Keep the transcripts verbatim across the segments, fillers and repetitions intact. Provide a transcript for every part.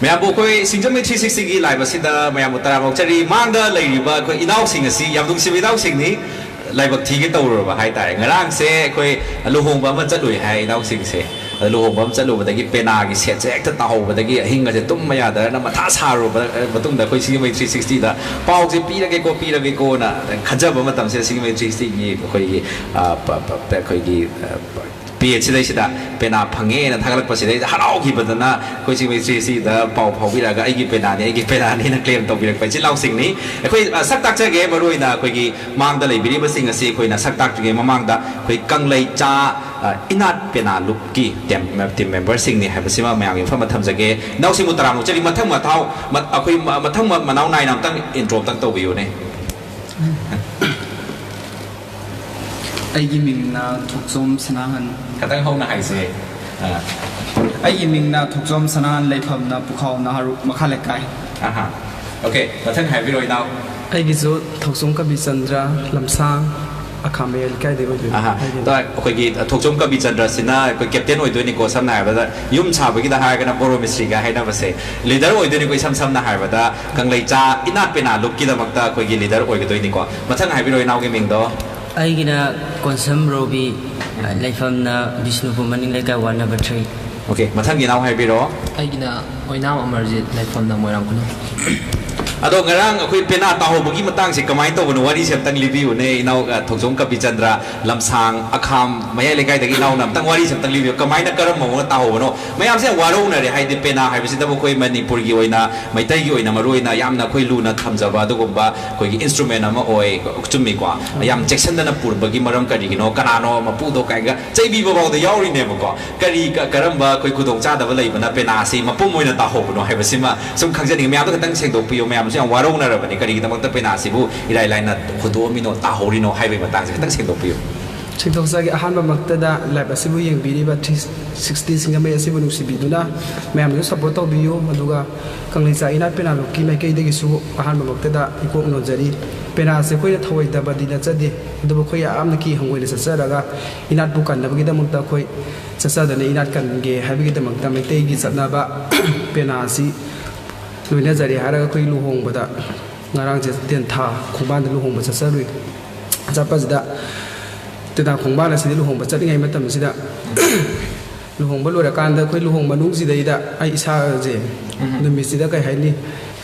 ꯃꯌꯥꯝꯕꯨ ꯑꯩꯈꯣꯏ ꯁꯤꯡꯖꯃꯩ three ꯁꯤꯛꯁꯇꯤꯒꯤ live ꯑꯁꯤꯗ ꯃꯌꯥꯝꯕꯨ ꯇꯔꯥꯝꯅ ꯑꯣꯛꯆꯔꯤ꯫ ꯃꯥꯡꯗ ꯂꯩꯔꯤꯕ ꯑꯩꯈꯣꯏ ꯏꯅꯥꯎꯁꯤꯡ ꯑꯁꯤ ꯌꯥꯝ ꯅꯨꯡꯁꯤꯕ ꯏꯅꯥꯎꯁꯤꯡꯅꯤ꯫ ꯂꯥꯏꯕꯛ ꯊꯤꯒꯦ ꯇꯧꯔꯨꯔꯕ ꯍꯥꯏꯇꯥꯔꯦ꯫ ꯉꯔꯥꯡꯁꯦ ꯑꯩꯈꯣꯏ ꯂꯨꯍꯣꯡꯕ ꯑꯃ ꯆꯠꯂꯨꯏ ꯍꯥꯏ ꯏꯅꯥꯎꯁꯤꯡꯁꯦ꯫ ꯑꯗ ꯂꯨꯍꯣꯡꯕ ꯑꯃ ꯆꯠꯂꯨꯕꯗꯒꯤ ꯄꯦꯅꯥꯒꯤ ꯁꯦꯠꯁꯦ ꯍꯦꯛꯇ ꯇꯥꯍꯧꯕꯗꯒꯤ ꯑꯍꯤꯡ ꯑꯁꯦ ꯇꯨꯝꯕ ꯌꯥꯗꯗꯅ ꯃꯊꯥ ꯁꯥꯔꯨꯔꯕ ꯃꯇꯨꯡꯗ ꯑꯩꯈꯣꯏ ꯁꯤꯡꯖꯃꯩ ꯊ꯭ꯔꯤ ꯁꯤꯛꯁꯇꯤꯗ ꯄꯥꯎꯁꯦ ꯄꯤꯔꯒꯦꯀꯣ, ꯄꯤꯔꯒꯦꯀꯣꯅ ꯈꯟꯖꯕ ꯃꯇꯝꯁꯤꯗ ꯁꯤꯡꯖꯃꯩ ꯊ꯭ꯔꯤ ꯁꯤꯛꯁꯇꯤꯒꯤ ꯑꯩꯈꯣꯏꯒꯤ, ꯑ, ꯄ-, ꯄ-, ꯄ-, ꯑꯩꯈꯣꯏꯒꯤ, ꯑ, ꯄ-, page ꯁꯤꯗꯩꯁꯤꯗ ꯄꯦꯅꯥ ꯐꯪꯉꯦꯅ ꯊꯥꯒꯠꯂꯛꯄꯁꯤꯗꯩꯗ ꯍꯔꯥꯎꯈꯤꯕꯗꯅ ꯑꯩꯈꯣꯏ ꯁꯤꯡꯖꯃꯩ ꯊ꯭ꯔꯤ ꯁꯤꯛꯁꯇꯤꯗ ꯄꯥꯎ ꯐꯥꯎꯕꯤꯔꯛꯑꯒ "ꯑꯩꯒꯤ ꯄꯦꯅꯥꯅꯤ, ꯑꯩꯒꯤ ꯄꯦꯅꯥꯅꯤꯅ" claim ꯇꯧꯕꯤꯔꯛꯄ ꯏꯆꯤꯜ ꯏꯅꯥꯎꯁꯤꯡꯅꯤ꯫ ꯑꯩꯈꯣꯏ, ꯑ, ꯁꯛ ꯇꯥꯛꯆꯒꯦ꯫ ꯃꯔꯨꯑꯣꯏꯅ ꯑꯩꯈꯣꯏꯒꯤ ꯃꯥꯡꯗ ꯂꯩꯕꯤꯔꯤꯕꯁꯤꯡ ꯑꯁꯤ ꯑꯩꯈꯣꯏꯅ ꯁꯛ ꯇꯥꯛꯇ꯭ꯔꯤꯉꯩ ꯃꯃꯥꯡꯗ ꯑꯩꯈꯣꯏ ꯀꯪꯂꯩꯆꯥ, ꯑ, ꯏꯅꯥꯠ ꯄꯦꯅꯥ ꯂꯨꯞꯀꯤ team, team memberꯁꯤꯡꯅꯤ ꯍꯥꯏꯕꯁꯤꯃ ꯃꯌꯥꯝꯒꯤ ꯃꯐꯝꯗ ꯊꯝꯖꯒꯦ꯫ ꯏꯅꯥꯎꯁꯤꯡꯕꯨ ꯇꯔꯥꯝꯅ ꯑꯣꯛꯆꯔꯤ꯫ ꯃꯊꯪ ꯃꯊꯥꯎ, ꯃ-, ꯑꯩꯈꯣꯏ ꯃ-, ꯃꯊꯪ ꯃ-, ꯃꯅꯥꯎ ꯅꯥꯏꯅ ꯑꯝꯇꯪ intro ꯑꯝꯇꯪ ꯇꯧꯕꯤꯌꯨꯅꯦ꯫ ꯑꯩꯒꯤ ꯃꯤꯡꯅ ꯊꯣꯛꯆꯣꯝ ꯁꯅꯥꯍꯟ꯫ ꯈꯇꯪ ꯍꯧꯅ ꯍꯥꯏꯁꯦ꯫ ꯑ꯫ ꯑꯩꯒꯤ ꯃꯤꯡꯅ ꯊꯣꯛꯆꯣꯝ ꯁꯅꯥꯍꯟ, ꯂꯩꯐꯝꯅ ꯄꯨꯈꯥꯎ ꯅꯍꯥꯔꯨꯛ ꯃꯈꯥ ꯂꯩꯀꯥꯏ꯫ ꯑꯍꯥ꯫ Okay, ꯃꯊꯪ ꯍꯥꯏꯕꯤꯔꯣ, ꯏꯅꯥꯎ꯫ ꯑꯩꯒꯤꯁꯨ ꯊꯣꯛꯆꯣꯝ ꯀꯕꯤꯆꯟꯗ꯭ꯔ, ꯂꯝꯁꯥꯡ, ꯑꯈꯥꯝ ꯃꯌꯥꯏ ꯂꯩꯀꯥꯏꯗꯒꯤ ꯑꯣꯏꯗꯣꯏꯅꯤ꯫ ꯑꯍꯥ꯫ ꯑꯩꯒꯤꯅ꯫ ꯇꯣ, ꯑꯩꯈꯣꯏꯒꯤ ꯊꯣꯛꯆꯣꯝ ꯀꯕꯤꯆꯟꯗ꯭ꯔꯁꯤꯅ ꯑꯩꯈꯣꯏ captain ꯑꯣꯏꯗꯣꯏꯅꯤꯀꯣ, ꯁꯝꯅ ꯍꯥꯏꯔꯕꯗ ꯌꯨꯝ ꯁꯥꯕꯒꯤꯗ ꯍꯥꯏꯔꯒꯅ ꯕꯣꯔꯣ ꯃꯤꯁꯇ꯭ꯔꯤꯒ ꯍꯥꯏꯅꯕꯁꯦ꯫ Leader ꯑꯣꯏꯗꯣꯏꯅꯤꯀꯣ, ꯏꯁꯝ ꯁꯝꯅ ꯍꯥꯏꯔꯕꯗ ꯀꯪꯂꯩꯆꯥ ꯏꯅꯥꯠ ꯄꯦꯅꯥ ꯂꯨꯞꯀꯤꯗꯃꯛꯇ ꯑꯩꯈꯣꯏꯒꯤ leader ꯑꯣꯏꯒꯗꯣꯏꯅꯤꯀꯣ꯫ ꯃꯊꯪ ꯍꯥꯏꯕꯤꯔꯣ, ꯏꯅꯥꯎꯒꯤ ꯃꯤꯡꯗꯣ꯫ ꯑꯩꯒꯤꯅ ꯀꯣꯟꯁꯝ ꯔꯣꯕꯤ, ꯎꯝ꯫ ꯂꯩꯐꯝꯅ ꯕꯤꯁꯅꯨꯄꯨꯔ ꯃꯅꯤꯡ ꯂꯩꯀꯥꯏ, ward number three꯫ Okay, ꯃꯊꯪꯒꯤ ꯏꯅꯥꯎ ꯍꯥꯏꯕꯤꯔꯣ꯫ ꯑꯩꯒꯤꯅ ꯑꯣꯏꯅꯥꯝ ꯑꯃꯔꯖꯤꯠ, ꯂꯩꯐꯝꯅ ꯃꯣꯏꯔꯥꯡ ꯈꯨꯅꯧ꯫ ꯑꯗꯣ ꯉꯔꯥꯡ ꯑꯩꯈꯣꯏ ꯄꯦꯅꯥ ꯇꯥꯍꯧꯕꯒꯤ ꯃꯇꯥꯡꯁꯦ ꯀꯃꯥꯏꯅ ꯇꯧꯕꯅꯣ? ꯋꯥꯔꯤꯁꯦ ꯑꯝꯇꯪ ꯂꯤꯕꯤꯌꯨꯅꯦ, ꯏꯅꯥꯎ, ꯑ, ꯊꯣꯛꯆꯣꯝ ꯀꯕꯤꯆꯟꯗ꯭ꯔ, ꯂꯝꯁꯥꯡ, ꯑꯈꯥꯝ ꯃꯌꯥꯏ ꯂꯩꯀꯥꯏꯗꯒꯤ ꯏꯅꯥꯎꯅ ꯑꯝꯇꯪ ꯋꯥꯔꯤꯁꯦ ꯑꯝꯇꯪ ꯂꯤꯕꯤꯌꯨ꯫ ꯀꯃꯥꯏꯅ, ꯀꯔꯝꯕ ꯃꯑꯣꯡꯗ ꯇꯥꯍꯧꯕꯅꯣ? ꯃꯌꯥꯝꯁꯦ ꯌꯥꯝ ꯋꯥꯔꯧꯅꯔꯦ, ꯍꯥꯏꯗꯤ ꯄꯦꯅꯥ ꯍꯥꯏꯕꯁꯤꯗꯕꯨ ꯑꯩꯈꯣꯏ ꯃꯅꯤꯄꯨꯔꯒꯤ ꯑꯣꯏꯅ, ꯃꯩꯇꯩꯒꯤ ꯑꯣꯏꯅ ꯃꯔꯨꯑꯣꯏꯅ ꯌꯥꯝꯅ ꯑꯩꯈꯣꯏ ꯂꯨꯅ ꯊꯝꯖꯕ ꯑꯗꯨꯒꯨꯝꯕ ꯑꯩꯈꯣꯏꯒꯤ instrument ꯑꯃ ꯑꯣꯏ, ꯆꯨꯝꯃꯤꯀꯣ? ꯌꯥꯝ ꯆꯦꯛꯁꯤꯟꯗꯅ ꯄꯨꯔꯕꯒꯤ ꯃꯔꯝ ꯀꯔꯤꯒꯤꯅꯣ? ꯀꯅꯥꯅꯣ ꯃꯄꯨꯗꯣ ꯀꯥꯏꯒ ꯆꯩꯕꯤꯕ ꯐꯥꯎꯗ ꯌꯥꯎꯔꯤꯅꯦꯕꯀꯣ꯫ ꯀꯔꯤ, ꯀ-, ꯀꯔꯝꯕ ꯑꯩꯈꯣꯏ ꯈꯨꯗꯣꯡꯆꯥꯗꯕ ꯂꯩꯕꯅ ꯄꯦꯅꯥꯁꯤ ꯃꯄꯨꯝ ꯑꯣꯏꯅ ꯇꯥꯍꯧꯕꯅꯣ ꯍꯥꯏꯕꯁꯤꯃ ꯁꯨꯝ ꯈꯪꯖꯅꯤꯡꯉꯤ꯫ ꯃꯌꯥꯝꯗꯣ ꯈꯤꯇꯪ ꯁꯦꯡꯗꯣꯛꯄꯤꯌꯨ꯫ ꯃꯌꯥꯝꯁꯨ ꯌꯥꯝ ꯋꯥꯔꯧꯅꯔꯕꯅꯤ, ꯀꯔꯤꯒꯤꯗꯃꯛꯇ ꯄꯦꯅꯥꯁꯤꯕꯨ ꯏꯔꯥꯏ ꯂꯥꯏꯅ ꯍꯨꯟꯗꯣꯛꯑꯝꯃꯤꯅꯣ, ꯇꯥꯍꯧꯔꯤꯅꯣ ꯍꯥꯏꯕꯒꯤ ꯃꯇꯥꯡꯁꯦ ꯈꯤꯇꯪ ꯁꯦꯡꯗꯣꯛꯄꯤꯌꯨ꯫ ꯁꯦꯡꯗꯣꯛꯆꯒꯦ꯫ ꯑꯍꯥꯟꯕꯃꯛꯇꯗ live ꯑꯁꯤꯕꯨ ꯌꯦꯡꯕꯤꯔꯤꯕ three sixty ꯁꯤꯡꯖꯃꯩ ꯑꯁꯤꯕꯨ ꯅꯨꯡꯁꯤꯕꯤꯗꯨꯅ ꯃꯌꯥꯝꯅꯁꯨ support ꯇꯧꯕꯤꯌꯨ꯫ ꯑꯗꯨꯒ ꯀꯪꯂꯩꯆꯥ ꯏꯅꯥꯠ ꯄꯦꯅꯥ ꯂꯨꯞꯀꯤ ꯃꯥꯏꯀꯩꯗꯒꯤꯁꯨ ꯑꯍꯥꯟꯕꯃꯛꯇꯗ ꯏꯀꯣꯛ ꯅꯣꯟꯖꯔꯤ꯫ ꯄꯦꯅꯥꯁꯦ ꯑꯩꯈꯣꯏꯅ ꯊꯧꯑꯣꯏꯗꯕꯗꯤ ꯅꯠꯆꯗꯦ, ꯑꯗꯨꯕꯨ ꯑꯩꯈꯣꯏ ꯌꯥꯝꯅ ꯀꯤ ꯍꯪꯒꯣꯏꯅ ꯆꯠꯆꯔꯒ ꯏꯅꯥꯠꯄꯨ ꯀꯟꯅꯕꯒꯤꯗꯃꯛꯇ ꯑꯩꯈꯣꯏ ꯆꯠꯆꯗꯅ ꯏꯅꯥꯠ ꯀꯟꯒꯦ ꯍꯥꯏꯕꯒꯤꯗꯃꯛꯇ ꯃꯩꯇꯩꯒꯤ ꯆꯠꯅꯕ ꯄꯦꯅꯥ ꯑꯁꯤ ꯂꯣꯏꯅꯖꯔꯤ ꯍꯥꯏꯔꯒ ꯑꯩꯈꯣꯏ ꯂꯨꯍꯣꯡꯕꯗ ꯉꯔꯥꯡꯁꯦ ꯇꯦꯟꯊꯥ ꯈꯣꯡꯕꯥꯟꯗ ꯂꯨꯍꯣꯡꯕ ꯆꯠꯆꯔꯨꯏ꯫ ꯆꯠꯄꯁꯤꯗ ꯇꯦꯟꯊꯥ ꯈꯣꯡꯕꯥꯟ ꯑꯁꯤꯗ ꯂꯨꯍꯣꯡꯕ ꯆꯠꯂꯤꯉꯩ ꯃꯇꯝꯁꯤꯗ ꯂꯨꯍꯣꯡꯕ ꯂꯣꯏꯔꯀꯥꯟꯗ ꯑꯩꯈꯣꯏ ꯂꯨꯍꯣꯡ ꯃꯅꯨꯡꯁꯤꯗꯩꯗ ꯑꯩ ꯏꯁꯥꯁꯦ ꯎꯝ꯫ ꯅꯨꯃꯤꯠꯁꯤꯗ ꯀꯩ ꯍꯥꯏꯅꯤ,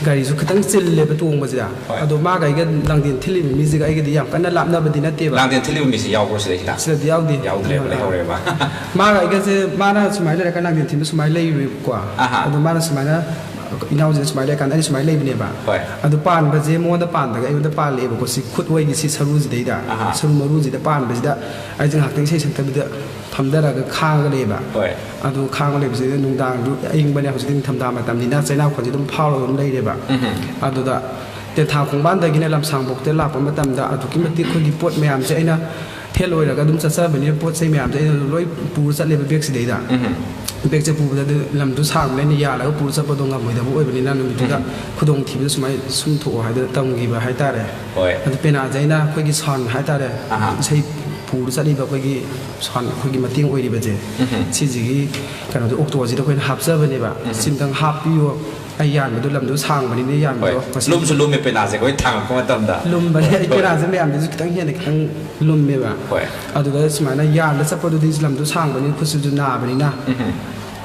ꯒꯥꯔꯤꯁꯨ ꯈꯤꯇꯪ ꯆꯤꯜꯂꯦꯕ ꯇꯣꯡꯕꯁꯤꯗ꯫ ꯍꯣꯏ꯫ ꯑꯗꯣ ꯃꯥꯒ ꯑꯩꯒ ꯂꯥꯡꯗꯦꯟ ꯊꯤꯜꯂꯤꯕ ꯃꯤꯁꯤꯒ ꯑꯩꯒꯗꯤ ꯌꯥꯝ ꯀꯟꯅ ꯂꯥꯞꯅꯕꯗꯤ ꯅꯠꯇꯦꯕ꯫ ꯂꯥꯡꯗꯦꯟ ꯊꯤꯜꯂꯤꯕ ꯃꯤꯁꯤ ꯌꯥꯎꯕ꯭ꯔꯣ ꯁꯤꯗꯩꯁꯤꯗ? ꯁꯤꯗꯗꯤ ꯌꯥꯎꯗꯦ꯫ ꯌꯥꯎꯗ꯭ꯔꯦꯕ, ꯑꯥ꯫ ꯂꯩꯍꯧꯔꯦꯕ꯫ ꯃꯥꯒ ꯑꯩꯒꯁꯦ, ꯃꯥꯅ ꯁꯨꯃꯥꯏꯅ ꯂꯩꯔꯀꯥꯟꯗ ꯂꯥꯡꯗꯦꯟ ꯊꯤꯟꯕ ꯁꯨꯃꯥꯏꯅ ꯂꯩꯔꯨꯏꯕꯀꯣ꯫ ꯑꯍꯥ꯫ ꯑꯗꯣ ꯃꯥꯅ ꯁꯨꯃꯥꯏꯅ, ꯏꯅꯥꯎꯁꯤꯅ ꯁꯨꯃꯥꯏꯅ ꯂꯩꯔꯀꯥꯟꯗ ꯑꯩꯅ ꯁꯨꯃꯥꯏꯅ ꯂꯩꯕꯅꯦꯕ꯫ ꯍꯣꯏ꯫ ꯑꯗꯣ ꯄꯥꯟꯕꯁꯦ ꯃꯉꯣꯟꯗ ꯄꯥꯟꯗꯒ ꯑꯩꯉꯣꯟꯗ ꯄꯥꯜꯂꯛꯑꯦꯕꯀꯣ꯫ ꯁꯤ ꯈꯨꯠ ꯑꯣꯏꯒꯤ ꯁꯤ ꯁꯔꯨꯁꯤꯗꯩꯗ, ꯑꯍꯥ꯫ ꯁꯔꯨ ꯃꯔꯨꯁꯤꯗ ꯄꯥꯟꯕꯁꯤꯗ ꯑꯩꯁꯦ ꯉꯥꯏꯍꯥꯛꯇꯪ ꯏꯁꯩ ꯁꯛꯇꯕꯤꯗ ꯐꯝꯊꯔꯒ ꯈꯥꯡꯉꯒ ꯂꯩꯌꯦꯕ꯫ ꯍꯣꯏ꯫ ꯑꯗꯨ ꯈꯥꯡꯉ ꯂꯩꯕꯁꯤꯗ ꯅꯨꯡꯗꯥꯡꯗꯨ ꯑꯏꯪꯕꯅꯦ, ꯍꯧꯖꯤꯛꯇꯤ ꯅꯤꯡꯊꯝꯊꯥ ꯃꯇꯝꯅꯤꯅ ꯆꯩꯅꯥꯎ ꯈꯣꯟꯁꯦ ꯑꯗꯨꯝ ꯐꯥꯎꯔꯒ ꯑꯗꯨꯝ ꯂꯩꯔꯦꯕ꯫ ꯎꯝꯍꯨꯝ꯫ ꯑꯗꯨꯗ ꯇꯦꯟꯊꯥ ꯈꯣꯡꯕꯥꯟꯗꯒꯤꯅ ꯂꯝꯁꯥꯡꯕꯣꯛꯇ ꯂꯥꯛꯄ ꯃꯇꯝꯗ ꯑꯗꯨꯛꯀꯤ ꯃꯇꯤꯛ ꯑꯩꯈꯣꯏꯒꯤ ꯄꯣꯠ ꯃꯌꯥꯝꯁꯦ ꯑꯩꯅ ꯐꯦꯜ ꯑꯣꯏꯔꯒ ꯑꯗꯨꯝ ꯆꯠꯆꯕꯅꯤꯅ ꯄꯣꯠ ꯆꯩ ꯃꯌꯥꯝꯁꯦ ꯑꯩꯅ ꯂꯣꯏ ꯄꯨꯔ ꯆꯠꯂꯦꯕ ꯕꯦꯒꯁꯤꯗꯩꯗ꯫ ꯎꯝꯍꯨꯝ꯫ ꯕꯦꯒꯁꯦ ꯄꯨꯕꯗ ꯑꯗꯨ ꯂꯝꯗꯨ ꯁꯥꯡꯕꯅꯤꯅ ꯑꯩꯅ ꯌꯥꯜꯂꯒ ꯄꯨꯔ ꯆꯠꯄꯗꯣ ꯉꯝꯃꯣꯏꯗꯕ ꯑꯣꯏꯕꯅꯤꯅ ꯅꯨꯃꯤꯠꯇꯨꯗ ꯎꯝꯍꯨꯝ꯫ ꯈꯨꯗꯣꯡꯊꯤꯕꯗ ꯁꯨꯃꯥꯏꯅ ꯁꯨꯝ ꯊꯣꯛꯑꯣ ꯍꯥꯏꯗꯅ ꯇꯝꯈꯤꯕ ꯍꯥꯏꯇꯥꯔꯦ꯫ ꯍꯣꯏ꯫ ꯑꯗꯨ ꯄꯦꯅꯥꯁꯦ ꯑꯩꯅ ꯑꯩꯈꯣꯏꯒꯤ ꯁꯥꯎꯟ ꯍꯥꯏꯇꯥꯔꯦ, ꯑꯍꯥ꯫ ꯏꯁꯩ ꯄꯨꯔ ꯆꯠꯂꯤꯕ ꯑꯩꯈꯣꯏꯒꯤ ꯁꯥꯎꯟ, ꯑꯩꯈꯣꯏꯒꯤ ꯃꯇꯦꯡ ꯑꯣꯏꯔꯤꯕꯁꯦ, ꯎꯝꯍꯨꯝ꯫ ꯁꯤꯁꯤꯒꯤ ꯀꯩꯅꯣꯗꯣ ꯑꯣꯛꯇꯣꯁꯤꯗ ꯑꯩꯈꯣꯏꯅ ꯍꯥꯞꯆꯕꯅꯦꯕ꯫ ꯎꯝꯍꯨꯝ꯫ ꯁꯤꯝꯇꯪ ꯍꯥꯞꯄꯤꯌꯣ, ꯑꯩ ꯌꯥꯟꯕꯗꯣ ꯂꯝꯗꯣ ꯁꯥꯡꯕꯅꯤꯅ ꯌꯥꯟꯕꯗꯣ ꯍꯣꯏ꯫ ꯉꯁꯤ ꯂꯨꯝꯁꯨ ꯂꯨꯝꯃꯦ ꯄꯦꯅꯥꯁꯦ ꯑꯩꯈꯣꯏ ꯊꯥꯡꯉꯛꯄ ꯃꯇꯝꯗ꯫ ꯂꯨꯝꯕꯅꯦ꯫ ꯑꯩ ꯍꯣꯏ꯫ ꯄꯦꯅꯥꯁꯦ ꯃꯌꯥꯝꯗꯁꯨ ꯈꯤꯇꯪ ꯍꯦꯟꯅ ꯈꯤꯇꯪ ꯂꯨꯝꯃꯦꯕ꯫ ꯍꯣꯏ꯫ ꯑꯗꯨꯗ ꯁꯨꯃꯥꯏꯅ ꯌꯥꯜꯂ ꯆꯠꯄꯗꯨꯗꯤ ꯂꯝꯗꯣ ꯁꯥꯡꯕꯅꯤꯅ ꯈꯨꯠꯁꯤꯁꯨ ꯅꯥꯕꯅꯤꯅ ꯎꯝꯍꯨꯝ꯫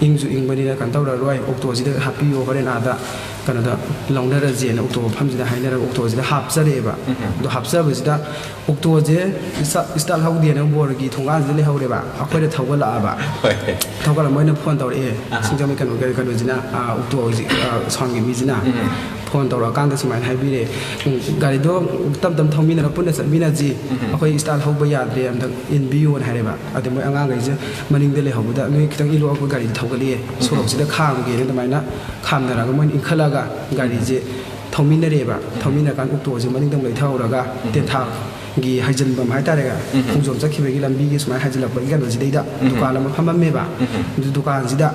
ꯏꯪꯁꯨ ꯏꯪꯕꯅꯤꯅ ꯀꯩꯅꯣ ꯇꯧꯔꯔꯣꯏ, ꯑꯣꯛꯇꯣꯁꯤꯗ ꯍꯥꯞꯄꯤꯌꯣ, ꯍꯣꯔꯦꯟ ꯑꯥꯗ ꯀꯩꯅꯣꯗ ꯂꯧꯅꯔꯁꯦꯅ ꯑꯣꯛꯇꯣ ꯃꯐꯝꯁꯤꯗ ꯍꯥꯏꯅꯔꯒ ꯑꯣꯛꯇꯣꯁꯤꯗ ꯍꯥꯞꯆꯔꯛꯑꯦꯕ꯫ ꯎꯝꯍꯨꯝ꯫ ꯑꯗꯣ ꯍꯥꯞꯆꯕꯁꯤꯗ ꯑꯣꯛꯇꯣꯁꯦ ꯏꯁꯇꯥ-, ꯏꯁꯇꯥꯔꯠ ꯍꯧꯗꯦꯅ ꯕꯣꯔꯒꯤ ꯊꯣꯡꯒꯥꯟꯁꯤꯗ ꯂꯩꯍꯧꯔꯦꯕ꯫ ꯑꯩꯈꯣꯏꯗ ꯊꯧꯒꯠꯂꯛꯑꯕ꯫ ꯍꯣꯏ꯫ ꯊꯧꯒꯠꯂꯛꯑ ꯃꯣꯏꯅ ꯐꯣꯟ ꯇꯧꯔꯛꯑꯦ꯫ ꯑꯍꯥ꯫ ꯁꯤꯡꯖꯃꯩ ꯀꯩꯅꯣ, ꯀꯩꯅꯣꯁꯤꯅ, ꯑꯥ, ꯑꯣꯛꯇꯣ ꯍꯧꯖꯤꯛ, ꯑꯥ, ꯁꯥꯎꯟꯒꯤ ꯃꯤꯁꯤꯅ ꯎꯝ꯫ ꯐꯣꯟ ꯇꯧꯔꯛꯑꯀꯥꯟꯗ ꯁꯨꯃꯥꯏꯅ ꯍꯥꯏꯕꯤꯔꯦ, "ꯎꯝ, ꯒꯥꯔꯤꯗꯣ ꯇꯞ ꯇꯞ ꯊꯧꯃꯤꯟꯅꯔꯒ ꯄꯨꯟꯅ ꯆꯠꯃꯤꯟꯅꯁꯤ꯫ ꯎꯝ꯫ ꯑꯩꯈꯣꯏ ꯏꯁꯇꯥꯔꯠ ꯍꯧꯕ ꯌꯥꯗ꯭ꯔꯦ, ꯑꯝꯇ ꯏꯟꯕꯤꯌꯣꯅ" ꯍꯥꯏꯔꯦꯕ꯫ ꯑꯗꯨ ꯃꯣꯏ ꯑꯉꯥꯡꯈꯩꯁꯦ ꯃꯅꯤꯡꯗ ꯂꯩꯍꯧꯕꯗ, "ꯅꯣꯏ ꯈꯤꯇꯪ ꯏꯜꯂꯣ, ꯑꯩꯈꯣꯏ ꯒꯥꯔꯤꯗꯤ ꯊꯧꯒꯠꯂꯛꯑꯦ, ꯎꯝ꯫ ꯁꯣꯔꯣꯛꯁꯤꯗ ꯈꯥꯝꯒꯦꯅ" ꯑꯗꯨꯃꯥꯏꯅ ꯈꯥꯝꯅꯔꯒ ꯃꯣꯏꯅ ꯏꯟꯈꯠꯂꯒ ꯒꯥꯔꯤꯁꯦ ꯊꯧꯃꯤꯟꯅꯔꯦꯕ꯫ ꯊꯧꯃꯤꯟꯅꯔꯀꯥꯟꯗ ꯑꯣꯛꯇꯣꯁꯦ ꯃꯅꯤꯡꯗ ꯑꯃꯨꯛ ꯂꯩꯊꯍꯧꯔꯒ ꯎꯝ꯫ ꯇꯦꯟꯊꯥ ꯒꯤ ꯍꯥꯏꯖꯤꯟꯐꯝ ꯍꯥꯏꯇꯥꯔꯦ, ꯎꯝ꯫ ꯈꯣꯡꯖꯣꯝ ꯆꯠꯈꯤꯕꯒꯤ ꯂꯝꯕꯤꯒꯤ ꯁꯨꯃꯥꯏꯅ ꯍꯥꯏꯖꯤꯜꯂꯛꯄꯒꯤ ꯀꯩꯅꯣꯁꯤꯗꯩꯗ ꯎꯝ꯫ ꯗꯨꯀꯥꯟ ꯑꯃ ꯐꯝꯃꯝꯃꯦꯕ꯫ ꯎꯝ꯫ ꯑꯗꯨ ꯗꯨꯀꯥꯟꯁꯤꯗ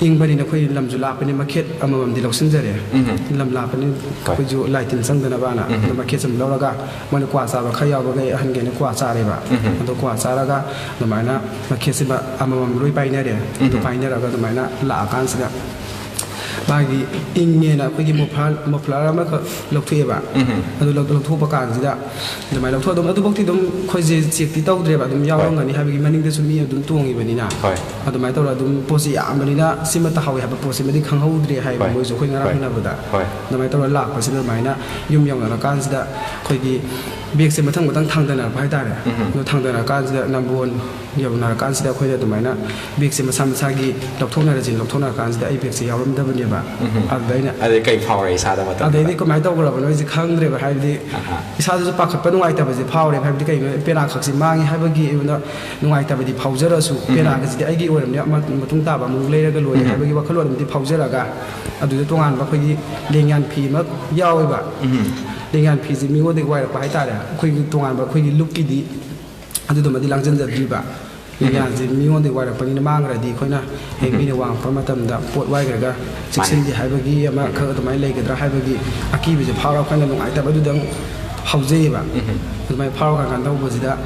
ꯏꯪꯕꯅꯤꯅ ꯑꯩꯈꯣꯏ ꯂꯝꯁꯨ ꯂꯥꯞꯄꯅꯤ, ꯃꯈꯦꯠ ꯑꯃꯃꯝꯗꯤ ꯂꯧꯁꯤꯟꯖꯔꯦ꯫ ꯎꯝ꯫ ꯂꯝ ꯂꯥꯞꯄꯅꯤ, ꯍꯣꯏ꯫ ꯑꯩꯈꯣꯏꯁꯨ ꯂꯥꯏ ꯇꯤꯟ ꯆꯪꯗꯅꯕꯅ꯫ ꯎꯝ꯫ ꯑꯗꯣ ꯃꯈꯦꯠꯁꯦ ꯑꯗꯨꯝ ꯂꯧꯔꯒ ꯃꯣꯏꯅ ꯀ꯭ꯋꯥ ꯆꯥꯕ ꯈꯔ ꯌꯥꯎꯕꯈꯩ ꯑꯍꯟꯈꯩꯅ ꯀ꯭ꯋꯥ ꯆꯥꯔꯦꯕ꯫ ꯎꯝ꯫ ꯑꯗꯣ ꯀ꯭ꯋꯥ ꯆꯥꯔꯒ ꯑꯗꯨꯃꯥꯏꯅ ꯃꯈꯦꯠꯁꯤꯃ ꯑꯃꯃꯝ ꯂꯣꯏ ꯄꯥꯏꯅꯔꯦ꯫ ꯑꯗꯨ ꯎꯝ꯫ ꯄꯥꯏꯅꯔꯒ ꯑꯗꯨꯃꯥꯏꯅ ꯂꯥꯛꯑꯀꯥꯟꯁꯤꯗ ꯃꯥꯒꯤ ꯏꯪꯉꯦꯅ ꯑꯩꯈꯣꯏꯒꯤ ꯃꯣꯐ꯭ꯂꯔ, ꯃꯣꯐ꯭ꯂꯔ ꯑꯃꯈꯛ ꯂꯧꯊꯣꯛꯑꯦꯕ꯫ ꯎꯝ꯫ ꯑꯗꯨ ꯂꯧ-, ꯂꯧꯊꯣꯛꯄ ꯀꯥꯟꯁꯤꯗ ꯑꯗꯨꯃꯥꯏꯅ ꯂꯧꯊꯣꯛ-, ꯑꯗꯨꯝ ꯑꯗꯨꯐꯥꯎꯗꯤ ꯑꯗꯨꯝ ꯑꯩꯈꯣꯏꯁꯦ ꯆꯦꯛꯇꯤ ꯇꯧꯗ꯭ꯔꯦꯕ, ꯑꯗꯨꯝ ꯍꯣꯏ꯫ ꯌꯥꯎꯔꯝꯒꯅꯤ ꯍꯥꯏꯕꯒꯤ ꯃꯅꯤꯡꯗꯁꯨ ꯃꯤ ꯑꯗꯨꯝ ꯇꯣꯡꯉꯤꯕꯅꯤꯅ꯫ ꯍꯣꯏ꯫ ꯑꯗꯨꯃꯥꯏꯅ ꯇꯧꯔꯒ ꯑꯗꯨꯝ ꯄꯣꯠꯁꯦ ꯌꯥꯝꯕꯅꯤꯅ ꯁꯤꯃ ꯇꯥꯍꯧꯋꯦ ꯍꯥꯏꯕ ꯄꯣꯠꯁꯤꯃꯗꯤ ꯈꯪꯍꯧꯗ꯭ꯔꯦ ꯍꯥꯏꯌꯦꯕ ꯍꯣꯏ꯫ ꯃꯣꯏꯁꯨ ꯑꯩꯈꯣꯏ ꯉꯔꯥꯡ ꯍꯣꯏ꯫ ꯍꯪꯅꯕꯗ꯫ ꯍꯣꯏ꯫ ꯑꯗꯨꯃꯥꯏꯅ ꯇꯧꯔꯒ ꯂꯥꯛꯄꯁꯤꯗ ꯑꯗꯨꯃꯥꯏꯅ ꯌꯨꯝ ꯌꯧꯅꯔꯀꯥꯟꯁꯤꯗ ꯑꯩꯈꯣꯏꯒꯤ ꯕꯦꯒꯁꯦ ꯃꯊꯪ ꯃꯊꯪ ꯊꯥꯡꯗꯅꯔꯛꯄ ꯍꯥꯏꯇꯥꯔꯦ꯫ ꯎꯝ꯫ ꯑꯗꯨ ꯊꯥꯡꯗꯅꯔꯀꯥꯟꯁꯤꯗ ꯅꯝꯕꯣꯜ ꯌꯧꯅꯔꯀꯥꯟꯁꯤꯗ ꯑꯩꯈꯣꯏꯗ ꯑꯗꯨꯃꯥꯏꯅ ꯕꯦꯒꯁꯦ ꯃꯁꯥ ꯃꯁꯥꯒꯤ ꯂꯧꯊꯣꯛꯅꯔꯁꯤ, ꯂꯧꯊꯣꯛꯅꯔꯀꯥꯟꯁꯤꯗ ꯑꯩ ꯕꯦꯒꯁꯦ ꯌꯥꯎꯔꯝꯗꯕꯅꯦꯕ꯫ ꯎꯝ꯫ ꯑꯗꯨꯗ ꯑꯩꯅ ꯑꯗꯩ ꯀꯩ ꯐꯥꯎꯔꯦ ꯏꯁꯥꯗ ꯃꯇꯝꯗꯨꯗ? ꯑꯗꯩꯗꯤ ꯀꯃꯥꯏꯅ ꯇꯧꯈ꯭ꯔꯕꯅꯣ ꯑꯩꯁꯦ ꯈꯪꯗ꯭ꯔꯦꯕ, ꯍꯥꯏꯕꯗꯤ ꯑꯍꯥ꯫ ꯏꯁꯥꯗꯁꯨ ꯄꯥꯈꯠꯄ ꯅꯨꯡꯉꯥꯏꯇꯕꯁꯦ ꯐꯥꯎꯔꯦꯕ, ꯍꯥꯏꯕꯗꯤ ꯀꯩꯅꯣ ꯄꯦꯅꯥ ꯈꯛꯁꯦ ꯃꯥꯡꯉꯤ ꯍꯥꯏꯕꯒꯤ ꯑꯩꯉꯣꯟꯗ ꯅꯨꯡꯉꯥꯏꯇꯕꯗꯤ ꯐꯥꯎꯖꯔꯁꯨ, ꯎꯝ꯫ ꯄꯦꯅꯥꯒꯁꯤꯗꯤ ꯑꯩꯒꯤ ꯑꯣꯏꯔꯕꯅꯤꯅ ꯑꯃ ꯃꯇꯨꯡ ꯇꯥꯕ ꯑꯃꯨꯛ ꯂꯩꯔꯒ ꯂꯣꯏꯔꯦ ꯎꯝ꯫ ꯍꯥꯏꯕꯒꯤ ꯋꯥꯈꯜꯂꯣꯟ ꯑꯃꯗꯤ ꯐꯥꯎꯖꯔꯒ ꯑꯗꯨꯗ ꯇꯣꯉꯥꯟꯕ ꯑꯩꯈꯣꯏꯒꯤ ꯂꯦꯡꯌꯥꯟ ꯐꯤ ꯑꯃ ꯌꯥꯎꯋꯦꯕ꯫ ꯎꯝ꯫ ꯂꯦꯡꯌꯥꯟ ꯐꯤꯁꯦ ꯃꯤꯉꯣꯟꯗꯒꯤ ꯋꯥꯏꯔꯛꯄ ꯍꯥꯏꯇꯥꯔꯦ, ꯑꯩꯈꯣꯏꯒꯤ ꯇꯣꯉꯥꯟꯕ ꯑꯩꯈꯣꯏꯒꯤ ꯂꯨꯞꯀꯤꯗꯤ ꯑꯗꯨꯗꯨꯃꯗꯤ ꯂꯥꯡꯁꯤꯟꯖꯗ꯭ꯔꯤꯕ꯫ ꯎꯝ꯫ ꯂꯦꯡꯌꯥꯟꯁꯦ ꯃꯤꯉꯣꯟꯗꯒꯤ ꯋꯥꯏꯔꯛꯄꯅꯤꯅ ꯃꯥꯡꯈ꯭ꯔꯗꯤ ꯑꯩꯈꯣꯏꯅ ꯍꯦꯛ ꯎꯝ꯫ ꯃꯤꯅ ꯋꯥꯡꯉꯛꯄ ꯃꯇꯝꯗ ꯄꯣꯠ ꯋꯥꯏꯈ꯭ꯔꯒ ꯃꯥꯅꯦ꯫ ꯆꯦꯛꯁꯤꯟꯗꯦ ꯍꯥꯏꯕꯒꯤ ꯑꯃ ꯎꯝ꯫ ꯈꯔ ꯑꯗꯨꯃꯥꯏꯅ ꯂꯩꯒꯗ꯭ꯔꯥ ꯍꯥꯏꯕꯒꯤ ꯑꯀꯤꯕꯁꯦ ꯐꯥꯎꯔꯛꯑꯀꯥꯟꯗ ꯅꯨꯡꯉꯥꯏꯇꯕ ꯑꯗꯨꯗꯪ ꯐꯥꯎꯖꯩꯌꯦꯕ꯫ ꯎꯝ꯫ ꯑꯗꯨꯃꯥꯏꯅ ꯐꯥꯎꯔꯀꯥꯟ ꯇꯧꯕꯁꯤꯗ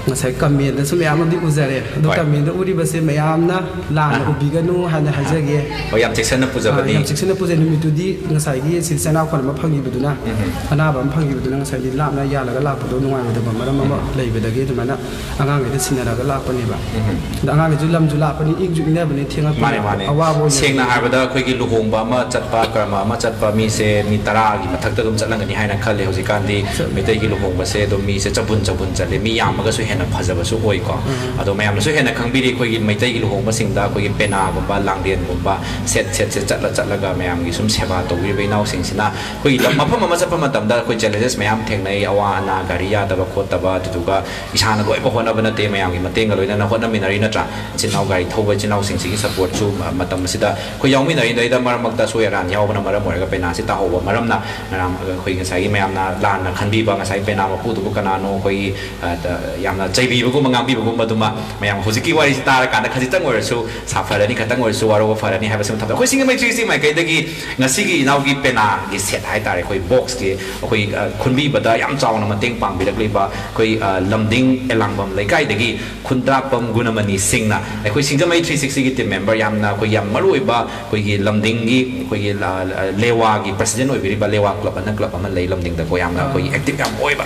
ꯉꯁꯥꯏ ꯀꯃꯦꯟꯗꯁꯨ ꯃꯌꯥꯝ ꯑꯃꯗꯤ ꯎꯖꯔꯦ, ꯑꯗꯣ ꯍꯣꯏ꯫ ꯀꯃꯦꯟꯗ ꯎꯔꯤꯕꯁꯦ ꯃꯌꯥꯝꯅ ꯂꯥꯟꯅ ꯑꯥ꯫ ꯎꯕꯤꯒꯅꯨ ꯍꯥꯏꯅ ꯍꯥꯏꯖꯒꯦ꯫ ꯍꯣꯏ, ꯌꯥꯝ ꯆꯦꯛꯁꯤꯟꯅ ꯑꯥ, ꯄꯨꯖꯕꯅꯤ꯫ ꯌꯥꯝ ꯆꯦꯛꯁꯤꯟꯅ ꯄꯨꯖꯩ꯫ ꯅꯨꯃꯤꯠꯇꯨꯗꯤ ꯉꯁꯥꯏꯒꯤ ꯁꯤ ꯆꯦꯅꯥꯎ ꯈꯣꯟ ꯑꯃ ꯐꯪꯈꯤꯕꯗꯨꯅ, ꯎꯝ꯫ ꯑꯅꯥꯕ ꯑꯃ ꯐꯪꯈꯤꯕꯗꯨꯅ ꯉꯁꯥꯏꯗꯤ ꯂꯥꯞꯅ ꯌꯥꯜꯂꯒ ꯂꯥꯛꯄꯗꯣ ꯅꯨꯡꯉꯥꯏꯔꯣꯏꯗꯕ ꯃꯔꯝ ꯑꯃ ꯎꯝ꯫ ꯂꯩꯕꯗꯒꯤ ꯑꯗꯨꯃꯥꯏꯅ ꯑꯉꯥꯡꯈꯩꯗ ꯁꯤꯟꯅꯔꯒ ꯂꯥꯛꯄꯅꯦꯕ꯫ ꯎꯝ꯫ ꯑꯗ ꯑꯉꯥꯡꯈꯩꯁꯨ ꯂꯝꯁꯨ ꯂꯥꯞꯄꯅꯤ, ꯏꯪꯁꯨ ꯏꯪꯅꯕꯅꯤ, ꯊꯦꯡꯉꯛꯄꯅꯦ꯫ ꯃꯥꯅꯦ, ꯃꯥꯅꯦ꯫ ꯑꯋꯥꯕ ꯑꯣꯏꯅ ꯁꯦꯡꯅ ꯍꯥꯏꯔꯕꯗ ꯑꯩꯈꯣꯏꯒꯤ ꯂꯨꯍꯣꯡꯕ ꯑꯃ ꯆꯠꯄ, ꯀꯔꯃ ꯑꯃ ꯆꯠꯄ ꯃꯤꯁꯦ ꯃꯤ ꯇꯔꯥꯒꯤ ꯃꯊꯛꯇ ꯑꯗꯨꯝ ꯆꯠꯂꯝꯒꯅꯤ ꯍꯥꯏꯅ ꯈꯜꯂꯦ ꯍꯧꯖꯤꯛꯀꯥꯟꯗꯤ꯫ ꯆꯠ- ꯃꯩꯇꯩꯒꯤ ꯂꯨꯍꯣꯡꯕꯁꯦ ꯑꯗꯨꯝ ꯃꯤꯁꯦ ꯆꯕꯨꯟ ꯆꯕꯨꯟ ꯆꯠꯂꯦ, ꯃꯤ ꯌꯥꯝꯃꯒꯁꯨ ꯍꯦꯟꯅ ꯐꯖꯕꯁꯨ ꯑꯣꯏꯀꯣ꯫ ꯑꯗꯣ ꯃꯌꯥꯝꯅꯁꯨ ꯍꯦꯟꯅ ꯈꯪꯕꯤꯔꯤ, ꯑꯩꯈꯣꯏꯒꯤ ꯃꯩꯇꯩꯒꯤ ꯂꯨꯍꯣꯡꯕꯁꯤꯡꯗ ꯑꯩꯈꯣꯏꯒꯤ ꯄꯦꯅꯥꯒꯨꯝꯕ, ꯂꯥꯡꯂꯦꯟꯒꯨꯝꯕ ꯁꯦꯠ ꯁꯦꯠꯁꯦ ꯆꯠꯂ ꯆꯠꯂꯒ ꯃꯌꯥꯝꯒꯤ ꯁꯨꯝ ꯁꯦꯕꯥ ꯇꯧꯕꯤꯔꯤꯕ ꯏꯅꯥꯎꯁꯤꯡꯁꯤꯅ ꯑꯩꯈꯣꯏꯒꯤ ꯂꯝ ꯃꯐꯝ ꯑꯃ ꯆꯠꯄ ꯃꯇꯝꯗ ꯑꯩꯈꯣꯏ challenges ꯃꯌꯥꯝ ꯊꯦꯡꯅꯩ, ꯑꯋꯥ ꯑꯅꯥ, ꯒꯥꯔꯤ ꯌꯥꯗꯕ ꯈꯣꯠꯇꯕ, ꯑꯗꯨꯗꯨꯒ ꯏꯁꯥꯅ ꯂꯣꯏꯅ ꯍꯣꯠꯅꯕ ꯅꯠꯇꯦ, ꯃꯌꯥꯝꯒꯤ ꯃꯇꯦꯡꯒ ꯂꯣꯏꯅꯅ ꯍꯣꯠꯅꯃꯤꯟꯅꯔꯤ ꯅꯠꯇ꯭ꯔꯥ? ꯏꯆꯤꯟ ꯏꯅꯥꯎ ꯒꯥꯔꯤ ꯊꯧꯕ ꯏꯆꯤꯟ ꯏꯅꯥꯎꯁꯤꯡꯁꯤꯒꯤ supportꯁꯨ ꯃ-, ꯃꯇꯝ ꯑꯁꯤꯗ ꯑꯩꯈꯣꯏ ꯌꯥꯎꯃꯤꯟꯅꯔꯤꯉꯩꯗ ꯃꯔꯛ ꯃꯔꯛꯇ ꯑꯁꯣꯏ ꯑꯔꯥꯟ ꯌꯥꯎꯕꯅ ꯃꯔꯝ ꯑꯣꯏꯔꯒ ꯄꯦꯅꯥꯁꯤ ꯇꯥꯍꯧꯕ ꯃꯔꯝꯅ ꯃꯌꯥꯝ ꯑꯩꯈꯣꯏ ꯉꯁꯥꯏꯒꯤ ꯃꯌꯥꯝꯅ ꯂꯥꯟꯅ ꯈꯟꯕꯤꯕ ꯉꯁꯥꯏ ꯄꯦꯅꯥ ꯃꯄꯨꯗꯨꯕꯨ ꯀꯅꯥꯅꯣ, ꯑꯩꯈꯣꯏꯒꯤ ꯑ, ꯌꯥꯝꯅ ꯆꯩꯕꯤꯕꯒꯨꯝꯕ ꯉꯥꯡꯕꯤꯕꯒꯨꯝꯕꯗꯨꯃ ꯃꯌꯥꯝ ꯍꯧꯖꯤꯛꯀꯤ ꯋꯥꯔꯤꯁꯤ ꯇꯥꯔꯀꯥꯟꯗ ꯈꯖꯤꯛꯇꯪ ꯑꯣꯏꯔꯁꯨ ꯁꯥꯐꯔꯅꯤ, ꯈꯇꯪ ꯑꯣꯏꯔꯁꯨ ꯋꯥꯔꯧꯕ ꯐꯔꯅꯤ ꯍꯥꯏꯕꯁꯤꯃ ꯊꯝꯖꯩ꯫ ꯑꯩꯈꯣꯏ ꯁꯤꯡꯖꯃꯩ ꯊ꯭ꯔꯤ ꯁꯤꯛꯁꯇꯤ ꯃꯥꯏꯀꯩꯗꯒꯤ ꯉꯁꯤꯒꯤ ꯏꯅꯥꯎꯒꯤ ꯄꯦꯅꯥꯒꯤ set ꯍꯥꯏꯇꯥꯔꯦ, ꯑꯩꯈꯣꯏ boxꯀꯤ ꯑꯩꯈꯣꯏ, ꯑ, ꯈꯨꯟꯕꯤꯕꯗ ꯌꯥꯝ ꯆꯥꯎꯅ ꯃꯇꯦꯡ ꯄꯥꯡꯕꯤꯔꯛꯂꯤꯕ ꯑꯩꯈꯣꯏ, ꯑ, ꯂꯝꯗꯤꯡ ꯑꯦꯂꯥꯡꯕꯝ ꯂꯩꯀꯥꯏꯗꯒꯤ ꯈꯨꯟꯗ꯭ꯔꯥꯛꯄꯝ ꯒꯨꯅꯃꯅꯤ ꯁꯤꯡꯅ ꯑꯩꯈꯣꯏ ꯁꯤꯡꯖꯃꯩ ꯊ꯭ꯔꯤ ꯁꯤꯛꯁꯇꯤꯒꯤ team member ꯌꯥꯝꯅ ꯑꯩꯈꯣꯏ ꯌꯥꯝ ꯃꯔꯨ ꯑꯣꯏꯕ ꯑꯩꯈꯣꯏꯒꯤ ꯂꯝꯗꯤꯡꯒꯤ ꯑꯩꯈꯣꯏꯒꯤ, ꯑ, ꯑ, ꯂꯦꯋꯥꯒꯤ president ꯑꯣꯏꯕꯤꯔꯤꯕ ꯂꯦꯋꯥ club ꯑꯅ club ꯑꯃ ꯂꯩ ꯂꯝꯗꯤꯡꯗꯀꯣ, ꯌꯥꯝꯅ ꯑꯩꯈꯣꯏꯒꯤ active ꯌꯥꯝ ꯑꯣꯏꯕ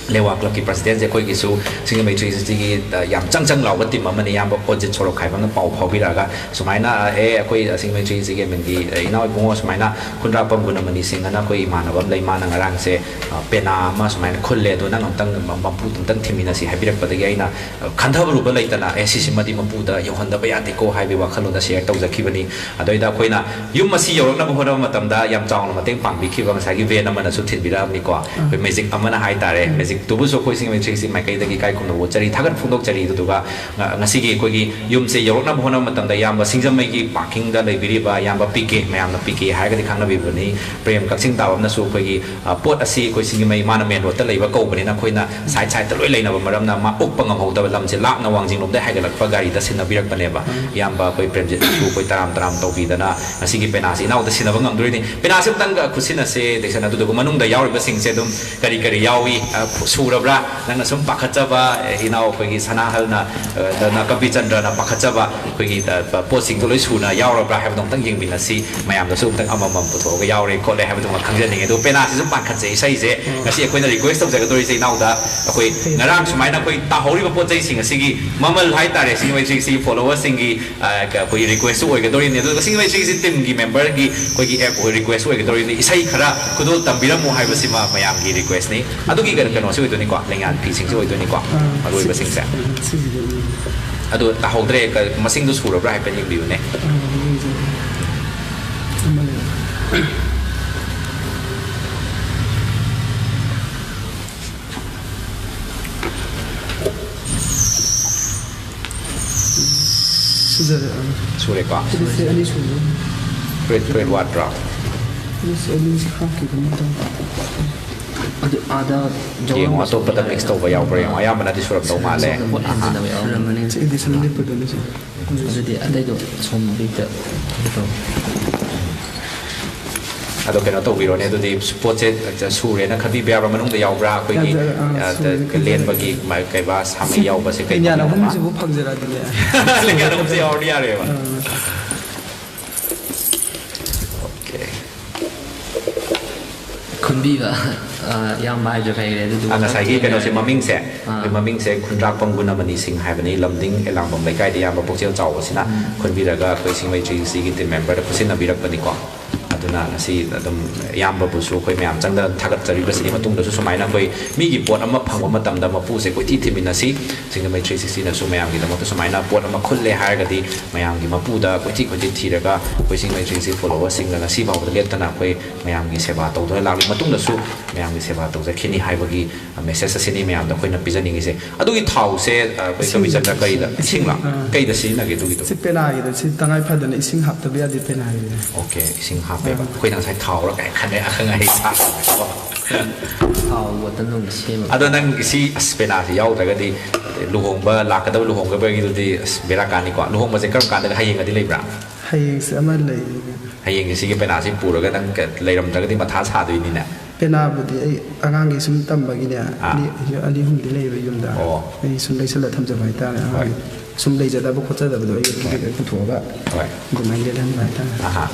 ꯂꯦꯋꯥ clubꯀꯤ presidentꯁꯦ ꯑꯩꯈꯣꯏꯒꯤꯁꯨ ꯁꯤꯡꯖꯃꯩ ꯊ꯭ꯔꯤ ꯁꯤꯛꯁꯇꯤꯒꯤ, ꯑ, ꯌꯥꯝ ꯆꯪ ꯆꯪ ꯂꯥꯎꯕ team ꯑꯃꯅꯤ꯫ ꯏꯌꯥꯝꯕ ꯑꯣꯖꯤꯠ ꯁꯣꯔꯣꯛꯈꯥꯏꯕꯝꯅ ꯄꯥꯎ ꯐꯥꯎꯕꯤꯔꯛꯑꯒ ꯁꯨꯃꯥꯏꯅ, "ꯑꯦ, ꯑꯩꯈꯣꯏ ꯁꯤꯡꯖꯃꯩ ꯊ꯭ꯔꯤ ꯁꯤꯛꯁꯇꯤꯒꯤ adminꯒꯤ, ꯑ, ꯏꯅꯥꯎ ꯏꯕꯨꯡꯉꯣ ꯁꯨꯃꯥꯏꯅ ꯈꯨꯟꯗ꯭ꯔꯥꯛꯄꯝ ꯒꯨꯅꯃꯅꯤ ꯁꯤꯡ ꯑꯅ ꯑꯩꯈꯣꯏ ꯏꯃꯥꯟꯅꯕ ꯑꯃ ꯂꯩ, ꯃꯥꯅ ꯉꯔꯥꯡꯁꯦ, ꯑ, ꯄꯦꯅꯥ ꯑꯃ ꯁꯨꯃꯥꯏꯅ ꯈꯨꯜꯂꯦ, ꯑꯗꯣ ꯅꯪ ꯑꯝꯇꯪ ꯃ-, ꯃꯄꯨꯗ ꯑꯝꯇꯪ ꯊꯤꯟꯃꯤꯟꯅꯁꯤ" ꯍꯥꯏꯕꯤꯔꯛꯄꯗꯒꯤ ꯑꯩꯅ, ꯑ, ꯈꯟꯊꯕ ꯂꯨꯕ ꯂꯩꯇꯅ, "ꯑꯦ, ꯁꯤꯁꯤꯃꯗꯤ ꯃꯄꯨꯗ ꯌꯧꯍꯟꯗꯕ ꯌꯥꯗꯦꯀꯣ" ꯍꯥꯏꯕꯒꯤ ꯋꯥꯈꯜꯂꯣꯟꯗ share ꯇꯧꯖꯈꯤꯕꯅꯤ꯫ ꯑꯗꯩꯗ ꯑꯩꯈꯣꯏꯅ ꯌꯨꯝ ꯑꯁꯤ ꯌꯧꯔꯛꯅꯕ ꯍꯣꯠꯅꯕ ꯃꯇꯝꯗ ꯌꯥꯝ ꯆꯥꯎꯅ ꯃꯇꯦꯡ ꯄꯥꯡꯕꯤꯈꯤꯕ ꯉꯁꯥꯏꯒꯤ van ꯑꯃꯅꯁꯨ ꯊꯤꯟꯕꯤꯔꯛꯑꯕꯅꯤꯀꯣ꯫ ꯑꯩꯈꯣꯏ magic ꯑꯃꯅ ꯍꯥꯏꯇꯥꯔꯦ, magicꯇꯨꯕꯨꯁꯨ ꯑꯩꯈꯣꯏ ꯁꯤꯡꯖꯃꯩ ꯊ꯭ꯔꯤ ꯁꯤꯛꯁꯇꯤ ꯃꯥꯏꯀꯩꯗꯒꯤ ꯏꯀꯥꯏ ꯈꯨꯝꯅꯕ ꯎꯠꯆꯔꯤ, ꯊꯥꯒꯠ ꯐꯣꯡꯗꯣꯛꯆꯔꯤ꯫ ꯑꯗꯨꯗꯨꯒ, ꯑ, ꯉꯁꯤꯒꯤ ꯑꯩꯈꯣꯏꯒꯤ ꯌꯨꯝꯁꯦ ꯌꯧꯔꯛꯅꯕ ꯍꯣꯠꯅꯕ ꯃꯇꯝꯗ ꯏꯌꯥꯝꯕ ꯁꯤꯡꯖꯃꯩꯒꯤ parkingꯗ ꯂꯩꯕꯤꯔꯤꯕ ꯏꯌꯥꯝꯕ ꯄꯤ ꯀꯦ, ꯃꯌꯥꯝꯅ ꯄꯤ ꯀꯦ ꯍꯥꯏꯔꯒꯗꯤ ꯈꯪꯅꯕꯤꯕꯅꯤ, ꯄ꯭ꯔꯦꯝ ꯀꯛꯆꯤꯡ ꯇꯥꯕꯝꯅꯁꯨ ꯑꯩꯈꯣꯏꯒꯤ, ꯑ, ꯄꯣꯠ ꯑꯁꯤ ꯑꯩꯈꯣꯏ ꯁꯤꯡꯖꯃꯩ, ꯃꯥꯅ main roadꯇ ꯂꯩꯕ ꯀꯧꯕꯅꯤꯅ ꯑꯩꯈꯣꯏꯅ side sideꯇ ꯂꯣꯏ ꯂꯩꯅꯕ ꯃꯔꯝꯅ ꯃꯥ ꯎꯞꯄ ꯉꯝꯍꯧꯗꯕ, ꯂꯝꯁꯦ ꯂꯥꯞꯅ ꯋꯥꯡꯖꯤꯡꯂꯣꯝꯗꯩ ꯍꯥꯏꯒꯠꯂꯛꯄ ꯒꯥꯔꯤꯗ ꯁꯤꯟꯅꯕꯤꯔꯛꯄꯅꯦꯕ꯫ ꯏꯌꯥꯝꯕ ꯑꯩꯈꯣꯏ ꯄ꯭ꯔꯦꯝꯖꯤꯠꯁꯨ ꯑꯩꯈꯣꯏ ꯇꯔꯥꯝ ꯇꯔꯥꯝ ꯇꯧꯕꯤꯗꯅ ꯉꯁꯤꯒꯤ ꯄꯦꯅꯥꯁꯤ ꯏꯅꯥꯎꯗ ꯁꯤꯟꯅꯕ ꯉꯝꯗꯣꯔꯤꯅꯤ꯫ ꯄꯦꯅꯥꯁꯤ ꯑꯃꯨꯛꯇꯪ, ꯑ, ꯈꯨꯠꯁꯤꯟꯅꯁꯦ, ꯗꯦꯛꯁꯟ, ꯑꯗꯨꯗꯨꯒ ꯃꯅꯨꯡꯗ ꯌꯥꯎꯔꯤꯕꯁꯤꯡꯁꯦ ꯑꯗꯨꯝ ꯀꯔꯤ ꯀꯔꯤ ꯌꯥꯎꯏ, ꯑ, ꯁꯨꯔꯕ꯭ꯔꯥ? ꯅꯪꯅ ꯁꯨꯝ ꯄꯥꯈꯠꯆꯕ, ꯑ, ꯏꯅꯥꯎ ꯑꯩꯈꯣꯏꯒꯤ ꯁꯅꯥꯍꯜꯅ, ꯑ, ꯅ ꯀꯕꯤꯆꯟꯗ꯭ꯔꯅ ꯄꯥꯈꯠꯆꯕ ꯑꯩꯈꯣꯏꯒꯤ, ꯑ, ꯄ-, ꯄꯣꯠꯁꯤꯡꯗꯣ ꯂꯣꯏ ꯁꯨꯅ ꯌꯥꯎꯔꯕ꯭ꯔꯥ ꯍꯥꯏꯕꯗꯣ ꯑꯃꯨꯛꯇꯪ ꯌꯦꯡꯃꯤꯟꯅꯁꯤ꯫ ꯃꯌꯥꯝꯗꯁꯨ ꯑꯃꯨꯛꯇꯪ ꯑꯃꯃꯝ ꯄꯨꯊꯣꯛꯑꯒ ꯌꯥꯎꯔꯦ ꯈꯣꯠꯂꯦ ꯍꯥꯏꯕꯗꯨꯃ ꯈꯪꯖꯅꯤꯡꯉꯦ꯫ ꯑꯗꯨꯒ ꯄꯦꯅꯥꯁꯤꯁꯨ ꯄꯥꯟꯈꯠꯁꯦ ꯏꯁꯩꯁꯦ꯫ ꯉꯁꯤ ꯑꯩꯈꯣꯏꯅ request ꯇꯧꯖꯒꯗꯧꯔꯤꯁꯦ ꯏꯅꯥꯎꯗ ꯑꯩꯈꯣꯏ ꯉꯔꯥꯡ ꯁꯨꯃꯥꯏꯅ ꯑꯩꯈꯣꯏ ꯇꯥꯍꯧꯔꯤꯕ ꯄꯣꯠ ꯆꯩꯁꯤꯡ ꯑꯁꯤꯒꯤ ꯃꯃꯜ ꯍꯥꯏꯇꯥꯔꯦ, ꯁꯤꯡꯖꯃꯩ ꯊ꯭ꯔꯤ ꯁꯤꯛꯁꯇꯤ followerꯁꯤꯡꯒꯤ, ꯑ, ꯀ-, ꯑꯩꯈꯣꯏꯒꯤ requestꯁꯨ ꯑꯣꯏꯒꯗꯧꯔꯤꯕꯅꯤ꯫ ꯑꯗꯨꯒ ꯁꯤꯡꯖꯃꯩ ꯊ꯭ꯔꯤ ꯁꯤꯛꯁꯇꯤ teamꯒꯤ memberꯒꯤ ꯑꯩꯈꯣꯏꯒꯤ app ꯑꯣꯏ request ꯑꯣꯏꯒꯗꯧꯔꯤꯕꯅꯤ꯫ ꯏꯁꯩ ꯈꯔ ꯈꯨꯗꯣꯜ ꯇꯝꯕꯤꯔꯝꯃꯨ ꯍꯥꯏꯕꯁꯤꯃ ꯃꯌꯥꯝꯒꯤ requestꯅꯤ꯫ ꯑꯗꯨꯒꯤ ꯀꯩꯅꯣ, ꯀꯩꯅꯣ ꯑꯣꯏꯗꯣꯏꯅꯤꯀꯣ, ꯂꯦꯡꯌꯥꯟ ꯐꯤꯁꯤꯡꯁꯦ ꯑꯣꯏꯗꯣꯏꯅꯤꯀꯣ, ꯑꯥ, ꯑꯔꯣꯏꯕꯁꯤꯡꯁꯦ꯫ ꯁꯤ-, ꯁꯤꯁꯤꯗ ꯎꯝ꯫ ꯑꯗꯣ ꯇꯥꯍꯧꯗ꯭ꯔꯦ, ꯀ-, ꯃꯁꯤꯡꯗꯣ ꯁꯨꯔꯕ꯭ꯔꯥ ꯍꯥꯏꯐꯦꯠ ꯌꯦꯡꯕꯤꯌꯨꯅꯦ꯫ ꯑꯥ, ꯌꯦꯡꯖꯒꯦ꯫ ꯑꯃ ꯂꯩꯔꯦ꯫ ꯁꯨꯖꯔꯦ, ꯑꯥ꯫ ꯁꯨꯔꯦꯀꯣ? ꯁꯤꯗꯤ ꯁꯤ ꯑꯅꯤ ꯁꯨꯔꯦ꯫ ꯐꯨꯔꯤꯠ, ꯐꯨꯔꯤꯠ ꯋꯥꯠꯄ꯭ꯔꯣ? ꯁꯤꯗꯤ ꯁꯤ ꯑꯅꯤ ꯍꯥꯞꯈꯤꯕꯅꯤ, ꯑꯗꯨꯝ꯫ ꯑꯗꯨ ꯑꯥꯗ ꯌꯦꯡꯉꯣ, ꯖꯧꯔꯝꯕꯁꯨ ꯑꯇꯣꯞꯄꯗ ꯌꯥꯎꯋꯦ꯫ Mix ꯇꯧꯕ ꯌꯥꯎꯕ꯭ꯔꯥ ꯌꯦꯡꯉꯣ꯫ ꯑꯌꯥꯝꯕꯅꯗꯤ ꯁꯨꯔꯝꯗꯧ ꯃꯥꯜꯂꯦ꯫ ꯁꯣꯝꯗ ꯄꯣꯠ ꯑꯍꯥ꯫ ꯍꯦꯟꯖꯤꯟꯅꯕ ꯌꯥꯎꯔꯝꯃꯅꯤ꯫ ꯁꯤ ꯑꯦꯗꯤꯁꯟ ꯂꯤꯠꯄꯗꯨꯅꯤ ꯁꯤ꯫ ꯑꯗꯨꯗꯤ ꯑꯇꯩꯗꯣ ꯁꯣꯝ ꯕꯦꯛꯇ ꯀꯩꯅꯣ ꯇꯧ꯫ ꯑꯗꯣ ꯀꯩꯅꯣ ꯇꯧꯕꯤꯔꯣꯅꯦ, ꯑꯗꯨꯗꯤ ꯄꯣꯠꯁꯦ ꯁꯨꯔꯦꯅ ꯈꯟꯕꯤꯕ ꯌꯥꯕ꯭ꯔꯥ? ꯃꯅꯨꯡꯗ ꯌꯥꯎꯕ꯭ꯔꯥ? ꯑꯩꯈꯣꯏꯒꯤ, ꯌꯥꯖꯔꯦ, ꯑꯥ, ꯑ, ꯁꯨꯔꯦꯅ ꯈꯟꯖꯔꯦ꯫ ꯂꯦꯟꯕꯒꯤ ꯃ-, ꯀꯩꯕꯥ ꯁꯥꯃꯩ ꯌꯥꯎꯕꯁꯦ ꯀꯩ ꯂꯦꯡꯌꯥꯟ ꯃꯃꯤꯡꯅꯣꯕ? ꯑꯍꯨꯝꯁꯤꯕꯨ ꯐꯪꯖꯔꯗꯤꯅꯦ꯫ ꯂꯦꯡꯌꯥꯟ ꯑꯍꯨꯝꯁꯦ ꯌꯥꯎꯔꯗꯤ ꯌꯥꯔꯦꯕ꯫ ꯑꯥ꯫ ꯑꯣꯀꯦ꯫ ꯈꯨꯟꯕꯤꯕ, ꯑ, ꯏꯌꯥꯝꯕ ꯍꯥꯏꯗꯣ ꯂꯩꯔꯦ, ꯑꯗꯨꯗꯨꯒ ꯑ, ꯉꯁꯥꯏꯒꯤ ꯀꯩꯅꯣꯁꯦ, ꯃꯃꯤꯡꯁꯦ, ꯑꯥ꯫ ꯑꯩꯈꯣꯏ ꯃꯃꯤꯡꯁꯦ ꯈꯨꯟꯗ꯭ꯔꯥꯛꯄꯝ ꯒꯨꯅꯃꯅꯤ ꯁꯤꯡ ꯍꯥꯏꯕꯅꯤ, ꯂꯝꯗꯤꯡ ꯑꯦꯂꯥꯡꯕꯝ ꯂꯩꯀꯥꯏꯗ ꯏꯌꯥꯝꯕ ꯄꯨꯛꯆꯦꯜ ꯆꯥꯎꯕꯁꯤꯅ ꯎꯝ꯫ ꯈꯨꯟꯕꯤꯔꯒ ꯑꯩꯈꯣꯏ ꯁꯤꯡꯃꯩ ꯊ꯭ꯔꯤ ꯁꯤꯛꯁꯇꯤꯒꯤ team memberꯗ ꯈꯨꯠꯁꯤꯟꯅꯕꯤꯔꯛꯄꯅꯤꯀꯣ꯫ ꯑꯗꯨꯅ ꯉꯁꯤ ꯑꯗꯨꯝ ꯏꯌꯥꯝꯕꯕꯨꯁꯨ ꯑꯩꯈꯣꯏ ꯃꯌꯥꯝ ꯆꯪꯗꯅ ꯊꯥꯒꯠꯆꯔꯤꯕꯁꯤꯅꯤ꯫ ꯃꯇꯨꯡꯗꯁꯨ ꯁꯨꯃꯥꯏꯅ ꯑꯩꯈꯣꯏ ꯃꯤꯒꯤ ꯄꯣꯠ ꯑꯃ ꯐꯪꯕ ꯃꯇꯝꯗ ꯃꯄꯨꯁꯦ ꯀꯣꯏꯊꯤ ꯊꯤꯃꯤꯟꯅꯁꯤ꯫ ꯁꯤꯡꯖꯃꯩ ꯊ꯭ꯔꯤ ꯁꯤꯛꯁꯇꯤꯅꯁꯨ ꯃꯌꯥꯝꯒꯤꯗꯃꯛꯇ ꯁꯨꯃꯥꯏꯅ ꯄꯣꯠ ꯑꯃ ꯈꯨꯜꯂꯦ ꯍꯥꯏꯔꯒꯗꯤ ꯃꯌꯥꯝꯒꯤ ꯃꯄꯨꯗ ꯀꯣꯏꯊꯤ ꯀꯣꯏꯊꯤ ꯊꯤꯔꯒ ꯑꯩꯈꯣꯏ ꯁꯤꯡꯖꯃꯩ ꯊ꯭ꯔꯤ ꯁꯤꯛꯁꯇꯤ followerꯁꯤꯡꯒ ꯉꯁꯤ ꯐꯥꯎꯕꯗ ꯂꯦꯞꯇꯅ ꯑꯩꯈꯣꯏ ꯃꯌꯥꯝꯒꯤ ꯁꯦꯕꯥ ꯇꯧꯗꯨꯅ ꯂꯥꯛꯂꯤ꯫ ꯃꯇꯨꯡꯗꯁꯨ ꯃꯌꯥꯝꯒꯤ ꯁꯦꯕꯥ ꯇꯧꯖꯈꯤꯅꯤ ꯍꯥꯏꯕꯒꯤ message ꯑꯁꯤꯅꯤ ꯃꯌꯥꯝꯗ ꯑꯩꯈꯣꯏꯅ ꯄꯤꯖꯅꯤꯡꯉꯤꯁꯦ꯫ ꯑꯗꯨꯒꯤ ꯊꯥꯎꯁꯦ, ꯑ, ꯑꯩꯈꯣꯏ ꯏꯁꯤꯡ, ꯀꯕꯤꯆꯟꯗ꯭ꯔ ꯀꯔꯤꯗ, ꯏꯁꯤꯡ, ꯏꯁꯤꯡꯂ? ꯑꯥ꯫ ꯀꯩꯗ ꯁꯤꯖꯤꯟꯅꯒꯦ ꯑꯗꯨꯒꯤꯗꯣ? ꯁꯤ ꯄꯦꯅꯥꯒꯤꯗ, ꯁꯤ ꯇꯉꯥꯏ ꯐꯗꯅ ꯏꯁꯤꯡ ꯍꯥꯞꯇꯕ ꯌꯥꯗꯦ ꯄꯦꯅꯥꯒꯤꯗꯤ꯫ ꯑꯣꯀꯦ, ꯏꯁꯤꯡ ꯍꯥꯞꯄꯦꯕ꯫ ꯑꯥ꯫ ꯑꯩꯈꯣꯏꯅ ꯉꯁꯥꯏ ꯊꯥꯎꯔ ꯀꯥꯏ ꯈꯟꯕ ꯑꯈꯪ ꯑꯍꯩ ꯁꯥꯕꯀꯣ꯫ ꯊꯥꯎ ꯕꯣꯇꯜ ꯑꯣꯏꯅ ꯁꯦꯝꯃꯒ꯫ ꯑꯗꯣ ꯅꯪ ꯁꯤ, ꯑꯁ, ꯄꯦꯅꯥꯁꯤ ꯌꯥꯎꯗ꯭ꯔꯒꯗꯤ ꯂꯨꯍꯣꯡꯕ, ꯂꯥꯛꯀꯗꯕ ꯂꯨꯍꯣꯡꯒꯗꯕꯒꯤꯗꯨꯗꯤ, ꯑꯁ, ꯕꯦꯔꯥ ꯀꯥꯅꯤꯀꯣ꯫ ꯂꯨꯍꯣꯡꯕꯁꯦ ꯀꯔꯝ ꯀꯥꯟꯗꯒ, ꯍꯌꯦꯡꯒꯗꯤ ꯂꯩꯕ꯭ꯔꯥ? ꯍꯌꯦꯡꯁꯦ ꯑꯃ ꯂꯩ꯫ ꯍꯌꯦꯡꯁꯦ ꯁꯤꯒꯤ ꯄꯦꯅꯥꯁꯤ ꯄꯨꯔꯒ ꯅꯪ ꯀ-, ꯂꯩꯔꯝꯗ꯭ꯔꯒꯗꯤ ꯃꯊꯥ ꯁꯥꯗꯣꯏꯅꯤꯅꯦ꯫ ꯄꯦꯅꯥꯕꯨꯗꯤ ꯑꯩ ꯑꯉꯥꯡꯒꯤ ꯁꯨꯝ ꯇꯝꯕꯒꯤꯅꯦ, ꯑꯥ꯫ ꯑꯅꯤ, ꯑꯅꯤ ꯑꯍꯨꯝꯗꯤ ꯂꯩꯕ ꯌꯨꯝꯗ꯫ ꯑꯣ꯫ ꯑꯩ ꯁꯨꯝ ꯂꯩꯁꯜꯂ ꯊꯝꯖꯕ ꯍꯥꯏꯇꯥꯔꯦ, ꯍꯣꯏ꯫ ꯑꯉꯥꯡꯒꯤ꯫ ꯁꯨꯝ ꯂꯩꯖꯗꯕ ꯈꯣꯠꯆꯗꯕꯗꯣ ꯑꯩ ꯑꯗꯨꯒꯤ ꯍꯣꯏ꯫ ꯂꯣꯏ ꯄꯨꯊꯣꯛꯑꯒ ꯍꯣꯏ꯫ ꯑꯗꯨꯃꯥꯏꯅ ꯂꯦꯜꯍꯟꯕ ꯍꯥꯏꯇꯥꯔꯦ꯫ ꯑꯍꯥ꯫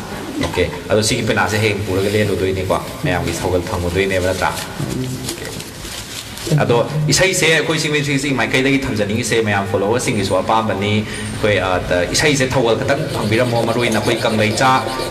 ꯑꯣꯀꯦ꯫ ꯑꯗꯣ ꯁꯤꯒꯤ ꯄꯦꯅꯥꯁꯦ ꯍꯌꯦꯡ ꯄꯨꯔꯒ ꯂꯦꯜꯂꯨꯗꯣꯏꯅꯤꯀꯣ꯫ ꯃꯌꯥꯝꯒꯤ ꯊꯧꯒꯜ ꯐꯪꯉꯨꯗꯣꯏꯅꯦꯕ, ꯅꯠꯇ꯭ꯔꯥ? ꯎꯝ꯫ ꯑꯣꯀꯦ꯫ ꯑꯗꯣ ꯏꯁꯩꯁꯦ ꯑꯩꯈꯣꯏ ꯁꯤꯡꯃꯩ ꯊ꯭ꯔꯤ ꯁꯤꯛꯁꯇꯤ ꯃꯥꯏꯀꯩꯗꯒꯤ ꯊꯝꯖꯅꯤꯡꯉꯤꯁꯦ ꯃꯌꯥꯝ followerꯁꯤꯡꯒꯤꯁꯨ ꯑꯄꯥꯝꯕꯅꯤ, ꯑꯩꯈꯣꯏ, ꯑ, ꯇ-, ꯏꯁꯩꯁꯦ ꯊꯧꯒꯜ ꯈꯛꯇꯪ ꯐꯪꯕꯤꯔꯝꯃꯣ, ꯃꯔꯨ ꯑꯣꯏꯅ ꯑꯩꯈꯣꯏ ꯀꯪꯂꯩꯆꯥ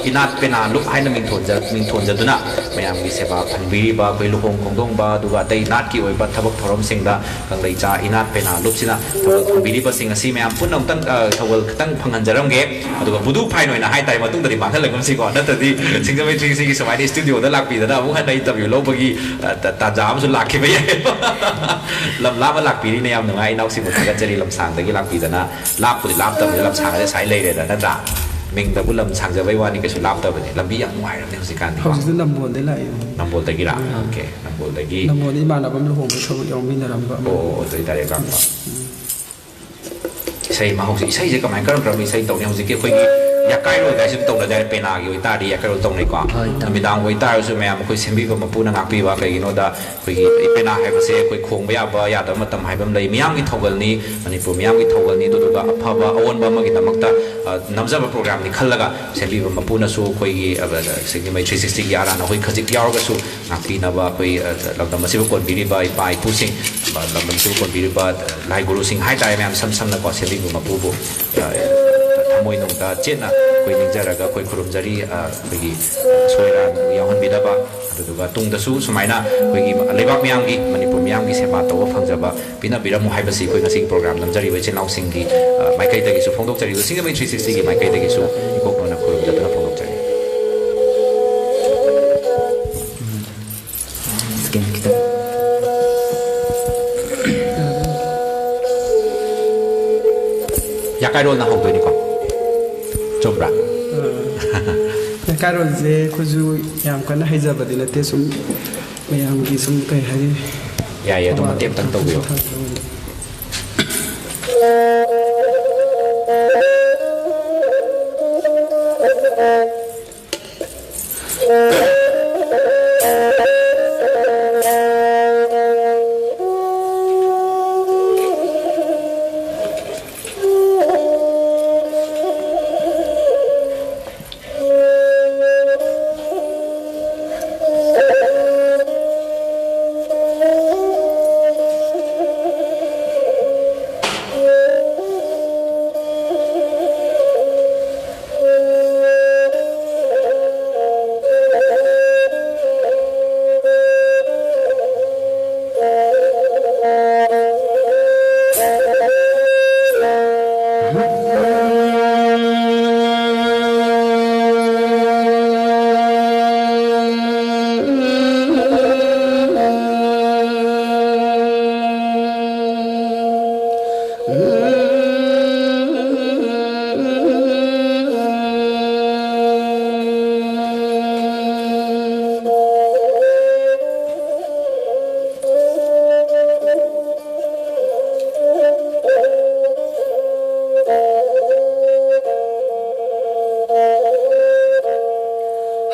ꯏꯅꯥꯠ ꯄꯦꯅꯥ ꯂꯨꯞ ꯍꯥꯏꯅ ꯃꯤꯡꯊꯣꯟꯖ-, ꯃꯤꯡꯊꯣꯟꯖꯗꯨꯅ ꯃꯌꯥꯝꯒꯤ ꯁꯦꯕꯥ ꯐꯪꯕꯤꯔꯤꯕ, ꯑꯩꯈꯣꯏ ꯂꯨꯍꯣꯡ ꯈꯣꯡꯗꯣꯡꯕ, ꯑꯗꯨꯒ ꯑꯇꯩ ꯅꯥꯠꯀꯤ ꯑꯣꯏꯕ ꯊꯕꯛ ꯊꯧꯔꯝꯁꯤꯡꯗ ꯀꯪꯂꯩꯆꯥ ꯏꯅꯥꯠ ꯄꯦꯅꯥ ꯂꯨꯞꯁꯤꯅ ꯊꯧꯒꯜ ꯐꯪꯕꯤꯔꯤꯕꯁꯤꯡ ꯑꯁꯤ ꯃꯌꯥꯝ ꯄꯨꯟꯅ ꯑꯃꯨꯛꯇꯪ, ꯑ, ꯊꯧꯒꯜ ꯈꯛꯇꯪ ꯐꯪꯍꯟꯖꯔꯝꯒꯦ꯫ ꯑꯗꯨꯒ ꯕꯨꯗꯨ ꯐꯥꯏꯟ ꯑꯣꯏꯅ ꯍꯥꯏꯇꯥꯔꯦ, ꯃꯇꯨꯡꯗꯗꯤ ꯃꯥꯡꯍꯜꯂꯒꯨꯝꯁꯤꯀꯣ, ꯅꯠꯇ꯭ꯔꯗꯤ ꯁꯤꯡꯖꯃꯩ ꯊ꯭ꯔꯤ ꯁꯤꯛꯁꯇꯤꯒꯤ ꯁꯨꯃꯥꯏꯅ ꯏꯁꯇꯨꯗꯤꯑꯣꯗ ꯂꯥꯛꯄꯤꯗꯅ ꯑꯃꯨꯛ ꯍꯟꯅ ꯏꯟꯇꯔꯚꯤꯌꯨ ꯂꯧꯕꯒꯤ, ꯑ, ꯇ-, ꯇꯥꯟꯖꯥ ꯑꯃꯁꯨ ꯂꯥꯛꯈꯤꯕ ꯌꯥꯏ꯫ ꯂꯝ ꯂꯥꯞꯅ ꯂꯥꯛꯄꯤꯔꯤꯅ ꯌꯥꯝ ꯅꯨꯡꯉꯥꯏ, ꯏꯅꯥꯎꯁꯤꯕꯨ ꯊꯥꯒꯠꯆꯔꯤ, ꯂꯝꯁꯥꯡꯗꯒꯤ ꯂꯥꯛꯄꯤꯗꯅ꯫ ꯂꯥꯞꯄꯨꯗꯤ ꯂꯥꯞꯇꯕꯅꯤ, ꯂꯝꯁꯥꯡꯗꯤ ꯉꯁꯥꯏ ꯂꯩꯔꯦꯗ, ꯅꯠꯇ꯭ꯔꯥ? ꯃꯤꯡꯗꯕꯨ ꯂꯝ ꯁꯥꯡꯖꯕꯩ ꯋꯥꯅꯤ, ꯀꯩꯁꯨ ꯂꯥꯞꯇꯕꯅꯤ꯫ ꯂꯝꯕꯤ ꯌꯥꯝ ꯅꯨꯡꯉꯥꯏꯔꯕꯅꯤ ꯍꯧꯖꯤꯛꯀꯥꯟꯗꯤ꯫ ꯍꯧꯖꯤꯛꯇꯤ ꯅꯝꯕꯣꯜꯗꯩ ꯂꯥꯛꯏ꯫ ꯅꯝꯕꯣꯜꯗꯒꯤꯔꯥ? ꯎꯝ꯫ ꯑꯣꯀꯦ, ꯅꯝꯕꯣꯜꯗꯒꯤ꯫ ꯅꯝꯕꯣꯜꯗ ꯏꯃꯥꯟꯅꯕ ꯑꯃ ꯂꯨꯍꯣꯡꯕꯩ ꯊꯕꯛ ꯌꯥꯎꯃꯤꯟꯅꯔꯝꯕ ꯑꯃ꯫ ꯑꯣ, ꯑꯣ, ꯑꯗꯨꯗꯩ ꯗꯥꯏꯔꯦꯛ ꯂꯥꯛꯄ꯫ ꯎꯝ꯫ ꯏꯁꯩ ꯑꯃ ꯍꯧꯖꯤꯛ, ꯏꯁꯩꯁꯦ ꯀꯃꯥꯏ, ꯀꯔꯝ ꯀꯔꯝꯕ ꯏꯁꯩ ꯇꯧꯅꯤ? ꯍꯧꯖꯤꯛꯀꯤ ꯑꯩꯈꯣꯏꯒꯤ ꯌꯥꯀꯥꯏꯔꯣꯜ ꯀꯥꯏꯁꯨ ꯇꯧꯅꯗꯥꯏ? ꯄꯦꯅꯥꯒꯤ ꯑꯣꯏꯇꯥꯔꯗꯤ ꯌꯥꯀꯥꯏꯔꯣꯜ ꯇꯧꯅꯩꯀꯣ? ꯍꯣꯏ, ꯇꯧꯅꯩ꯫ ꯅꯨꯃꯤꯗꯥꯡ ꯑꯣꯏꯇꯥꯔꯁꯨ ꯃꯌꯥꯝ ꯑꯩꯈꯣꯏ ꯁꯦꯝꯕꯤꯕ ꯃꯄꯨꯅ ꯉꯥꯛꯄꯤꯕ, ꯀꯩꯒꯤꯅꯣꯗ ꯑꯩꯈꯣꯏꯒꯤ ꯄꯦꯅꯥ ꯍꯥꯏꯕꯁꯦ ꯑꯩꯈꯣꯏ ꯈꯣꯡꯕ ꯌꯥꯕ ꯌꯥꯗꯕ ꯃꯇꯝ ꯍꯥꯏꯕ ꯑꯃ ꯂꯩ꯫ ꯃꯤꯌꯥꯝꯒꯤ ꯊꯧꯒꯜꯅꯤ, ꯃꯅꯤꯄꯨꯔ ꯃꯤꯌꯥꯝꯒꯤ ꯊꯧꯒꯜꯅꯤ, ꯑꯗꯨꯗꯨꯒ ꯑꯐꯕ ꯑꯑꯣꯟꯕ ꯑꯃꯒꯤꯗꯃꯛꯇ, ꯑ, ꯅꯝꯖꯕ ꯄ꯭ꯔꯣꯒ꯭ꯔꯥꯝꯅꯤ ꯈꯜꯂꯒ ꯁꯦꯝꯕꯤꯕ ꯃꯄꯨꯅꯁꯨ ꯑꯩꯈꯣꯏꯒꯤ, ꯑ, ꯁꯤꯡꯖꯃꯩ ꯊ꯭ꯔꯤ ꯁꯤꯛꯁꯇꯤꯒꯤ ꯑꯔꯥꯟ ꯑꯩꯈꯣꯏ ꯈꯖꯤꯛ ꯌꯥꯎꯔꯒꯁꯨ ꯉꯥꯛꯄꯤꯅꯕ ꯑꯩꯈꯣꯏ, ꯑ, ꯂꯝꯗꯝ ꯑꯁꯤꯕꯨ ꯀꯣꯟꯕꯤꯔꯤꯕ ꯏꯄꯥ ꯏꯄꯨꯁꯤꯡ, ꯑ, ꯂꯝꯗꯝ ꯑꯁꯤꯕꯨ ꯀꯣꯟꯕꯤꯔꯤꯕ, ꯑ, ꯂꯥꯏ ꯒꯨꯔꯨꯁꯤꯡ ꯍꯥꯏꯇꯥꯔꯦ ꯃꯌꯥꯝ, ꯁꯝ ꯁꯝꯅꯀꯣ, ꯁꯦꯝꯕꯤꯕ ꯃꯄꯨꯕꯨ, ꯑ, ꯊꯃꯣꯏꯅꯨꯡꯗ ꯆꯦꯠꯅ ꯑꯩꯈꯣꯏ ꯅꯤꯡꯖꯔꯒ ꯑꯩꯈꯣꯏ ꯈꯨꯔꯨꯝꯖꯔꯤ꯫ ꯑ, ꯑꯩꯈꯣꯏꯒꯤ ꯑꯁꯣꯏ ꯑꯔꯥꯟ ꯌꯥꯎꯍꯟꯕꯤꯗꯕ, ꯑꯗꯨꯗꯨꯒ ꯇꯨꯡꯗꯁꯨ ꯁꯨꯃꯥꯏꯅ ꯑꯩꯈꯣꯏꯒꯤ ꯂꯩꯕꯥꯛ ꯃꯤꯌꯥꯝꯒꯤ, ꯃꯅꯤꯄꯨꯔ ꯃꯤꯌꯥꯝꯒꯤ ꯁꯦꯕꯥ ꯇꯧꯕ ꯐꯪꯖꯕ ꯄꯤꯅꯕꯤꯔꯝꯃꯨ ꯍꯥꯏꯕꯁꯤ ꯑꯩꯈꯣꯏ ꯉꯁꯤꯒꯤ ꯄ꯭ꯔꯣꯒ꯭ꯔꯥꯝ ꯅꯝꯖꯔꯤꯕ ꯏꯆꯤꯜ ꯏꯅꯥꯎꯁꯤꯡꯒꯤ, ꯑ, ꯃꯥꯏꯀꯩꯗꯒꯤꯁꯨ ꯐꯣꯡꯗꯣꯛꯆꯔꯤ, ꯁꯤꯡꯖꯃꯩ ꯊ꯭ꯔꯤ ꯁꯤꯛꯁꯇꯤꯒꯤ ꯃꯥꯏꯀꯩꯗꯒꯤꯁꯨ ꯏꯀꯣꯛ ꯅꯣꯟꯅ ꯈꯨꯔꯨꯝꯖꯗꯨꯅ ꯐꯣꯡꯗꯣꯛꯆꯔꯤ꯫ ꯁꯦꯀꯦꯟ ꯈꯤꯇꯪ꯫ ꯌꯥꯀꯥꯏꯔꯣꯜꯅ ꯍꯧꯗꯣꯏꯅꯤꯀꯣ? ꯆꯨꯝꯕ꯭ꯔꯥ? ꯑ, ꯌꯥꯀꯥꯏꯔꯣꯜꯁꯦ ꯑꯩꯈꯣꯏꯁꯨ ꯌꯥꯝ ꯀꯟꯅ ꯍꯩꯖꯕꯗꯤ ꯅꯠꯇꯦ, ꯁꯨꯝ ꯃꯌꯥꯝꯒꯤ ꯁꯨꯝ ꯀꯩ ꯍꯥꯏꯅꯤ? ꯌꯥꯏꯌꯦ, ꯑꯗꯨꯝ ꯃꯇꯦꯛ ꯑꯃꯇꯪ ꯇꯧꯕꯤꯌꯣ꯫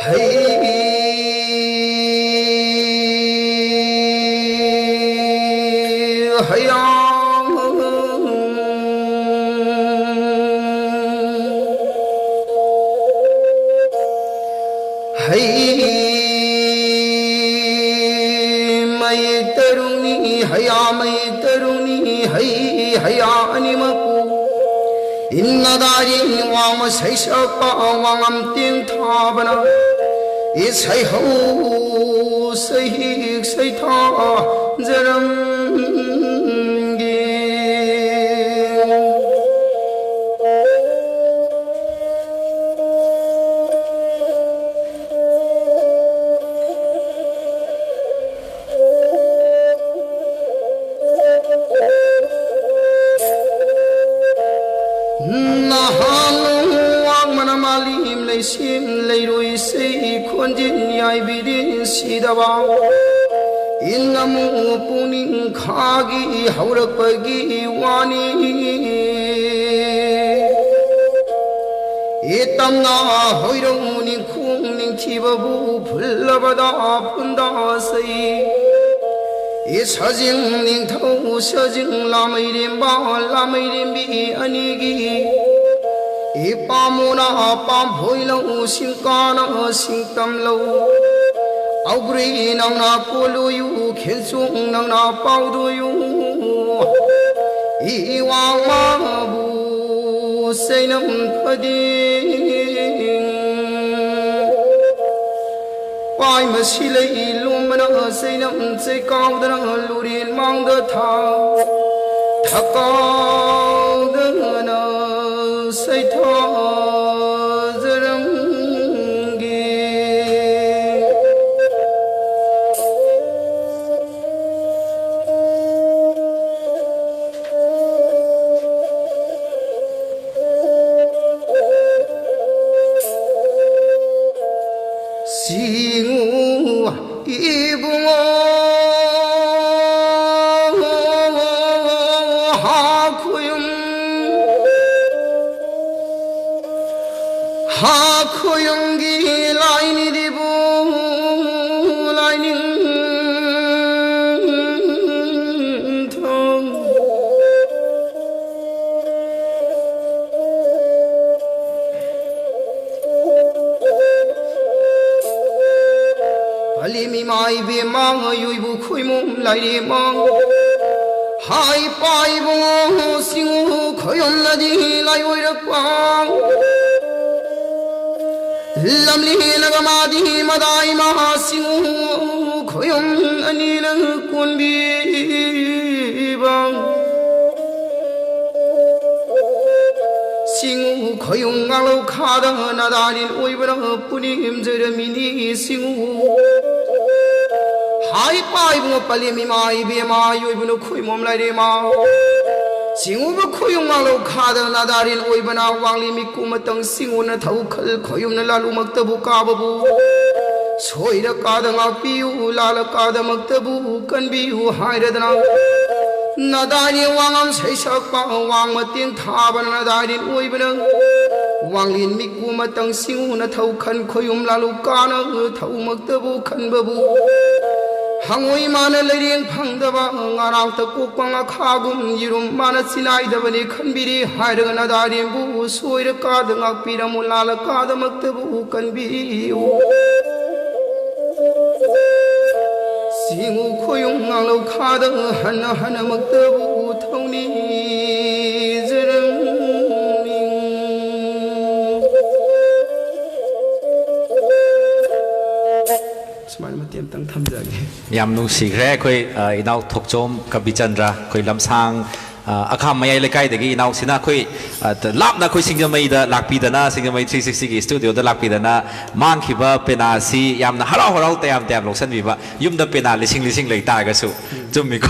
ꯍꯩ ꯍꯩꯌꯥ ꯍꯩ ꯃꯩ ꯇꯔꯨꯛꯅꯤ, ꯍꯩꯌꯥ ꯃꯩ ꯇꯔꯨꯛꯅꯤ, ꯍꯩ ꯍꯩꯌꯥ ꯑꯅꯤꯃꯛꯄꯨ ꯏꯟꯅꯗꯥꯔꯤ ꯋꯥꯡꯃ ꯁꯩꯁꯛꯄ ꯋꯥꯉꯝ ꯇꯦꯡꯊꯥꯕꯅ ꯏꯁꯩꯍꯧ ꯁꯩꯍꯤꯛ ꯁꯩꯊꯥꯖꯔꯝꯒꯦ꯫ ꯅꯍꯥꯟ ꯋꯥꯡꯃꯅ ꯃꯥꯂꯦꯝ ꯂꯩꯁꯦꯝ ꯂꯩꯔꯣꯏ ꯁꯤ ꯈꯣꯟꯖꯦꯜ ꯌꯥꯏꯕꯤꯔꯦꯟ ꯁꯤꯗꯕ ꯏꯟ ꯑꯃꯨ ꯄꯨꯛꯅꯤꯡ ꯈꯥꯒꯤ ꯍꯧꯔꯛꯄꯒꯤ ꯋꯥꯅꯤ꯫ ꯏ ꯇꯝꯅ ꯍꯣꯏꯔꯣꯡ ꯅꯤꯡꯈꯣꯡ ꯅꯤꯡꯊꯤꯕꯕꯨ ꯐꯨꯜꯂꯕꯗ ꯐꯨꯟꯗꯥꯁꯩ꯫ ꯏ ꯁꯖꯤꯡ ꯅꯤꯡꯊꯧ ꯁꯖꯤꯡ ꯂꯥꯃꯩꯔꯦꯝꯕ ꯂꯥꯃꯩꯔꯦꯝꯕꯤ ꯑꯅꯤꯒꯤ ꯏ ꯄꯥꯝꯃꯨꯅ ꯄꯥꯝꯐꯣꯏ ꯂꯧ ꯁꯤꯡꯀꯥꯅ ꯁꯤꯡꯇꯝ ꯂꯧ꯫ ꯑꯧꯒ꯭ꯔꯤ ꯅꯪꯅ ꯀꯣꯜꯂꯨꯌꯨ ꯈꯦꯟꯆꯣꯡ ꯅꯪꯅ ꯄꯥꯎꯗꯣꯌꯨ꯫ ꯏ ꯋꯥꯡꯃꯕꯨ ꯆꯩꯅꯝ ꯐꯗꯤꯡ ꯄꯥꯏ ꯃꯁꯤ ꯂꯩ ꯂꯣꯝꯕꯅ ꯆꯩꯅꯝ ꯆꯩꯀꯥꯎꯗꯅ ꯂꯨꯔꯦꯟ ꯃꯥꯡꯗ ꯊꯥ ꯊꯀꯥꯎꯗꯅ ꯁꯩꯊꯥꯖꯔꯝꯒꯦ꯫ ꯁꯤꯡꯉꯨ ꯏꯕꯨꯡꯉꯣ ꯍꯥꯈꯣꯌꯨꯝ, ꯍꯥꯈꯣꯌꯨꯝꯒꯤ ꯂꯥꯏꯅꯤꯡꯊꯧ꯫ ꯄꯂꯦꯝ ꯏꯃꯥ ꯏꯕꯦꯝꯃ ꯌꯣꯏꯕꯨ ꯈꯣꯏꯃꯨꯝ ꯂꯥꯏꯔꯦꯝꯃ꯫ ꯍꯥꯏ ꯄꯥꯏꯕꯨꯡ ꯁꯤꯡꯎ ꯈꯣꯏꯌꯨꯝꯅꯗꯤ ꯂꯥꯏ ꯑꯣꯏꯔꯛꯄ꯫ ꯂꯝꯂꯦꯟꯂꯒ ꯃꯥꯗꯤ ꯃꯗꯥꯏ ꯃꯍꯥꯁꯤꯡ ꯈꯣꯌꯨꯝ ꯑꯅꯤꯅ ꯀꯣꯟꯕꯤꯕ꯫ ꯁꯤꯡꯎ ꯈꯣꯌꯨꯝ ꯉꯥꯡꯂꯧ ꯈꯥꯗ ꯅꯗꯥꯅꯤꯟ ꯑꯣꯏꯕꯅ ꯄꯨꯅꯤꯝꯖꯔꯝꯃꯤꯅꯤ ꯁꯤꯡꯎ꯫ ꯍꯥꯏ ꯄꯥꯏꯕꯨꯡ ꯄꯂꯦꯝ ꯏꯃꯥ ꯏꯕꯦꯝꯃ ꯌꯣꯏꯕꯅ ꯈꯣꯏꯃꯣꯝ ꯂꯥꯏꯔꯦꯝꯃ꯫ ꯁꯤꯡꯎꯕ ꯈꯣꯌꯨꯝ ꯉꯥꯡꯂꯧ ꯈꯥꯗ ꯅꯗꯥꯔꯤꯟ ꯑꯣꯏꯕꯅ ꯋꯥꯡꯂꯤ ꯃꯤꯀꯨ ꯃꯇꯪ ꯁꯤꯡꯎꯅ ꯊꯧ ꯈꯜ ꯈꯣꯌꯨꯝꯅ ꯂꯥꯂꯨꯃꯛꯇꯕꯨ ꯀꯥꯕꯕꯨ꯫ ꯁꯣꯏꯔ ꯀꯥꯗ ꯉꯥꯛꯄꯤꯌꯨ, ꯂꯥꯜꯂ ꯀꯥꯗꯃꯛꯇꯕꯨ ꯀꯟꯕꯤꯌꯨ ꯍꯥꯏꯔꯗꯅ꯫ ꯅꯗꯥꯏꯅꯤ ꯋꯥꯉꯝ ꯁꯩꯁꯛꯄ ꯋꯥꯡ ꯃꯇꯦꯡ ꯊꯥꯕꯅ ꯅꯗꯥꯏꯔꯤꯟ ꯑꯣꯏꯕꯅ꯫ ꯋꯥꯡꯂꯦꯟ ꯃꯤꯀꯨ ꯃꯇꯪ ꯁꯤꯡꯎꯅ ꯊꯧ ꯈꯟ ꯈꯣꯌꯨꯝ ꯂꯥꯂꯨ ꯀꯥꯅ ꯊꯧꯃꯛꯇꯕꯨ ꯈꯟꯕꯕꯨ꯫ ꯍꯪꯉꯣꯏ ꯃꯥꯅ ꯂꯩꯔꯦꯡ ꯐꯪꯗꯕ ꯉꯔꯥꯡꯇ ꯀꯣꯛꯄ ꯉꯥꯈꯥꯒꯨꯝ ꯌꯦꯔꯨꯝ ꯃꯥꯅ ꯆꯤꯅꯥꯏꯗꯕꯅꯤ ꯈꯟꯕꯤꯔꯤ ꯍꯥꯏꯔꯒ ꯅꯗꯥꯔꯦꯝꯕꯨ ꯁꯣꯏꯔ ꯀꯥꯗ ꯉꯥꯛꯄꯤꯔꯝꯃꯨ ꯂꯥꯜꯂ ꯀꯥꯗꯃꯛꯇꯕꯨ ꯀꯟꯕꯤꯌꯨ꯫ ꯁꯤꯡꯎ ꯈꯣꯌꯨꯝ ꯉꯥꯡꯂꯧ ꯈꯥꯗ ꯍꯟꯅ ꯍꯟꯅꯃꯛꯇꯕꯨ ꯊꯧꯅꯤꯖꯔꯝꯃꯤ꯫ ꯁꯨꯃꯥꯏꯅ ꯃꯇꯦꯛ ꯑꯃꯇꯪ ꯊꯝꯖꯒꯦ꯫ ꯌꯥꯝ ꯅꯨꯡꯁꯤꯈ꯭ꯔꯦ ꯑꯩꯈꯣꯏ, ꯑ, ꯏꯅꯥꯎ ꯊꯣꯛꯆꯣꯝ ꯀꯕꯤꯆꯟꯗ꯭ꯔ, ꯑꯩꯈꯣꯏ ꯂꯝꯁꯥꯡ, ꯑ, ꯑꯈꯥꯝ ꯃꯌꯥꯏ ꯂꯩꯀꯥꯏꯗꯒꯤ ꯏꯅꯥꯎꯁꯤꯅ ꯑꯩꯈꯣꯏ, ꯑ, ꯂꯥꯞꯅ ꯑꯩꯈꯣꯏ ꯁꯤꯡꯖꯃꯩꯗ ꯂꯥꯛꯄꯤꯗꯅ, ꯁꯤꯡꯖꯃꯩ ꯊ꯭ꯔꯤ ꯁꯤꯛꯁꯇꯤꯒꯤ ꯁ꯭ꯇꯨꯗꯤꯑꯣꯗ ꯂꯥꯛꯄꯤꯗꯅ ꯃꯥꯡꯈꯤꯕ ꯄꯦꯅꯥꯁꯤ ꯌꯥꯝꯅ ꯍꯔꯥꯎ ꯍꯔꯥꯎ ꯇꯌꯥꯝ ꯇꯌꯥꯝ ꯂꯧꯁꯤꯟꯕꯤꯕ꯫ ꯌꯨꯝꯗ ꯄꯦꯅꯥ ꯂꯤꯁꯤꯡ ꯂꯤꯁꯤꯡ ꯂꯩ ꯇꯥꯔꯒꯁꯨ꯫ ꯆꯨꯝꯃꯤꯀꯣ?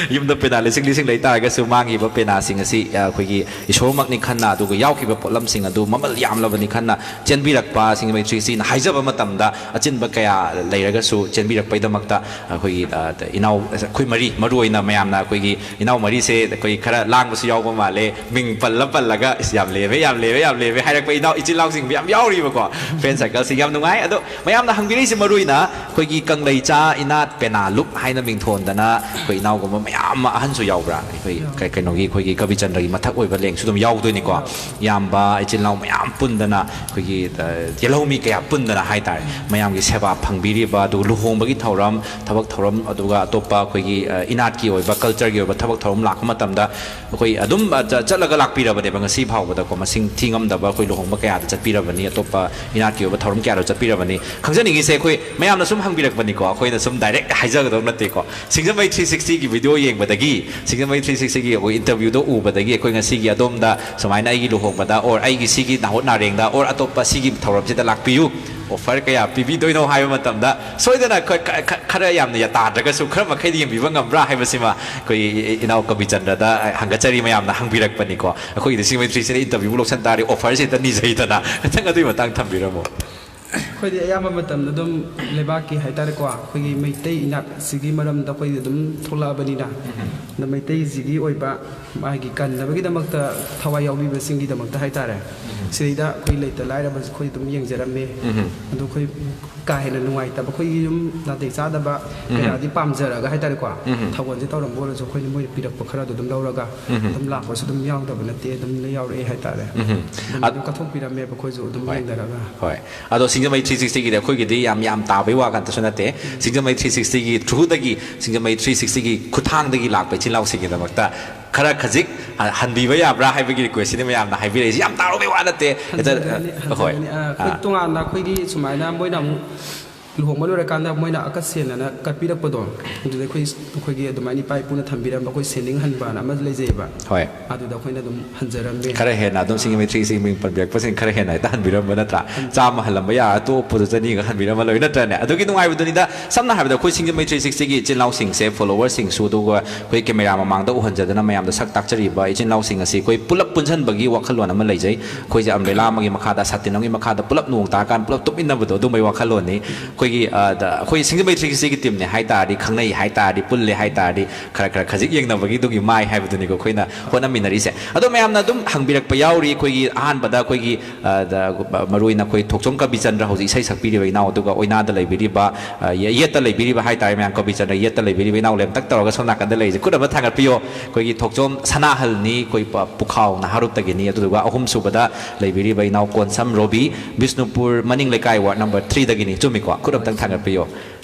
ꯌꯨꯝꯗ ꯄꯦꯅꯥ ꯂꯤꯁꯤꯡ ꯂꯤꯁꯤꯡ ꯂꯩꯇꯥꯔꯒꯁꯨ, ꯃꯥꯡꯈꯤꯕ ꯄꯦꯅꯥꯁꯤꯡ ꯑꯁꯤ, ꯑ, ꯑꯩꯈꯣꯏꯒꯤ ꯏꯁꯣꯔꯃꯛꯅꯤ ꯈꯟꯅ, ꯑꯗꯨꯒ ꯌꯥꯎꯈꯤꯕ ꯄꯣꯠꯂꯝꯁꯤꯡ ꯑꯗꯨ ꯃꯃꯜ ꯌꯥꯝꯂꯕꯅꯤ ꯈꯟꯅ ꯆꯦꯟꯕꯤꯔꯛꯄ ꯁꯤꯡꯖꯃꯩ ꯊ꯭ꯔꯤ ꯁꯤꯛꯁꯇꯤꯅ ꯍꯥꯏꯖꯕ ꯃꯇꯝꯗ, ꯑꯆꯤꯟꯕ ꯀꯌꯥ ꯂꯩꯔꯒꯁꯨ ꯆꯦꯟꯕꯤꯔꯛꯄꯒꯤꯗꯃꯛꯇ ꯑꯩꯈꯣꯏꯒꯤ, ꯑ, ꯏꯅꯥꯎ, ꯑꯩꯈꯣꯏ ꯃꯔꯤ, ꯃꯔꯨ ꯑꯣꯏꯅ ꯃꯌꯥꯝꯅ ꯑꯩꯈꯣꯏꯒꯤ ꯏꯅꯥꯎ ꯃꯔꯤꯁꯦ ꯑꯩꯈꯣꯏ ꯈꯔ ꯂꯥꯡꯕꯁꯨ ꯌꯥꯎꯕ ꯃꯥꯜꯂꯦ, ꯃꯤꯡ ꯄꯜꯂ ꯄꯜꯂꯒ, "ꯏꯁ, ꯌꯥꯝ ꯂꯦꯝꯃꯦ, ꯌꯥꯝ ꯂꯦꯝꯃꯦ, ꯌꯥꯝ ꯂꯦꯝꯃꯦ" ꯍꯥꯏꯔꯛꯄ ꯏꯅꯥꯎ, ꯏꯆꯤꯜ ꯏꯅꯥꯎꯁꯤꯡ ꯌꯥꯝ ꯌꯥꯎꯔꯤꯕꯀꯣ, ꯐ꯭ꯔꯦꯟ ꯁꯔꯀꯜꯁꯤꯡ ꯌꯥꯝ ꯅꯨꯡꯉꯥꯏ꯫ ꯑꯗꯣ ꯃꯌꯥꯝꯅ ꯍꯪꯕꯤꯔꯛꯏꯁꯦ ꯃꯔꯨ ꯑꯣꯏꯅ ꯑꯩꯈꯣꯏꯒꯤ ꯀꯪꯂꯩꯆꯥ ꯏꯅꯥꯠ ꯄꯦꯅꯥ ꯂꯨꯞ ꯍꯥꯏꯅ ꯃꯤꯡꯊꯣꯟꯗꯅ ꯑꯩꯈꯣꯏ ꯏꯅꯥꯎꯒꯨꯝꯕ ꯃꯌꯥꯝ ꯑꯃ, ꯑꯍꯟꯁꯨ ꯌꯥꯎꯕ꯭ꯔꯥ? ꯑꯩꯈꯣꯏ ꯀ-, ꯀꯩꯅꯣꯒꯤ, ꯑꯩꯈꯣꯏꯒꯤ ꯀꯕꯤꯆꯟꯗ꯭ꯔꯒꯤ ꯃꯊꯛ ꯑꯣꯏꯕ ꯂꯦꯡꯁꯨ ꯑꯗꯨꯝ ꯌꯥꯎꯗꯣꯏꯅꯤꯀꯣ꯫ ꯏꯌꯥꯝꯕ, ꯏꯆꯤꯜ ꯏꯅꯥꯎ ꯃꯌꯥꯝ ꯄꯨꯟꯗꯅ, ꯑꯩꯈꯣꯏꯒꯤ, ꯑ, ꯌꯦꯜꯍꯧꯃꯤ ꯀꯌꯥ ꯄꯨꯟꯗꯅ ꯍꯥꯏꯇꯥꯔꯦ, ꯃꯌꯥꯝꯒꯤ ꯁꯦꯕꯥ ꯐꯪꯕꯤꯔꯤꯕ, ꯑꯗꯨꯒ ꯂꯨꯍꯣꯡꯕꯒꯤ ꯊꯧꯔꯝ, ꯊꯕꯛ ꯊꯧꯔꯝ, ꯑꯗꯨꯒ ꯑꯇꯣꯞꯄ ꯑꯩꯈꯣꯏꯒꯤ, ꯑ, ꯏꯅꯥꯠꯀꯤ ꯑꯣꯏꯕ, ꯀꯜꯆꯔꯒꯤ ꯑꯣꯏꯕ ꯊꯕꯛ ꯊꯧꯔꯝ ꯂꯥꯛꯄ ꯃꯇꯝꯗ ꯑꯩꯈꯣꯏ ꯑꯗꯨꯝ, ꯑ, ꯆ-, ꯆꯠꯂꯒ ꯂꯥꯛꯄꯤꯔꯕꯅꯦꯕ ꯉꯁꯤ ꯐꯥꯎꯕꯗꯀꯣ꯫ ꯃꯁꯤꯡ ꯊꯤ ꯉꯝꯗꯕ ꯑꯩꯈꯣꯏ ꯂꯨꯍꯣꯡꯕ ꯀꯌꯥꯗ ꯆꯠꯄꯤꯔꯕꯅꯤ, ꯑꯇꯣꯞꯄ ꯏꯅꯥꯠꯀꯤ ꯑꯣꯏꯕ ꯊꯧꯔꯝ ꯀꯌꯥꯗ ꯆꯠꯄꯤꯔꯕꯅꯤ꯫ ꯈꯪꯖꯅꯤꯡꯉꯤꯁꯦ, ꯑꯩꯈꯣꯏ ꯃꯌꯥꯝꯅ ꯁꯨꯝ ꯍꯪꯕꯤꯔꯛꯄꯅꯤꯀꯣ, ꯑꯩꯈꯣꯏꯅ ꯁꯨꯝ ꯗꯥꯏꯔꯦꯛ ꯍꯥꯏꯖꯒꯗꯧ ꯅꯠꯇꯦꯀꯣ꯫ ꯁꯤꯡꯖꯃꯩ ꯊ꯭ꯔꯤ ꯁꯤꯛꯁꯇꯤꯒꯤ ꯚꯤꯗꯤꯑꯣ ꯌꯦꯡꯕꯗꯒꯤ, ꯁꯤꯡꯖꯃꯩ ꯊ꯭ꯔꯤ ꯁꯤꯛꯁꯇꯤꯒꯤ ꯑꯩꯈꯣꯏ ꯏꯟꯇꯔꯚ꯭ꯌꯨꯗꯣ ꯎꯕꯗꯒꯤ ꯑꯩꯈꯣꯏ ꯉꯁꯤꯒꯤ ꯑꯗꯣꯝꯗ ꯁꯨꯃꯥꯏꯅ ꯑꯩꯒꯤ ꯂꯨꯍꯣꯡꯕꯗ, ꯑꯣꯔ ꯑꯩꯒꯤ ꯁꯤꯒꯤ ꯅꯥꯍꯨꯠ ꯅꯥꯔꯦꯡꯗ, ꯑꯣꯔ ꯑꯇꯣꯞꯄ ꯁꯤꯒꯤ ꯊꯧꯔꯝꯁꯤꯗ ꯂꯥꯛꯄꯤꯌꯨ, ꯑꯣꯐꯔ ꯀꯌꯥ ꯄꯤꯕꯤꯗꯣꯏꯅꯣ ꯍꯥꯏꯕ ꯃꯇꯝꯗ, ꯁꯣꯏꯗꯅ ꯈ-, ꯈ-, ꯈ-, ꯈꯔ ꯌꯥꯝꯅ ꯌꯥ-, ꯇꯥꯗ꯭ꯔꯒꯁꯨ ꯈꯔ ꯃꯈꯩꯗꯤ ꯌꯦꯡꯕꯤꯕ ꯉꯝꯕ꯭ꯔꯥ ꯍꯥꯏꯕꯁꯤꯃ ꯑꯩꯈꯣꯏ ꯏꯅꯥꯎ ꯀꯕꯤꯆꯟꯗ꯭ꯔꯗ ꯍꯪꯒꯠꯆꯔꯤ꯫ ꯃꯌꯥꯝꯅ ꯍꯪꯕꯤꯔꯛꯄꯅꯤꯀꯣ꯫ ꯑꯩꯈꯣꯏꯒꯤꯗꯤ ꯁꯤꯡꯖꯃꯩ ꯊ꯭ꯔꯤ ꯁꯤꯛꯁꯇꯤꯅ ꯏꯟꯇꯔꯚ꯭ꯌꯨ ꯂꯧꯁꯟ ꯇꯥꯔꯦ, ꯑꯣꯐꯔꯁꯦ ꯍꯦꯛꯇ ꯅꯤꯖꯩꯗꯅ꯫ ꯈꯤꯇꯪ ꯑꯗꯨꯒꯤ ꯃꯇꯥꯡ ꯊꯝꯕꯤꯔꯝꯃꯣ꯫ ꯑꯩꯈꯣꯏꯗꯤ ꯑꯌꯥꯝꯕ ꯃꯇꯝꯗ ꯑꯗꯨꯝ ꯂꯩꯕꯥꯛꯀꯤ ꯍꯥꯏꯇꯥꯔꯦꯀꯣ, ꯑꯩꯈꯣꯏꯒꯤ ꯃꯩꯇꯩ ꯏꯅꯥꯠꯁꯤꯒꯤ ꯃꯔꯝꯗ ꯑꯩꯈꯣꯏꯗꯤ ꯑꯗꯨꯝ ꯊꯣꯛꯂꯛꯑꯕꯅꯤꯅ, ꯑꯗ ꯃꯩꯇꯩꯁꯤꯒꯤ ꯑꯣꯏꯕ ꯃꯥꯒꯤ ꯀꯟꯅꯕꯒꯤꯗꯃꯛꯇ ꯊꯋꯥꯏ ꯌꯥꯎꯕꯤꯕꯁꯤꯡꯒꯤꯗꯃꯛꯇ ꯍꯥꯏꯇꯥꯔꯦ, ꯁꯤꯗꯩꯗ ꯑꯩꯈꯣꯏ ꯂꯩꯇ ꯂꯥꯏꯔꯕꯁꯨ ꯑꯩꯈꯣꯏ ꯑꯗꯨꯝ ꯌꯦꯡꯖꯔꯝꯃꯦ꯫ ꯑꯗꯣ ꯑꯩꯈꯣꯏ ꯀꯥ ꯍꯦꯟꯅ ꯅꯨꯡꯉꯥꯏꯇꯕ, ꯑꯩꯈꯣꯏꯒꯤ ꯌꯨꯝ ꯅꯥꯇꯩ ꯆꯥꯗꯕ ꯀꯌꯥꯗꯤ ꯄꯥꯝꯖꯔꯒ ꯍꯥꯏꯇꯥꯔꯦꯀꯣ, ꯊꯧꯒꯜꯁꯦ ꯇꯧꯔꯝꯕ ꯑꯣꯏꯔꯁꯨ ꯑꯩꯈꯣꯏꯅ ꯃꯣꯏꯅ ꯄꯤꯔꯛꯄ ꯈꯔꯗꯣ ꯑꯗꯨꯝ ꯂꯧꯔꯒ ꯑꯗꯨꯝ ꯂꯥꯛꯄꯁꯨ ꯑꯗꯨꯝ ꯌꯥꯎꯗꯕ ꯅꯠꯇꯦ, ꯑꯗꯨꯝ ꯌꯥꯎꯔꯛꯑꯦ ꯍꯥꯏꯇꯥꯔꯦ꯫ ꯑꯗꯨꯝ ꯑꯗꯨꯝ ꯀꯠꯊꯣꯛꯄꯤꯔꯝꯃꯦꯕ ꯑꯩꯈꯣꯏꯁꯨ ꯑꯗꯨꯝ ꯍꯣꯏ꯫ ꯌꯦꯡꯅꯔꯒ꯫ ꯍꯣꯏ꯫ ꯑꯗꯣ ꯁꯤꯡꯖꯃꯩ ꯊ꯭ꯔꯤ ꯁꯤꯛꯁꯇꯤꯒꯤꯗꯤ ꯑꯩꯈꯣꯏꯒꯤꯗꯤ ꯌꯥꯝ, ꯌꯥꯝ ꯇꯥꯕꯩ ꯋꯥ ꯉꯥꯛꯇꯁꯨ ꯅꯠꯇꯦ꯫ ꯁꯤꯡꯖꯃꯩ ꯊ꯭ꯔꯤ ꯁꯤꯛꯁꯇꯤꯒꯤ ꯊ꯭ꯔꯨꯗꯒꯤ, ꯁꯤꯡꯖꯃꯩ ꯊ꯭ꯔꯤ ꯁꯤꯛꯁꯇꯤꯒꯤ ꯈꯨꯠꯊꯥꯡꯗꯒꯤ ꯂꯥꯛꯄ ꯏꯆꯤꯜ ꯏꯅꯥꯎꯁꯤꯡꯒꯤꯗꯃꯛꯇ ꯈꯔ ꯈꯖꯤꯛ ꯍ-, ꯍꯟꯕꯤꯕ ꯌꯥꯕ꯭ꯔꯥ ꯍꯥꯏꯕꯒꯤ ꯔꯤꯀ꯭ꯋꯦꯁꯁꯤꯅꯤ ꯃꯌꯥꯝꯅ ꯍꯥꯏꯕꯤꯔꯛꯏꯁꯦ꯫ ꯌꯥꯝ ꯇꯥꯔꯨꯕꯩ ꯋꯥ ꯅꯠꯇꯦ꯫ ꯍꯦꯛꯇ, ꯍꯟꯖꯔꯅꯤ, ꯍꯣꯏ꯫ ꯍꯟꯖꯔꯅꯤ꯫ ꯑ, ꯑꯩꯈꯣꯏ ꯑꯥ꯫ ꯇꯣꯉꯥꯟꯅ ꯑꯩꯈꯣꯏꯒꯤ ꯁꯨꯃꯥꯏꯅ ꯃꯣꯏꯅ ꯑꯃꯨꯛ ꯂꯨꯍꯣꯡꯕ ꯂꯣꯏꯔꯀꯥꯟꯗ ꯃꯣꯏꯅ ꯑꯀ ꯁꯦꯟꯅꯅ ꯀꯠꯄꯤꯔꯛꯄꯗꯣ, ꯑꯗꯨꯗ ꯑꯩꯈꯣꯏ, ꯑꯩꯈꯣꯏꯒꯤ ꯑꯗꯨꯃꯥꯏꯅ ꯏꯄꯥ ꯏꯄꯨꯅ ꯊꯝꯕꯤꯔꯝꯕ ꯑꯩꯈꯣꯏ ꯁꯦꯟꯅꯤꯡ ꯍꯟꯕꯅ ꯑꯃ ꯂꯩꯖꯩꯑꯕ꯫ ꯍꯣꯏ꯫ ꯑꯗꯨꯗ ꯑꯩꯈꯣꯏꯅ ꯑꯗꯨꯝ ꯍꯟꯖꯔꯝꯃꯦ꯫ ꯈꯔ ꯍꯦꯟꯅ ꯑꯗꯨꯝ ꯁꯤꯡꯖꯃꯩ ꯊ꯭ꯔꯤ ꯁꯤꯛꯁꯇꯤꯒꯤ ꯃꯤꯡ ꯄꯟꯕꯤꯔꯛꯄꯁꯤꯡ ꯈꯔ ꯍꯦꯟꯅ ꯍꯦꯛꯇ ꯍꯟꯕꯤꯔꯝꯕ ꯅꯠꯇ꯭ꯔꯥ? ꯆꯥꯝꯃ ꯍꯜꯂꯝꯕ ꯌꯥ, ꯑꯇꯣꯞꯄꯗꯨ ꯆꯅꯤꯒ ꯍꯟꯕꯤꯔꯝꯃ ꯂꯣꯏ ꯅꯠꯇ꯭ꯔꯅꯦ? ꯑꯗꯨꯒꯤ ꯅꯨꯡꯉꯥꯏꯕꯗꯨꯅꯤꯗ꯫ ꯁꯝꯅ ꯍꯥꯏꯔꯕꯗ ꯑꯩꯈꯣꯏ ꯁꯤꯡꯖꯃꯩ ꯊ꯭ꯔꯤ ꯁꯤꯛꯁꯇꯤꯒꯤ ꯏꯆꯤꯜ ꯏꯅꯥꯎꯁꯤꯡꯁꯦ, ꯐꯣꯂꯣꯋꯔꯁꯤꯡꯁꯨ, ꯑꯗꯨꯒ ꯑꯩꯈꯣꯏ ꯀꯦꯃꯦꯔꯥ ꯃꯃꯥꯡꯗ ꯎꯍꯟꯖꯗꯅ ꯃꯌꯥꯝꯗ ꯁꯛ ꯇꯥꯛꯆꯔꯤꯕ ꯏꯆꯤꯜ ꯏꯅꯥꯎꯁꯤꯡ ꯑꯁꯤ ꯑꯩꯈꯣꯏ ꯄꯨꯂꯞ ꯄꯨꯟꯁꯤꯟꯕꯒꯤ ꯋꯥꯈꯜꯂꯣꯟ ꯑꯃ ꯂꯩꯖꯩ꯫ ꯑꯩꯈꯣꯏꯁꯦ ꯑꯝꯕ꯭ꯔꯦꯂꯥ ꯑꯃꯒꯤ ꯃꯈꯥꯗ, ꯁꯥꯇꯤꯟ ꯑꯃꯒꯤ ꯃꯈꯥꯗ ꯄꯨꯂꯞ ꯅꯣꯡ ꯇꯥꯔꯀꯥꯟꯗ ꯄꯨꯂꯞ ꯇꯨꯞꯃꯤꯟꯅꯕꯗꯣ, ꯑꯗꯨꯝꯕꯒꯤ ꯋꯥꯈꯜꯂꯣꯟꯅꯤ꯫ ꯑꯩꯈꯣꯏꯒꯤ, ꯑ, ꯗ-, ꯑꯩꯈꯣꯏ ꯁꯤꯡꯖꯃꯩ ꯊ꯭ꯔꯤ ꯁꯤꯛꯁꯇꯤꯒꯤ ꯇꯤꯝꯅꯦ ꯍꯥꯏ ꯇꯥꯔꯗꯤ, ꯈꯪꯅꯩ ꯍꯥꯏ ꯇꯥꯔꯗꯤ, ꯄꯨꯜꯂꯦ ꯍꯥꯏ ꯇꯥꯔꯗꯤ, ꯈꯔ ꯈꯔ ꯈꯖꯤꯛ ꯌꯦꯡꯅꯕꯒꯤꯗꯨꯒꯤ ꯃꯥꯏ ꯍꯥꯏꯕꯗꯨꯅꯤꯀꯣ ꯑꯩꯈꯣꯏꯅ ꯍꯣꯠꯅꯃꯤꯟꯅꯔꯤꯁꯦ꯫ ꯑꯗꯣ ꯃꯌꯥꯝꯅ ꯑꯗꯨꯝ ꯍꯪꯕꯤꯔꯛꯄ ꯌꯥꯎꯔꯤ, ꯑꯩꯈꯣꯏꯒꯤ ꯑꯍꯥꯟꯕꯗ ꯑꯩꯈꯣꯏꯒꯤ, ꯑ, ꯗ-, ꯃꯔꯨ ꯑꯣꯏꯅ ꯑꯩꯈꯣꯏ ꯊꯣꯛꯆꯣꯝ ꯀꯕꯤꯆꯟꯗ꯭ꯔ ꯍꯧꯖꯤꯛ ꯏꯁꯩ ꯁꯛꯄꯤꯔꯤꯕ ꯏꯅꯥꯎ, ꯑꯗꯨꯒ ꯑꯣꯏꯅꯥꯗ ꯂꯩꯕꯤꯔꯤꯕ, ꯑ, ꯌꯦ-, ꯌꯦꯠꯇ ꯂꯩꯕꯤꯔꯤꯕ ꯍꯥꯏ ꯇꯥꯔꯦ, ꯃꯌꯥꯝ ꯀꯕꯤꯆꯟꯗ꯭ꯔ ꯌꯦꯠꯇ ꯂꯩꯕꯤꯔꯤꯕ ꯏꯅꯥꯎ ꯂꯦꯝꯇꯛ ꯇꯧꯔꯒ ꯁꯣꯝ ꯅꯥꯀꯟꯗ ꯂꯩꯔꯤꯁꯦ, ꯈꯨꯠ ꯑꯃ ꯊꯥꯡꯒꯠꯄꯤꯌꯣ꯫ ꯑꯩꯈꯣꯏꯒꯤ ꯊꯣꯛꯆꯣꯝ ꯁꯅꯥꯍꯜꯅꯤ, ꯑꯩꯈꯣꯏ ꯄ-, ꯄꯨꯈꯥꯎ ꯅꯍꯥꯔꯨꯞꯇꯒꯤꯅꯤ꯫ ꯑꯗꯨꯗꯨꯒ ꯑꯍꯨꯝꯁꯨꯕꯗ ꯂꯩꯕꯤꯔꯤꯕ ꯏꯅꯥꯎ ꯀꯣꯟꯁꯝ ꯔꯣꯕꯤ, ꯕꯤꯁꯅꯨꯄꯨꯔ ꯃꯅꯤꯡ ꯂꯩꯀꯥꯏ ꯋꯥꯔꯗ ꯅꯝꯕꯔ ꯊ꯭ꯔꯤꯗꯒꯤꯅꯤ꯫ ꯆꯨꯝꯃꯤꯀꯣ? ꯈꯨꯠ ꯑꯝꯇꯪ ꯊꯥꯡꯒꯠꯄꯤꯌꯣ꯫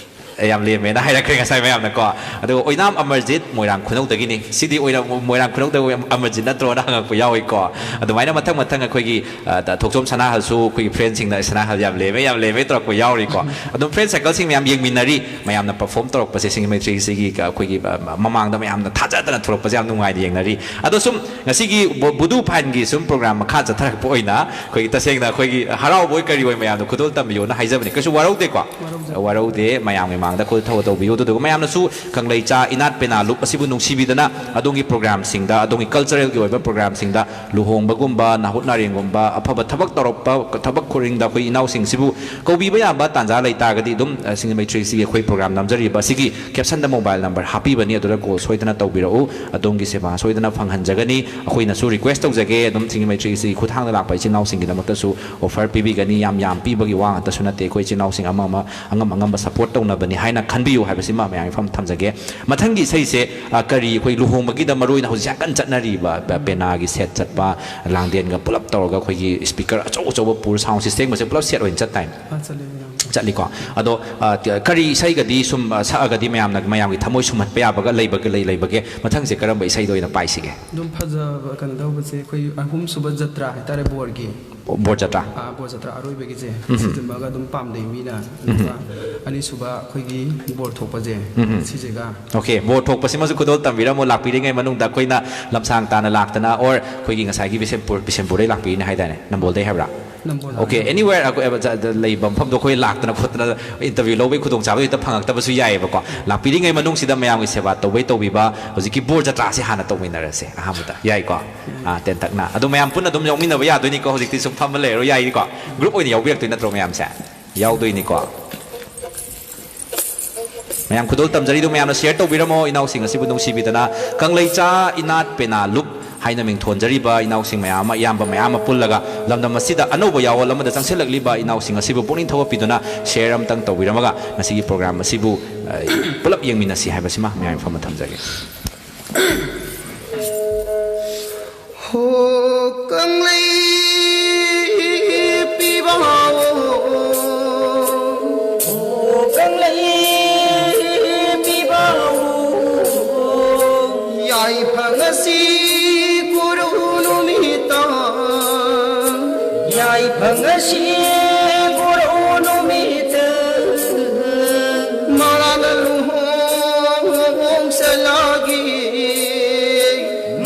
ꯑꯦ, ꯌꯥꯝ ꯂꯦꯝꯃꯦꯅ ꯍꯥꯏꯔꯛꯈ꯭ꯔꯦ ꯉꯁꯥꯏ ꯃꯌꯥꯝꯅꯀꯣ꯫ ꯑꯗꯨꯒ ꯑꯣꯏꯅꯥꯝ ꯑꯃꯔꯖꯤꯠ, ꯃꯣꯏꯔꯥꯡ ꯈꯨꯅꯧꯗꯒꯤꯅꯤ꯫ ꯁꯤꯗꯤ ꯑꯣꯏꯅꯥꯝ, ꯃꯣꯏꯔꯥꯡ ꯈꯨꯅꯧꯗ ꯑꯃꯔꯖꯤꯠ ꯅꯠꯇ꯭ꯔꯣꯅ ꯍꯪꯉꯛꯄ ꯌꯥꯎꯏꯀꯣ꯫ ꯑꯗꯨꯃꯥꯏꯅ ꯃꯊꯪ ꯃꯊꯪ ꯑꯩꯈꯣꯏꯒꯤ, ꯑ, ꯊꯣꯛꯆꯣꯝ ꯁꯅꯥꯍꯜꯁꯨ ꯑꯩꯈꯣꯏꯒꯤ ꯐ꯭ꯔꯦꯟꯁꯤꯡꯅ "ꯁꯅꯥꯍꯜ ꯌꯥꯝ ꯂꯦꯝꯃꯦ, ꯌꯥꯝ ꯂꯦꯝꯃꯦ" ꯇꯧꯔꯛꯄ ꯌꯥꯎꯔꯤꯀꯣ꯫ ꯑꯗꯨꯝ ꯐ꯭ꯔꯦꯟ ꯁꯔꯀꯜꯁꯤꯡ ꯃꯌꯥꯝ ꯌꯦꯡꯃꯤꯟꯅꯔꯤ, ꯃꯌꯥꯝꯅ ꯄꯔꯐꯣꯔꯝ ꯇꯧꯔꯛꯄꯁꯦ ꯁꯤꯡꯖꯃꯩ ꯊ꯭ꯔꯤ ꯁꯤꯛꯁꯇꯤꯒꯤ ꯑꯩꯈꯣꯏꯒꯤ, ꯑ, ꯃꯃꯥꯡꯗ ꯃꯌꯥꯝꯅ ꯊꯥꯖꯗꯅ ꯊꯣꯛꯂꯛꯄꯁꯦ ꯌꯥꯝ ꯅꯨꯡꯉꯥꯏꯅ ꯌꯦꯡꯅꯔꯤ꯫ ꯑꯗꯣ ꯁꯨꯝ ꯉꯁꯤꯒꯤ ꯕꯣ-, ꯕꯨꯗꯨ ꯐꯥꯏꯟꯒꯤ ꯁꯨꯝ ꯄ꯭ꯔꯣꯒ꯭ꯔꯥꯝ ꯃꯈꯥ ꯆꯠꯊꯔꯛꯄ ꯑꯣꯏꯅ ꯑꯩꯈꯣꯏꯒꯤ ꯇꯁꯦꯡꯅ ꯑꯩꯈꯣꯏꯒꯤ ꯍꯔꯥꯎꯕ ꯑꯣꯏ ꯀꯔꯤ ꯑꯣꯏ ꯃꯌꯥꯝꯗ ꯈꯨꯗꯣꯜ ꯇꯝꯕꯤꯌꯣꯅ ꯍꯥꯏꯖꯕꯅꯤ꯫ ꯀꯩꯁꯨ ꯋꯥꯔꯧꯗꯦꯀꯣ? ꯋꯥꯔꯧꯗꯦ꯫ ꯃꯌꯥꯝꯒꯤ ꯃꯥꯡꯗ ꯈꯨꯗꯣꯜ ꯇꯧꯕꯤꯌꯨ꯫ ꯑꯗꯨꯗꯨꯒ ꯃꯌꯥꯝꯅꯁꯨ ꯀꯪꯂꯩꯆꯥ ꯏꯅꯥꯠ ꯄꯦꯅꯥ ꯂꯨꯞ ꯑꯁꯤꯕꯨ ꯅꯨꯡꯁꯤꯕꯤꯗꯅ ꯑꯗꯣꯝꯒꯤ ꯄ꯭ꯔꯣꯒ꯭ꯔꯥꯝꯁꯤꯡꯗ, ꯑꯗꯣꯝꯒꯤ ꯀꯜꯆꯔꯦꯜꯒꯤ ꯑꯣꯏꯕ ꯄ꯭ꯔꯣꯒ꯭ꯔꯥꯝꯁꯤꯡꯗ, ꯂꯨꯍꯣꯡꯕꯒꯨꯝꯕ, ꯅꯥꯍꯨꯠ ꯅꯥꯔꯦꯡꯒꯨꯝꯕ, ꯑꯐꯕ ꯊꯕꯛ ꯇꯧꯔꯛꯄ, ꯊꯕꯛ ꯈꯨꯗꯤꯡꯗ ꯑꯩꯈꯣꯏ ꯏꯅꯥꯎꯁꯤꯡꯁꯤꯕꯨ ꯀꯧꯕꯤꯕ ꯌꯥꯕ ꯇꯥꯟꯖꯥ ꯂꯩꯇꯥꯔꯒꯗꯤ ꯑꯗꯨꯝ, ꯑ, ꯁꯤꯡꯖꯃꯩ ꯊ꯭ꯔꯤ ꯁꯤꯛꯁꯇꯤꯒꯤ ꯑꯩꯈꯣꯏ ꯄ꯭ꯔꯣꯒ꯭ꯔꯥꯝ ꯅꯝꯖꯔꯤꯕ ꯑꯁꯤꯒꯤ ꯀꯦꯞꯁꯟꯗ ꯃꯣꯕꯥꯏꯜ ꯅꯝꯕꯔ ꯍꯥꯞꯄꯤꯕꯅꯤ, ꯑꯗꯨꯗ ꯀꯣꯜ ꯁꯣꯏꯗꯅ ꯇꯧꯕꯤꯔꯛꯎ꯫ ꯑꯗꯣꯝꯒꯤ ꯁꯦꯕꯥ ꯁꯣꯏꯗꯅ ꯐꯪꯍꯟꯖꯒꯅꯤ꯫ ꯑꯩꯈꯣꯏꯅꯁꯨ ꯔꯤꯀ꯭ꯋꯦꯁ ꯇꯧꯖꯒꯦ, ꯑꯗꯨꯝ ꯁꯤꯡꯖꯃꯩ ꯊ꯭ꯔꯤ ꯁꯤꯛꯁꯇꯤꯒꯤ ꯈꯨꯠꯊꯥꯡꯗ ꯂꯥꯛꯄ ꯏꯆꯤꯜ ꯏꯅꯥꯎꯁꯤꯡꯒꯤꯗꯃꯛꯇꯁꯨ ꯑꯣꯐꯔ ꯄꯤꯕꯤꯒꯅꯤ꯫ ꯌꯥꯝ ꯌꯥꯝ ꯄꯤꯕꯒꯤ ꯋꯥ ꯉꯥꯛꯇꯁꯨ ꯅꯠꯇꯦ, ꯑꯩꯈꯣꯏ ꯏꯆꯤꯜ ꯏꯅꯥꯎꯁꯤꯡ ꯑꯃ ꯑꯃ ꯑꯉꯝ ꯑꯉꯝꯕ ꯁꯄꯣꯔꯠ ꯇꯧꯅꯕꯅꯤ ꯍꯥꯏꯅ ꯈꯟꯕꯤꯌꯨ ꯍꯥꯏꯕꯁꯤꯃ ꯃꯌꯥꯝꯒꯤ ꯃꯐꯝ ꯊꯝꯖꯒꯦ꯫ ꯃꯊꯪꯒꯤ ꯏꯁꯩꯁꯦ, ꯑ, ꯀꯔꯤ, ꯑꯩꯈꯣꯏ ꯂꯨꯍꯣꯡꯕꯒꯤꯗ ꯃꯔꯨ ꯑꯣꯏꯅ ꯍꯧꯖꯤꯛ ꯌꯥꯝ ꯀꯟꯅ ꯆꯠꯅꯔꯤꯕ ꯄꯦ-, ꯄꯦꯅꯥꯒꯤ ꯁꯦꯠ ꯆꯠꯄ, ꯂꯥꯡꯗꯦꯟꯒ ꯄꯨꯂꯞ ꯇꯧꯔꯒ ꯑꯩꯈꯣꯏꯒꯤ ꯁ꯭ꯄꯤꯀꯔ ꯑꯆꯧ ꯑꯆꯧꯕ ꯄꯨꯔ ꯁꯥꯎꯟ ꯁꯤꯁꯇꯦꯝꯒꯁꯦ ꯄꯨꯂꯞ ꯁꯦꯠ ꯑꯣꯏꯅ ꯆꯠꯇꯥꯏꯅꯦ? ꯑꯥ, ꯆꯠꯂꯦ, ꯃꯌꯥꯝ꯫ ꯆꯠꯂꯤꯀꯣ꯫ ꯑꯗꯣ, ꯑ, ꯀꯔꯤ ꯏꯁꯩꯒꯗꯤ ꯁꯨꯝ, ꯑ, ꯁꯛꯑꯒꯗꯤ ꯃꯌꯥꯝꯅ, ꯃꯌꯥꯝꯒꯤ ꯊꯃꯣꯏ ꯁꯨꯝꯍꯠꯄ ꯌꯥꯕꯒ ꯂꯩꯕꯒ-, ꯂꯩ-, ꯂꯩꯕꯒꯦ? ꯃꯊꯪꯁꯦ ꯀꯔꯝꯕ ꯏꯁꯩꯗ ꯑꯣꯏꯅ ꯄꯥꯏꯁꯤꯒꯦ? ꯑꯗꯨꯝ ꯐꯖꯕ, ꯀꯩꯅꯣ ꯇꯧꯕꯁꯦ, ꯑꯩꯈꯣꯏ ꯑꯍꯨꯝꯁꯨꯕ ꯖꯇ꯭ꯔꯥ ꯍꯥꯏꯇꯥꯔꯦ, ꯕꯣꯔꯒꯤ꯫ ꯕꯣꯔ ꯖꯇ꯭ꯔꯥ? ꯑꯥ, ꯕꯣꯔ ꯖꯇ꯭ꯔꯥ ꯑꯔꯣꯏꯕꯒꯤꯁꯦ ꯁꯤꯗꯨꯃꯒ ꯑꯗꯨꯝ ꯄꯥꯝꯅꯩ ꯃꯤꯅ꯫ ꯑꯗꯨꯒ ꯑꯅꯤꯁꯨꯕ ꯑꯩꯈꯣꯏꯒꯤ ꯕꯣꯔ ꯊꯣꯛꯄꯁꯦ, ꯁꯤꯁꯤꯒ꯫ ꯑꯣꯀꯦ, ꯕꯣꯔ ꯊꯣꯛꯄꯁꯤꯃꯁꯨ ꯈꯨꯗꯣꯜ ꯇꯝꯕꯤꯔꯝꯃꯣ꯫ ꯂꯥꯛꯄꯤꯔꯤꯉꯩ ꯃꯅꯨꯡꯗ ꯑꯩꯈꯣꯏꯅ ꯂꯝꯁꯥꯡ ꯇꯥꯅ ꯂꯥꯛꯇꯅ, or ꯑꯩꯈꯣꯏꯒꯤ ꯉꯁꯥꯏꯒꯤ ꯕꯤꯁꯦꯝꯄꯨꯔ, ꯕꯤꯁꯦꯝꯄꯨꯔꯗꯩ ꯂꯥꯛꯄꯤꯔꯤꯅꯦ ꯍꯥꯏꯗꯥꯏꯅꯦ, ꯅꯝꯕꯣꯜꯗꯩ ꯍꯥꯏꯕ꯭ꯔꯥ? ꯅꯝꯕꯣꯜ꯫ ꯑꯣꯀꯦ, anywhere ꯑꯩꯈꯣꯏ, ꯑ, ꯖ-, ꯖ-, ꯂꯩꯕ ꯃꯐꯝꯗꯣ ꯑꯩꯈꯣꯏ ꯂꯥꯛꯇꯅ ꯈꯣꯠꯇꯅ ꯏꯟꯇꯔꯚ꯭ꯌꯨ ꯂꯧꯕꯒꯤ ꯈꯨꯗꯣꯡꯆꯥꯕꯗꯣ ꯍꯦꯛꯇ ꯐꯪꯉꯛꯇꯕꯁꯨ ꯌꯥꯏꯑꯕꯀꯣ꯫ ꯂꯥꯛꯄꯤꯔꯤꯉꯩ ꯃꯅꯨꯡꯁꯤꯗ ꯃꯌꯥꯝꯒꯤ ꯁꯦꯕꯥ ꯇꯧꯕꯩ ꯇꯧꯕꯤꯕ ꯍꯧꯖꯤꯛꯀꯤ ꯕꯣꯔ ꯖꯇ꯭ꯔꯥꯁꯦ ꯍꯥꯟꯅ ꯇꯧꯃꯤꯟꯅꯔꯁꯦ ꯑꯍꯥꯟꯕꯗ, ꯌꯥꯏꯀꯣ? ꯑꯥ, ꯇꯦꯟꯇꯛꯅ꯫ ꯑꯗꯣ ꯃꯌꯥꯝ ꯄꯨꯟꯅ ꯑꯗꯨꯝ ꯌꯥꯎꯃꯤꯟꯅꯕ ꯌꯥꯗꯣꯏꯅꯤꯀꯣ, ꯍꯧꯖꯤꯛꯇꯤ ꯁꯨꯝ ꯐꯝꯕ ꯂꯩꯔꯔꯣꯏ, ꯌꯥꯏꯅꯤꯀꯣ? ꯒ꯭ꯔꯨꯞ ꯑꯣꯏꯅ ꯌꯥꯎꯕꯤꯔꯛꯇꯣꯏ ꯅꯠꯇ꯭ꯔꯣ ꯃꯌꯥꯝꯁꯦ? ꯌꯥꯎꯗꯣꯏꯅꯤꯀꯣ꯫ ꯃꯌꯥꯝ ꯈꯨꯗꯣꯜ ꯇꯝꯖꯔꯤꯗꯨ ꯃꯌꯥꯝꯅ ꯁꯤꯌꯔ ꯇꯧꯕꯤꯔꯝꯃꯣ꯫ ꯏꯅꯥꯎꯁꯤꯡ ꯑꯁꯤꯕꯨ ꯅꯨꯡꯁꯤꯕꯤꯗꯅ ꯀꯪꯂꯩꯆꯥ ꯏꯅꯥꯠ ꯄꯦꯅꯥ ꯂꯨꯞ ꯍꯥꯏꯅ ꯃꯤꯡꯊꯣꯟꯖꯔꯤꯕ ꯏꯅꯥꯎꯁꯤꯡ ꯃꯌꯥꯝ ꯑꯃ, ꯏꯌꯥꯝꯕ ꯃꯌꯥꯝ ꯑꯃ ꯄꯨꯜꯂꯒ ꯂꯝꯗꯝ ꯑꯁꯤꯗ ꯑꯅꯧꯕ ꯌꯥꯑꯣꯜ ꯑꯃꯗ ꯆꯪꯁꯤꯜꯂꯛꯂꯤꯕ ꯏꯅꯥꯎꯁꯤꯡ ꯑꯁꯤꯕꯨ ꯄꯨꯛꯅꯤꯡ ꯊꯧꯒꯠꯄꯤꯗꯨꯅ ꯁꯤꯌꯔ ꯑꯃꯇꯪ ꯇꯧꯕꯤꯔꯝꯃꯒ ꯉꯁꯤꯒꯤ ꯄ꯭ꯔꯣꯒ꯭ꯔꯥꯝ ꯑꯁꯤꯕꯨ, ꯑ, ꯄꯨꯂꯞ ꯌꯦꯡꯃꯤꯟꯅꯁꯤ ꯍꯥꯏꯕꯁꯤꯃ ꯃꯌꯥꯝꯒꯤ ꯃꯐꯝꯗ ꯊꯝꯖꯒꯦ꯫ ꯍꯣ ꯀꯪꯂꯩ ꯄꯤꯕꯥꯎ, ꯍꯣ ꯀꯪꯂꯩ ꯄꯤꯕꯥꯎ, ꯌꯥꯏꯐ ꯉꯁꯤ ꯀꯨꯔꯨ ꯅꯨꯃꯤꯠꯇ, ꯌꯥꯏꯐ ꯉꯁꯤ ꯀꯨꯔꯨ ꯅꯨꯃꯤꯠꯇ, ꯃꯔꯥꯅ ꯂꯨꯍꯣꯡ ꯆꯠꯂꯒꯤ,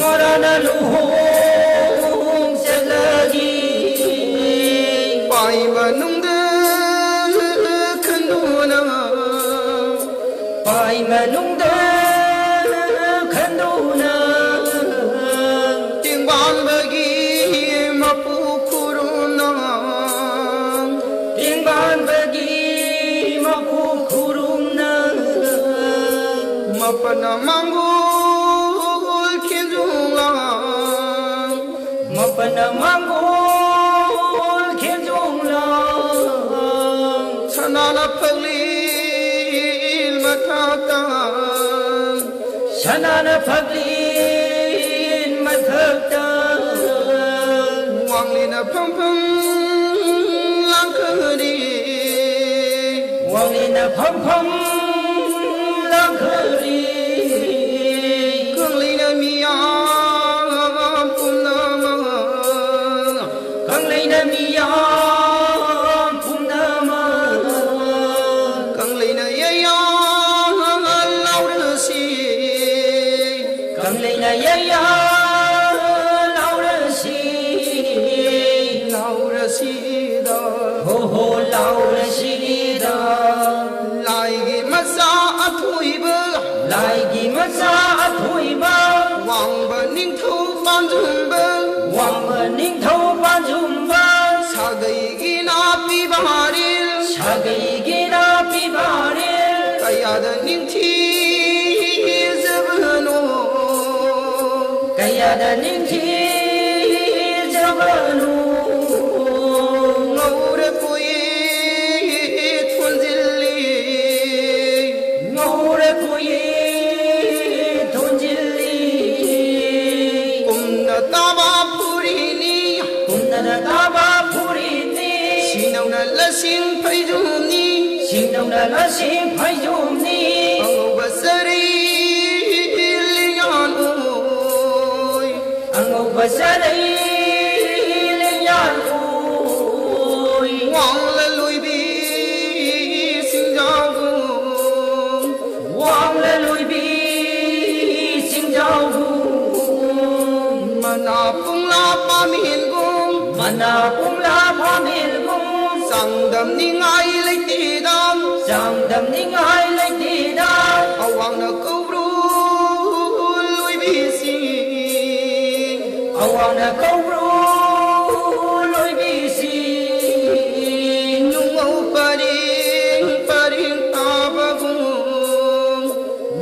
ꯃꯔꯥꯅ ꯂꯨꯍꯣꯡ ꯆꯠꯂꯒꯤ, ꯄꯥꯏ ꯃꯅꯨꯡꯗ ꯈꯟꯗꯨꯅ, ꯄꯥꯏ ꯃꯅꯨꯡꯗ ꯈꯟꯗꯨꯅ, ꯇꯦꯡꯕꯥꯡꯕꯒꯤ ꯃꯄꯨ ꯈꯨꯔꯨꯝꯅ, ꯇꯦꯡꯕꯥꯡꯕꯒꯤ ꯃꯄꯨ ꯈꯨꯔꯨꯝꯅ, ꯃꯄꯅ ꯃꯥꯡꯒꯣꯜ ꯈꯦꯟꯖꯣꯡꯂꯥꯡ, ꯃꯄꯅ ꯃꯥꯡꯒꯣꯜ ꯈꯦꯟꯖꯣꯡꯂꯥꯡ, ꯁꯅꯥꯅ ꯐꯛꯂꯤ ꯃꯊꯛꯇ, ꯁꯅꯥꯅ ꯐꯛꯂꯤ ꯃꯊꯛꯇ, ꯋꯥꯡꯂꯤꯅ ꯐꯝꯐꯝ ꯂꯥꯡꯈꯔꯤ, ꯋꯥꯡꯂꯤꯅ ꯐꯝꯐꯝ ꯂꯥꯡꯈꯔꯤ, ꯀꯪꯂꯩꯅ ꯃꯤꯌꯥꯝ ꯄꯨꯝꯅꯃꯛ, ꯀꯪꯂꯩꯅ ꯍꯧꯔꯁꯤꯗ꯫ ꯂꯥꯏꯒꯤ ꯃꯆꯥ ꯑꯊꯣꯏꯕ, ꯂꯥꯏꯒꯤ ꯃꯆꯥ ꯑꯊꯣꯏꯕ, ꯋꯥꯡꯕ ꯅꯤꯡꯊꯧ ꯄꯥꯟꯖꯨꯝꯕ, ꯋꯥꯡꯕ ꯅꯤꯡꯊꯧ ꯄꯥꯟꯖꯨꯝꯕ, ꯁꯥꯒꯩꯒꯤ ꯅꯥꯄꯤ ꯕꯥꯔꯤꯜ, ꯁꯥꯒꯩꯒꯤ ꯅꯥꯄꯤ ꯕꯥꯔꯤꯜ, ꯀꯌꯥꯗ ꯅꯤꯡꯊꯤꯖꯕꯅꯣ, ꯀꯌꯥꯗ ꯅꯤꯡꯊꯤꯖꯕꯅꯣ꯫ ꯉꯧꯔ ꯀꯨꯏ ꯊꯣꯟꯖꯤꯜꯂꯤ, ꯉꯧꯔ ꯀꯨꯏ ꯊꯣꯟꯖꯤꯜꯂꯤ꯫ ꯀꯨꯝꯅ ꯇꯥꯕ ꯐꯨꯔꯤꯅꯤ, ꯀꯨꯝꯅ ꯇꯥꯕ ꯐꯨꯔꯤꯅꯤ꯫ ꯁꯤꯡꯅꯧꯅ ꯂꯁꯤꯡ ꯐꯩꯖꯣꯝꯅꯤ, ꯁꯤꯡꯅꯧꯅ ꯂꯁꯤꯡ ꯐꯩꯖꯣꯝꯅꯤ꯫ ꯑꯉꯧꯕ ꯆꯔꯩ ꯂꯤꯌꯥꯟ ꯑꯣꯏ, ꯑꯉꯧꯕ ꯆꯔꯩ ꯂꯤꯌꯥꯟ ꯑꯣꯏ꯫ ꯋꯥꯡꯂ ꯂꯣꯏꯕꯤ ꯁꯤꯡꯖꯥꯎꯒꯨꯝ, ꯋꯥꯡꯂ ꯂꯣꯏꯕꯤ ꯁꯤꯡꯖꯥꯎꯒꯨꯝ꯫ ꯃꯅꯥ ꯄꯨꯡꯂꯥ ꯄꯥꯃꯦꯟꯒꯨꯝ, ꯃꯅꯥ ꯄꯨꯡꯂꯥ ꯄꯥꯃꯦꯟꯒꯨꯝ꯫ ꯆꯥꯡꯗꯝꯅꯤꯡꯉꯥꯏ ꯂꯩꯇꯦꯗ, ꯆꯥꯡꯗꯝꯅꯤꯡꯉꯥꯏ ꯂꯩꯇꯦꯗ꯫ ꯑꯋꯥꯡꯅ ꯀꯧꯕ꯭ꯔꯨ ꯂꯣꯏꯕꯤꯁꯤꯡ, ꯑꯋꯥꯡꯅ ꯀꯧꯕ꯭ꯔꯨ ꯂꯣꯏꯕꯤꯁꯤꯡ꯫ ꯅꯨꯡꯉꯧ ꯄꯔꯤꯡ ꯄꯔꯤꯡ ꯇꯥꯕꯒꯨꯝ,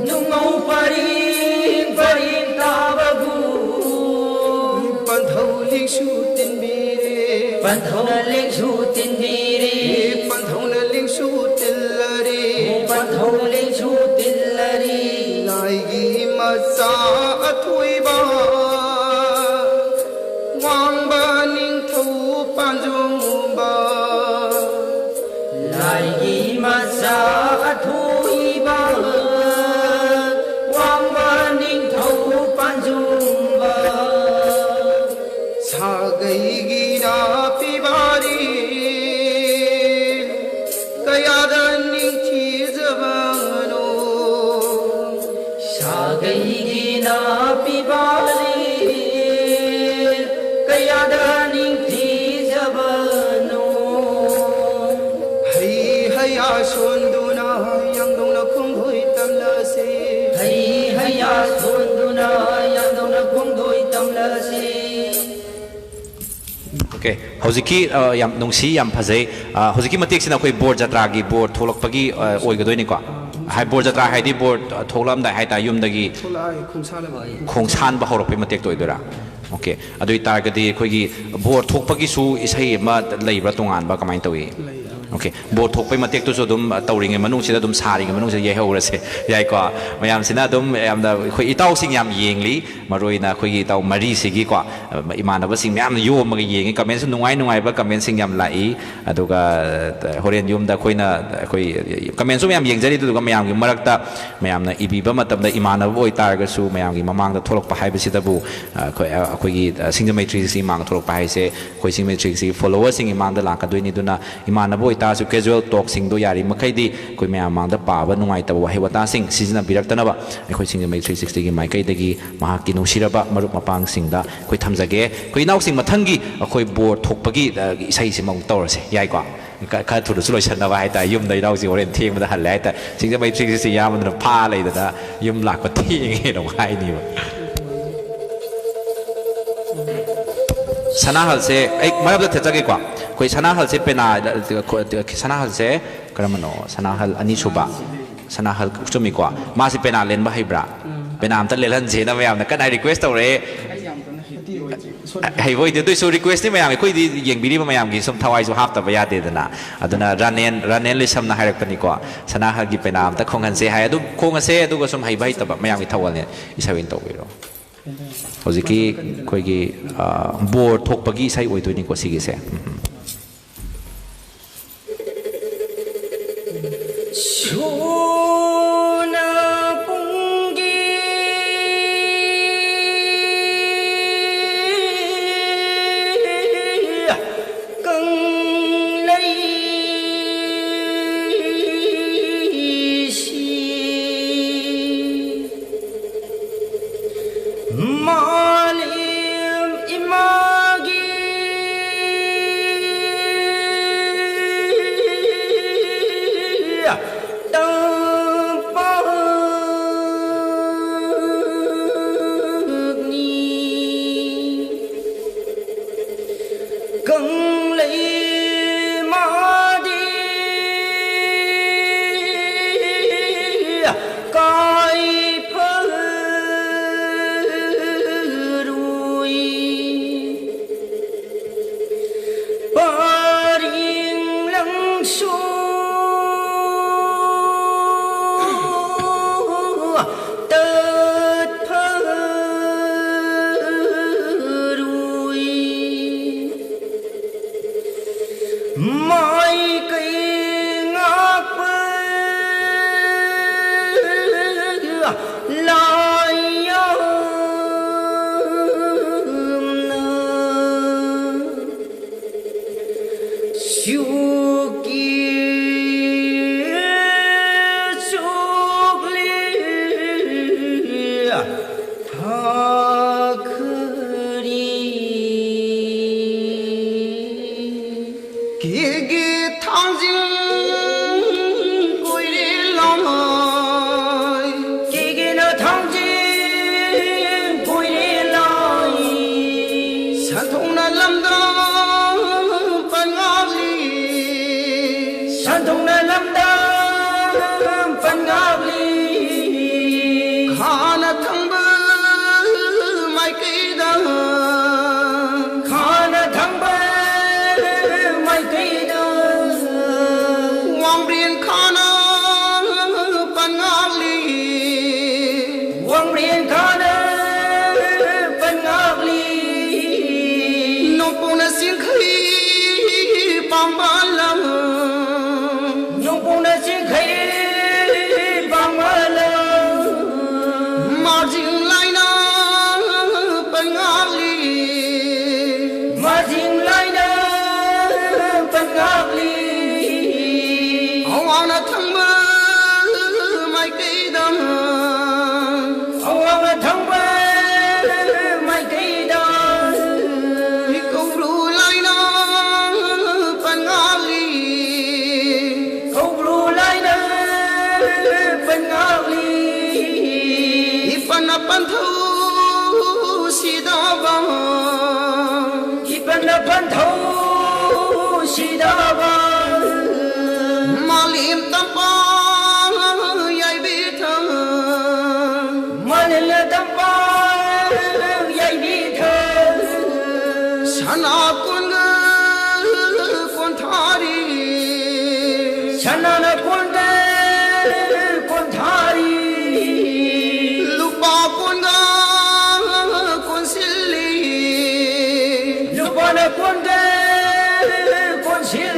ꯅꯨꯡꯉꯧ ꯄꯔꯤꯡ ꯄꯔꯤꯡ ꯇꯥꯕꯒꯨꯝ꯫ ꯄꯟꯊꯧ ꯂꯤꯡꯁꯨ ꯇꯤꯟꯕꯤꯔꯦ, ꯄꯟꯊꯧꯅ ꯂꯤꯡꯁꯨ ꯇꯤꯟꯕꯤꯔꯦ꯫ ꯄꯟꯊꯧꯅ ꯂꯤꯡꯁꯨ ꯇꯤꯜꯂꯔꯤ, ꯄꯟꯊꯧꯅ ꯂꯤꯡꯁꯨ ꯇꯤꯜꯂꯔꯤ꯫ ꯂꯥꯏꯒꯤ ꯃꯆꯥ ꯑꯊꯣꯏꯕ, ꯋꯥꯡꯕ ꯅꯤꯡꯊꯧ ꯄꯥꯟꯖꯣꯝꯕ꯫ ꯂꯥꯏꯒꯤ ꯃꯆꯥ ꯑꯊꯣꯏꯕ, ꯋꯥꯡꯕ ꯅꯤꯡꯊꯧ ꯄꯥꯟꯖꯣꯝꯕ꯫ ꯁꯥꯒꯩꯒꯤ ꯅꯥꯄꯤ ꯕꯥꯔꯤ ꯀꯌꯥꯗ ꯅꯤꯡꯊꯤꯖꯕꯅꯣ꯫ ꯁꯥꯒꯩꯒꯤ ꯅꯥꯄꯤ ꯕꯥꯔꯤ ꯀꯌꯥꯗ ꯅꯤꯡꯊꯤꯖꯕꯅꯣ꯫ ꯁꯣꯟꯗꯨꯅ ꯌꯥꯡꯗꯧꯅ ꯈꯣꯡꯗꯣꯏ ꯇꯝꯂꯁꯤ꯫ ꯍꯩ ꯍꯩꯌꯥ ꯁꯣꯟꯗꯨꯅ ꯌꯥꯡꯗꯧꯅ ꯈꯣꯡꯗꯣꯏ ꯇꯝꯂꯁꯤ꯫ ꯑꯣꯀꯦ, ꯍꯧꯖꯤꯛꯀꯤ ꯑ, ꯌꯥꯝ ꯅꯨꯡꯁꯤ, ꯌꯥꯝ ꯐꯖꯩ꯫ ꯑ, ꯍꯧꯖꯤꯛꯀꯤ ꯃꯇꯦꯛꯁꯤꯅ ꯑꯩꯈꯣꯏ ꯕꯣꯔ ꯖꯇ꯭ꯔꯥꯒꯤ ꯕꯣꯔ ꯊꯣꯛꯂꯛꯄꯒꯤ ꯑ, ꯑꯣꯏꯒꯗꯣꯏꯅꯤꯀꯣ? ꯍꯥꯏ, ꯕꯣꯔ ꯖꯇ꯭ꯔꯥ ꯍꯥꯏꯗꯤ ꯕꯣꯔ ꯊꯣꯛꯂꯛꯑꯝꯗꯥꯏ ꯍꯥꯏꯇꯥꯔꯦ, ꯌꯨꯝꯗꯒꯤ ꯊꯣꯛꯂꯛꯑꯒ ꯈꯣꯡꯁꯥꯟꯕ꯫ ꯈꯣꯡꯁꯥꯟꯕ ꯍꯧꯔꯛꯄꯩ ꯃꯇꯦꯛꯇꯣ ꯑꯣꯏꯗꯣꯏꯔꯥ? ꯑꯣꯀꯦ, ꯑꯗꯨ ꯑꯣꯏꯇꯥꯔꯒꯗꯤ ꯑꯩꯈꯣꯏꯒꯤ ꯕꯣꯔ ꯊꯣꯛꯄꯒꯤ ꯁꯨ ꯏꯁꯩ ꯑꯃ ꯂꯩꯕ꯭ꯔꯥ ꯇꯣꯉꯥꯟꯕ, ꯀꯃꯥꯏꯅ ꯇꯧꯏ? ꯂꯩ, ꯑ꯫ ꯑꯣꯀꯦ, ꯕꯣꯔ ꯊꯣꯛꯄꯩ ꯃꯇꯦꯛꯇꯨꯁꯨ ꯑꯗꯨꯝ ꯇꯧꯔꯤꯉꯩ ꯃꯅꯨꯡꯁꯤꯗ, ꯑꯗꯨꯝ ꯁꯥꯔꯤꯉꯩ ꯃꯅꯨꯡꯁꯤꯗ ꯌꯩꯍꯧꯔꯁꯦ, ꯌꯥꯏꯀꯣ? ꯃꯌꯥꯝꯁꯤꯅ ꯑꯗꯨꯝ ꯌꯥꯝꯅ ꯑꯩꯈꯣꯏ ꯏꯇꯥꯎꯁꯤꯡ ꯌꯥꯝ ꯌꯦꯡꯂꯤ, ꯃꯔꯨ ꯑꯣꯏꯅ ꯑꯩꯈꯣꯏꯒꯤ ꯏꯇꯥꯎ ꯃꯔꯤꯁꯤꯒꯤꯀꯣ, ꯏꯃꯥꯟꯅꯕꯁꯤꯡ ꯃꯌꯥꯝꯅ ꯌꯣꯝꯃꯒ ꯌꯦꯡꯉꯤ꯫ ꯀꯃꯦꯟꯁꯨ ꯅꯨꯡꯉꯥꯏ ꯅꯨꯡꯉꯥꯏꯕ ꯀꯃꯦꯟꯁꯤꯡ ꯌꯥꯝ ꯂꯥꯛꯏ꯫ ꯑꯗꯨꯒ ꯍꯣꯔꯦꯟ ꯌꯨꯝꯗ ꯑꯩꯈꯣꯏꯅ, ꯑꯩꯈꯣꯏ ꯀꯃꯦꯟꯁꯨ ꯃꯌꯥꯝ ꯌꯦꯡꯖꯔꯤ, ꯑꯗꯨꯗꯨꯒ ꯃꯌꯥꯝꯒꯤ ꯃꯔꯛꯇ ꯃꯌꯥꯝꯅ ꯏꯕꯤꯕ ꯃꯇꯝꯗ ꯏꯃꯥꯟꯅꯕ ꯑꯣꯏꯇꯥꯔꯒꯁꯨ ꯃꯌꯥꯝꯒꯤ ꯃꯃꯥꯡꯗ ꯊꯣꯛꯂꯛꯄ ꯍꯥꯏꯕꯁꯤꯗꯕꯨ, ꯑꯩꯈꯣꯏ, ꯑꯩꯈꯣꯏꯒꯤ ꯁꯤꯡꯖꯃꯩ ꯊ꯭ꯔꯤ ꯁꯤꯛꯁꯇꯤ ꯃꯥꯡꯗ ꯊꯣꯛꯂꯛꯄ ꯍꯥꯏꯁꯦ ꯑꯩꯈꯣꯏ ꯁꯤꯡꯖꯃꯩ ꯊ꯭ꯔꯤ ꯁꯤꯛꯁꯇꯤ ꯐꯣꯂꯣꯋꯔꯁꯤꯡꯒꯤ ꯃꯥꯡꯗ ꯂꯥꯛꯀꯗꯣꯏꯅꯤ꯫ ꯑꯗꯨꯅ ꯏꯃꯥꯟꯅꯕ ꯑꯣꯏꯇꯥꯔꯁꯨ ꯀꯦꯖꯨꯋꯦꯜ ꯇꯣꯛꯁꯤꯡꯗꯣ ꯌꯥꯔꯤꯃꯈꯩꯗꯤ ꯑꯩꯈꯣꯏ ꯃꯌꯥꯝ ꯃꯥꯡꯗ ꯄꯥꯕ ꯅꯨꯡꯉꯥꯏꯇꯕ ꯋꯥꯍꯩ ꯋꯥꯇꯥꯁꯤꯡ ꯁꯤꯖꯤꯟꯅꯕꯤꯔꯛꯇꯅꯕ ꯑꯩꯈꯣꯏ ꯁꯤꯡꯖꯃꯩ ꯊ꯭ꯔꯤ ꯁꯤꯛꯁꯇꯤꯒꯤ ꯃꯥꯏꯀꯩꯗꯒꯤ ꯃꯍꯥꯛꯀꯤ ꯅꯨꯡꯁꯤꯔꯕ ꯃꯔꯨꯞ ꯃꯄꯥꯡꯁꯤꯡꯗ ꯑꯩꯈꯣꯏ ꯊꯝꯖꯒꯦ꯫ ꯑꯩꯈꯣꯏ ꯏꯅꯥꯎꯁꯤꯡ ꯃꯊꯪꯒꯤ ꯑꯩꯈꯣꯏ ꯕꯣꯔ ꯊꯣꯛꯄꯒꯤ, ꯑ, ꯏꯁꯩꯁꯤꯃ ꯑꯃꯨꯛ ꯇꯧꯔꯁꯦ, ꯌꯥꯏꯀꯣ? ꯈ-, ꯈꯔ ꯊꯨꯅꯁꯨ ꯂꯣꯏꯁꯟꯅꯕ ꯍꯥꯏꯇꯥꯔꯦ꯫ ꯌꯨꯝꯗ ꯏꯅꯥꯎꯁꯤꯡ ꯍꯣꯔꯦꯟ ꯊꯦꯡꯕꯗ ꯍꯜꯂꯦ ꯍꯥꯏꯇꯥꯔꯦ꯫ ꯁꯤꯡꯖꯃꯩ ꯊ꯭ꯔꯤ ꯁꯤꯛꯁꯇꯤ ꯌꯥꯝꯕꯗꯨꯅ ꯐꯥ ꯂꯩꯗꯅ ꯌꯨꯝ ꯂꯥꯛꯄ ꯊꯦꯡꯉꯦꯅ ꯑꯃꯨꯛ ꯍꯥꯏꯅꯤꯕ꯫ ꯁꯅꯥꯍꯜꯁꯦ ꯑꯩ ꯃꯔꯛꯇ ꯊꯠꯆꯒꯦꯀꯣ꯫ ꯑꯩꯈꯣꯏ ꯁꯅꯥꯍꯜꯁꯦ ꯄꯦꯅꯥ, ꯁꯅꯥꯍꯜꯁꯦ ꯀꯔꯝꯕꯅꯣ? ꯁꯅꯥꯍꯜ ꯑꯅꯤꯁꯨꯕ꯫ ꯁꯅꯥꯍꯜ, ꯆꯨꯝꯃꯤꯀꯣ? ꯃꯥꯁꯦ ꯄꯦꯅꯥ ꯂꯦꯟꯕ ꯍꯩꯕ꯭ꯔꯥ? ꯄꯦꯅꯥ ꯑꯝꯇ ꯂꯦꯜꯍꯟꯁꯦꯅ ꯃꯌꯥꯝꯅ ꯀꯟꯅ ꯔꯤꯀ꯭ꯋꯦꯁ ꯇꯧꯔꯛꯑꯦ꯫ ꯍꯩꯕ ꯑꯣꯏꯗꯦ, ꯑꯗꯨꯏꯁꯨ ꯔꯤꯀ꯭ꯋꯦꯁꯇꯤ ꯃꯌꯥꯝ, ꯑꯩꯈꯣꯏꯗꯤ ꯌꯦꯡꯕꯤꯔꯤꯕ ꯃꯌꯥꯝꯒꯤ ꯁꯨꯝ ꯊꯋꯥꯏꯁꯨ ꯍꯥꯞꯇꯕ ꯌꯥꯗꯦꯗꯅ꯫ ꯑꯗꯨꯅ ꯔꯥꯅꯦꯟ, ꯔꯥꯅꯦꯟ ꯂꯩꯁꯝꯅ ꯍꯥꯏꯔꯛꯄꯅꯤꯀꯣ, ꯁꯅꯥꯍꯜꯒꯤ ꯄꯦꯅꯥ ꯑꯝꯇ ꯈꯣꯡꯍꯟꯁꯦ ꯍꯥꯏ꯫ ꯑꯗꯨ ꯈꯣꯡꯉꯁꯦ, ꯑꯗꯨꯒ ꯁꯨꯝ ꯍꯩꯕ ꯍꯩꯇꯕ ꯃꯌꯥꯝꯒꯤ ꯊꯧꯒꯜꯅꯦ꯫ ꯏꯁꯩ ꯑꯣꯏꯅ ꯇꯧꯕꯤꯔꯣ꯫ ꯍꯧꯖꯤꯛꯀꯤ ꯑꯩꯈꯣꯏꯒꯤ, ꯑ, ꯕꯣꯔ ꯊꯣꯛꯄꯒꯤ ꯏꯁꯩ ꯑꯣꯏꯗꯣꯏꯅꯤꯀꯣ ꯁꯤꯒꯤꯁꯦ꯫ ꯎꯝ, ꯎꯝ꯫ ꯁꯣꯅ ꯄꯨꯡꯒꯤ ꯀꯪꯂꯩꯁꯤ ꯃꯥꯂꯦꯝ ꯏꯃꯥꯒꯤ ꯃꯥꯏꯀꯩ ꯉꯥꯛꯄ ꯂꯥꯏ ꯌꯥꯝꯅ ꯆꯨꯛꯀꯤ ꯆꯨꯛꯂꯤ ꯊꯥꯈ꯭ꯔꯤ꯫ ꯀꯦꯒꯦ ꯊꯥꯡꯖꯤꯡ ꯀꯣꯏꯔꯦ ꯂꯥꯎ꯫ ꯀꯦꯒꯦꯅ ꯊꯥꯡꯖꯤꯡ ꯀꯣꯏꯔꯦ ꯂꯥꯎ꯫ ꯁꯟꯊꯣꯛꯅ ꯂꯝꯗꯝ ꯄꯟꯉꯥꯛꯂꯤ꯫ ꯁꯟꯊꯣꯛꯅ ꯂꯝꯗꯝ ꯄꯟꯉꯥꯛꯂꯤ꯫ ꯈꯥꯅ ꯊꯪꯕ ꯃꯥꯏꯀꯩꯗ꯫ ꯈꯥꯅ ꯊꯪꯕ ꯃꯥꯏꯀꯩꯗ꯫ ꯋꯥꯡꯕ꯭ꯔꯦꯟ ꯈꯥꯅ ꯄꯟꯉꯥꯛꯂꯤ꯫ ꯋꯥꯡꯕ꯭ꯔꯦꯟ ꯈꯥꯅ ꯄꯟꯉꯥꯛꯂꯤ꯫ ꯅꯣꯡꯄꯣꯛꯅ ꯆꯤꯡꯈꯩ ꯄꯥꯝꯕ ꯂꯝ꯫ ꯅꯣꯡꯄꯣꯛꯅ ꯆꯤꯡꯈꯩ ꯄꯥꯝꯕ ꯂꯝ꯫ ꯃꯥꯔꯖꯤꯡ ꯂꯥꯏꯅ ꯄꯟꯉꯥꯛꯂꯤ꯫ ꯃꯥꯔꯖꯤꯡ ꯂꯥꯏꯅ ꯄꯟꯉꯥꯛꯂꯤ꯫ ꯑꯋꯥꯡꯅ ꯊꯪꯕ ꯃꯥꯏꯀꯩꯗ꯫ ꯑꯋꯥꯡꯅ ꯊꯪꯕ ꯃꯥꯏꯀꯩꯗ꯫ ꯀꯧꯕ꯭ꯔꯨ ꯂꯥꯏꯅ ꯄꯟꯉꯥꯛꯂꯤ꯫ ꯀꯧꯕ꯭ꯔꯨ ꯂꯥꯏꯅ ꯄꯟꯉꯥꯛꯂꯤ꯫ ꯏꯄꯟꯅ ꯄꯟꯊꯧ ꯁꯤꯗꯕ꯫ ꯏꯄꯟꯅ ꯄꯟꯊꯧ ꯁꯤꯗꯕ꯫ ꯃꯥꯂꯦꯝ ꯇꯝꯄꯥꯛ ꯌꯥꯏꯕꯤ ꯊꯪ꯫ ꯃꯥꯂꯦꯝ ꯇꯝꯄꯥꯛ ꯌꯥꯏꯕꯤ ꯊꯪ꯫ ꯁꯅꯥ ꯀꯣꯟꯒ ꯀꯣꯟꯊꯥꯔꯤ꯫ ꯁꯅꯥꯅ ꯀꯣꯟꯒ ꯀꯣꯟꯊꯥꯔꯤ꯫ ꯂꯨꯄꯥ ꯀꯣꯟꯒ ꯀꯣꯟꯁꯤꯜꯂꯤ꯫ ꯂꯨꯄꯥꯅ ꯀꯣꯟꯒ ꯀꯣꯟꯁꯤꯜ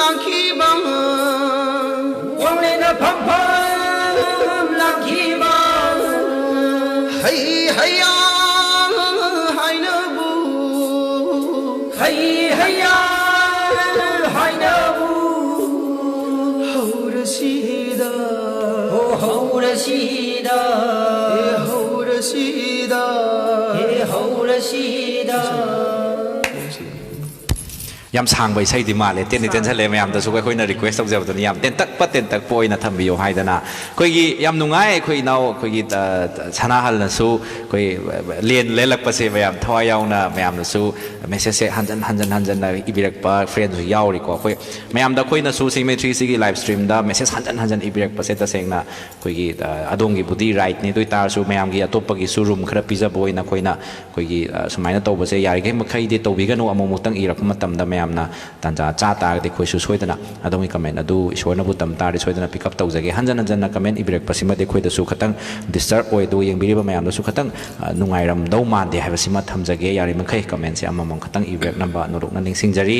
ꯂꯥꯛꯈꯤꯕ, ꯋꯥꯡꯂꯦꯟꯗ ꯐꯝꯐꯝ ꯂꯥꯛꯈꯤꯕ, ꯍꯩ ꯍꯩꯌꯥ ꯍꯥꯏꯅꯕꯨ, ꯍꯩ ꯍꯩꯌꯥ ꯍꯥꯏꯅꯕꯨ, ꯍꯧꯔꯁꯤꯗ, ꯍꯣ ꯍꯧꯔꯁꯤꯗ, ꯍꯦ ꯍꯧꯔꯁꯤꯗ, ꯍꯦ ꯍꯧꯔꯁꯤꯗ꯫ ꯌꯥꯝ ꯁꯥꯡꯕ ꯏꯁꯩꯗꯤ ꯃꯥꯜꯂꯦ, ꯇꯦꯟꯗꯤ ꯇꯦꯟꯁꯜꯂꯦ꯫ ꯃꯌꯥꯝꯗꯁꯨ ꯑꯩꯈꯣꯏꯅ request ꯇꯧꯖꯕꯗꯨꯅꯤ, ꯌꯥꯝ ꯇꯦꯟꯇꯛꯄ ꯇꯦꯟꯇꯛꯄ ꯑꯣꯏꯅ ꯊꯝꯕꯤꯌꯨ ꯍꯥꯏꯗꯅ꯫ ꯑꯩꯈꯣꯏꯒꯤ ꯌꯥꯝ ꯅꯨꯡꯉꯥꯏ, ꯑꯩꯈꯣꯏ ꯏꯅꯥꯎ ꯑꯩꯈꯣꯏꯒꯤ, ꯑ, ꯁꯅꯥꯍꯜꯅꯁꯨ ꯑꯩꯈꯣꯏ ꯂꯦꯟ ꯂꯦꯜꯂꯛꯄꯁꯦ ꯃꯌꯥꯝ ꯊꯋꯥꯏ ꯌꯥꯎꯅ ꯃꯌꯥꯝꯅꯁꯨ message ꯁꯦ ꯍꯟꯖꯟ ꯍꯟꯖꯟ ꯍꯟꯖꯟꯅ ꯏꯕꯤꯔꯛꯄ friend ꯁꯨ ꯌꯥꯎꯔꯤꯀꯣ꯫ ꯑꯩꯈꯣꯏ ꯃꯌꯥꯝꯗ ꯑꯩꯈꯣꯏꯅꯁꯨ ꯁꯤꯒꯤ ꯃꯩꯇ꯭ꯔꯤ ꯁꯤꯒꯤ live stream ꯗ message ꯍꯟꯖꯟ ꯍꯟꯖꯟ ꯏꯕꯤꯔꯛꯄꯁꯦ ꯇꯁꯦꯡꯅ ꯑꯩꯈꯣꯏꯒꯤ, ꯑ, ꯑꯗꯣꯝꯒꯤꯕꯨꯗꯤ right ꯅꯤ, ꯑꯗꯨ ꯑꯣꯏꯇꯥꯔꯁꯨ ꯃꯌꯥꯝꯒꯤ ꯑꯇꯣꯞꯄꯒꯤꯁꯨ room ꯈꯔ ꯄꯤꯖꯕ ꯑꯣꯏꯅ ꯑꯩꯈꯣꯏꯅ ꯑꯩꯈꯣꯏꯒꯤ, ꯑ, ꯁꯨꯃꯥꯏꯅ ꯇꯧꯕꯁꯦ ꯌꯥꯔꯤꯈꯩ ꯃꯈꯩꯗꯤ ꯇꯧꯕꯤꯒꯅꯨ꯫ ꯑꯃꯨꯛ ꯑꯃꯨꯛꯇꯪ ꯏꯔꯛꯄ ꯃꯇꯝꯗ ꯃꯌꯥꯝꯅ ꯇꯥꯟꯖꯥ ꯆꯥ ꯇꯥꯔꯒꯗꯤ ꯑꯩꯈꯣꯏꯁꯨ ꯁꯣꯏꯗꯅ ꯑꯗꯣꯝꯒꯤ comment ꯑꯗꯨ ꯏꯁꯣꯔꯅꯕꯨ ꯇꯝ ꯇꯥꯔꯗꯤ ꯁꯣꯏꯗꯅ pick up ꯇꯧꯖꯒꯦ꯫ ꯍꯟꯖꯟ ꯍꯟꯖꯟꯅ comment ꯏꯕꯤꯔꯛꯄꯁꯤꯃꯗꯤ ꯑꯩꯈꯣꯏꯗꯁꯨ ꯈꯇꯪ disturb ꯑꯣꯏ, ꯑꯗꯨ ꯌꯦꯡꯕꯤꯔꯤꯕ ꯃꯌꯥꯝꯗꯁꯨ ꯈꯇꯪ, ꯑ, ꯅꯨꯡꯉꯥꯏꯔꯝꯗꯧ ꯃꯥꯟꯗꯦ ꯍꯥꯏꯕꯁꯤꯃ ꯊꯝꯖꯒꯦ꯫ ꯌꯥꯔꯤꯃꯈꯩ comment ꯁꯦ ꯑꯃꯃꯝ ꯈꯇꯪ ꯏꯕꯤꯔꯛꯅꯕ ꯅꯣꯂꯨꯛꯅ ꯅꯤꯡꯁꯤꯡꯖꯔꯤ꯫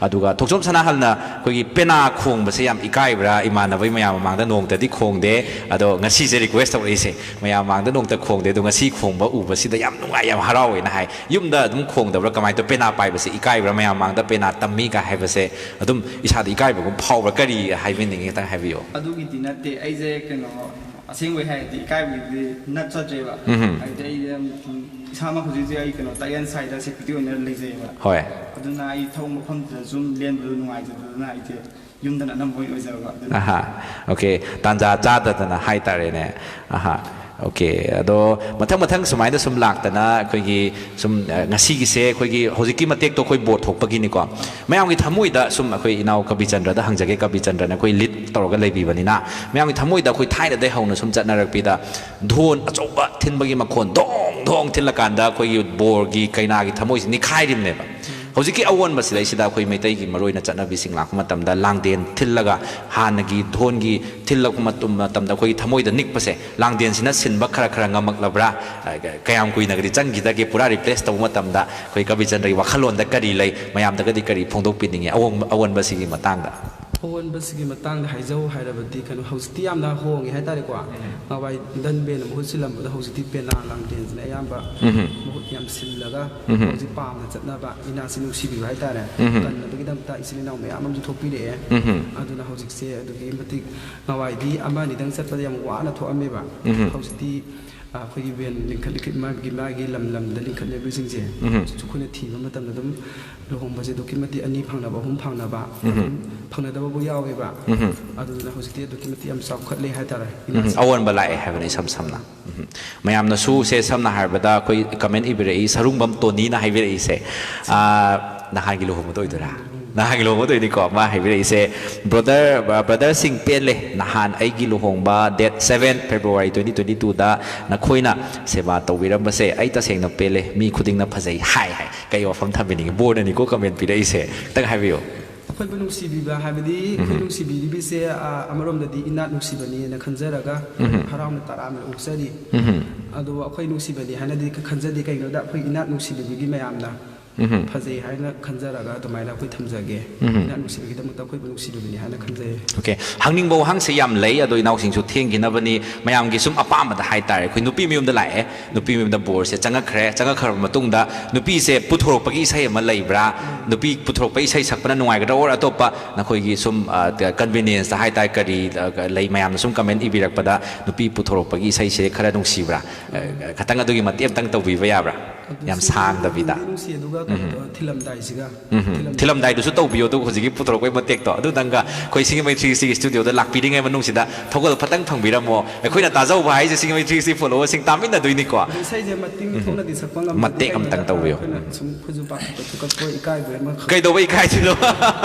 ꯑꯗꯨꯒ ꯊꯣꯛꯆꯣꯝ ꯁꯅꯥꯍꯜꯅ ꯑꯩꯈꯣꯏꯒꯤ ꯄꯦꯅꯥ ꯈꯣꯡꯕꯁꯦ ꯌꯥꯝ ꯏꯀꯥꯏꯕ꯭ꯔꯥ? ꯏꯃꯥꯟꯅꯕ ꯃꯌꯥꯝ ꯃꯃꯥꯡꯗ ꯅꯣꯡꯃꯇꯗꯤ ꯈꯣꯡꯗꯦ, ꯑꯗꯣ ꯉꯁꯤꯁꯦ request ꯇꯧꯔꯛꯏꯁꯦ꯫ ꯃꯌꯥꯝ ꯃꯃꯥꯡꯗ ꯅꯣꯡꯃꯇ ꯈꯣꯡꯗꯦ, ꯑꯗꯣ ꯉꯁꯤ ꯈꯣꯡꯕ ꯎꯕꯁꯤꯗ ꯌꯥꯝ ꯅꯨꯡꯉꯥꯏ, ꯌꯥꯝ ꯍꯔꯥꯎꯋꯦꯅ ꯍꯥꯏ꯫ ꯌꯨꯝꯗ ꯑꯗꯨꯝ ꯈꯣꯡꯗꯕ꯭ꯔꯥ? ꯀꯃꯥꯏꯅ ꯇꯧ? ꯄꯦꯅꯥ ꯄꯥꯏꯕꯁꯦ ꯏꯀꯥꯏꯕ꯭ꯔꯥ? ꯃꯌꯥꯝ ꯃꯃꯥꯡꯗ ꯄꯦꯅꯥ ꯇꯝꯃꯤ ꯀꯥꯏ ꯍꯥꯏꯕꯁꯦ ꯑꯗꯨꯝ ꯏꯁꯥꯗ ꯏꯀꯥꯏꯕꯒꯨꯝ ꯐꯥꯎꯕ꯭ꯔꯥ? ꯀꯔꯤ ꯍꯥꯏꯕꯤꯅꯤꯡꯉꯤ? ꯈꯤꯇꯪ ꯍꯥꯏꯕꯤꯌꯨ꯫ ꯑꯗꯨꯒꯤꯗꯤ ꯅꯠꯇꯦ, ꯑꯩꯁꯦ ꯀꯩꯅꯣ, ꯑꯁꯦꯡꯕꯩ ꯍꯥꯏꯔꯗꯤ ꯏꯀꯥꯏꯕꯒꯤꯗꯤ ꯅꯠꯆꯗ꯭ꯔꯦꯕ꯫ ꯎꯝꯍꯨꯝ꯫ ꯍꯥꯏꯗꯤ ꯑꯩ, ꯎꯝ, ꯏꯁꯥꯃꯛ ꯍꯧꯖꯤꯛ ꯍꯧꯖꯤꯛ ꯑꯩ ꯀꯩꯅꯣ, ꯇꯥꯛꯌꯦꯜ ꯁꯥꯏꯗ secretary ꯑꯣꯏꯅ ꯂꯩꯖꯩꯌꯦꯕ꯫ ꯍꯣꯏ꯫ ꯑꯗꯨꯅ ꯑꯩ ꯊꯕꯛ ꯃꯐꯝꯗꯨꯗ ꯁꯨꯝ ꯂꯦꯟꯕꯗꯣ ꯅꯨꯡꯉꯥꯏꯖꯗꯗꯅ ꯑꯩꯁꯦ ꯌꯨꯝꯗꯅ ꯑꯅꯝꯕ ꯑꯣꯏꯅ ꯑꯣꯏꯖꯕ ꯑꯗꯨꯅ꯫ ꯑꯍꯥ, okay, ꯇꯥꯟꯖꯥ ꯆꯥꯗꯗꯅ ꯍꯥꯏꯇꯥꯔꯦꯅꯦ꯫ ꯑꯍꯥ, okay, ꯑꯗꯣ ꯃꯊꯪ ꯃꯊꯪ ꯁꯨꯃꯥꯏꯅ ꯁꯨꯝ ꯂꯥꯛꯇꯅ ꯑꯩꯈꯣꯏꯒꯤ ꯁꯨꯝ, ꯑ, ꯉꯁꯤꯒꯤꯁꯦ ꯑꯩꯈꯣꯏꯒꯤ ꯍꯧꯖꯤꯛꯀꯤ ꯃꯇꯦꯛꯇꯣ ꯑꯩꯈꯣꯏ board ꯊꯣꯛꯄꯒꯤꯅꯤꯀꯣ꯫ ꯃꯌꯥꯝꯒꯤ ꯊꯃꯣꯏꯗ ꯁꯨꯝ ꯑꯩꯈꯣꯏ ꯏꯅꯥꯎ ꯀꯕꯤꯆꯟꯗ꯭ꯔꯗ ꯍꯪꯖꯒꯦ, ꯀꯕꯤꯆꯟꯗ꯭ꯔꯅ ꯑꯩꯈꯣꯏ lead ꯇꯧꯔꯒ ꯂꯩꯕꯤꯕꯅꯤꯅ, ꯃꯌꯥꯝꯒꯤ ꯊꯃꯣꯏꯗ ꯑꯩꯈꯣꯏ ꯊꯥꯏꯅꯗꯩ ꯍꯧꯅ ꯁꯨꯝ ꯆꯠꯅꯔꯛꯄꯤꯗ ꯙꯣꯟ ꯑꯆꯧꯕ ꯊꯤꯟꯕꯒꯤ ꯃꯈꯣꯟ ꯙꯣꯡ ꯙꯣꯡ ꯊꯤꯜꯂꯀꯥꯟꯗ ꯑꯩꯈꯣꯏꯒꯤ ꯕꯣꯔꯒꯤ ꯀꯩꯅꯥꯒꯤ ꯊꯃꯣꯏꯁꯤ ꯅꯤꯈꯥꯏꯔꯤꯕꯅꯦꯕ꯫ ꯍꯧꯖꯤꯛꯀꯤ ꯑꯑꯣꯟꯕꯁꯤꯗꯩꯁꯤꯗ ꯑꯩꯈꯣꯏ ꯃꯩꯇꯩꯒꯤ ꯃꯔꯨꯑꯣꯏꯅ ꯆꯠꯅꯕꯤꯁꯤꯡ ꯂꯥꯛꯄ ꯃꯇꯝꯗ ꯂꯥꯡꯗꯦꯟ ꯊꯤꯜꯂꯒ ꯍꯥꯟꯅꯒꯤ ꯙꯣꯟꯒꯤ ꯊꯤꯜꯂꯛꯄ ꯃꯇꯝ-, ꯃꯇꯝꯗ ꯑꯩꯈꯣꯏꯒꯤ ꯊꯃꯣꯏꯗ ꯅꯤꯛꯄꯁꯦ ꯂꯥꯡꯗꯦꯟꯁꯤꯅ ꯁꯤꯟꯕ ꯈꯔ ꯈꯔ ꯉꯝꯃꯛꯂꯕ꯭ꯔꯥ? ꯑ, ꯀꯌꯥꯝ ꯀꯨꯏꯅꯒꯗꯤ ꯆꯪꯈꯤꯗꯒꯦ ꯄꯨꯔꯥ replace ꯇꯧꯕ ꯃꯇꯝꯗ? ꯑꯩꯈꯣꯏ ꯀꯕꯤꯆꯟꯗ꯭ꯔꯒꯤ ꯋꯥꯈꯜꯂꯣꯟꯗ ꯀꯔꯤ ꯂꯩ? ꯃꯌꯥꯝꯗꯒꯗꯤ ꯀꯔꯤ ꯐꯣꯡꯗꯣꯛꯄꯤꯅꯤꯡꯉꯤ ꯑꯑꯣꯟꯕ-, ꯑꯑꯣꯟꯕꯁꯤꯒꯤ ꯃꯇꯥꯡꯗ? ꯑꯑꯣꯟꯕꯁꯤꯒꯤ ꯃꯇꯥꯡꯗ ꯍꯥꯏꯖꯧ ꯍꯥꯏꯔꯕꯗꯤ, ꯀꯩꯅꯣ, ꯍꯧꯖꯤꯛꯇꯤ ꯌꯥꯝꯅ ꯍꯣꯡꯉꯦ ꯍꯥꯏꯇꯥꯔꯦꯀꯣ꯫ ꯎꯝ꯫ ꯅꯍꯥꯟꯋꯥꯏ ꯙꯟꯕꯦꯟꯅ ꯃꯍꯨꯠ ꯁꯤꯜꯂꯝꯕꯗ ꯍꯧꯖꯤꯛꯇꯤ ꯄꯦꯅꯥ ꯂꯥꯡꯗꯦꯟꯁꯤꯅ ꯑꯌꯥꯝꯕ ꯎꯝ꯫ ꯃꯍꯨꯠ ꯌꯥꯝ ꯁꯤꯜꯂꯒ ꯎꯝ꯫ ꯍꯧꯖꯤꯛ ꯄꯥꯝꯅ ꯆꯠꯅꯕ ꯏꯅꯥꯠꯁꯤ ꯅꯨꯡꯁꯤꯕꯤꯕ ꯍꯥꯏꯇꯥꯔꯦ꯫ ꯎꯝ꯫ ꯀꯟꯅꯕꯒꯤꯗꯃꯛꯇ ꯏꯆꯤꯜ ꯏꯅꯥꯎ ꯃꯌꯥꯝ ꯑꯃꯁꯨ ꯊꯣꯛꯄꯤꯔꯛꯑꯦ꯫ ꯎꯝ꯫ ꯑꯗꯨꯅ ꯍꯧꯖꯤꯛꯁꯦ ꯑꯗꯨꯛꯀꯤ ꯃꯇꯤꯛ, ꯅꯍꯥꯟꯋꯥꯏꯗꯤ ꯑꯃ ꯑꯅꯤꯗꯪ ꯆꯠꯄꯗ ꯌꯥꯝ ꯋꯥꯅ ꯊꯣꯛꯑꯝꯃꯦꯕ꯫ ꯎꯝ꯫ ꯍꯧꯖꯤꯛꯇꯤ ꯑꯩꯈꯣꯏꯒꯤ ꯚꯦꯟ ꯂꯤꯡꯈꯠ-, ꯂꯤꯡꯈꯠ-, ꯃꯥꯒꯤ, ꯃꯥꯒꯤ ꯂꯝ ꯂꯝꯗ ꯂꯤꯡꯈꯠꯅꯕꯁꯤꯡꯁꯦ ꯎꯝ꯫ ꯍꯧꯖꯤꯛꯁꯨ ꯑꯩꯈꯣꯏꯅ ꯊꯤꯕ ꯃꯇꯝꯗ ꯑꯗꯨꯝ ꯂꯨꯍꯣꯡꯕꯁꯦ ꯑꯗꯨꯛꯀꯤ ꯃꯇꯤꯛ ꯑꯅꯤ ꯐꯪꯅꯕ, ꯑꯍꯨꯝ ꯐꯪꯅꯕ, ꯎꯝ꯫ ꯑꯗꯨꯝ ꯐꯪꯅꯗꯕꯕꯨ ꯌꯥꯎꯋꯦꯕ꯫ ꯎꯝ꯫ ꯑꯗꯨꯗꯨꯅ ꯍꯧꯖꯤꯛꯇꯤ ꯑꯗꯨꯛꯀꯤ ꯃꯇꯤꯛ ꯌꯥꯝ ꯆꯥꯎꯈꯠꯂꯦ ꯍꯥꯏꯇꯥꯔꯦ꯫ ꯎꯝ꯫ ꯑꯑꯣꯟꯕ ꯂꯥꯛꯑꯦ ꯍꯥꯏꯕꯅꯤ ꯏꯁꯝ ꯁꯝꯅ꯫ ꯎꯝ꯫ ꯃꯌꯥꯝꯅꯁꯨ ꯁꯦ ꯁꯝꯅ ꯍꯥꯏꯔꯕꯗ ꯑꯩꯈꯣꯏ comment ꯏꯕꯤꯔꯛꯏ, ꯁꯔꯨꯡꯕꯝ ꯇꯣꯅꯤꯅ ꯍꯥꯏꯕꯤꯔꯛꯏꯁꯦ, ꯑꯥ, ꯅꯍꯥꯟꯒꯤ ꯂꯨꯍꯣꯡꯕꯗ ꯑꯣꯏꯗꯣꯏꯔꯥ? ꯅꯍꯥꯟꯒꯤ ꯂꯨꯍꯣꯡꯕꯗ ꯑꯣꯏꯅꯤꯀꯣ꯫ ꯃꯥ ꯍꯥꯏꯕꯤꯔꯛꯏꯁꯦ, "Brother, brotherꯁꯤꯡ ꯄꯦꯜꯂꯦ, ꯅꯍꯥꯟ ꯑꯩꯒꯤ ꯂꯨꯍꯣꯡꯕ date seven February twenty twenty twoꯗ ꯅꯈꯣꯏꯅ ꯁꯦꯕꯥ ꯇꯧꯕꯤꯔꯝꯕꯁꯦ ꯑꯩ ꯇꯁꯦꯡꯅ ꯄꯦꯜꯂꯦ, ꯃꯤ ꯈꯨꯗꯤꯡꯅ ꯐꯖꯩ ꯍꯥꯏ" ꯍꯥꯏ꯫ ꯀꯩ ꯋꯥꯐꯝ ꯊꯝꯕꯤꯅꯤꯡꯉꯤ? ꯕꯣꯔꯅꯅꯤꯀꯣ comment ꯄꯤꯔꯛꯏꯁꯦ꯫ ꯈꯤꯇꯪ ꯍꯥꯏꯕꯤꯌꯨ꯫ ꯑꯩꯈꯣꯏꯕꯨ ꯅꯨꯡꯁꯤꯕꯤꯕ ꯍꯥꯏꯕꯗꯤ, ꯑꯩꯈꯣꯏ ꯎꯝ꯫ ꯅꯨꯡꯁꯤꯕꯤꯔꯤꯕꯁꯦ, ꯑ, ꯑꯃꯔꯣꯝꯗꯗꯤ ꯏꯅꯥꯠ ꯅꯨꯡꯁꯤꯕꯅꯦꯅ ꯈꯟꯖꯔꯒ ꯎꯝ꯫ ꯍꯔꯥꯎꯅ ꯇꯔꯥꯝꯅ ꯑꯣꯛꯆꯔꯤ꯫ ꯎꯝ꯫ ꯑꯗꯣ ꯑꯩꯈꯣꯏ ꯅꯨꯡꯁꯤꯕꯅꯤ ꯍꯥꯏꯅꯗꯤ ꯈꯟꯖꯗꯦ꯫ ꯀꯩꯒꯤꯅꯣꯗ ꯑꯩꯈꯣꯏ ꯏꯅꯥꯠ ꯅꯨꯡꯁꯤꯕꯤꯕꯒꯤ ꯃꯌꯥꯝꯅ ꯎꯝ꯫ ꯐꯖꯩ ꯍꯥꯏꯅ ꯈꯟꯖꯔꯒ ꯑꯗꯨꯃꯥꯏꯅ ꯑꯩꯈꯣꯏ ꯊꯝꯖꯒꯦ꯫ ꯎꯝ꯫ ꯏꯅꯥꯠ ꯅꯨꯡꯁꯤꯕꯒꯤꯗꯃꯛꯇ ꯑꯩꯈꯣꯏꯕꯨ ꯅꯨꯡꯁꯤꯕꯤꯕꯅꯤ ꯍꯥꯏꯅ ꯈꯟꯖꯩ꯫ OK, ꯍꯪꯅꯤꯡꯕ ꯋꯥꯍꯪꯁꯦ ꯌꯥꯝ ꯂꯩ, ꯑꯗꯣ ꯏꯅꯥꯎꯁꯤꯡꯁꯨ ꯊꯦꯡꯈꯤꯅꯕꯅꯤ꯫ ꯃꯌꯥꯝꯒꯤ ꯁꯨꯝ ꯑꯄꯥꯝꯕꯗ ꯍꯥꯏꯇꯥꯔꯦ, ꯑꯩꯈꯣꯏ ꯅꯨꯄꯤ ꯃꯌꯨꯝꯗ ꯂꯥꯛꯑꯦ, ꯅꯨꯄꯤ ꯃꯌꯨꯝꯗ ꯕꯣꯔꯁꯦ ꯆꯪꯉꯛꯈ꯭ꯔꯦ, ꯆꯪꯉꯛꯈ꯭ꯔꯕ ꯃꯇꯨꯡꯗ ꯅꯨꯄꯤꯁꯦ ꯄꯨꯊꯣꯔꯛꯄꯒꯤ ꯏꯁꯩ ꯑꯃ ꯂꯩꯕ꯭ꯔꯥ? ꯅꯨꯄꯤ ꯄꯨꯊꯣꯔꯛꯄ ꯏꯁꯩ ꯁꯛꯄꯅ ꯅꯨꯡꯉꯥꯏꯒꯗ꯭ꯔꯥ, or ꯑꯇꯣꯞꯄ ꯅꯈꯣꯏꯒꯤ ꯁꯨꯝ, ꯑ, convenienceꯇ ꯍꯥꯏꯇꯥꯔꯦ, ꯀꯔꯤ, ꯑ, ꯂꯩ? ꯃꯌꯥꯝꯅ ꯁꯨꯝ comment ꯏꯕꯤꯔꯛꯄꯗ ꯅꯨꯄꯤ ꯄꯨꯊꯣꯔꯛꯄꯒꯤ ꯏꯁꯩꯁꯦ ꯈꯔ ꯅꯨꯡꯁꯤꯕ꯭ꯔꯥ? ꯑ, ꯈꯇꯪ ꯑꯗꯨꯒꯤ ꯃꯇꯦꯛ ꯑꯝꯇꯪ ꯇꯧꯕꯤꯕ ꯌꯥꯕ꯭ꯔꯥ? ꯑꯗꯨ ꯌꯥꯝ ꯁꯤ ꯁꯥꯡꯗꯕꯤꯗ꯫ ꯅꯨꯡꯗꯤ ꯅꯨꯡꯁꯤ, ꯑꯗꯨꯒ ꯀꯩꯅꯣ ꯎꯝ꯫ ꯇꯧꯔ, ꯊꯤꯜꯂꯝꯗꯥꯏꯁꯤꯒ, ꯎꯝ꯫ ꯊꯤꯜꯂꯝꯗꯥꯏ ꯊꯤꯜꯂꯝꯗꯥꯏꯗꯨꯁꯨ ꯇꯧꯕꯤꯌꯣ, ꯑꯗꯨ ꯍꯧꯖꯤꯛꯀꯤ ꯄꯨꯊꯣꯔꯛꯄꯒꯤ ꯃꯇꯦꯛꯇꯣ꯫ ꯑꯗꯨꯗꯪꯒ ꯑꯩꯈꯣꯏ ꯁꯤꯡꯖꯃꯩ three sixty studioꯗ ꯂꯥꯛꯄꯤꯔꯤꯉꯩ ꯃꯅꯨꯡꯁꯤꯗ ꯊꯧꯒꯜ ꯐꯇꯪ ꯐꯪꯕꯤꯔꯝꯃꯣ꯫ ꯑꯩꯈꯣꯏꯅ ꯇꯥꯖꯍꯧꯕ ꯍꯥꯏꯁꯦ ꯁꯤꯡꯖꯃꯩ three sixty followerꯁꯤꯡ ꯇꯥꯃꯤꯟꯅꯗꯣꯏꯅꯤꯀꯣ꯫ ꯑꯗꯨ ꯏꯁꯩꯁꯦ ꯃꯇꯤꯡ ꯎꯝ꯫ ꯊꯣꯛꯅꯗꯤ ꯁꯛꯄ ꯉꯝꯗꯦ꯫ ꯃꯇꯦꯛ ꯑꯃꯇꯪ ꯀꯩꯒꯤꯅꯣꯗ ꯇꯧꯕꯤꯌꯨ꯫ ꯑꯩꯈꯣꯏꯅ ꯎꯝ꯫ ꯁꯨꯝ ꯈꯨꯖꯨ ꯄꯥꯛꯄ ꯊꯨꯀꯠꯄ ꯏꯀꯥꯏꯕ ꯑꯃ ꯈꯛ꯫ ꯀꯩꯗꯧꯕ ꯏꯀꯥꯏꯗꯣꯏꯅꯣ?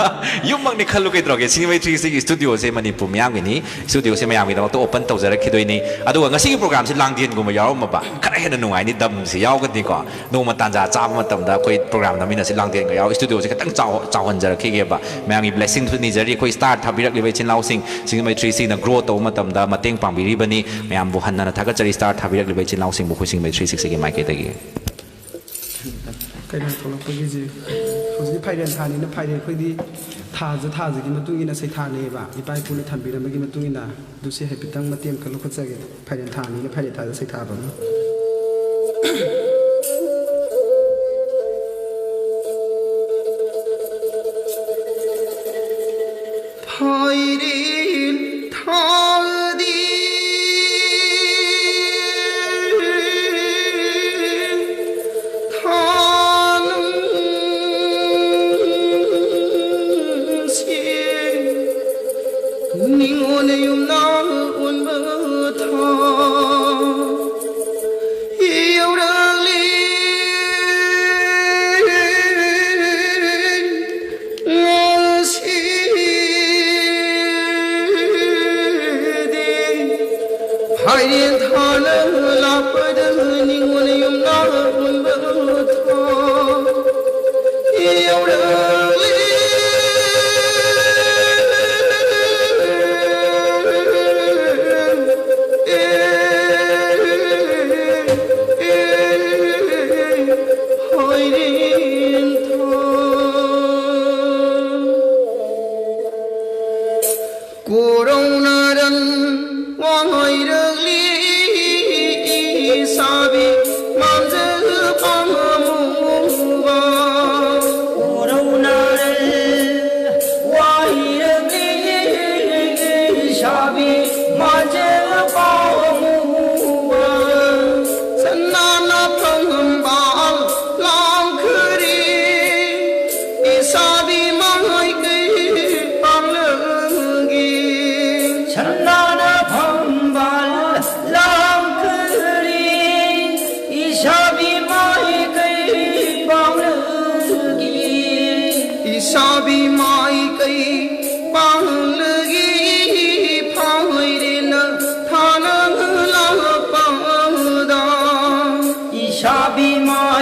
ꯌꯨꯝꯃꯛꯅꯤ ꯈꯜꯂꯨ ꯀꯩꯗꯧꯔꯒꯦ? ꯁꯤꯡꯖꯃꯩ three sixty studioꯁꯦ ꯃꯅꯤꯄꯨꯔ ꯃꯤꯌꯥꯝꯒꯤꯅꯤ꯫ Studioꯁꯦ ꯃꯌꯥꯝꯒꯤꯗꯃꯛꯇ open ꯇꯧꯖꯔꯛꯈꯤꯗꯣꯏꯅꯤ꯫ ꯑꯗꯨꯒ ꯉꯁꯤꯒꯤ programꯁꯦ ꯂꯥꯡꯗꯦꯟꯒꯨꯝꯕ ꯌꯥꯎꯔꯝꯃꯕ ꯈꯔ ꯍꯦꯟꯅ ꯅꯨꯡꯉꯥꯏꯅꯤ, ꯗꯝꯁꯦ ꯌꯥꯎꯒꯗꯤꯀꯣ꯫ ꯅꯣꯡꯃ ꯇꯥꯟꯖꯥ ꯆꯥꯕ ꯃꯇꯝꯗ ꯑꯩꯈꯣꯏ ꯄ꯭ꯔꯣꯒ꯭ꯔꯥꯝ ꯅꯝꯃꯤꯟꯅꯁꯤ, ꯂꯥꯡꯗꯦꯟꯒ ꯌꯥꯎ ꯏꯁꯇꯨꯗꯤꯑꯣꯁꯦ ꯈꯤꯇꯪ ꯆꯥꯎ-, ꯆꯥꯎꯍꯟꯖꯔꯛꯈꯤꯒꯦꯕ꯫ ꯃꯌꯥꯝꯒꯤ ꯕ꯭ꯂꯦꯁꯤꯡꯁꯨ ꯅꯤꯖꯔꯤ꯫ ꯑꯩꯈꯣꯏ ꯁ꯭ꯇꯥꯔ ꯊꯥꯕꯤꯔꯛꯂꯤꯕ ꯏꯆꯤꯟ ꯏꯅꯥꯎꯁꯤꯡ, ꯁꯤꯡꯖꯃꯩ ꯊ꯭ꯔꯤ ꯁꯤꯛꯁꯇꯤꯅ ꯒ꯭ꯔꯣ ꯇꯧꯕ ꯃꯇꯝꯗ ꯃꯇꯦꯡ ꯄꯥꯡꯕꯤꯔꯤꯕꯅꯤ꯫ ꯃꯌꯥꯝꯕꯨ ꯍꯟꯅ ꯍꯟꯅ ꯊꯥꯒꯠꯆꯔꯤ, ꯁ꯭ꯇꯥꯔ ꯊꯥꯕꯤꯔꯛꯂꯤꯕ ꯏꯆꯤꯟ ꯏꯅꯥꯎꯁꯤꯡꯕꯨ ꯑꯩꯈꯣꯏ ꯁꯤꯡꯖꯃꯩ ꯊ꯭ꯔꯤ ꯁꯤꯛꯁꯇꯤꯒꯤ ꯃꯥꯏꯀꯩꯗꯒꯤ꯫ ꯀꯩꯅꯣ ꯊꯣꯛꯂꯛꯄꯒꯤꯁꯦ, ꯍꯧꯖꯤꯛꯇꯤ ꯐꯥꯏꯔꯦꯟ ꯊꯥꯅꯤꯅ ꯐꯥꯏꯔꯦꯟ, ꯑꯩꯈꯣꯏꯗꯤ ꯊꯥꯁꯦ, ꯊꯥꯁꯤꯒꯤ ꯃꯇꯨꯡ ꯏꯟꯅ ꯁꯩꯊꯥꯅꯩꯌꯦꯕ, ꯏꯄꯥ ꯏꯄꯨꯅ ꯊꯝꯕꯤꯔꯝꯕꯒꯤ ꯃꯇꯨꯡ ꯏꯟꯅ꯫ ꯑꯗꯨ ꯁꯤ ꯍꯥꯏꯐꯦꯠꯇꯪ ꯃꯇꯦꯛ ꯑꯃꯈꯛ ꯂꯧꯈꯠꯆꯒꯦ, ꯐꯥꯏꯔꯦꯟ ꯊꯥꯅꯤꯅ ꯐꯥꯏꯔꯦꯟ ꯊꯥꯗ ꯁꯩꯊꯥꯕ ꯑꯃ꯫ ꯐꯥꯏꯔꯦꯟ ꯊꯥꯗꯤ ꯊꯥꯅꯨꯡꯁꯤ ꯅꯤꯉꯣꯜ ꯌꯨꯝꯅꯥꯛ ꯑꯣꯟꯕ ꯊꯥ ꯌꯧꯔꯛꯂꯤ꯫ ꯉꯁꯤꯗꯤ ꯐꯥꯏꯔꯦꯟ ꯊꯥꯅ ꯂꯥꯛꯄꯗ ꯅꯤꯉꯣꯜ ꯌꯨꯝꯅꯥꯛ ꯍꯨꯟꯕ ꯊꯥ ꯌꯧꯔꯛꯂꯤ꯫ ꯐꯥꯏꯔꯦꯟ ꯊꯥ ꯀꯣꯔꯧꯅꯔꯟ ꯋꯥꯡꯉꯩꯔꯛꯂꯤ ꯏꯁꯥꯕꯤ ꯃꯥꯡꯖ ꯄꯥꯝꯃꯨꯕ꯫ ꯀꯣꯔꯧꯅꯔꯟ ꯋꯥꯡꯉꯩꯔꯛꯂꯤ ꯏꯁꯥꯕꯤ ꯃꯥꯡꯖ ꯄꯥꯝꯃꯨꯕ꯫ ꯁꯅꯥꯅ ꯐꯪꯕ ꯂꯥꯡꯈꯔꯤ ꯏꯁꯥꯕꯤ ꯃꯥꯏꯀꯩ ꯄꯥꯡꯂꯒꯤ꯫ ꯁꯅꯥꯅ ꯐꯪꯕ ꯂꯥꯡꯈꯔꯤ ꯏꯁꯥꯕꯤ ꯃꯥꯏꯀꯩ ꯄꯥꯡꯂꯒꯤ꯫ ꯏꯁꯥꯕꯤ ꯃꯥꯏꯀꯩ ꯄꯥꯡꯂꯒꯤ ꯐꯥꯏꯔꯦꯟ ꯊꯥꯅ ꯂꯥꯛꯄꯗ꯫ ꯏꯁꯥꯕꯤ ꯃꯥꯏ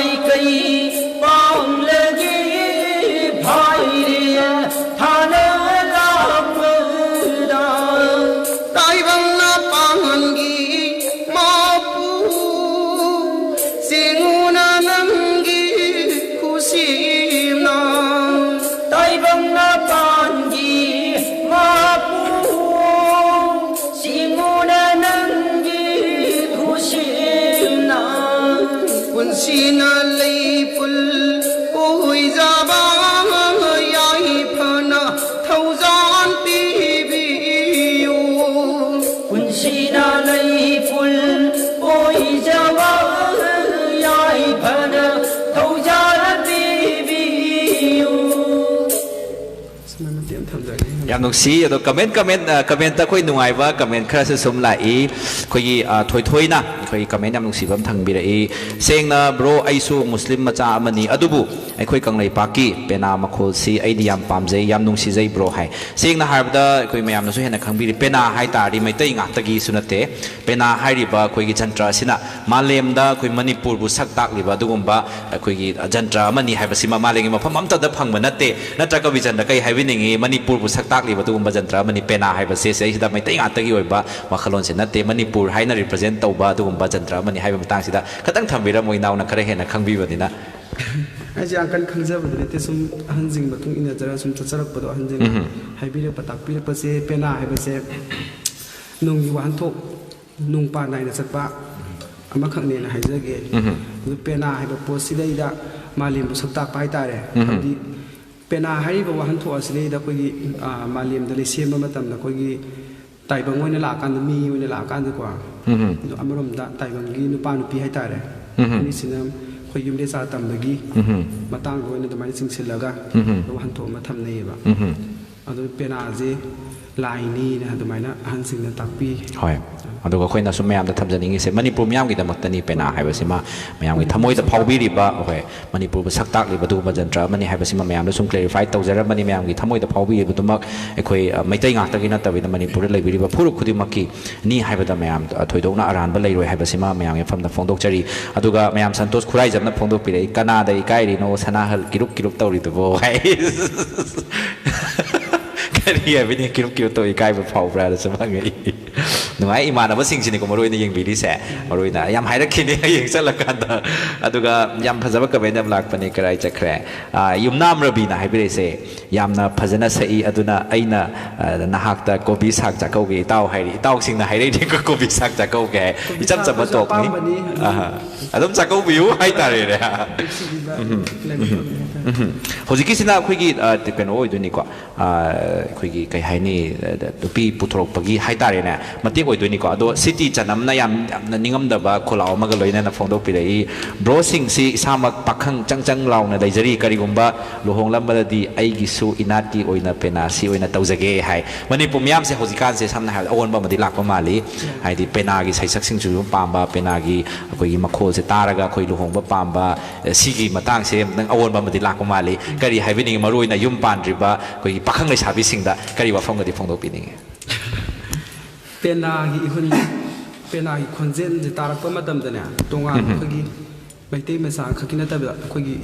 ꯅꯨꯡꯁꯤꯅ ꯂꯩ ꯄꯨꯜ ꯑꯣꯏꯖꯕ ꯌꯥꯏꯐꯅ ꯊꯧꯖꯥꯜ ꯄꯤꯕꯤꯌꯨ꯫ ꯄꯨꯟꯁꯤꯅ ꯂꯩ ꯄꯨꯜ ꯑꯣꯏꯖꯕ ꯌꯥꯏꯐꯅ ꯊꯧꯖꯥꯜ ꯄꯤꯕꯤꯌꯨ꯫ ꯁꯨꯃꯥꯏꯅ ꯃꯇꯦꯛ ꯑꯃ ꯊꯝꯖꯒꯦ꯫ ꯌꯥꯝ ꯅꯨꯡꯁꯤ꯫ ꯑꯗꯣ ꯀꯃꯦꯟ ꯀꯃꯦꯟ ꯑ, ꯀꯃꯦꯟꯇ ꯑꯩꯈꯣꯏ ꯅꯨꯡꯉꯥꯏꯕ ꯀꯃꯦꯟ ꯈꯔꯁꯨ ꯁꯨꯝ ꯂꯥꯛꯏ꯫ ꯑꯩꯈꯣꯏꯒꯤ ꯑ, ꯊꯣꯏꯊꯣꯏꯅ ꯑꯩꯈꯣꯏ ꯀꯃꯦꯟ ꯌꯥꯝ ꯅꯨꯡꯁꯤꯕ ꯑꯃ ꯊꯝꯕꯤꯔꯛꯏ꯫ "ꯁꯦꯡꯅ ꯕ꯭ꯔꯣ, ꯑꯩꯁꯨ ꯃꯨꯁꯂꯤꯝ ꯃꯆꯥ ꯑꯃꯅꯤ, ꯑꯗꯨꯕꯨ ꯑꯩꯈꯣꯏ ꯀꯪꯂꯩꯄꯥꯛꯀꯤ ꯄꯦꯅꯥ ꯃꯈꯣꯜꯁꯤ ꯑꯩꯗꯤ ꯌꯥꯝ ꯄꯥꯝꯖꯩ, ꯌꯥꯝ ꯅꯨꯡꯁꯤꯖꯩ ꯕ꯭ꯔꯣ" ꯍꯥꯏ꯫ ꯁꯦꯡꯅ ꯍꯥꯏꯔꯕꯗ ꯑꯩꯈꯣꯏ ꯃꯌꯥꯝꯅꯁꯨ ꯍꯦꯟꯅ ꯈꯪꯕꯤꯔꯤ, ꯄꯦꯅꯥ ꯍꯥꯏ ꯇꯥꯔꯗꯤ ꯃꯩꯇꯩ ꯉꯥꯛꯇꯒꯤꯁꯨ ꯅꯠꯇꯦ꯫ ꯄꯦꯅꯥ ꯍꯥꯏꯔꯤꯕ ꯑꯩꯈꯣꯏꯒꯤ ꯖꯟꯇ꯭ꯔ ꯑꯁꯤꯅ ꯃꯥꯂꯦꯝꯗ ꯑꯩꯈꯣꯏ ꯃꯅꯤꯄꯨꯔꯕꯨ ꯁꯛ ꯇꯥꯛꯂꯤꯕ ꯑꯗꯨꯒꯨꯝꯕ ꯑꯩꯈꯣꯏꯒꯤ ꯖꯟꯇ꯭ꯔ ꯑꯃꯅꯤ ꯍꯥꯏꯕꯁꯤꯃ ꯃꯥꯂꯦꯝꯒꯤ ꯃꯐꯝ ꯑꯃꯠꯇꯗ ꯐꯪꯕ ꯅꯠꯇꯦ꯫ ꯅꯠꯇ꯭ꯔ ꯀꯕꯤꯆꯟꯗ꯭ꯔ, ꯀꯩ ꯍꯥꯏꯕꯤꯅꯤꯡꯉꯤ? ꯃꯅꯤꯄꯨꯔꯕꯨ ꯁꯛ ꯇꯥꯛꯂꯤꯕ ꯑꯗꯨꯒꯨꯝꯕ ꯖꯟꯇ꯭ꯔ ꯑꯃꯅꯤ ꯄꯦꯅꯥ ꯍꯥꯏꯕꯁꯦ꯫ ꯁꯤꯗꯩꯁꯤꯗ ꯃꯩꯇꯩ ꯉꯥꯛꯇꯒꯤ ꯑꯣꯏꯕ ꯋꯥꯈꯜꯂꯣꯟꯁꯦ ꯅꯠꯇꯦ, ꯃꯅꯤꯄꯨꯔ ꯍꯥꯏꯅ ꯔꯤꯄ꯭ꯔꯖꯦꯟ ꯇꯧꯕ ꯑꯗꯨꯒꯨꯝꯕ ꯖꯟꯇ꯭ꯔ ꯑꯃꯅꯤ ꯍꯥꯏꯕ ꯃꯇꯥꯡꯁꯤꯗ ꯈꯇꯪ ꯊꯝꯕꯤꯔꯝꯃꯣ ꯏꯅꯥꯎꯅ, ꯈꯔ ꯍꯦꯟꯅ ꯈꯪꯕꯤꯕꯅꯤꯅ꯫ ꯑꯩꯁꯦ ꯌꯥꯝ ꯀꯟꯅ ꯈꯪꯖꯕꯗꯤ ꯅꯠꯇꯦ, ꯁꯨꯝ ꯑꯍꯟꯁꯤꯡ ꯃꯇꯨꯡ ꯏꯟꯅꯖꯔꯒ ꯁꯨꯝ ꯆꯠꯆꯔꯛꯄꯗꯣ, ꯑꯍꯟꯁꯤꯡꯅ ꯎꯝꯍꯨꯝ꯫ ꯍꯥꯏꯕꯤꯔꯛꯄ ꯇꯥꯛꯄꯤꯔꯛꯄꯁꯦ, ꯄꯦꯅꯥ ꯍꯥꯏꯕꯁꯦ ꯅꯨꯡꯒꯤ ꯋꯥꯍꯟꯊꯣꯛ, ꯅꯨꯡ ꯄꯥꯟ ꯅꯥꯏꯅ ꯆꯠꯄ ꯑꯃꯈꯛꯅꯦꯅ ꯍꯥꯏꯖꯒꯦ꯫ ꯎꯝꯍꯨꯝ꯫ ꯑꯗꯨ ꯄꯦꯅꯥ ꯍꯥꯏꯕ ꯄꯣꯠꯁꯤꯗꯩꯗ ꯃꯥꯂꯦꯝꯕꯨ ꯁꯛ ꯇꯥꯛꯄ ꯍꯥꯏꯇꯥꯔꯦ꯫ ꯎꯝꯍꯨꯝ꯫ ꯍꯥꯏꯕꯗꯤ ꯄꯦꯅꯥ ꯍꯥꯏꯔꯤꯕ ꯋꯥꯍꯟꯊꯣꯛ ꯑꯁꯤꯗꯩꯗ ꯑꯩꯈꯣꯏꯒꯤ, ꯑ, ꯃꯥꯂꯦꯝꯗ ꯂꯩꯁꯦꯝꯕ ꯃꯇꯝꯗ ꯑꯩꯈꯣꯏꯒꯤ ꯇꯥꯏꯕꯪ ꯑꯣꯏꯅ ꯂꯥꯛꯑꯀꯥꯟꯗ, ꯃꯤ ꯑꯣꯏꯅ ꯂꯥꯛꯑꯀꯥꯟꯗꯀꯣ, ꯎꯝꯍꯨꯝ꯫ ꯑꯗꯣ ꯑꯃꯔꯣꯝꯗ ꯇꯥꯏꯕꯪꯒꯤ ꯅꯨꯄꯥ ꯅꯨꯄꯤ ꯍꯥꯏꯇꯥꯔꯦ, ꯎꯝꯍꯨꯝ꯫ ꯑꯅꯤꯁꯤꯅ ꯑꯩꯈꯣꯏ ꯌꯨꯝꯂꯦ ꯆꯥ ꯇꯝꯕꯒꯤ ꯎꯝꯍꯨꯝ꯫ ꯃꯇꯥꯡꯗ ꯑꯣꯏꯅ ꯑꯗꯨꯃꯥꯏꯅ ꯆꯤꯡꯁꯤꯜꯂꯒ ꯎꯝꯍꯨꯝ꯫ ꯋꯥꯍꯟꯊꯣꯛ ꯑꯃ ꯊꯝꯅꯩꯌꯦꯕ꯫ ꯎꯝꯍꯨꯝ꯫ ꯑꯗꯨ ꯄꯦꯅꯥꯁꯦ ꯂꯥꯏꯅꯤꯅ ꯑꯗꯨꯃꯥꯏꯅ ꯑꯍꯟꯁꯤꯡꯅ ꯇꯥꯛꯄꯤ꯫ ꯍꯣꯏ꯫ ꯑꯗꯨꯒ ꯑꯩꯈꯣꯏꯅ ꯁꯨꯝ ꯃꯌꯥꯝꯗ ꯊꯝꯖꯅꯤꯡꯉꯤꯁꯦ, ꯃꯅꯤꯄꯨꯔ ꯃꯤꯌꯥꯝꯒꯤꯗꯃꯛꯇꯅꯤ ꯄꯦꯅꯥ ꯍꯥꯏꯕꯁꯤꯃ, ꯃꯌꯥꯝꯒꯤ ꯊꯃꯣꯏꯗ ꯐꯥꯎꯕꯤꯔꯤꯕ, ꯍꯣꯏ, ꯃꯅꯤꯄꯨꯔꯕꯨ ꯁꯛ ꯇꯥꯛꯂꯤꯕ ꯑꯗꯨꯒꯨꯝꯕ ꯖꯟꯇ꯭ꯔ ꯑꯃꯅꯤ ꯍꯥꯏꯕꯁꯤꯃ ꯃꯌꯥꯝꯗ ꯁꯨꯝ ꯀ꯭ꯂꯦꯔꯤꯐꯥꯏ ꯇꯧꯖꯔꯝꯕꯅꯤ꯫ ꯃꯌꯥꯝꯒꯤ ꯊꯃꯣꯏꯗ ꯐꯥꯎꯕꯤꯔꯤꯕꯗꯨꯃꯛ ꯑꯩꯈꯣꯏ, ꯑ, ꯃꯩꯇꯩ ꯉꯥꯛꯇꯒꯤ ꯅꯠꯇꯕꯤꯗ ꯃꯅꯤꯄꯨꯔꯗ ꯂꯩꯕꯤꯔꯤꯕ ꯐꯨꯔꯨꯞ ꯈꯨꯗꯤꯡꯃꯛꯀꯤ ꯅꯤ ꯍꯥꯏꯕꯗ ꯃꯌꯥꯝ, ꯑ, ꯊꯣꯏꯗꯣꯛꯅ ꯑꯔꯥꯟꯕ ꯂꯩꯔꯣꯏ ꯍꯥꯏꯕꯁꯤꯃ ꯃꯌꯥꯝꯒꯤ ꯃꯐꯝꯗ ꯐꯣꯡꯗꯣꯛꯆꯔꯤ꯫ ꯑꯗꯨꯒ ꯃꯌꯥꯝ ꯁꯟꯇꯣꯁ ꯈꯨꯔꯥꯏꯖꯝꯅ ꯐꯣꯡꯗꯣꯛꯄꯤꯔꯛꯏ, "ꯀꯅꯥꯗ ꯏꯀꯥꯏꯔꯤꯅꯣ ꯁꯅꯥꯍꯜ ꯀꯤꯔꯨꯞ ꯀꯤꯔꯨꯞ ꯇꯧꯔꯤꯗꯨꯕꯣ?" ꯍꯥꯏ꯫ ꯀꯔꯤ ꯍꯥꯏꯕꯅꯤ, ꯀꯤꯔꯨꯞ ꯀꯤꯔꯨꯞ ꯇꯧ ꯏꯀꯥꯏꯕ ꯐꯥꯎꯕ꯭ꯔꯥ ꯍꯥꯏꯅꯁꯨ ꯍꯪꯉꯛꯏ꯫ ꯅꯨꯡꯉꯥꯏ, ꯏꯃꯥꯟꯅꯕꯁꯤꯡꯁꯤꯅꯤꯀꯣ ꯃꯔꯨ ꯑꯣꯏꯅ ꯌꯦꯡꯕꯤꯔꯤꯁꯦ꯫ ꯃꯔꯨ ꯑꯣꯏꯅ ꯌꯥꯝ ꯍꯥꯏꯔꯛꯈꯤꯅꯤ ꯍꯌꯦꯡ ꯆꯠꯂꯀꯥꯟꯗ꯫ ꯑꯗꯨꯒ ꯌꯥꯝ ꯐꯖꯕ ꯀꯃꯦꯟ ꯑꯃ ꯂꯥꯛꯄꯅꯦ, ꯀꯔꯥꯏ ꯆꯠꯈ꯭ꯔꯦ? ꯑꯥ, ꯌꯨꯝꯅꯥꯝ ꯔꯕꯤꯅ ꯍꯥꯏꯕꯤꯔꯛꯏꯁꯦ, "ꯌꯥꯝꯅ ꯐꯖꯅ ꯁꯛꯏ, ꯑꯗꯨꯅ ꯑꯩꯅ, ꯑ, ꯅꯍꯥꯛꯇ ꯀꯣꯕꯤ ꯁꯥꯛ ꯆꯥꯛꯀꯧꯒꯦ ꯏꯇꯥꯎ" ꯍꯥꯏꯔꯤ꯫ ꯏꯇꯥꯎꯁꯤꯡꯅ ꯍꯥꯏꯔꯛꯏꯅꯤꯀꯣ ꯀꯣꯕꯤ ꯁꯥꯛ ꯆꯥꯛꯀꯧꯒꯦ ꯍꯥꯏ꯫ ꯀꯣꯕꯤ ꯏꯆꯝ ꯆꯝꯕ ꯁꯥꯛꯇꯨꯁꯨ ꯇꯣꯛꯅꯤ꯫ ꯑꯄꯥꯝꯕꯅꯤ꯫ ꯑꯍ꯫ ꯑꯗꯨꯝ ꯆꯥꯛꯀꯧꯕꯤꯌꯨ ꯍꯥꯏꯇꯥꯔꯦꯅꯦ꯫ ꯅꯨꯡꯁꯤꯕꯤꯕ ꯂꯩꯕ ꯐꯪꯉꯦ ꯍꯥꯏꯇꯥꯔꯦ꯫ ꯎꯝ꯫ ꯍꯧꯖꯤꯛꯀꯤꯁꯤꯅ ꯑꯩꯈꯣꯏꯒꯤ, ꯑ, ꯀꯩꯅꯣ ꯑꯣꯏꯗꯣꯏꯅꯤꯀꯣ꯫ ꯑ, ꯑꯩꯈꯣꯏꯒꯤ ꯀꯩ ꯍꯥꯏꯅꯤ, ꯑ, ꯅꯨꯄꯤ ꯄꯨꯊꯣꯔꯛꯄꯒꯤ ꯍꯥꯏꯇꯥꯔꯦꯅꯦ, ꯃꯇꯦꯛ ꯑꯣꯏꯗꯣꯏꯅꯤꯀꯣ꯫ ꯑꯗꯣ ꯁꯤꯇꯤ ꯆꯅꯝꯅ ꯌꯥꯝ, ꯌꯥꯝꯅ ꯅꯤꯡꯉꯝꯗꯕ ꯈꯣꯜꯂꯥꯎ ꯑꯃꯒ ꯂꯣꯏꯅꯅ ꯐꯣꯡꯗꯣꯛꯄꯤꯔꯛꯏ, "ꯕ꯭ꯔꯣꯁꯤꯡꯁꯤ ꯏꯁꯥꯃꯛ ꯄꯥꯈꯪ ꯆꯪ ꯆꯪ ꯂꯥꯎꯅ ꯂꯩꯖꯔꯤ, ꯀꯔꯤꯒꯨꯝꯕ ꯂꯨꯍꯣꯡꯂꯝꯕꯗꯗꯤ ꯑꯩꯒꯤꯁꯨ ꯏꯅꯥꯠꯀꯤ ꯑꯣꯏꯅ ꯄꯦꯅꯥꯁꯤ ꯑꯣꯏꯅ ꯇꯧꯖꯒꯦ" ꯍꯥꯏ꯫ ꯃꯅꯤꯄꯨꯔ ꯃꯤꯌꯥꯝꯁꯦ ꯍꯧꯖꯤꯛꯀꯥꯟꯁꯦ ꯁꯝꯅ ꯍꯥꯏꯔꯕꯗ ꯑꯑꯣꯟꯕ ꯑꯃꯗꯤ ꯂꯥꯛꯄ ꯃꯥꯜꯂꯤ꯫ ꯍꯥꯏꯗꯤ ꯄꯦꯅꯥꯒꯤ ꯁꯩꯁꯛꯁꯤꯡꯁꯨ ꯑꯗꯨꯝ ꯄꯥꯝꯕ, ꯄꯦꯅꯥꯒꯤ ꯑꯩꯈꯣꯏꯒꯤ ꯃꯈꯣꯜꯁꯦ ꯇꯥꯔꯒ ꯑꯩꯈꯣꯏ ꯂꯨꯍꯣꯡꯕ ꯄꯥꯝꯕ, ꯑꯦ, ꯁꯤꯒꯤ ꯃꯇꯥꯡꯁꯦ ꯑꯃꯨꯛꯇꯪ ꯑꯑꯣꯟꯕ ꯑꯃꯗꯤ ꯂꯥꯛꯄ ꯃꯥꯜꯂꯤ꯫ ꯀꯔꯤ ꯍꯥꯏꯕꯤꯅꯤꯡꯉꯤ? ꯃꯔꯨꯑꯣꯏꯅ ꯌꯨꯝ ꯄꯥꯟꯗ꯭ꯔꯤꯕ ꯑꯩꯈꯣꯏꯒꯤ ꯄꯥꯈꯪ ꯂꯩꯁꯥꯕꯤꯁꯤꯡꯗ ꯀꯔꯤ ꯋꯥꯐꯝꯒꯗꯤ ꯐꯣꯡꯗꯣꯛꯄꯤꯅꯤꯡꯉꯤ? ꯄꯦꯅꯥꯒꯤ ꯏꯍꯨꯜ, ꯄꯦꯅꯥꯒꯤ ꯈꯣꯟꯖꯦꯜꯁꯦ ꯇꯥꯔꯛꯄ ꯃꯇꯝꯗꯅꯦ, ꯇꯣꯉꯥꯟꯅ ꯎꯝ꯫ ꯑꯩꯈꯣꯏꯒꯤ ꯃꯩꯇꯩ ꯃꯆꯥ ꯈꯛꯀꯤ ꯅꯠꯇꯕ ꯑꯩꯈꯣꯏꯒꯤ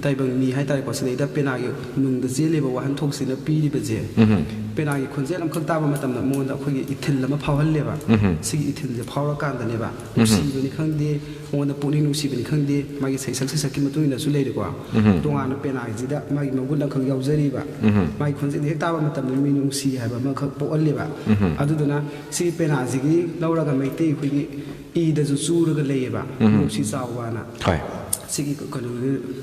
ꯇꯥꯏꯕꯪ ꯃꯤ ꯍꯥꯏꯇꯥꯔꯦꯀꯣ, ꯁꯤꯗꯩꯗ ꯄꯦꯅꯥꯒꯤ ꯅꯨꯡꯗ ꯆꯦꯜꯂꯤꯕ ꯋꯥꯍꯟꯊꯣꯛꯁꯤꯅ ꯄꯤꯔꯤꯕꯁꯦ, ꯎꯝ꯫ ꯄꯦꯅꯥꯒꯤ ꯈꯣꯟꯖꯦꯜ ꯑꯃꯈꯛ ꯇꯥꯕ ꯃꯇꯝꯗ ꯃꯉꯣꯟꯗ ꯑꯩꯈꯣꯏꯒꯤ ꯏꯊꯤꯜ ꯑꯃ ꯐꯥꯎꯍꯜꯂꯦꯕ꯫ ꯎꯝ꯫ ꯁꯤꯒꯤ ꯏꯊꯤꯜꯁꯦ ꯐꯥꯎꯔꯀꯥꯟꯗꯅꯦꯕ, ꯎꯝ꯫ ꯅꯨꯡꯁꯤꯕꯅꯤ ꯈꯪꯗꯦ, ꯃꯉꯣꯟꯗ ꯄꯨꯛꯅꯤꯡ ꯅꯨꯡꯁꯤꯕꯅꯤ ꯈꯪꯗꯦ, ꯃꯥꯒꯤ ꯁꯩꯁꯛ ꯁꯩꯁꯛꯀꯤ ꯃꯇꯨꯡ ꯏꯟꯅꯁꯨ ꯂꯩꯔꯦꯀꯣ꯫ ꯎꯝ꯫ ꯇꯣꯉꯥꯟꯅ ꯄꯦꯅꯥꯒꯤꯁꯤꯗ ꯃꯥꯒꯤ ꯃꯒꯨꯟ ꯑꯃꯈꯛ ꯌꯥꯎꯖꯔꯤꯕ꯫ ꯎꯝ꯫ ꯃꯥꯒꯤ ꯈꯣꯟꯖꯦꯜ ꯍꯦꯛ ꯇꯥꯕ ꯃꯇꯝꯗ ꯃꯤ ꯅꯨꯡꯁꯤ ꯍꯥꯏꯕ ꯑꯃꯈꯛ ꯄꯣꯛꯍꯜꯂꯦꯕ꯫ ꯎꯝ꯫ ꯑꯗꯨꯗꯨꯅ ꯁꯤꯒꯤ ꯄꯦꯅꯥꯁꯤꯒꯤ ꯂꯧꯔꯒ ꯃꯩꯇꯩ ꯑꯩꯈꯣꯏꯒꯤ ꯏꯗꯁꯨ ꯆꯨꯔꯒ ꯂꯩꯌꯦꯕ, ꯎꯝ꯫ ꯅꯨꯡꯁꯤ ꯆꯥꯎꯕꯅ꯫ ꯍꯣꯏ꯫ ꯁꯤꯒꯤ ꯀꯩꯅꯣ,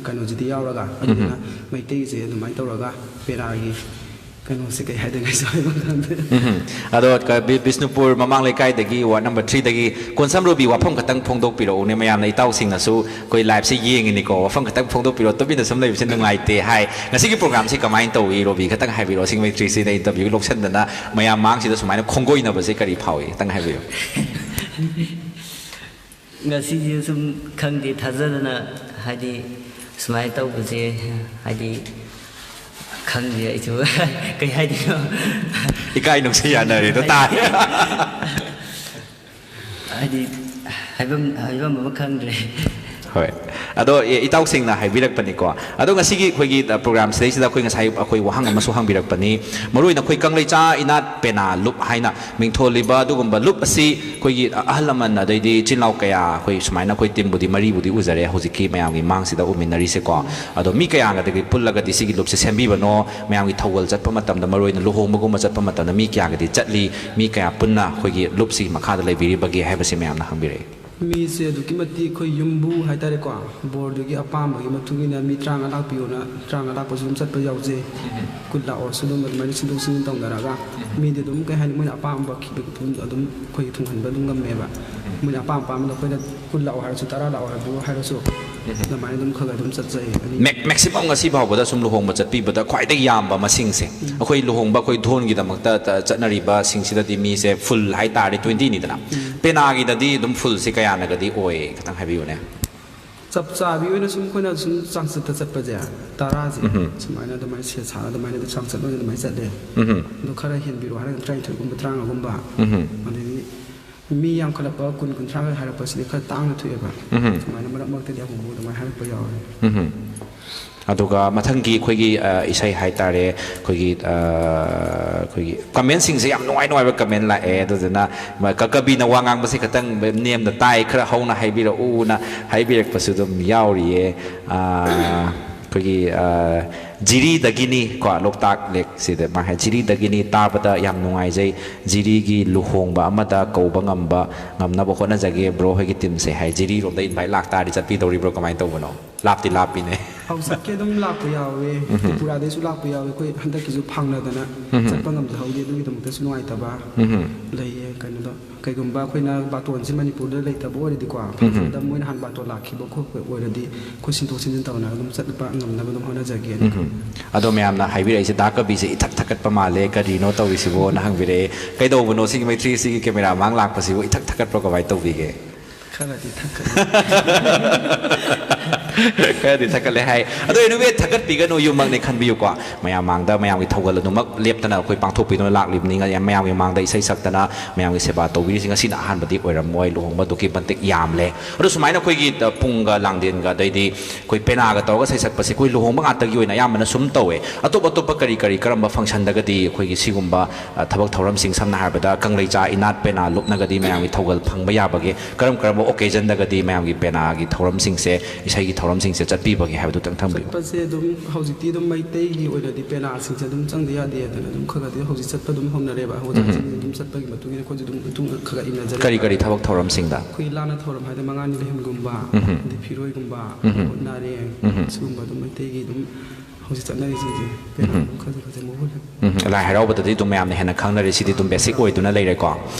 ꯀꯩꯅꯣꯁꯤꯗꯤ ꯌꯥꯎꯔꯒ, ꯎꯝ꯫ ꯑꯗꯨꯗꯨꯅ ꯃꯩꯇꯩꯁꯦ ꯑꯗꯨꯃꯥꯏꯅ ꯇꯧꯔꯒ ꯄꯦꯅꯥꯒꯤ ꯀꯩꯅꯣꯁꯦ ꯀꯩ ꯍꯥꯏꯗꯣꯏꯅꯣ ꯑꯩꯁꯨ ꯍꯥꯏꯕ ꯈꯪꯗꯦ꯫ ꯎꯝ꯫ ꯑꯗꯣ ꯀ-, ꯕꯤ-, ꯕꯤꯁꯅꯨꯄꯨꯔ ꯃꯃꯥꯡ ꯂꯩꯀꯥꯏꯗꯒꯤ ꯋꯥꯔꯗ ꯅꯝꯕꯔ three ꯗꯒꯤ ꯀꯣꯟꯁꯝ ꯔꯨꯕꯤ, ꯋꯥꯐꯝ ꯈꯛꯇꯪ ꯐꯣꯡꯗꯣꯛꯄꯤꯔꯛꯎꯅꯦ, ꯃꯌꯥꯝꯅ ꯏꯇꯥꯎꯁꯤꯡꯅꯁꯨ ꯑꯩꯈꯣꯏ live ꯁꯦ ꯌꯦꯡꯉꯤꯅꯤꯀꯣ, ꯋꯥꯐꯝ ꯈꯛꯇꯪ ꯐꯣꯡꯗꯣꯛꯄꯤꯔꯛꯑꯣ, ꯇꯨꯃꯤꯟꯅ ꯁꯨꯝ ꯂꯩꯕꯁꯦ ꯅꯨꯡꯉꯥꯏꯇꯦ ꯍꯥꯏ꯫ ꯉꯁꯤꯒꯤ program ꯁꯤ ꯀꯃꯥꯏꯅ ꯇꯧꯏ, ꯔꯣꯕꯤ? ꯈꯛꯇꯪ ꯍꯥꯏꯕꯤꯔꯛꯑꯣ, ꯁꯤꯡꯃꯩ ꯊ꯭ꯔꯤ ꯁꯤꯗ interview ꯂꯧꯁꯟꯗꯅ ꯃꯌꯥꯝ ꯃꯥꯡꯁꯤꯗ ꯁꯨꯃꯥꯏꯅ ꯈꯣꯡꯒꯣꯏꯅꯕꯁꯦ ꯀꯔꯤ ꯐꯥꯎꯏ? ꯈꯤꯇꯪ ꯍꯥꯏꯕꯤꯌꯨ꯫ ꯉꯁꯤꯁꯦ ꯁꯨꯝ ꯈꯪꯗꯦ, ꯊꯥꯖꯗꯅ ꯍꯥꯏꯗꯤ ꯁꯨꯃꯥꯏꯅ ꯇꯧꯕꯁꯦ, ꯍꯥꯏꯗꯤ ꯈꯪꯗꯦ ꯑꯩꯁꯨ ꯀꯩ ꯍꯥꯏꯗꯣꯏꯅꯣ꯫ ꯏꯀꯥꯏ ꯅꯨꯡꯁꯤ ꯌꯥꯅꯔꯦꯗꯣ ꯇꯥꯔꯦ꯫ ꯍꯥꯏꯗꯤ ꯍꯥꯏꯐꯝ, ꯍꯥꯏꯐꯝ ꯑꯃ ꯈꯪꯗ꯭ꯔꯦ꯫ ꯍꯣꯏ꯫ ꯑꯗꯣ, ꯑꯦ, ꯏꯇꯥꯎꯁꯤꯡꯅ ꯍꯥꯏꯕꯤꯔꯛꯄꯅꯤꯀꯣ꯫ ꯑꯗꯣ ꯉꯁꯤꯒꯤ ꯑꯩꯈꯣꯏꯒꯤ, ꯑ, ꯄ꯭ꯔꯣꯒ꯭ꯔꯥꯝꯁꯤꯗꯩꯁꯤꯗ ꯑꯩꯈꯣꯏ ꯉꯁꯥꯏ ꯑꯩꯈꯣꯏ ꯋꯥꯍꯪ ꯑꯃꯁꯨ ꯍꯪꯕꯤꯔꯛꯄꯅꯤ꯫ ꯃꯔꯨꯑꯣꯏꯅ ꯑꯩꯈꯣꯏ ꯀꯪꯂꯩꯆꯥ ꯏꯅꯥꯠ ꯄꯦꯅꯥ ꯂꯨꯞ ꯍꯥꯏꯅ ꯃꯤꯡꯊꯣꯜꯂꯤꯕ ꯑꯗꯨꯒꯨꯝꯕ ꯂꯨꯞ ꯑꯁꯤ ꯑꯩꯈꯣꯏꯒꯤ ꯑꯍꯜ ꯂꯃꯟ, ꯑꯗꯩꯗꯤ ꯏꯆꯤꯜ ꯏꯅꯥꯎ ꯀꯌꯥ, ꯑꯩꯈꯣꯏ ꯁꯨꯃꯥꯏꯅ ꯑꯩꯈꯣꯏ ꯇꯤꯝꯕꯨꯗꯤ ꯃꯔꯤꯕꯨꯗꯤ ꯎꯖꯔꯦ ꯍꯧꯖꯤꯛꯀꯤ ꯃꯌꯥꯝꯒꯤ ꯃꯥꯡꯁꯤꯗ ꯎꯃꯤꯟꯅꯔꯤꯁꯦꯀꯣ꯫ ꯑꯗꯣ ꯃꯤ ꯀꯌꯥꯒꯗꯤ ꯄꯨꯜꯂꯒꯗꯤ ꯁꯤꯒꯤ ꯂꯨꯞꯁꯦ ꯁꯦꯝꯕꯤꯕꯅꯣ? ꯃꯌꯥꯝꯒꯤ ꯊꯧꯒꯜ ꯆꯠꯄ ꯃꯇꯝꯗ, ꯃꯔꯨꯑꯣꯏꯅ ꯂꯨꯍꯣꯡꯕꯒꯨꯝꯕ ꯆꯠꯄ ꯃꯇꯝꯗ ꯃꯤ ꯀꯌꯥꯒꯗꯤ ꯆꯠꯂꯤ? ꯃꯤ ꯀꯌꯥ ꯄꯨꯟꯅ ꯑꯩꯈꯣꯏꯒꯤ ꯂꯨꯞꯁꯤꯒꯤ ꯃꯈꯥꯗ ꯂꯩꯕꯤꯔꯤꯕꯒꯦ ꯍꯥꯏꯕꯁꯤ ꯃꯌꯥꯝꯅ ꯍꯪꯕꯤꯔꯛꯏ꯫ ꯃꯤꯁꯦ ꯑꯗꯨꯛꯀꯤ ꯃꯇꯤꯛ ꯑꯩꯈꯣꯏ ꯌꯨꯝꯕꯨ ꯍꯥꯏꯇꯥꯔꯦꯀꯣ, ꯕꯣꯔꯗꯨꯒꯤ ꯑꯄꯥꯝꯕꯒꯤ ꯃꯇꯨꯡ ꯏꯟꯅ ꯃꯤ ꯇꯔꯥꯃꯉꯥ ꯂꯥꯛꯄꯤꯌꯣꯅ, ꯇꯔꯥꯃꯉꯥ ꯂꯥꯛꯄꯁꯨ ꯑꯗꯨꯝ ꯆꯠꯄ ꯌꯥꯎꯖꯩ꯫ ꯀꯨꯟ ꯂꯥꯛꯑꯣꯁꯨ ꯑꯗꯨꯝ ꯑꯗꯨꯃꯥꯏꯅ ꯁꯤꯟꯗꯣꯛ ꯁꯤꯟꯖꯤꯟ ꯇꯧꯅꯔꯒ, ꯃꯤꯗꯤ ꯑꯗꯨꯝ, ꯀꯩ ꯍꯥꯏꯅꯤ, ꯃꯣꯏꯅ ꯑꯄꯥꯝꯕ ꯈꯤꯕ ꯑꯗꯨꯝ ꯑꯩꯈꯣꯏꯒꯤ ꯊꯨꯡꯍꯟꯕ ꯑꯗꯨꯝ ꯉꯝꯃꯦꯕ꯫ ꯃꯣꯏꯅ ꯑꯄꯥꯝ ꯑꯄꯥꯝꯕꯗ ꯑꯩꯈꯣꯏꯅ ꯀꯨꯟ ꯂꯥꯛꯑꯣ ꯍꯥꯏꯔꯁꯨ, ꯇꯔꯥ ꯂꯥꯛꯑꯣ ꯍꯥꯏꯕꯤꯌꯨ ꯍꯥꯏꯔꯁꯨ, ꯑꯗꯨꯃꯥꯏꯅ ꯑꯗꯨꯝ ꯈꯔ ꯈꯔ ꯑꯗꯨꯝ ꯆꯠꯆꯩ꯫ ꯑꯅꯤ ꯃꯦꯛ-, ꯃꯦꯛꯁꯤꯃꯝ ꯉꯁꯤ ꯐꯥꯎꯕꯗ ꯁꯨꯝ ꯂꯨꯍꯣꯡꯕ ꯆꯠꯄꯤꯕꯗ ꯈ꯭ꯋꯥꯏꯗꯒꯤ ꯌꯥꯝꯕ ꯃꯁꯤꯡꯁꯦ, ꯑꯩꯈꯣꯏ ꯂꯨꯍꯣꯡꯕ, ꯑꯩꯈꯣꯏ ꯙꯣꯟꯒꯤꯗꯃꯛꯇ ꯆꯠꯅꯔꯤꯕꯁꯤꯡꯁꯤꯗꯗꯤ ꯃꯤꯁꯦ ꯐꯨꯜ ꯍꯥꯏꯇꯥꯔꯗꯤ ꯇ꯭ꯋꯦꯟꯇꯤꯅꯤꯗꯅ, ꯄꯦꯅꯥꯒꯤꯗꯗꯤ ꯑꯗꯨꯝ ꯐꯨꯜꯁꯦ ꯀꯌꯥꯅꯒꯗꯤ ꯑꯣꯏ? ꯈꯤꯇꯪ ꯍꯥꯏꯕꯤꯌꯨꯅꯦ꯫ ꯆꯞ ꯆꯥꯕꯤ ꯑꯣꯏꯅ ꯁꯨꯝ ꯑꯩꯈꯣꯏꯅ ꯁꯨꯝ ꯆꯥꯡꯆꯠꯇ ꯆꯠꯄꯁꯦ, ꯇꯔꯥꯁꯦ ꯁꯨꯃꯥꯏꯅ ꯑꯗꯨꯃꯥꯏꯅ ꯁꯦꯠ ꯁꯥꯔ ꯑꯗꯨꯃꯥꯏꯅ ꯑꯗꯨꯝ ꯆꯥꯡꯆꯠ ꯑꯣꯏꯅ ꯑꯗꯨꯃꯥꯏꯅ ꯆꯠꯂꯦ꯫ ꯑꯗꯣ ꯈꯔ ꯍꯦꯟꯕꯤꯔꯣ ꯍꯥꯏꯔꯒꯅ ꯇꯔꯥꯅꯤꯊꯣꯏꯒꯨꯝꯕ, ꯇꯔꯥꯃꯉꯥꯒꯨꯝꯕ꯫ ꯑꯗꯒꯤ ꯃꯤ ꯌꯥꯝꯈꯠꯂꯛꯄ, ꯀꯨꯟ, ꯀꯨꯟꯊ꯭ꯔꯥꯒ ꯍꯥꯏꯔꯛꯄꯁꯤꯗꯤ ꯈꯔ ꯇꯥꯡꯅ ꯊꯣꯛꯑꯦꯕ꯫ ꯁꯨꯃꯥꯏꯅ ꯃꯔꯛ ꯃꯔꯛꯇꯗꯤ ꯑꯃꯨꯛ ꯑꯃꯨꯛ ꯑꯗꯨꯃꯥꯏꯅ ꯍꯥꯏꯔꯛꯄ ꯌꯥꯎꯋꯦ꯫ ꯑꯗꯨꯒ ꯃꯊꯪꯒꯤ ꯑꯩꯈꯣꯏꯒꯤ, ꯑ, ꯏꯁꯩ ꯍꯥꯏꯇꯥꯔꯦ, ꯑꯩꯈꯣꯏꯒꯤ, ꯑ, ꯑꯩꯈꯣꯏꯒꯤ ꯀꯃꯦꯟꯁꯤꯡꯁꯦ ꯌꯥꯝ ꯅꯨꯡꯉꯥꯏ ꯅꯨꯡꯉꯥꯏꯕ ꯀꯃꯦꯟ ꯂꯥꯛꯑꯦ꯫ ꯑꯗꯨꯗꯨꯅ ꯃ-, ꯀ-, ꯀꯕꯤꯅ ꯋꯥ ꯉꯥꯡꯕꯁꯦ ꯈꯤꯇꯪ ꯅꯦꯝꯅ ꯇꯥꯏ, ꯈꯔ ꯍꯧꯅ ꯍꯥꯏꯕꯤꯔꯛꯎꯅ ꯍꯥꯏꯕꯤꯔꯛꯄꯁꯨ ꯑꯗꯨꯝ ꯌꯥꯎꯔꯤꯌꯦ꯫ ꯑ, ꯑꯩꯈꯣꯏꯒꯤ, ꯑ, ꯖꯤꯔꯤꯗꯒꯤꯅꯤ ꯀꯣ, ꯂꯣꯛꯇꯥꯛ ꯂꯦꯛꯁꯤꯗ ꯃꯥ ꯍꯥꯏ, "ꯖꯤꯔꯤꯗꯒꯤꯅꯤ, ꯇꯥꯕꯗ ꯌꯥꯝ ꯅꯨꯡꯉꯥꯏꯖꯩ꯫ ꯖꯤꯔꯤꯒꯤ ꯂꯨꯍꯣꯡꯕ ꯑꯃꯗ ꯀꯧꯕ ꯉꯝꯕ, ꯉꯝꯅꯕ ꯍꯣꯠꯅꯖꯒꯦ ꯕ꯭ꯔꯣ ꯍꯣꯏꯒꯤ ꯇꯤꯝꯁꯦ" ꯍꯥꯏ꯫ ꯖꯤꯔꯤꯔꯣꯝꯗ ꯏꯟꯚꯥꯏꯠ ꯂꯥꯛꯇꯥꯔꯗꯤ ꯆꯠꯄꯤꯗꯧꯔꯤꯕ꯭ꯔꯣ, ꯀꯃꯥꯏꯅ ꯇꯧꯕꯅꯣ? ꯂꯥꯞꯇꯤ ꯂꯥꯞꯄꯤꯅꯦ꯫ ꯍꯧꯖꯤꯛꯀꯤ ꯑꯗꯨꯝ ꯂꯥꯛꯄ ꯌꯥꯎꯋꯦ, ꯇ꯭ꯔꯤꯄꯨꯔꯥꯗꯩꯁꯨ ꯂꯥꯛꯄ ꯌꯥꯎꯋꯦ꯫ ꯑꯩꯈꯣꯏ ꯍꯟꯗꯛꯀꯤꯁꯨ ꯐꯪꯅꯗꯅ ꯆꯠꯄ ꯉꯝꯖꯍꯧꯗꯦ, ꯑꯗꯨꯒꯤꯗꯃꯛꯇꯁꯨ ꯅꯨꯡꯉꯥꯏꯇꯕ ꯂꯩꯌꯦ꯫ ꯀꯩꯅꯣꯗꯣ, ꯀꯩꯒꯨꯝꯕ ꯑꯩꯈꯣꯏꯅ ꯕꯥꯇꯣꯟꯁꯤ ꯃꯅꯤꯄꯨꯔꯗ ꯂꯩꯇꯕ ꯑꯣꯏꯔꯗꯤꯀꯣ, ꯐꯪꯖꯗꯕ, ꯃꯣꯏꯅ ꯍꯥꯟꯅ ꯕꯥꯇꯣꯟ ꯂꯥꯛꯈꯤꯕ ꯈꯣꯠꯄ ꯑꯣꯏꯔꯗꯤ, ꯑꯩꯈꯣꯏ ꯁꯤꯟꯗꯣꯛ ꯁꯤꯟꯖꯤꯟ ꯇꯧꯅꯔꯒ ꯑꯗꯨꯝ ꯆꯠꯄ ꯉꯝꯅꯕ ꯑꯗꯨꯝ ꯍꯣꯠꯅꯖꯒꯦꯅ꯫ ꯑꯗꯣ ꯃꯌꯥꯝꯅ ꯍꯥꯏꯕꯤꯔꯛꯏꯁꯦ, "ꯗꯥ ꯀꯕꯤꯁꯦ ꯏꯊꯛ ꯊꯛꯀꯠꯄ ꯃꯥꯜꯂꯦ, ꯀꯔꯤꯅꯣ ꯇꯧꯔꯤꯁꯤꯕꯣꯅ?" ꯍꯪꯕꯤꯔꯛꯑꯦ꯫ ꯀꯩꯗꯧꯕꯅꯣ ꯁꯤꯒꯤ ꯃꯩꯇ꯭ꯔꯤ ꯁꯤꯒꯤ ꯀꯦꯃꯦꯔꯥ ꯃꯥꯡ ꯂꯥꯛꯄꯁꯤꯕꯨ ꯏꯊꯛ ꯊꯛꯀꯠꯄ꯭ꯔꯣ, ꯀꯃꯥꯏꯅ ꯇꯧꯕꯤꯒꯦ? ꯈꯔꯗꯤ ꯊꯛꯀꯅꯤ꯫ ꯈꯔꯗꯤ ꯊꯥꯒꯠꯂꯦ ꯍꯥꯏ꯫ ꯑꯗꯣ anyway, ꯊꯥꯒꯠꯄꯤꯒꯅꯨ, ꯌꯨꯝꯃꯛꯅꯦ ꯈꯟꯕꯤꯌꯨꯀꯣ꯫ ꯃꯌꯥꯝ ꯃꯥꯡꯗ ꯃꯌꯥꯝꯒꯤ ꯊꯧꯒꯜ ꯑꯗꯨꯃꯛ ꯂꯦꯞꯇꯅ ꯑꯩꯈꯣꯏ ꯄꯥꯡꯊꯣꯛꯄꯤꯗꯨꯅ ꯂꯥꯛꯂꯤꯕꯅꯤ꯫ ꯃꯌꯥꯝꯒꯤ ꯃꯥꯡꯗ ꯏꯁꯩ ꯁꯛꯇꯅ ꯃꯌꯥꯝꯒꯤ ꯁꯦꯕꯥ ꯇꯧꯕꯤꯔꯤꯁꯤ ꯉꯁꯤꯅ ꯑꯍꯥꯟꯕꯗꯤ ꯑꯣꯏꯔꯝꯃꯣꯏ꯫ ꯂꯨꯍꯣꯡꯕ ꯑꯗꯨꯛꯀꯤ ꯃꯇꯤꯛ ꯌꯥꯝꯂꯦ꯫ ꯑꯗꯣ ꯁꯨꯃꯥꯏꯅ ꯑꯩꯈꯣꯏꯒꯤ, ꯑ, ꯄꯨꯡꯒ ꯂꯥꯡꯗꯦꯟꯒ ꯑꯗꯩꯗꯤ ꯑꯩꯈꯣꯏ ꯄꯦꯅꯥꯒ ꯇꯧꯔꯒ ꯏꯁꯩ ꯁꯛꯄꯁꯦ ꯑꯩꯈꯣꯏ ꯂꯨꯍꯣꯡꯕ ꯉꯥꯛꯇꯒꯤ ꯑꯣꯏꯅ ꯑꯌꯥꯝꯕꯅ ꯁꯨꯝ ꯇꯧꯋꯦ꯫ ꯑꯇꯣꯞ ꯑꯇꯣꯞꯄ ꯀꯔꯤ ꯀꯔꯤ, ꯀꯔꯝꯕ functionꯗꯒꯗꯤ ꯑꯩꯈꯣꯏꯒꯤ ꯁꯤꯒꯨꯝꯕ, ꯑ, ꯊꯕꯛ ꯊꯧꯔꯝꯁꯤꯡ, ꯁꯝꯅ ꯍꯥꯏꯔꯕꯗ ꯀꯪꯂꯩꯆꯥ ꯏꯅꯥꯠ ꯄꯦꯅꯥ ꯂꯨꯞꯅꯒꯗꯤ ꯃꯌꯥꯝꯒꯤ ꯊꯧꯒꯜ ꯐꯪꯕ ꯌꯥꯕꯒꯦ? ꯀꯔꯝ ꯀꯔꯝꯕ occasionꯗꯒꯗꯤ ꯃꯌꯥꯝꯒꯤ ꯄꯦꯅꯥꯒꯤ ꯊꯧꯔꯝꯁꯤꯡꯁꯦ, ꯏꯁꯩꯒꯤ ꯊꯧꯔꯝꯁꯤꯡꯁꯦ ꯆꯠꯄꯤꯕꯒꯦ ꯍꯥꯏꯕꯗꯨꯇꯪ ꯊꯝꯕꯤꯌꯨ꯫ ꯆꯠꯄꯁꯦ ꯑꯗꯨꯝ ꯍꯧꯖꯤꯛꯇꯤ ꯑꯗꯨꯝ ꯃꯩꯇꯩꯒꯤ ꯑꯣꯏꯅꯗꯤ ꯄꯦꯅꯥꯁꯤꯡꯁꯦ ꯑꯗꯨꯝ ꯆꯪꯗ ꯌꯥꯗꯦ ꯍꯥꯏꯗꯅ ꯑꯗꯨꯝ ꯈꯔ ꯈꯔꯗꯤ ꯍꯧꯖꯤꯛ ꯆꯠꯄ ꯑꯗꯨꯝ ꯍꯧꯅꯔꯦꯕ꯫ ꯑꯣꯖꯥꯁꯤꯡ ꯑꯗꯨꯝ ꯆꯠꯄꯒꯤ ꯃꯇꯨꯡ ꯏꯟꯅ ꯑꯩꯈꯣꯏꯁꯨ ꯑꯗꯨꯝ ꯃꯇꯨꯡ ꯈꯔ ꯈꯔ ꯏꯟꯅꯖꯔꯦ꯫ ꯀꯔꯤ ꯀꯔꯤ ꯊꯕꯛ ꯊꯧꯔꯝꯁꯤꯡꯗ? ꯑꯩꯈꯣꯏ ꯂꯥꯟꯅ ꯊꯧꯔꯝ ꯍꯥꯏꯗꯤ ꯃꯉꯥꯅꯤ ꯂꯩꯍꯟꯒꯨꯝꯕ, ꯑꯗꯩ ꯐꯤꯔꯣꯏꯒꯨꯝꯕ, ꯎꯝ꯫ ꯅꯥꯔꯦꯡ, ꯎꯝ꯫ ꯁꯤꯒꯨꯝꯕ ꯑꯗꯨꯝ ꯃꯩꯇꯩꯒꯤ ꯑꯗꯨꯝ ꯍꯧꯖꯤꯛ ꯆꯠꯅꯔꯤꯁꯤꯡꯁꯦ ꯄꯦꯅꯥ ꯎꯝ꯫ ꯈꯔ ꯈꯔ ꯃꯍꯨꯠ ꯎꯝ, ꯂꯥꯏ ꯍꯔꯥꯎꯕꯗꯗꯤ ꯑꯗꯨꯝ ꯃꯌꯥꯝꯅ ꯍꯦꯟꯅ ꯈꯪꯅꯔꯦ, ꯁꯤꯗꯤ ꯑꯗꯨꯝ basic ꯑꯣꯏꯗꯨꯅ ꯂꯩꯔꯦꯀꯣ꯫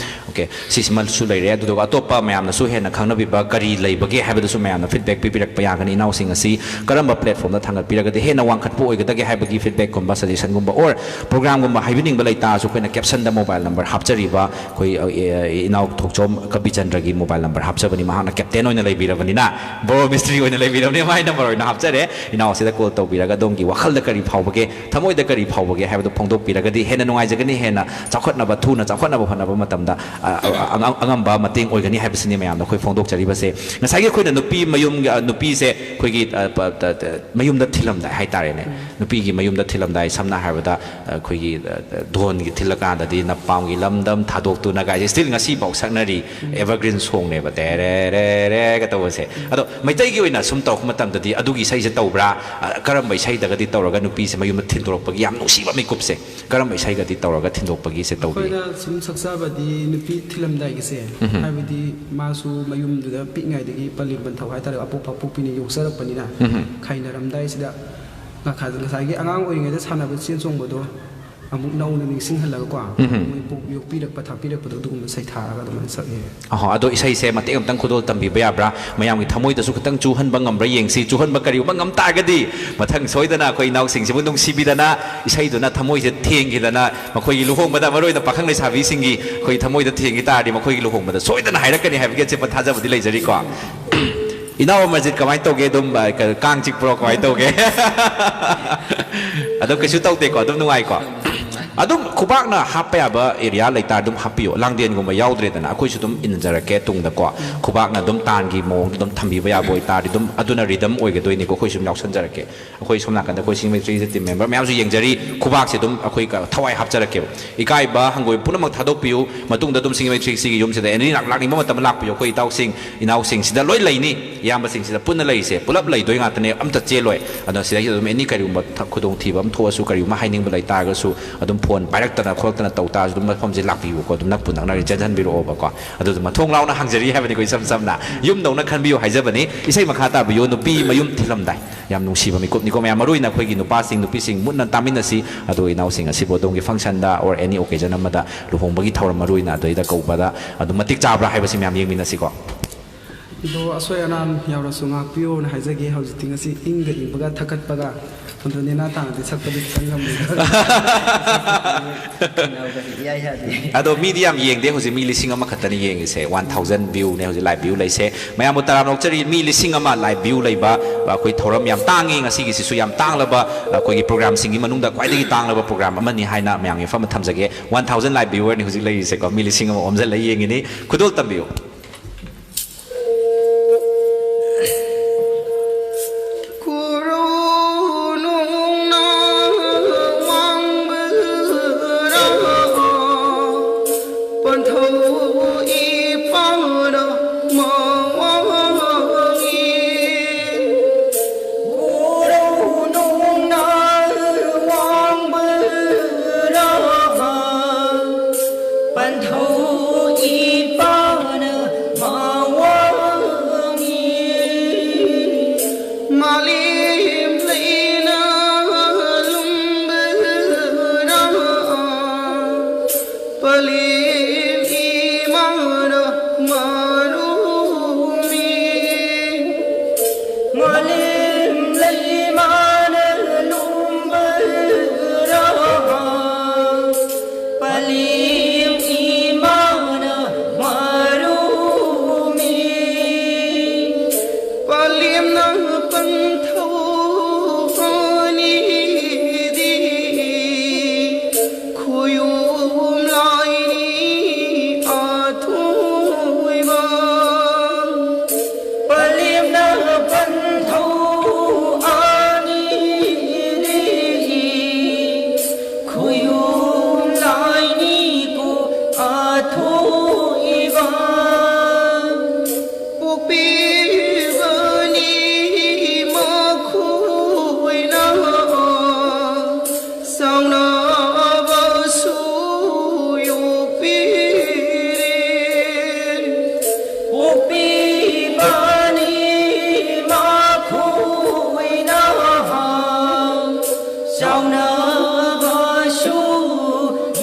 Okay, ꯁꯤꯁꯤꯃꯁꯨ ꯂꯩꯔꯦ꯫ ꯑꯗꯨꯗꯨꯒ ꯑꯇꯣꯞꯄ ꯃꯌꯥꯝꯅꯁꯨ ꯍꯦꯟꯅ ꯈꯪꯅꯕꯤꯕ ꯀꯔꯤ ꯂꯩꯕꯒꯦ ꯍꯥꯏꯕꯗꯨꯁꯨ ꯃꯌꯥꯝꯅ feedback ꯄꯤꯕꯤꯔꯛꯄ ꯌꯥꯒꯅꯤ꯫ ꯏꯅꯥꯎꯁꯤꯡ ꯑꯁꯤ ꯀꯔꯝꯕ platformꯗ ꯊꯥꯡꯒꯠꯄꯤꯔꯒꯗꯤ ꯍꯦꯟꯅ ꯋꯥꯡꯈꯠꯄ ꯑꯣꯏꯒꯗꯒꯦ ꯍꯥꯏꯕꯒꯤ feedbackꯀꯨꯝꯕ, suggestionꯒꯨꯝꯕ, or programꯒꯨꯝꯕ ꯍꯥꯏꯕꯤꯅꯤꯡꯕ ꯂꯩꯇꯥꯔꯁꯨ ꯑꯩꯈꯣꯏꯅ captionꯗ mobile number ꯍꯥꯞꯆꯔꯤꯕ ꯑꯩꯈꯣꯏ, ꯑ, ꯑ, ꯏꯅꯥꯎ ꯊꯣꯛꯆꯣꯝ ꯀꯕꯤꯆꯟꯗ꯭ꯔꯒꯤ mobile number ꯍꯥꯞꯆꯕꯅꯤ꯫ ꯃꯍꯥꯛꯅ captain ꯑꯣꯏꯅ ꯂꯩꯕꯤꯔꯕꯅꯤꯅ, bro ꯃꯤꯁꯇ꯭ꯔꯤ ꯑꯣꯏꯅ ꯂꯩꯕꯤꯔꯕꯅꯤ, ꯃꯥꯏ number ꯑꯣꯏꯅ ꯍꯥꯞꯆꯔꯦ꯫ ꯏꯅꯥꯎ ꯑꯁꯤꯗ call ꯇꯧꯕꯤꯔꯒ ꯑꯗꯣꯝꯒꯤ ꯋꯥꯈꯜꯗ ꯀꯔꯤ ꯐꯥꯎꯕꯒꯦ, ꯊꯃꯣꯏꯗ ꯀꯔꯤ ꯐꯥꯎꯕꯒꯦ ꯍꯥꯏꯕꯗꯨ ꯐꯣꯡꯗꯣꯛꯄꯤꯔꯒꯗꯤ ꯍꯦꯟꯅ ꯅꯨꯡꯉꯥꯏꯖꯒꯅꯤ, ꯍꯦꯟꯅ ꯆꯥꯎꯈꯠꯅꯕ, ꯊꯨꯅ ꯆꯥꯎꯈꯠꯅꯕ ꯍꯣꯠꯅꯕ ꯃꯇꯝꯗ, ꯑ, ꯑ, ꯑꯉꯝ-, ꯑꯉꯝꯕ ꯃꯇꯦꯡ ꯑꯣꯏꯒꯅꯤ ꯍꯥꯏꯕꯁꯤꯅꯤ ꯃꯌꯥꯝꯗ ꯑꯩꯈꯣꯏ ꯐꯣꯡꯗꯣꯛꯆꯔꯤꯕꯁꯦ꯫ ꯉꯁꯥꯏꯒꯤ ꯑꯩꯈꯣꯏꯅ ꯅꯨꯄꯤ ꯃꯌꯨꯝꯒꯤ, ꯑ, ꯅꯨꯄꯤꯁꯦ ꯑꯩꯈꯣꯏꯒꯤ, ꯑ, ꯄ-, ꯇ-, ꯇ-, ꯃꯌꯨꯝꯗ ꯊꯤꯜꯂꯝꯗꯥꯏ ꯍꯥꯏꯇꯥꯔꯦꯅꯦ, ꯅꯨꯄꯤꯒꯤ ꯃꯌꯨꯝꯗ ꯊꯤꯜꯂꯝꯗꯥꯏ, ꯁꯝꯅ ꯍꯥꯏꯔꯕꯗ, ꯑ, ꯑꯩꯈꯣꯏꯒꯤ, ꯑ, ꯑ, ꯙꯣꯟꯒꯤ ꯊꯤꯜꯂꯀꯥꯟꯗꯗꯤ "ꯅꯄꯥꯝꯒꯤ ꯂꯝꯗꯝ ꯊꯥꯗꯣꯛꯇꯨꯅ" ꯀꯥꯏꯁꯦ still ꯉꯁꯤꯐꯥꯎ ꯁꯛꯅꯔꯤ, evergreen songꯅꯦꯕ, "ꯇꯦꯔꯦ ꯔꯦ ꯔꯦꯒ" ꯇꯧꯕꯁꯦ꯫ ꯑꯗꯣ ꯃꯩꯇꯩꯒꯤ ꯑꯣꯏꯅ ꯁꯨꯝ ꯇꯧꯔꯛꯄ ꯃꯇꯝꯗꯗꯤ ꯑꯗꯨꯒꯤ ꯏꯁꯩꯁꯦ ꯇꯧꯕ꯭ꯔꯥ? ꯑ, ꯀꯔꯝꯕ ꯏꯁꯩꯗꯒꯗꯤ ꯇꯧꯔꯒ ꯅꯨꯄꯤꯁꯦ ꯃꯌꯨꯝꯗ ꯊꯤꯟꯗꯣꯔꯛꯄꯒꯤ ꯌꯥꯝ ꯅꯨꯡꯁꯤꯕ ꯃꯤꯀꯨꯞꯁꯦ, ꯀꯔꯝꯕ ꯏꯁꯩꯒꯗꯤ ꯇꯧꯔꯒ ꯊꯤꯟꯗꯣꯛꯄꯒꯤꯁꯦ ꯇꯧꯕꯤ? ꯑꯩꯈꯣꯏꯅ ꯁꯨꯝ ꯁꯛꯆꯕꯗꯤ ꯅꯨꯄꯤ ꯊꯤꯜꯂꯝꯗꯥꯏꯒꯤꯁꯦ, ꯎꯝꯍꯨꯝ꯫ ꯍꯥꯏꯕꯗꯤ ꯃꯥꯁꯨ ꯃꯌꯨꯝꯗꯨꯗ ꯄꯤꯛꯏꯉꯩꯗꯒꯤ ꯄꯂꯦꯝ ꯄꯟꯊꯧ ꯍꯥꯏꯇꯥꯔꯦ, ꯑꯄꯣꯛ ꯑꯄꯣꯛꯄꯤꯅ ꯌꯣꯛꯆꯔꯛꯄꯅꯤꯅ, ꯎꯝꯍꯨꯝ꯫ ꯈꯥꯏꯅꯔꯝꯗꯥꯏꯁꯤꯗ ꯉꯈꯥ-, ꯉꯁꯥꯏꯒꯤ ꯑꯉꯥꯡ ꯑꯣꯏꯔꯤꯉꯩꯗ ꯁꯥꯟꯅꯕ ꯆꯦꯟ ꯆꯣꯡꯕꯗꯣ ꯑꯃꯨꯛ ꯅꯧꯅ ꯅꯤꯡꯁꯤꯡꯍꯜꯂꯒꯀꯣ, ꯎꯝꯍꯨꯝ꯫ ꯃꯣꯏ ꯄꯣꯛ-, ꯌꯣꯛꯄꯤꯔꯛꯄ ꯊꯥꯛꯄꯤꯔꯛꯄꯗꯣ ꯑꯗꯨꯒꯨꯝꯕ ꯁꯩꯊꯥꯔꯒ ꯑꯗꯨꯃꯥꯏꯅ ꯁꯛꯑꯦ꯫ ꯑꯍꯣ, ꯑꯗꯣ ꯏꯁꯩꯁꯦ ꯃꯇꯦꯛ ꯑꯃꯇꯪ ꯈꯨꯗꯣꯜ ꯇꯝꯕꯤꯕ ꯌꯥꯕ꯭ꯔꯥ? ꯃꯌꯥꯝꯒꯤ ꯊꯃꯣꯏꯗꯁꯨ ꯈꯤꯇꯪ ꯆꯨꯍꯟꯕ ꯉꯝꯕ꯭ꯔꯥ ꯌꯦꯡꯁꯤ꯫ ꯆꯨꯍꯟꯕ ꯀꯔꯤꯒꯨꯝꯕ ꯉꯝ ꯇꯥꯔꯒꯗꯤ ꯃꯊꯪ ꯁꯣꯏꯗꯅ ꯑꯩꯈꯣꯏ ꯏꯅꯥꯎꯁꯤꯡꯁꯤꯕꯨ ꯅꯨꯡꯁꯤꯕꯤꯗꯅ ꯏꯁꯩꯗꯨꯅ ꯊꯃꯣꯏꯁꯦ ꯊꯦꯡꯈꯤꯗꯅ ꯃꯈꯣꯏꯒꯤ ꯂꯨꯍꯣꯡꯕꯗ, ꯃꯔꯨꯑꯣꯏꯅ ꯄꯥꯈꯪ ꯂꯩꯁꯥꯕꯤꯁꯤꯡꯒꯤ ꯑꯩꯈꯣꯏ ꯊꯃꯣꯏꯗ ꯊꯦꯡꯈꯤ ꯇꯥꯔꯗꯤ ꯃꯈꯣꯏꯒꯤ ꯂꯨꯍꯣꯡꯕꯗ ꯁꯣꯏꯗꯅ ꯍꯥꯏꯔꯛꯀꯅꯤ ꯍꯥꯏꯕꯒꯤ ꯑꯆꯦꯠꯄ ꯊꯥꯖꯕꯗꯤ ꯂꯩꯖꯔꯤꯀꯣ꯫ ꯏꯅꯥꯎ ꯑꯃꯔꯖꯤꯠ, ꯀꯃꯥꯏꯅ ꯇꯧꯒꯦ? ꯑꯗꯨꯝ, ꯑ, ꯀ-, ꯀꯥꯡ ꯆꯤꯛꯄ꯭ꯔꯣ? ꯀꯃꯥꯏꯅ ꯇꯧꯒꯦ? ꯑꯗꯨꯝ ꯀꯩꯁꯨ ꯇꯧꯗꯦꯀꯣ? ꯑꯗꯨꯝ ꯅꯨꯡꯉꯥꯏꯀꯣ? ꯑꯗꯨꯝ ꯈꯨꯕꯥꯛꯅ ꯍꯥꯞꯄ ꯌꯥꯕ area ꯂꯩꯇꯥꯔꯗꯤ ꯑꯗꯨꯝ ꯍꯥꯞꯄꯤꯌꯣ꯫ ꯂꯥꯡꯗꯦꯟꯒꯨꯝꯕ ꯌꯥꯎꯗ꯭ꯔꯦꯗꯅ, ꯑꯩꯈꯣꯏꯁꯨ ꯑꯗꯨꯝ ꯏꯟꯖꯔꯛꯀꯦ ꯇꯨꯡꯗꯀꯣ꯫ ꯈꯨꯕꯥꯛꯅ ꯑꯗꯨꯝ ꯇꯥꯟꯒꯤ ꯃꯑꯣꯡꯗ ꯑꯗꯨꯝ ꯊꯝꯕꯤꯕ ꯌꯥꯕ ꯑꯣꯏꯇꯥꯔꯗꯤ ꯑꯗꯨꯝ ꯑꯗꯨꯅ rhythm ꯑꯣꯏꯒꯗꯣꯏꯅꯤꯀꯣ꯫ ꯑꯩꯈꯣꯏꯁꯨ ꯑꯗꯨꯝ ꯌꯥꯎꯁꯟꯖꯔꯛꯀꯦ꯫ ꯑꯩꯈꯣꯏ ꯁꯣꯝ ꯅꯥꯀꯟꯗ ꯑꯩꯈꯣꯏ Singing Matrix team member ꯃꯌꯥꯝꯁꯨ ꯌꯦꯡꯖꯔꯤ꯫ ꯈꯨꯕꯥꯛꯁꯦ ꯑꯗꯨꯝ ꯑꯩꯈꯣꯏ ꯊꯋꯥꯏ ꯍꯥꯞꯆꯔꯛꯀꯦꯕ꯫ ꯏꯀꯥꯏꯕ ꯍꯪꯒꯣꯏꯕ ꯄꯨꯝꯅꯃꯛ ꯊꯥꯗꯣꯛꯄꯤꯌꯨ꯫ ꯃꯇꯨꯡꯗ ꯑꯗꯨꯝ Singing Matrix ꯁꯤꯒꯤ ꯌꯨꯝꯁꯤꯗ ꯑꯦꯅꯤ ꯂꯥꯛ-, ꯂꯥꯛꯅꯤꯡꯕ ꯃꯇꯝꯗ ꯂꯥꯛꯄꯤꯌꯨ꯫ ꯑꯩꯈꯣꯏ ꯏꯇꯥꯎꯁꯤꯡ, ꯏꯅꯥꯎꯁꯤꯡ ꯁꯤꯗ ꯂꯣꯏ ꯂꯩꯅꯤ꯫ ꯏꯌꯥꯝꯕꯁꯤꯡꯁꯤꯗ ꯄꯨꯟꯅ ꯂꯩꯔꯤꯁꯦ, ꯄꯨꯂꯞ ꯂꯩꯗꯣꯏ ꯉꯥꯛꯇꯅꯦ, ꯑꯝꯇ ꯆꯦꯜꯂꯣꯏ꯫ ꯑꯗꯣ ꯁꯤꯗꯩꯁꯤꯗ ꯑꯗꯨꯝ ꯑꯦꯅꯤ ꯀꯔꯤꯒꯨꯝꯕ ꯊ-, ꯈꯨꯗꯣꯡꯊꯤꯕ ꯑꯃ ꯊꯣꯛꯑꯁꯨ, ꯀꯔꯤꯒꯨꯝꯕ ꯍꯥꯏꯅꯤꯡꯕ ꯂꯩꯇꯥꯔꯒꯁꯨ, ꯑꯗꯨꯝ ꯐꯣꯟ ꯄꯥꯏꯔꯛꯇꯅ ꯈꯣꯠꯂꯛꯇꯅ ꯇꯧ ꯇꯥꯔꯁꯨ ꯑꯗꯨꯝ ꯃꯐꯝꯁꯦ ꯂꯥꯛꯄꯤꯌꯨꯀꯣ, ꯑꯗꯨꯝ ꯅꯛꯄꯨ ꯅꯛꯅꯔꯗꯤ ꯆꯦꯟꯁꯤꯟꯕꯤꯔꯛꯑꯣꯕꯀꯣ꯫ ꯑꯗꯨꯗꯨꯃ ꯊꯣꯡ ꯂꯥꯎꯅ ꯍꯥꯡꯖꯔꯤ ꯍꯥꯏꯕꯅꯤꯀꯣ, ꯏꯁꯝ ꯁꯝꯅ꯫ ꯌꯨꯝꯗꯧꯅ ꯈꯟꯕꯤꯌꯨ ꯍꯥꯏꯖꯕꯅꯤ꯫ ꯏꯁꯩ ꯃꯈꯥ ꯇꯥꯕꯤꯌꯨ, ꯅꯨꯄꯤ ꯃꯌꯨꯝ ꯊꯤꯜꯂꯝꯗꯥꯏ꯫ ꯌꯥꯝ ꯅꯨꯡꯁꯤꯕ ꯃꯤꯀꯨꯞꯅꯤꯀꯣ ꯃꯌꯥꯝ, ꯃꯔꯨꯑꯣꯏꯅ ꯑꯩꯈꯣꯏꯒꯤ ꯅꯨꯄꯥꯁꯤꯡ, ꯅꯨꯄꯤꯁꯤꯡ ꯃꯨꯟꯅ ꯇꯥꯃꯤꯟꯅꯁꯤ꯫ ꯑꯗꯨꯒ ꯏꯅꯥꯎꯁꯤꯡ ꯑꯁꯤꯕꯨ ꯑꯗꯣꯝꯒꯤ function the or any occasion ꯑꯃꯗ, ꯂꯨꯍꯣꯡꯕꯒꯤ ꯊꯧꯔꯝ ꯃꯔꯨꯑꯣꯏꯅ ꯑꯗꯨꯗꯩꯗ ꯀꯧꯕꯗ ꯑꯗꯨꯝ ꯃꯇꯤꯛ ꯆꯥꯕ꯭ꯔꯥ ꯍꯥꯏꯕꯁꯤ ꯃꯌꯥꯝ ꯌꯦꯡꯃꯤꯟꯅꯁꯤꯀꯣ꯫ ꯑꯗꯣ ꯑꯁꯣꯏ ꯑꯔꯥꯟ ꯌꯥꯎꯔꯁꯨ ꯉꯥꯛꯄꯤꯌꯣꯅ ꯍꯥꯏꯖꯒꯦ꯫ ꯍꯧꯖꯤꯛꯇꯤ ꯉꯁꯤ ꯏꯪꯒ ꯏꯪꯕꯒ ꯊꯛꯀꯠꯄꯒ, ꯑꯗꯣ ꯅꯦꯅꯥ ꯇꯥꯅꯗꯤ ꯁꯛꯄꯗꯤ ꯈꯤꯇꯪ ꯉꯝꯗꯦ꯫ ꯏꯌꯥ ꯌꯥꯗꯦ꯫ ꯑꯗꯣ ꯃꯤꯗꯤ ꯌꯥꯝ ꯌꯦꯡꯗꯦ ꯍꯧꯖꯤꯛ, ꯃꯤ ꯂꯤꯁꯤꯡ ꯑꯃꯈꯛꯇꯅꯤ ꯌꯦꯡꯉꯤꯁꯦ, one thousand view ꯅꯦ ꯍꯧꯖꯤꯛ live view ꯂꯩꯁꯦ꯫ ꯃꯌꯥꯝꯕꯨ ꯇꯔꯥꯝꯅ ꯑꯣꯛꯆꯔꯤ, ꯃꯤ ꯂꯤꯁꯤꯡ ꯑꯃ live view ꯂꯩꯕ ꯑꯩꯈꯣꯏ ꯊꯧꯔꯝ ꯌꯥꯝ ꯇꯥꯡꯉꯤ꯫ ꯉꯁꯤꯒꯤꯁꯤꯁꯨ ꯌꯥꯝ ꯇꯥꯡꯂꯕ ꯑꯩꯈꯣꯏꯒꯤ program ꯁꯤꯡꯒꯤ ꯃꯅꯨꯡꯗ ꯈ꯭ꯋꯥꯏꯗꯒꯤ ꯇꯥꯡꯂꯕ program ꯑꯃꯅꯤ ꯍꯥꯏꯅ ꯃꯌꯥꯝꯒꯤ ꯃꯐꯝꯗ ꯊꯝꯖꯒꯦ꯫ One thousand live viewer ꯅꯤ ꯍꯧꯖꯤꯛ ꯂꯩꯔꯤꯁꯦꯀꯣ, ꯃꯤ ꯂꯤꯁꯤꯡ ꯑꯃ ꯑꯣꯝꯁꯤꯜꯂ ꯌꯦꯡꯉꯤꯅꯤ꯫ ꯈꯨꯗꯣꯜ ꯇꯝꯕꯤꯌꯨ꯫ ꯆꯥꯎꯅꯕꯁꯨ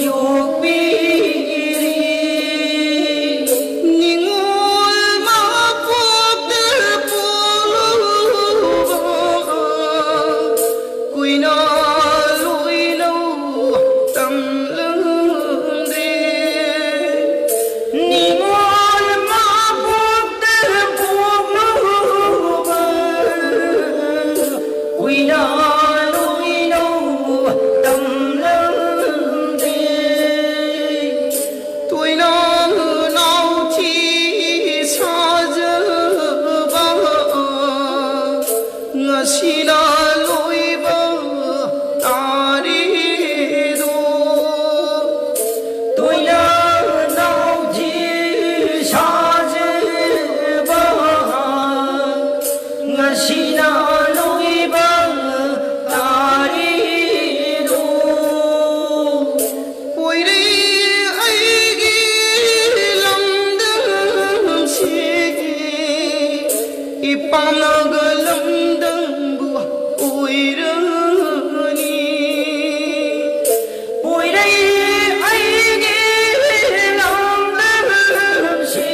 ꯌꯣꯛꯄꯤꯔꯤ꯫ ꯅꯤꯡꯉꯣꯜ ꯃꯄꯣꯛꯇ ꯄꯣꯛꯂꯨꯕ ꯀꯨꯏꯅ ꯂꯣꯏꯅꯧ ꯇꯝꯂꯝꯗꯦ꯫ ꯅꯤꯡꯉꯣꯜ ꯃꯄꯣꯛꯇ ꯄꯣꯛꯂꯨꯕ ꯀꯨꯏꯅ ꯂꯣꯏꯅꯧ ꯇꯝꯂꯝꯗꯦ꯫ ꯇꯣꯏꯅ ꯅꯥꯎꯊꯤ ꯁꯥꯖꯕ ꯉꯁꯤꯅ ꯂꯣꯏꯕ ꯇꯥꯔꯦꯗꯣ꯫ ꯇꯣꯏꯅ ꯅꯥꯎꯊꯤ ꯁꯥꯖꯕ ꯉꯁꯤꯅ ꯂꯣꯏꯕ ꯇꯥꯔꯦꯗꯣ꯫ ꯄꯣꯏꯔꯩ ꯑꯩꯒꯤ ꯂꯝꯗꯝꯁꯤ ꯏꯄꯥꯝꯅꯒ ꯂꯝꯗꯝꯕꯨ ꯑꯣꯏꯔꯅꯤ꯫ ꯄꯣꯏꯔꯩ ꯑꯩꯒꯤ ꯂꯝꯗꯝꯁꯤ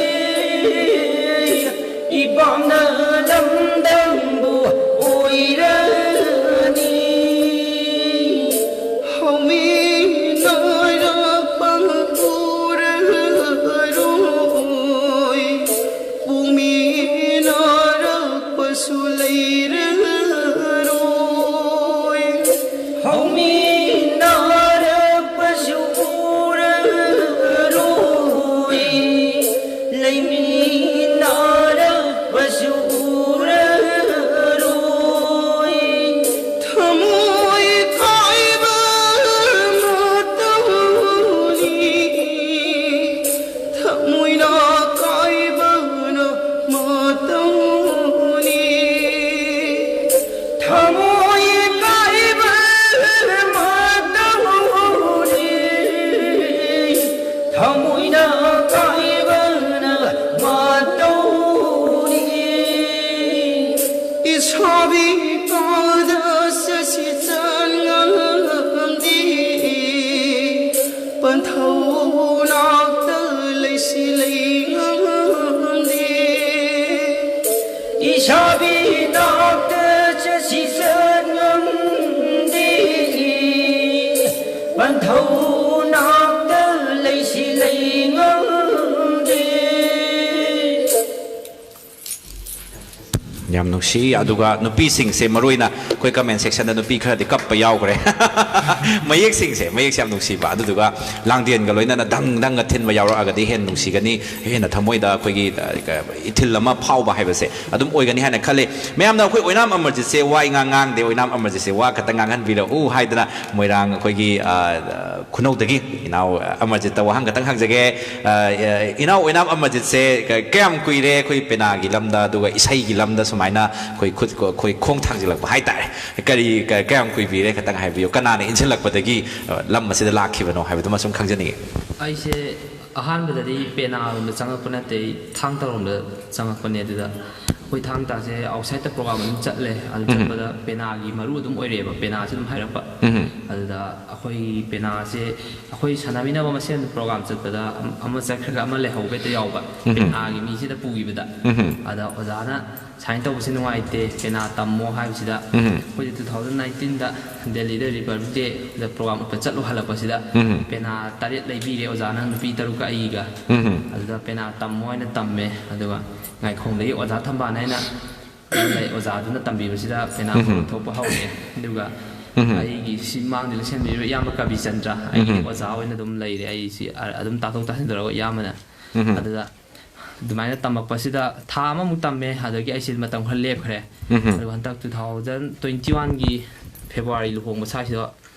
ꯏꯄꯥꯝꯅ ꯂꯝꯗꯝꯕꯨ ꯑꯣꯏꯔꯅꯤ꯫ ꯍꯧꯃꯤꯟꯅꯔꯛꯄ ꯎꯔꯔꯣꯏ, ꯄꯣꯛꯃꯤꯟꯅꯔꯛꯄꯁꯨ ꯂꯩꯔꯔꯣꯏ꯫ ꯍꯧꯃꯤꯟꯅꯔꯛꯄꯁꯨ ꯎꯔꯔꯣꯏ, ꯂꯩꯃꯤꯟꯅꯔꯛꯄꯁꯨ ꯎꯔꯔꯣꯏ꯫ ꯊꯃꯣꯏ ꯀꯥꯏꯕ ꯃꯇꯧꯅꯤ, ꯊꯃꯣꯏꯅ ꯀꯥꯏꯕꯅ ꯃꯇꯧꯅꯤ꯫ ꯊꯃꯣꯏ ꯀꯥꯏꯕ ꯁꯥꯕꯤ ꯅꯥꯛꯇ ꯆꯠꯁꯤ ꯆꯠ ꯉꯝꯗꯦ, ꯄꯟꯊꯧ ꯅꯥꯛꯇ ꯂꯩꯁꯤ ꯂꯩ ꯉꯝꯗꯦ꯫ ꯌꯥꯝ ꯅꯨꯡꯁꯤ꯫ ꯑꯗꯨꯒ ꯅꯨꯄꯤꯁꯤꯡꯁꯦ, ꯃꯔꯨ ꯑꯣꯏꯅ ꯑꯩꯈꯣꯏ comment section ꯗ ꯅꯨꯄꯤ ꯈꯔꯗꯤ ꯀꯞꯄ ꯌꯥꯎꯈ꯭ꯔꯦ꯫ ꯃꯌꯦꯛꯁꯤꯡꯁꯦ, ꯃꯌꯦꯛꯁꯦ ꯌꯥꯝ ꯅꯨꯡꯁꯤꯕ꯫ ꯑꯗꯨꯗꯨꯒ ꯂꯥꯡꯗꯦꯟꯒ ꯂꯣꯏꯅꯅ ꯗꯪ ꯗꯪꯒ ꯊꯤꯟꯕ ꯌꯥꯎꯔꯛꯑꯒꯗꯤ ꯍꯦꯟꯅ ꯅꯨꯡꯁꯤꯒꯅꯤ, ꯍꯦꯟꯅ ꯊꯃꯣꯏꯗ ꯑꯩꯈꯣꯏꯒꯤ, ꯑ, ꯏꯊꯤꯜ ꯑꯃ ꯐꯥꯎꯕ ꯍꯥꯏꯕꯁꯦ ꯑꯗꯨꯝ ꯑꯣꯏꯒꯅꯤ ꯍꯥꯏꯅ ꯈꯜꯂꯤ꯫ ꯃꯌꯥꯝꯅ ꯑꯩꯈꯣꯏ ꯑꯣꯏꯅꯥꯝ ꯑꯃꯔꯖꯤꯠꯁꯦ ꯋꯥ ꯏꯉꯥꯡ ꯉꯥꯡꯗꯦ, ꯑꯣꯏꯅꯥꯝ ꯑꯃꯔꯖꯤꯠꯁꯦ ꯋꯥ ꯈꯛꯇꯪ ꯉꯥꯡꯍꯟꯕꯤꯔꯛꯎ ꯍꯥꯏꯗꯅ ꯃꯣꯏꯔꯥꯡ ꯑꯩꯈꯣꯏꯒꯤ, ꯑ, ꯈꯨꯅꯧꯗꯒꯤ ꯏꯅꯥꯎ ꯑꯃꯔꯖꯤꯠꯇ ꯋꯥꯍꯪ ꯈꯛꯇꯪ ꯍꯪꯖꯒꯦ꯫ ꯑ, ꯏꯅꯥꯎ ꯑꯣꯏꯅꯥꯝ ꯑꯃꯔꯖꯤꯠꯁꯦ ꯀ-, ꯀꯌꯥꯝ ꯀꯨꯏꯔꯦ ꯑꯩꯈꯣꯏ ꯄꯦꯅꯥꯒꯤ ꯂꯝꯗ, ꯑꯗꯨꯒ ꯏꯁꯩꯒꯤ ꯂꯝꯗ ꯁꯨꯃꯥꯏꯅ ꯑꯩꯈꯣꯏ ꯈꯨꯠ, ꯑꯩꯈꯣꯏ ꯈꯣꯡ ꯊꯥꯡꯖꯤꯜꯂꯛꯄ ꯍꯥꯏꯇꯥꯔꯦ? ꯀꯔꯤ, ꯀ-, ꯀꯌꯥꯝ ꯀꯨꯏꯕꯤꯔꯦ? ꯈꯇꯪ ꯍꯥꯏꯕꯤꯌꯨ꯫ ꯀꯅꯥꯅ ꯏꯟꯁꯤꯜꯂꯛꯄꯗꯒꯤ, ꯑ, ꯂꯝ ꯑꯁꯤꯗ ꯂꯥꯛꯈꯤꯕꯅꯣ ꯍꯥꯏꯕꯗꯨꯃ ꯁꯨꯝ ꯈꯪꯖꯅꯤꯡꯉꯤ꯫ ꯑꯩꯁꯦ ꯑꯍꯥꯟꯕꯗꯗꯤ ꯄꯦꯅꯥꯔꯣꯝꯗ ꯆꯪꯉꯛꯄ ꯅꯠꯇꯦ, ꯑꯩ ꯊꯥꯡ ꯇꯥꯔꯣꯝꯗ ꯆꯪꯉꯛꯄꯅꯦ꯫ ꯑꯗꯨꯗ ꯑꯩꯈꯣꯏ ꯊꯥꯡ ꯇꯥꯁꯦ outside ꯇ program ꯑꯗꯨꯝ ꯆꯠꯂꯦ꯫ ꯑꯗꯨ ꯎꯝ꯫ ꯆꯠꯄꯗ ꯄꯦꯅꯥꯒꯤ ꯃꯔꯨ ꯑꯗꯨꯝ ꯑꯣꯏꯔꯛꯑꯦꯕ, ꯄꯦꯅꯥꯁꯦ ꯑꯗꯨꯝ ꯍꯥꯏꯔꯛꯄ꯫ ꯎꯝ꯫ ꯑꯗꯨꯗ ꯑꯩꯈꯣꯏꯒꯤ ꯄꯦꯅꯥꯁꯦ ꯑꯩꯈꯣꯏ ꯁꯥꯟꯅꯃꯤꯟꯅꯕ ꯃꯁꯦꯟ program ꯆꯠꯄꯗ ꯑꯃ, ꯑꯃ ꯆꯠꯈ꯭ꯔꯒ ꯑꯃ ꯂꯩꯍꯧꯕ ꯍꯦꯛꯇ ꯌꯥꯎꯕ, ꯎꯝ꯫ ꯄꯦꯅꯥꯒꯤ ꯃꯤꯁꯤꯗ ꯄꯨꯈꯤꯕꯗ꯫ ꯎꯝ꯫ ꯑꯗ ꯑꯣꯖꯥꯅ "ꯁꯨꯃꯥꯏꯅ ꯇꯧꯕꯁꯦ ꯅꯨꯡꯉꯥꯏꯇꯦ, ꯄꯦꯅꯥ ꯇꯝꯃꯣ" ꯍꯥꯏꯕꯁꯤꯗ, ꯎꯝ꯫ ꯑꯩꯈꯣꯏꯁꯦ two thousand nineteen ꯗ ꯗꯦꯜꯂꯤꯗ Republic Day ꯗ program ꯎꯠꯄ ꯆꯠꯂꯨ ꯍꯜꯂꯛꯄꯁꯤꯗ, ꯎꯝ꯫ ꯄꯦꯅꯥ ꯇꯔꯦꯠ ꯂꯩꯕꯤꯔꯦ ꯑꯣꯖꯥꯅ, ꯅꯨꯄꯤ ꯇꯔꯨꯛꯀ ꯑꯩꯒ꯫ ꯎꯝ꯫ ꯑꯗꯨꯗ ꯄꯦꯅꯥ ꯇꯝꯃꯣ ꯍꯥꯏꯅ ꯇꯝꯃꯦ꯫ ꯑꯗꯨꯒ ꯉꯥꯏꯈꯣꯡꯗꯒꯤ ꯑꯣꯖꯥ ꯊꯝꯕꯥꯜ ꯍꯥꯏꯅ ꯂꯩ, ꯑꯣꯖꯥꯗꯨꯅ ꯇꯝꯕꯤꯕꯁꯤꯗ ꯄꯦꯅꯥ ꯎꯝ꯫ ꯊꯣꯛꯄ ꯍꯧꯔꯛꯑꯦ꯫ ꯑꯗꯨꯒ ꯎꯝ꯫ ꯑꯩꯒꯤ ꯁꯤ ꯃꯥꯡꯗ ꯂꯦꯡꯁꯤꯟꯕꯤꯔꯤꯕ ꯏꯌꯥꯝꯕ ꯀꯕꯤꯆꯟꯗ꯭ꯔ, ꯑꯩꯒꯤ ꯎꯝ꯫ ꯑꯣꯖꯥ ꯑꯣꯏꯅ ꯑꯗꯨꯝ ꯂꯩꯔꯦ꯫ ꯑꯩ ꯁꯤ ꯑ-, ꯑꯗꯨꯝ ꯇꯥꯊꯣꯛ ꯇꯥꯁꯤꯟ ꯇꯧꯔꯒ ꯏꯌꯥꯝꯕꯅ꯫ ꯎꯝ꯫ ꯑꯗꯨꯗ ꯑꯗꯨꯃꯥꯏꯅ ꯇꯝꯃꯛꯄꯁꯤꯗ ꯊꯥ ꯑꯃꯃꯨꯛ ꯇꯝꯃꯦ, ꯑꯗꯒꯤ ꯑꯩꯁꯦ ꯃꯇꯝ ꯈꯔ ꯂꯦꯞꯈ꯭ꯔꯦ꯫ ꯎꯝ꯫ ꯑꯗꯨꯒ ꯍꯟꯗꯛ two thousand twenty one ꯒꯤ February ꯂꯨꯍꯣꯡꯕ ꯁ꯭ꯋꯥꯏꯁꯤꯗ,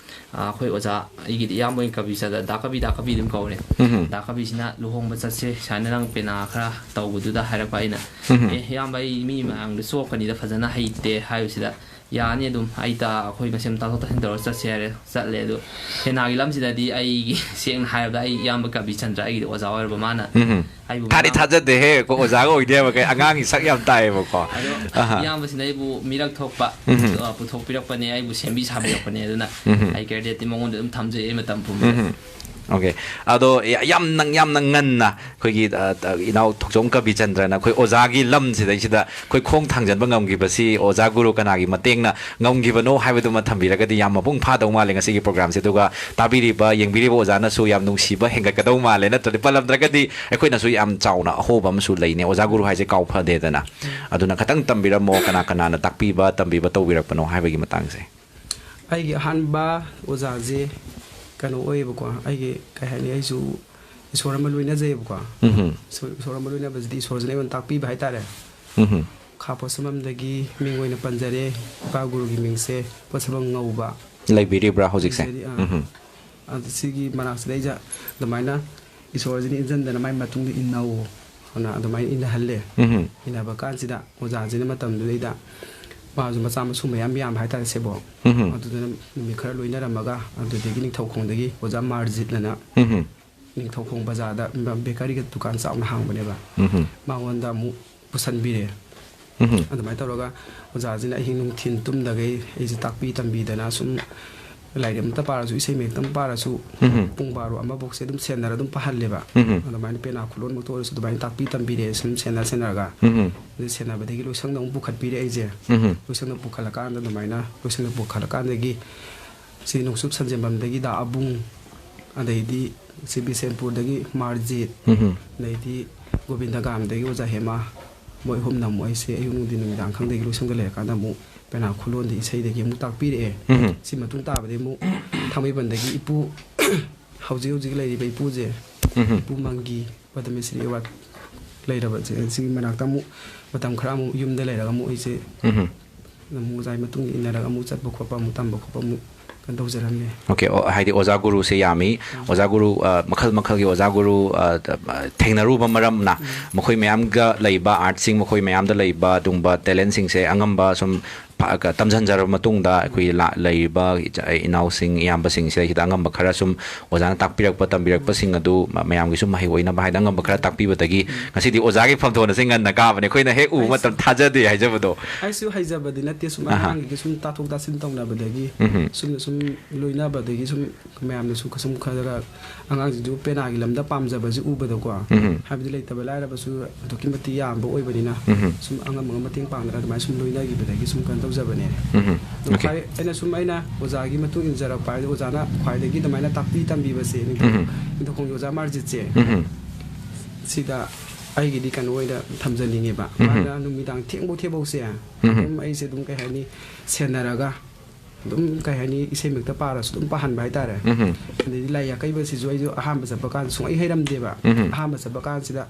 ꯑ, ꯑꯩꯈꯣꯏ ꯑꯣꯖꯥ, ꯑꯩꯒꯤꯗꯤ ꯏꯌꯥꯝꯕ ꯑꯣꯏꯅ ꯀꯕꯤꯆꯟꯗ꯭ꯔ, ꯗꯥ ꯀꯕꯤ, ꯗꯥ ꯀꯕꯤ ꯑꯗꯨꯝ ꯀꯧꯔꯦ꯫ ꯎꯝ꯫ ꯗꯥ ꯀꯕꯤꯁꯤꯅ "ꯂꯨꯍꯣꯡꯕ ꯆꯠꯁꯦ, ꯁꯨꯃꯥꯏꯅ ꯅꯪ ꯄꯦꯅꯥ ꯈꯔ ꯇꯧꯕꯗꯨꯗ" ꯍꯥꯏꯔꯛꯄ꯫ ꯑꯩꯅ, ꯎꯝ꯫ "ꯑꯦ, ꯏꯌꯥꯝꯕ, ꯑꯩ ꯃꯤ ꯃꯃꯥꯡꯗ ꯆꯣꯞꯀꯅꯤꯗ, ꯐꯖꯅ ꯍꯩꯇꯦ" ꯍꯥꯏꯕꯁꯤꯗ, "ꯌꯥꯅꯤ, ꯑꯗꯨꯝ ꯑꯩ ꯇꯥ-, ꯑꯩꯈꯣꯏ ꯃꯁꯦꯟ ꯇꯥꯊꯣꯛ ꯇꯥꯁꯤꯟ ꯇꯧꯔꯒ ꯆꯠꯁꯦ" ꯍꯥꯏꯔꯦ꯫ ꯆꯠꯂꯦ꯫ ꯑꯗꯨ ꯄꯦꯅꯥꯒꯤ ꯂꯝꯁꯤꯗꯗꯤ ꯑꯩꯒꯤ, ꯁꯦꯡꯅ ꯍꯥꯏꯔꯕꯗ, ꯑꯩ ꯏꯌꯥꯝꯕ ꯀꯕꯤꯆꯟꯗ꯭ꯔ ꯑꯩꯒꯤꯗꯤ ꯑꯣꯖꯥ ꯑꯣꯏꯔꯕ꯫ ꯃꯥꯅ ꯎꯝ꯫ ꯑꯩꯕꯨ ꯊꯥꯗꯤ ꯃꯅꯥ- ꯊꯥꯖꯗꯦꯍꯦ, ꯀꯣ, ꯑꯣꯖꯥꯒ ꯑꯣꯏꯗꯦ ꯍꯥꯏꯕ ꯀꯩ, ꯑꯉꯥꯡꯒꯤ ꯁꯛ ꯌꯥꯝ ꯇꯥꯏꯌꯦꯕꯀꯣ꯫ ꯑꯗꯣ ꯑꯍꯥ. ꯏꯌꯥꯝꯕꯁꯤꯅ ꯑꯩꯕꯨ ꯃꯤꯔꯛ ꯊꯣꯛꯄ ꯎꯝꯍꯨꯝ. ꯑ, ꯄꯨꯊꯣꯛꯄꯤꯔꯛꯄꯅꯦ, ꯑꯩꯕꯨ ꯁꯦꯝꯕꯤ ꯁꯥꯕꯤꯔꯛꯄꯅꯦ꯫ ꯑꯗꯨꯅ ꯎꯝꯍꯨꯝ. ꯑꯩ ꯀ꯭ꯔꯦꯗꯤꯠꯇꯤ ꯃꯉꯣꯟꯗ ꯑꯗꯨꯝ ꯊꯝꯖꯩ ꯑꯩ ꯃꯇꯝ ꯄꯨꯝꯕꯗ꯫ ꯎꯝꯍꯨꯝ. ꯑꯣꯀꯦ. ꯑꯗꯣ ꯌꯥ-, ꯌꯥꯝꯅ, ꯌꯥꯝꯅ ꯉꯟꯅ ꯑꯩꯈꯣꯏꯒꯤ, ꯑ, ꯑ, ꯏꯅꯥꯎ ꯊꯣꯛꯆꯣꯝ ꯀꯕꯤꯆꯟꯗ꯭ꯔꯅ ꯑꯩꯈꯣꯏ ꯑꯣꯖꯥꯒꯤ ꯂꯝꯁꯤꯗꯩꯁꯤꯗ ꯑꯩꯈꯣꯏ ꯈꯣꯡ ꯊꯥꯡꯖꯟꯕ ꯉꯝꯈꯤꯕꯁꯤ ꯑꯣꯖꯥ ꯒꯨꯔꯨ ꯀꯅꯥꯒꯤ ꯃꯇꯦꯡꯅ ꯉꯝꯈꯤꯕꯅꯣ ꯍꯥꯏꯕꯗꯨꯃ ꯊꯝꯕꯤꯔꯒꯗꯤ ꯌꯥꯝ ꯃꯄꯨꯡ ꯐꯥꯗꯧ ꯃꯥꯜꯂꯦ ꯉꯁꯤꯒꯤ ꯄ꯭ꯔꯣꯒ꯭ꯔꯥꯝꯁꯦ꯫ ꯑꯗꯨꯒ ꯇꯥꯕꯤꯔꯤꯕ, ꯌꯦꯡꯕꯤꯔꯤꯕ ꯑꯣꯖꯥꯅꯁꯨ ꯌꯥꯝ ꯅꯨꯡꯁꯤꯕ ꯍꯦꯟꯒꯠꯀꯗꯧ ꯃꯥꯜꯂꯦ꯫ ꯅꯠꯇ꯭ꯔꯗꯤ ꯄꯜꯂꯝꯗ꯭ꯔꯒꯗꯤ ꯑꯩꯈꯣꯏꯅꯁꯨ ꯌꯥꯝ ꯆꯥꯎꯅ ꯑꯍꯣꯕ ꯑꯃꯁꯨ ꯂꯩꯅꯦ꯫ ꯑꯣꯖꯥ ꯒꯨꯔꯨ ꯍꯥꯏꯁꯦ ꯀꯥꯎ ꯐꯗꯦꯗꯅ꯫ ꯑꯗꯨꯅ ꯈꯇꯪ ꯇꯝꯕꯤꯔꯝꯃꯣ, ꯀꯅꯥ ꯀꯅꯥꯅ ꯇꯥꯛꯄꯤꯕ, ꯇꯝꯕꯤꯕ ꯇꯧꯕꯤꯔꯛꯄꯅꯣ ꯍꯥꯏꯕꯒꯤ ꯃꯇꯥꯡꯁꯦ꯫ ꯑꯩꯒꯤ ꯑꯍꯥꯟꯕ ꯑꯣꯖꯥꯁꯦ ꯀꯩꯅꯣ ꯑꯣꯏꯌꯦꯕꯀꯣ, ꯑꯩꯒꯤ ꯀꯩ ꯍꯥꯏꯅꯤ, ꯑꯩꯁꯨ ꯏꯁꯣꯔ ꯑꯃ ꯂꯣꯏꯅꯖꯩꯌꯦꯕꯀꯣ꯫ ꯎꯝꯍꯨꯝ. ꯏꯁꯣꯔ, ꯏꯁꯣꯔ ꯑꯃ ꯂꯣꯏꯅꯕꯁꯤꯗꯤ ꯏꯁꯣꯔꯁꯤꯅ ꯑꯩꯉꯣꯟꯗ ꯇꯥꯛꯄꯤꯕ ꯍꯥꯏꯇꯥꯔꯦ꯫ ꯎꯝꯍꯨꯝ. ꯈꯥ ꯄꯣꯠꯁꯝꯕꯝꯗꯒꯤ ꯃꯤꯡ ꯑꯣꯏꯅ ꯄꯟꯖꯔꯦ, ꯏꯄꯥ ꯒꯨꯔꯨꯒꯤ ꯃꯤꯡꯁꯦ ꯄꯣꯠꯁꯝꯕꯝ ꯉꯧꯕ꯫ ꯂꯩꯕꯤꯔꯤꯕ꯭ꯔꯥ ꯍꯧꯖꯤꯛꯁꯦ? ꯂꯩꯖꯔꯤ, ꯑꯥ꯫ ꯎꯝꯍꯨꯝ. ꯑꯗꯨ ꯁꯤꯒꯤ ꯃꯅꯥꯛꯁꯤꯗ ꯑꯩꯁꯦ ꯑꯗꯨꯃꯥꯏꯅ ꯏꯁꯣꯔꯁꯤꯅ ꯏꯟꯖꯟꯗꯅ ꯃꯥꯏ ꯃꯇꯨꯡꯗ ꯏꯟꯅꯧ ꯑꯅ ꯑꯗꯨꯃꯥꯏꯅ ꯏꯟꯅꯍꯜꯂꯦ꯫ ꯎꯝꯍꯨꯝ. ꯏꯟꯅꯕ ꯀꯥꯟꯁꯤꯗ ꯑꯣꯖꯥꯁꯤꯅ ꯃꯇꯝꯗꯨꯗꯩꯗ ꯃꯥꯁꯨ ꯃꯆꯥ ꯃꯁꯨ ꯃꯌꯥꯝ ꯌꯥꯝꯕ ꯍꯥꯏꯇꯥꯔꯦ ꯁꯦꯕꯣ꯫ ꯎꯝꯍꯨꯝ. ꯑꯗꯨꯗꯨꯅ ꯅꯨꯃꯤꯠ ꯈꯔ ꯂꯣꯏꯅꯔꯝꯃꯒ ꯑꯗꯨꯗꯒꯤ ꯅꯤꯡꯊꯧꯈꯣꯡꯗꯒꯤ ꯑꯣꯖꯥ ꯃꯥꯔꯖꯤꯠ ꯑꯅ ꯎꯝꯍꯨꯝ. ꯅꯤꯡꯊꯧꯈꯣꯡ ꯕꯖꯥꯔꯗ ꯕꯦꯀꯔꯤꯒ ꯗꯨꯀꯥꯟ ꯆꯥꯎꯅ ꯍꯥꯡꯕꯅꯦꯕ꯫ ꯎꯝꯍꯨꯝ. ꯃꯉꯣꯟꯗ ꯑꯃꯨꯛ ꯄꯨꯁꯟꯕꯤꯔꯦ꯫ ꯎꯝꯍꯨꯝ. ꯑꯗꯨꯃꯥꯏꯅ ꯇꯧꯔꯒ ꯑꯣꯖꯥꯁꯤꯅ ꯑꯍꯤꯡ ꯅꯨꯡꯊꯤꯟ ꯇꯨꯝꯗꯈꯩ ꯑꯩꯁꯦ ꯇꯥꯛꯄꯤ ꯇꯝꯕꯤꯗꯅ ꯁꯨꯝ ꯂꯥꯏꯔꯤꯛ ꯑꯃꯇ ꯄꯥꯔꯁꯨ, ꯏꯁꯩ ꯃꯌꯦꯛꯇꯪ ꯄꯥꯔꯁꯨ ꯎꯝꯍꯨꯝ. ꯄꯨꯡ ꯕꯥꯔꯣ ꯑꯃꯐꯥꯎꯁꯦ ꯑꯗꯨꯝ ꯁꯦꯟꯅꯔ ꯑꯗꯨꯝ ꯄꯥꯍꯜꯂꯦꯕ꯫ ꯎꯝꯍꯨꯝ. ꯑꯗꯨꯃꯥꯏꯅ ꯄꯦꯅꯥ ꯈꯨꯂꯣꯟꯃꯛꯇ ꯑꯣꯏꯔꯁꯨ ꯑꯗꯨꯃꯥꯏꯅ ꯇꯥꯛꯄꯤ ꯇꯝꯕꯤꯔꯦ ꯁꯨꯝ ꯁꯦꯟꯅ ꯁꯦꯟꯅꯔꯒ꯫ ꯎꯝꯍꯨꯝ. ꯑꯗꯨ ꯁꯦꯟꯅꯕꯗꯒꯤ ꯂꯣꯏꯁꯪꯗ ꯑꯃꯨꯛ ꯄꯨꯈꯠꯄꯤꯔꯦ ꯑꯩꯁꯦ꯫ ꯎꯝꯍꯨꯝ. ꯂꯣꯏꯁꯪꯗ ꯄꯨꯈꯠꯂꯀꯥꯟꯗ ꯑꯗꯨꯃꯥꯏꯅ ꯂꯣꯏꯁꯪꯗ ꯄꯨꯈꯠꯂꯀꯥꯟꯗꯒꯤ ꯁꯤ ꯅꯣꯡꯆꯨꯞ ꯁꯟꯖꯦꯟꯕꯝꯗꯒꯤ ꯗꯥ ꯑꯕꯨꯡ, ꯑꯗꯩꯗꯤ ꯁꯤ ꯕꯤꯁꯦꯝꯄꯨꯔꯗꯒꯤ ꯃꯥꯔꯖꯤꯠ, ꯎꯝꯍꯨꯝ. ꯑꯗꯩꯗꯤ ꯒꯣꯕꯤꯟꯗꯒꯥꯝꯗꯒꯤ ꯑꯣꯖꯥ ꯍꯦꯃꯥ, ꯃꯣꯏ ꯑꯍꯨꯝꯅ ꯑꯃꯨꯛ ꯑꯩꯁꯦ ꯑꯌꯨꯛ ꯅꯨꯡꯊꯤꯟ ꯅꯨꯃꯤꯗꯥꯡ ꯈꯪꯗꯒꯤ ꯂꯣꯏꯁꯪꯗ ꯂꯩꯔꯀꯥꯟꯗ ꯑꯃꯨꯛ ꯄꯦꯅꯥ ꯈꯨꯂꯣꯟꯗꯤ ꯏꯁꯩꯗꯒꯤ ꯑꯃꯨꯛ ꯇꯥꯛꯄꯤꯔꯛꯑꯦ꯫ ꯎꯝꯍꯨꯝ. ꯁꯤ ꯃꯇꯨꯡ ꯇꯥꯕꯗꯤ ꯑꯃꯨꯛ ꯊꯥꯡꯃꯩꯕꯟꯗꯒꯤ ꯏꯄꯨ, ꯍꯧꯖꯤꯛ ꯍꯧꯖꯤꯛ ꯂꯩꯔꯤꯕ ꯏꯄꯨꯁꯦ, ꯎꯝꯍꯨꯝ. ꯏꯄꯨ ꯃꯪꯒꯤ ꯄꯗꯃꯁ꯭ꯔꯤ ꯑꯦꯋꯥꯔꯗ ꯂꯩꯔꯕ ꯁꯤꯒꯤ ꯃꯅꯥꯛꯇ ꯑꯃꯨꯛ ꯃꯇꯝ ꯈꯔ ꯑꯃꯨꯛ ꯌꯨꯝꯗ ꯂꯩꯔꯒ ꯑꯃꯨꯛ ꯑꯩꯁꯦ ꯎꯝꯍꯨꯝ. ꯑꯃꯨꯛ ꯑꯣꯖꯥꯒꯤ ꯃꯇꯨꯡ ꯏꯟꯅꯔꯒ ꯑꯃꯨꯛ ꯆꯠꯄ ꯈꯣꯠꯄ ꯑꯃꯨꯛ ꯇꯝꯕ ꯈꯣꯠꯄ ꯑꯃꯨꯛ ꯀꯩꯅꯣ ꯇꯧꯖꯔꯝꯃꯦ꯫ ꯑꯣꯀꯦ, ꯑꯣ, ꯍꯥꯏꯗꯤ ꯑꯣꯖꯥ ꯒꯨꯔꯨꯁꯦ ꯌꯥꯝꯃꯤ꯫ ꯑꯣꯖꯥ ꯒꯨꯔꯨ, ꯑ, ꯃꯈꯜ ꯃꯈꯜꯒꯤ ꯑꯣꯖꯥ ꯒꯨꯔꯨ, ꯑ, ꯊꯦꯡꯅꯔꯨꯕ ꯃꯔꯝꯅ ꯃꯈꯣꯏ ꯃꯌꯥꯝꯒ ꯂꯩꯕ ꯑꯥꯔꯠꯁꯤꯡ, ꯃꯈꯣꯏ ꯃꯌꯥꯝꯗ ꯂꯩꯕ ꯑꯗꯨꯒꯨꯝꯕ ꯇꯦꯂꯦꯟꯁꯤꯡꯁꯦ ꯑꯉꯝꯕ ꯁꯨꯝ ꯐ-, ꯀ-, ꯇꯝꯁꯤꯟꯖꯔꯕ ꯃꯇꯨꯡꯗ ꯑꯩꯈꯣꯏ ꯂꯥ-, ꯂꯩꯔꯤꯕ ꯏꯆ-, ꯏꯅꯥꯎꯁꯤꯡ, ꯏꯌꯥꯝꯕꯁꯤꯡ ꯁꯤꯗꯩꯁꯤꯗ ꯑꯉꯝꯕ ꯈꯔ ꯁꯨꯝ ꯑꯣꯖꯥꯅ ꯇꯥꯛꯄꯤꯔꯛꯄ, ꯇꯝꯕꯤꯔꯛꯄꯁꯤꯡ ꯑꯗꯨ ꯃ-, ꯃꯌꯥꯝꯒꯤ ꯁꯨꯝ ꯃꯍꯩ ꯑꯣꯏꯅꯕ ꯍꯥꯏꯗꯅ ꯑꯉꯝꯕ ꯈꯔ ꯇꯥꯛꯄꯤꯕꯗꯒꯤ ꯉꯁꯤꯗꯤ ꯑꯣꯖꯥꯒꯤ ꯐꯝꯊꯣꯟ ꯑꯁꯤ ꯉꯟꯅ ꯀꯥꯕꯅꯦ꯫ ꯑꯩꯈꯣꯏꯅ ꯍꯦꯛ ꯎꯕ ꯑꯩꯁꯨ ꯃꯇꯝꯗ ꯊꯥꯖꯗꯦ ꯍꯥꯏꯖꯕꯗꯣ꯫ ꯑꯩꯁꯨ ꯍꯩꯖꯕꯗꯤ ꯅꯠꯇꯦ, ꯁꯨꯝ ꯑꯍꯥ꯫ ꯑꯉꯥꯡꯒꯤ ꯁꯨꯝ ꯇꯥꯊꯣꯛ ꯇꯥꯁꯤꯟ ꯇꯧꯅꯕꯗꯒꯤ, ꯎꯝꯍꯨꯝ꯫ ꯁꯨꯝ, ꯁꯨꯝ ꯂꯣꯏꯅꯕꯗꯒꯤ ꯁꯨꯝ ꯃꯌꯥꯝꯅꯁꯨ ꯁꯨꯝ ꯈꯔ ꯈꯔ ꯑꯉꯥꯡꯁꯤꯡꯁꯨ ꯄꯦꯅꯥꯒꯤ ꯂꯝꯗ ꯄꯥꯝꯖꯕꯁꯤ ꯎꯕꯗꯀꯣ, ꯎꯝꯍꯨꯝ꯫ ꯍꯥꯏꯕꯗꯤ ꯂꯩꯇꯕ ꯂꯥꯏꯔꯕꯁꯨ ꯑꯗꯨꯛꯀꯤ ꯃꯇꯤꯛ ꯌꯥꯝꯕ ꯑꯣꯏꯕꯅꯤꯅ, ꯎꯝꯍꯨꯝ꯫ ꯁꯨꯝ ꯑꯉꯝ ꯑꯉꯝ ꯃꯇꯦꯡ ꯄꯥꯡꯗꯅ ꯑꯗꯨꯃꯥꯏꯅ ꯁꯨꯝ ꯂꯣꯏꯅꯈꯤꯕꯗꯒꯤ ꯁꯨꯝ ꯀꯩꯅꯣ ꯇꯧꯖꯕꯅꯦ꯫ ꯎꯝꯍꯨꯝ꯫ ꯑꯗꯣ ꯑꯣꯀꯦ꯫ ꯈ꯭ꯋꯥꯏ, ꯑꯩꯅ ꯁꯨꯝ, ꯑꯩꯅ ꯑꯣꯖꯥꯒꯤ ꯃꯇꯨꯡ ꯏꯟꯖꯔꯛꯄ ꯍꯥꯏꯗꯤ ꯑꯣꯖꯥꯅ ꯈ꯭ꯋꯥꯏꯗꯒꯤ ꯑꯗꯨꯃꯥꯏꯅ ꯇꯥꯛꯄꯤ ꯇꯝꯕꯤꯕꯁꯦ, ꯅꯤꯡꯊꯧ-, ꯎꯝꯍꯨꯝ꯫ ꯅꯤꯡꯊꯧꯈꯣꯡꯒꯤ ꯑꯣꯖꯥ ꯃꯥꯔꯖꯤꯠꯁꯦ, ꯎꯝꯍꯨꯝ꯫ ꯁꯤꯗ ꯑꯩꯒꯤꯗꯤ ꯀꯩꯅꯣ ꯑꯣꯏꯅ ꯊꯝꯖꯅꯤꯡꯉꯦꯕ꯫ ꯎꯝꯍꯨꯝ꯫ ꯃꯥꯅ ꯅꯨꯃꯤꯗꯥꯡ ꯊꯦꯡꯕꯧ ꯊꯦꯡꯕꯧꯁꯦ ꯎꯝꯍꯨꯝ꯫ ꯑꯗꯨꯝ ꯑꯩꯁꯦ ꯑꯗꯨꯝ, ꯀꯩ ꯍꯥꯏꯅꯤ, ꯁꯦꯟꯅꯔꯒ ꯑꯗꯨꯝ, ꯀꯩ ꯍꯥꯏꯅꯤ, ꯏꯁꯩ ꯃꯛꯇ ꯄꯥꯔꯁꯨ ꯑꯗꯨꯝ ꯄꯥꯍꯟꯕ ꯍꯥꯏꯇꯥꯔꯦ꯫ ꯎꯝꯍꯨꯝ꯫ ꯑꯗꯩꯗꯤ ꯂꯥꯏ ꯑꯀꯩꯕꯁꯤꯁꯨ ꯑꯩꯁꯨ ꯑꯍꯥꯟꯕ ꯆꯠꯄ ꯀꯥꯟꯗ ꯁꯨꯡꯍꯩ ꯍꯩꯔꯝꯗꯦꯕ꯫ ꯎꯝꯍꯨꯝ꯫ ꯑꯍꯥꯟꯕ ꯆꯠꯄ ꯀꯥꯟꯁꯤꯗ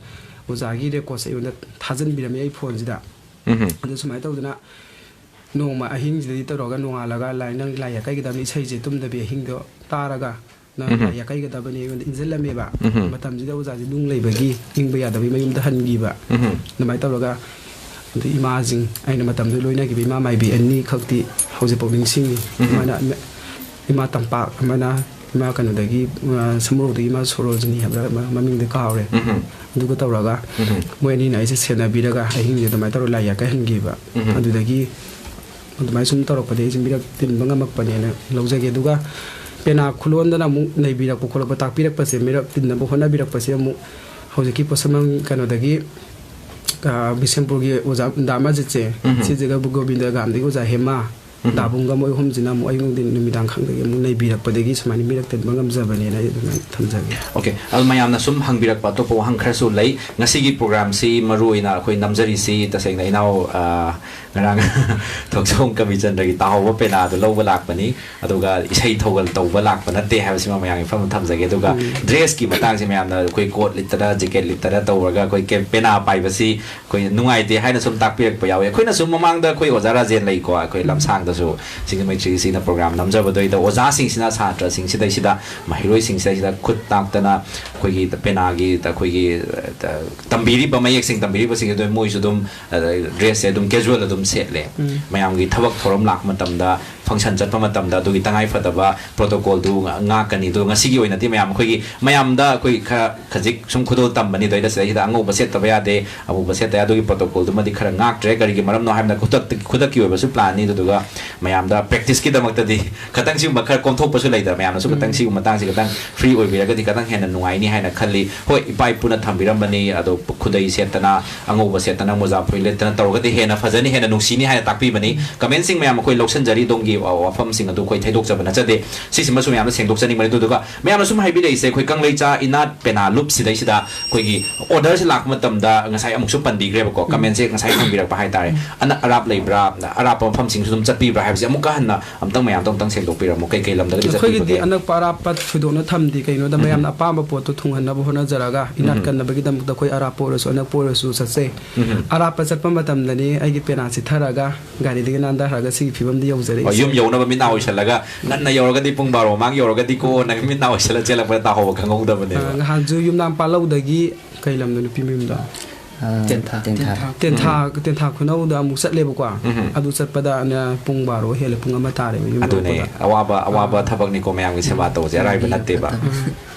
ꯑꯣꯖꯥꯒꯤ ꯔꯦꯀꯣꯔꯠꯁꯦ ꯑꯩꯉꯣꯟꯗ ꯊꯥꯖꯤꯟꯕꯤꯔꯝꯃꯦ ꯑꯩ ꯐꯣꯟꯁꯤꯗ꯫ ꯎꯝꯍꯨꯝ꯫ ꯑꯗꯨ ꯁꯨꯃꯥꯏꯅ ꯇꯧꯗꯅ ꯅꯣꯡꯃ ꯑꯍꯤꯡꯁꯤꯗꯗꯤ ꯇꯧꯔꯒ ꯅꯣꯡꯉꯥꯜꯂꯒ ꯂꯥꯏ, ꯅꯪ ꯂꯥꯏ ꯑꯀꯩꯒꯗꯕꯅꯤ, ꯏꯁꯩꯁꯦ ꯇꯨꯝꯗꯕꯤ ꯑꯍꯤꯡꯗꯣ ꯇꯥꯔꯒ ꯅꯪ ꯎꯝꯍꯨꯝ꯫ ꯂꯥꯏ ꯑꯀꯩꯒꯗꯕꯅꯤ ꯑꯩꯉꯣꯟꯗ ꯏꯟꯁꯤꯜꯂꯝꯃꯦꯕ꯫ ꯎꯝꯍꯨꯝ꯫ ꯃꯇꯝꯁꯤꯗ ꯑꯣꯖꯥꯁꯦ ꯅꯨꯡ ꯂꯩꯕꯒꯤ ꯏꯪꯕ ꯌꯥꯗꯕꯒꯤ ꯃꯌꯨꯝꯗ ꯍꯟꯈꯤꯕ꯫ ꯎꯝꯍꯨꯝ꯫ ꯑꯗꯨꯃꯥꯏꯅ ꯇꯧꯔꯒ ꯑꯗꯩ ꯏꯃꯥꯁꯤꯡ, ꯑꯩꯅ ꯃꯇꯝꯗꯨꯗ ꯂꯣꯏꯅꯈꯤꯕ ꯏꯃꯥ ꯃꯥꯏꯕꯤ ꯑꯅꯤꯈꯛꯇꯤ ꯍꯧꯖꯤꯛꯐꯥꯎ ꯅꯤꯡꯁꯤꯡꯉꯤ꯫ ꯎꯝꯍꯨꯝ꯫ ꯏꯃꯥꯅ, ꯏꯃꯥ ꯇꯝꯄꯥꯛ ꯑꯃꯅ, ꯏꯃꯥ ꯀꯩꯅꯣꯗꯒꯤ, ꯑ, ꯁꯃꯨꯔꯧꯗꯒꯤ ꯏꯃꯥ ꯁꯣꯔꯣꯖꯤꯅꯤ ꯍꯥꯏꯕ꯭ꯔꯥ, ꯃ-, ꯃꯃꯤꯡꯗꯤ ꯀꯥꯎꯔꯦ꯫ ꯎꯝꯍꯨꯝ꯫ ꯑꯗꯨꯒ ꯇꯧꯔꯒ ꯎꯝꯍꯨꯝ꯫ ꯃꯣꯏ ꯑꯅꯤꯅ ꯑꯩꯁꯦ ꯁꯦꯟꯅꯕꯤꯔꯒ ꯑꯍꯤꯡꯁꯦ ꯑꯗꯨꯃꯥꯏꯅ ꯇꯧꯔꯒ ꯂꯥꯏ ꯌꯥꯛꯀꯩꯍꯟꯈꯤꯕ꯫ ꯎꯝꯍꯨꯝ꯫ ꯑꯗꯨꯗꯒꯤ ꯑꯗꯨꯃꯥꯏꯅ ꯁꯨꯝ ꯇꯧꯔꯛꯄꯗꯒꯤ ꯑꯩꯁꯦ ꯃꯤꯔꯛ ꯇꯤꯟꯕ ꯉꯝꯃꯛꯄꯅꯦꯅ ꯂꯧꯖꯒꯦ꯫ ꯑꯗꯨꯒ ꯄꯦꯅꯥ ꯈꯨꯂꯣꯟꯗꯅ ꯑꯃꯨꯛ ꯅꯩꯕꯤꯔꯛꯄ ꯈꯣꯠꯂꯛꯄ, ꯇꯥꯛꯄꯤꯔꯛꯄꯁꯦ, ꯃꯤꯔꯛ ꯇꯤꯟꯅꯕ ꯍꯣꯠꯅꯕꯤꯔꯛꯄꯁꯦ ꯑꯃꯨꯛ ꯍꯧꯖꯤꯛꯀꯤ ꯄꯣꯠꯁꯝꯕꯝ ꯀꯩꯅꯣꯗꯒꯤ, ꯑ, ꯕꯤꯁꯦꯝꯄꯨꯔꯒꯤ ꯑꯣꯖꯥ ꯗꯥ ꯃꯖꯤꯠꯁꯦ, ꯎꯝꯍꯨꯝ꯫ ꯁꯤꯁꯤꯒ ꯒꯣꯕꯤꯟꯗ ꯒꯥꯝꯗꯒꯤ ꯑꯣꯖꯥ ꯍꯦꯃꯥ, ꯎꯝꯍꯨꯝ꯫ ꯗꯥꯕꯨꯡꯒ ꯃꯣꯏ ꯑꯍꯨꯝꯁꯤꯅ ꯑꯃꯨꯛ ꯑꯌꯨꯛ ꯅꯨꯡꯊꯤꯟ ꯅꯨꯃꯤꯗꯥꯡ ꯈꯪꯗꯒꯤ ꯑꯃꯨꯛ ꯅꯩꯕꯤꯔꯛꯄꯗꯒꯤ ꯁꯨꯃꯥꯏꯅ ꯃꯤꯔꯛ ꯇꯤꯟꯕ ꯉꯝꯖꯕꯅꯦꯅ ꯑꯩ ꯑꯗꯨꯃꯥꯏꯅ ꯊꯝꯖꯒꯦ꯫ ꯑꯣꯀꯦ, ꯑꯗꯨ ꯃꯌꯥꯝꯅ ꯁꯨꯝ ꯍꯪꯕꯤꯔꯛꯄ ꯑꯇꯣꯞꯄ ꯋꯥꯍꯪ ꯈꯔꯁꯨ ꯂꯩ꯫ ꯉꯁꯤꯒꯤ ꯄ꯭ꯔꯣꯒ꯭ꯔꯥꯝꯁꯤ ꯃꯔꯨ ꯑꯣꯏꯅ ꯑꯩꯈꯣꯏ ꯅꯝꯖꯔꯤꯁꯤ ꯇꯁꯦꯡꯅ ꯏꯅꯥꯎ, ꯑ, ꯉꯔꯥꯡ ꯊꯣꯛꯆꯣꯝ ꯀꯕꯤꯆꯟꯗ꯭ꯔꯒꯤ ꯇꯥꯍꯧꯕ ꯄꯦꯅꯥꯗꯨ ꯂꯧꯕ ꯂꯥꯛꯄꯅꯤ, ꯑꯗꯨꯒ ꯏꯁꯩ ꯊꯧꯒꯜ ꯇꯧꯕ ꯂꯥꯛꯄ ꯅꯠꯇꯦ ꯍꯥꯏꯕꯁꯤꯃ ꯃꯌꯥꯝꯒꯤ ꯃꯐꯝꯗ ꯊꯝꯖꯒꯦ꯫ ꯑꯗꯨꯒ ꯎꯝ꯫ ꯗ꯭ꯔꯦꯁꯀꯤ ꯃꯇꯥꯡꯁꯦ ꯃꯌꯥꯝꯅ ꯑꯩꯈꯣꯏ ꯀꯣꯠ ꯂꯤꯠꯇꯅ, ꯖꯦꯀꯦꯠ ꯂꯤꯠꯇꯅ ꯇꯧꯔꯒ ꯑꯩꯈꯣꯏ ꯀꯦ-, ꯄꯦꯅꯥ ꯄꯥꯏꯕꯁꯤ ꯑꯩꯈꯣꯏ ꯅꯨꯡꯉꯥꯏꯇꯦ ꯍꯥꯏꯅ ꯁꯨꯝ ꯇꯥꯛꯄꯤꯔꯛꯄ ꯌꯥꯎꯋꯤ꯫ ꯑꯩꯈꯣꯏꯅꯁꯨ ꯃꯃꯥꯡꯗ ꯑꯩꯈꯣꯏ ꯑꯣꯖꯥ ꯔꯥꯖꯦꯟ ꯂꯩꯀꯣ, ꯑꯩꯈꯣꯏ ꯎꯝ꯫ ꯂꯝꯁꯥꯡꯗꯁꯨ ꯁꯤꯡꯖꯃꯩ ꯊ꯭ꯔꯤ ꯁꯤꯅ ꯄ꯭ꯔꯣꯒ꯭ꯔꯥꯝ ꯅꯝꯖꯕꯗꯩꯗ ꯑꯣꯖꯥꯁꯤꯡꯁꯤꯅ ꯁꯥꯇ꯭ꯔꯁꯤꯡꯁꯤꯗꯩꯁꯤꯗ, ꯃꯍꯩꯔꯣꯏꯁꯤꯡꯁꯤꯗꯩꯁꯤꯗ ꯈꯨꯠ ꯇꯥꯛꯇꯅ ꯑꯩꯈꯣꯏꯒꯤ ꯄꯦꯅꯥꯒꯤ ꯑꯩꯈꯣꯏꯒꯤ, ꯑ, ꯇꯝꯕꯤꯔꯤꯕ ꯃꯌꯦꯛꯁꯤꯡ ꯇꯝꯕꯤꯔꯤꯕꯁꯤꯡ ꯑꯗꯨ ꯃꯣꯏꯁꯨ ꯑꯗꯨꯝ, ꯑ, ꯗ꯭ꯔꯦꯁꯁꯦ ꯑꯗꯨꯝ ꯀꯦꯖꯨꯋꯦꯜ ꯑꯗꯨꯝ ꯁꯦꯠꯂꯦ꯫ ꯃꯌꯥꯝꯒꯤ ꯊꯕꯛ ꯊꯧꯔꯝ ꯂꯥꯛꯄ ꯃꯇꯝꯗ, function ꯆꯠꯄ ꯃꯇꯝꯗ ꯑꯗꯨꯒꯤ ꯇꯉꯥꯏ ꯐꯗꯕ protocolꯗꯨ ꯉꯥꯛꯀꯅꯤ꯫ ꯑꯗꯨꯒ ꯉꯁꯤꯒꯤ ꯑꯣꯏꯅꯗꯤ ꯃꯌꯥꯝ ꯑꯩꯈꯣꯏꯒꯤ, ꯃꯌꯥꯝꯗ ꯑꯩꯈꯣꯏ ꯈꯔ ꯈꯖꯤꯛ ꯁꯨꯝ ꯈꯨꯗꯣꯜ ꯇꯝꯕꯅꯤ꯫ ꯑꯗꯩꯗ ꯁꯤꯗꯩꯁꯤꯗ ꯑꯉꯧꯕ ꯁꯦꯠꯇꯕ ꯌꯥꯗꯦ, ꯑꯃꯨꯕ ꯁꯦꯠꯇ ꯌꯥꯗꯦ, ꯑꯗꯨꯒꯤ protocolꯗꯨꯃꯗꯤ ꯈꯔ ꯉꯥꯛꯇ꯭ꯔꯦ꯫ ꯀꯔꯤꯒꯤ ꯃꯔꯝꯅꯣ ꯍꯥꯏꯕꯗ ꯈꯨꯗꯛꯇ, ꯈꯨꯗꯛꯀꯤ ꯑꯣꯏꯕꯁꯨ planꯅꯤ꯫ ꯑꯗꯨꯗꯨꯒ ꯃꯌꯥꯝꯗ practiceꯀꯤꯗꯃꯛꯇꯗꯤ ꯈꯇꯪ ꯁꯤꯒꯨꯝꯕ ꯈꯔ ꯀꯣꯝꯊꯣꯛꯄꯁꯨ ꯂꯩꯗꯅ, ꯃꯌꯥꯝꯅꯁꯨ ꯈꯇꯪ ꯁꯤꯒꯨꯝꯕ ꯃꯇꯥꯡꯁꯤ ꯈꯇꯪ free ꯑꯣꯏꯕꯤꯔꯒꯗꯤ ꯈꯇꯪ ꯍꯦꯟꯅ ꯅꯨꯡꯉꯥꯏꯅꯤ ꯍꯥꯏꯅ ꯈꯜꯂꯤ꯫ ꯍꯣꯏ, ꯏꯄꯥ ꯏꯄꯨꯅ ꯊꯝꯕꯤꯔꯝꯕꯅꯤ, ꯑꯗꯣ ꯈꯨꯗꯩ ꯁꯦꯠꯇꯅ, ꯑꯉꯧꯕ ꯁꯦꯠꯇꯅ, ꯃꯣꯖꯥ ꯐꯨꯔꯤ ꯂꯤꯠꯇꯅ ꯇꯧꯔꯒꯗꯤ ꯍꯦꯟꯅ ꯐꯖꯅꯤ, ꯍꯦꯟꯅ ꯅꯨꯡꯁꯤꯅꯤ ꯍꯥꯏꯅ ꯇꯥꯛꯄꯤꯕꯅꯤ꯫ Commentꯁꯤꯡ ꯃꯌꯥꯝ ꯑꯩꯈꯣꯏ ꯂꯧꯁꯤꯟꯖꯔꯤ, ꯑꯗꯣꯝꯒꯤ ꯋꯥꯐꯝꯁꯤꯡ ꯑꯗꯨ ꯑꯩꯈꯣꯏ ꯊꯩꯗꯣꯛꯆꯕ ꯅꯠꯆꯗꯦ꯫ ꯁꯤꯁꯤꯃꯁꯨ ꯃꯌꯥꯝꯅ ꯁꯦꯡꯗꯣꯛꯆꯅꯤꯡꯕꯅꯤ꯫ ꯑꯗꯨꯗꯨꯒ ꯃꯌꯥꯝꯅ ꯁꯨꯝ ꯍꯥꯏꯕꯤꯔꯛꯏꯁꯦ, ꯑꯩꯈꯣꯏ ꯀꯪꯂꯩꯆꯥ ꯏꯅꯥꯠ ꯄꯦꯅꯥ ꯂꯨꯞ ꯁꯤꯗꯩꯁꯤꯗ ꯑꯩꯈꯣꯏꯒꯤ orderꯁꯦ ꯂꯥꯛꯄ ꯃꯇꯝꯗ ꯉꯁꯥꯏ ꯑꯃꯨꯛꯁꯨ ꯄꯟꯕꯤꯈ꯭ꯔꯦꯕꯀꯣ, commentꯁꯦ ꯉꯁꯥꯏ ꯍꯪꯕꯤꯔꯛꯄ ꯍꯥꯏꯇꯥꯔꯦ꯫ ꯑꯅꯛ ꯑꯔꯥꯞ ꯂꯩꯕ꯭ꯔꯥ, ꯑꯔꯥꯞꯄ ꯃꯐꯝꯁꯤꯡꯁꯨ ꯑꯗꯨꯝ ꯆꯠꯄꯤꯕ꯭ꯔꯥ ꯍꯥꯏꯕꯁꯦ ꯑꯃꯨꯛꯀ ꯍꯟꯅ ꯑꯝꯇꯪ ꯃꯌꯥꯝꯗ ꯑꯝꯇꯪ ꯁꯦꯡꯗꯣꯛꯄꯤꯔꯝꯃꯣ, ꯀꯩ ꯀꯩ ꯂꯝꯗꯒꯗꯤ ꯑꯩꯈꯣꯏꯒꯤꯗꯤ ꯆꯠꯄꯤꯕꯒꯦ? ꯑꯅꯛꯄ ꯑꯔꯥꯞꯄ ꯊꯣꯏꯗꯣꯛꯅ ꯊꯝꯗꯦ꯫ ꯀꯩꯅꯣꯗ ꯃꯌꯥꯝꯅ ꯑꯄꯥꯝꯕ ꯄꯣꯠꯇꯣ ꯊꯨꯡꯍꯟꯅꯕ ꯍꯣꯠꯅꯖꯔꯒ, ꯏꯅꯥꯠ ꯀꯟꯅꯕꯒꯤꯗꯃꯛꯇ ꯑꯩꯈꯣꯏ ꯑꯔꯥꯞꯄ ꯑꯣꯏꯔꯁꯨ ꯑꯅꯛꯄ ꯑꯣꯏꯔꯁꯨ ꯆꯠꯆꯩ꯫ ꯑꯔꯥꯞꯄ ꯆꯠꯄ ꯃꯇꯝꯗꯅꯤ ꯑꯩꯒꯤ ꯄꯦꯅꯥ ꯆꯤꯠꯊꯔꯒ ꯒꯥꯔꯤꯗꯒꯤ ꯅꯥꯟꯊꯔꯒ ꯁꯤꯒꯤ ꯐꯤꯕꯝꯗ ꯌꯧꯖꯔꯛꯏꯁꯦ꯫ ꯑꯣ, ꯌꯨꯝ ꯌꯧꯅꯕ ꯃꯤꯠ ꯅꯥ ꯑꯣꯏꯁꯜꯂꯒ, ꯉꯟꯅ ꯌꯧꯔꯒꯗꯤ ꯄꯨꯡ ꯕꯥꯔꯣ ꯃꯃꯥꯡ ꯌꯧꯔꯒꯗꯤꯀꯣ, ꯅꯪ ꯃꯤꯠ ꯅꯥ ꯑꯣꯏꯁꯜꯂ ꯆꯦꯜꯂꯛꯄꯗ ꯇꯥꯍꯧꯕ ꯈꯪꯍꯧꯗꯕꯅꯦꯕ꯫ ꯑ, ꯅꯍꯥꯟꯁꯨ ꯌꯨꯝꯅꯥꯝ ꯄꯥꯜꯂꯧꯗꯒꯤ ꯀꯩ ꯂꯝꯗꯣ ꯅꯨꯄꯤ ꯃꯌꯨꯝꯗꯣ? ꯑ, ꯇꯦꯟꯊꯥ꯫ ꯇꯦꯟꯊꯥ꯫ ꯇꯦꯟꯊꯥ, ꯇꯦꯟꯊꯥ ꯈꯨꯅꯧꯗ ꯑꯃꯨꯛ ꯆꯠꯂꯦꯕꯀꯣ꯫ ꯑꯗꯨ ꯆꯠꯄꯗ ꯑꯩꯅ ꯄꯨꯡ ꯕꯥꯔꯣ ꯍꯦꯜꯂꯦ, ꯄꯨꯡ ꯑꯃ ꯇꯥꯔꯦꯕ ꯌꯨꯝ ꯑꯗꯨꯅꯦ, ꯌꯧꯔꯛꯄꯗ꯫ ꯑꯋꯥꯕ, ꯑꯋꯥꯕ ꯊꯕꯛꯅꯤꯀꯣ, ꯃꯌꯥꯝꯒꯤ ꯁꯦꯕꯥ ꯇꯧꯕꯁꯦ ꯑꯔꯥꯏꯕ ꯅꯠꯇꯦꯕ꯫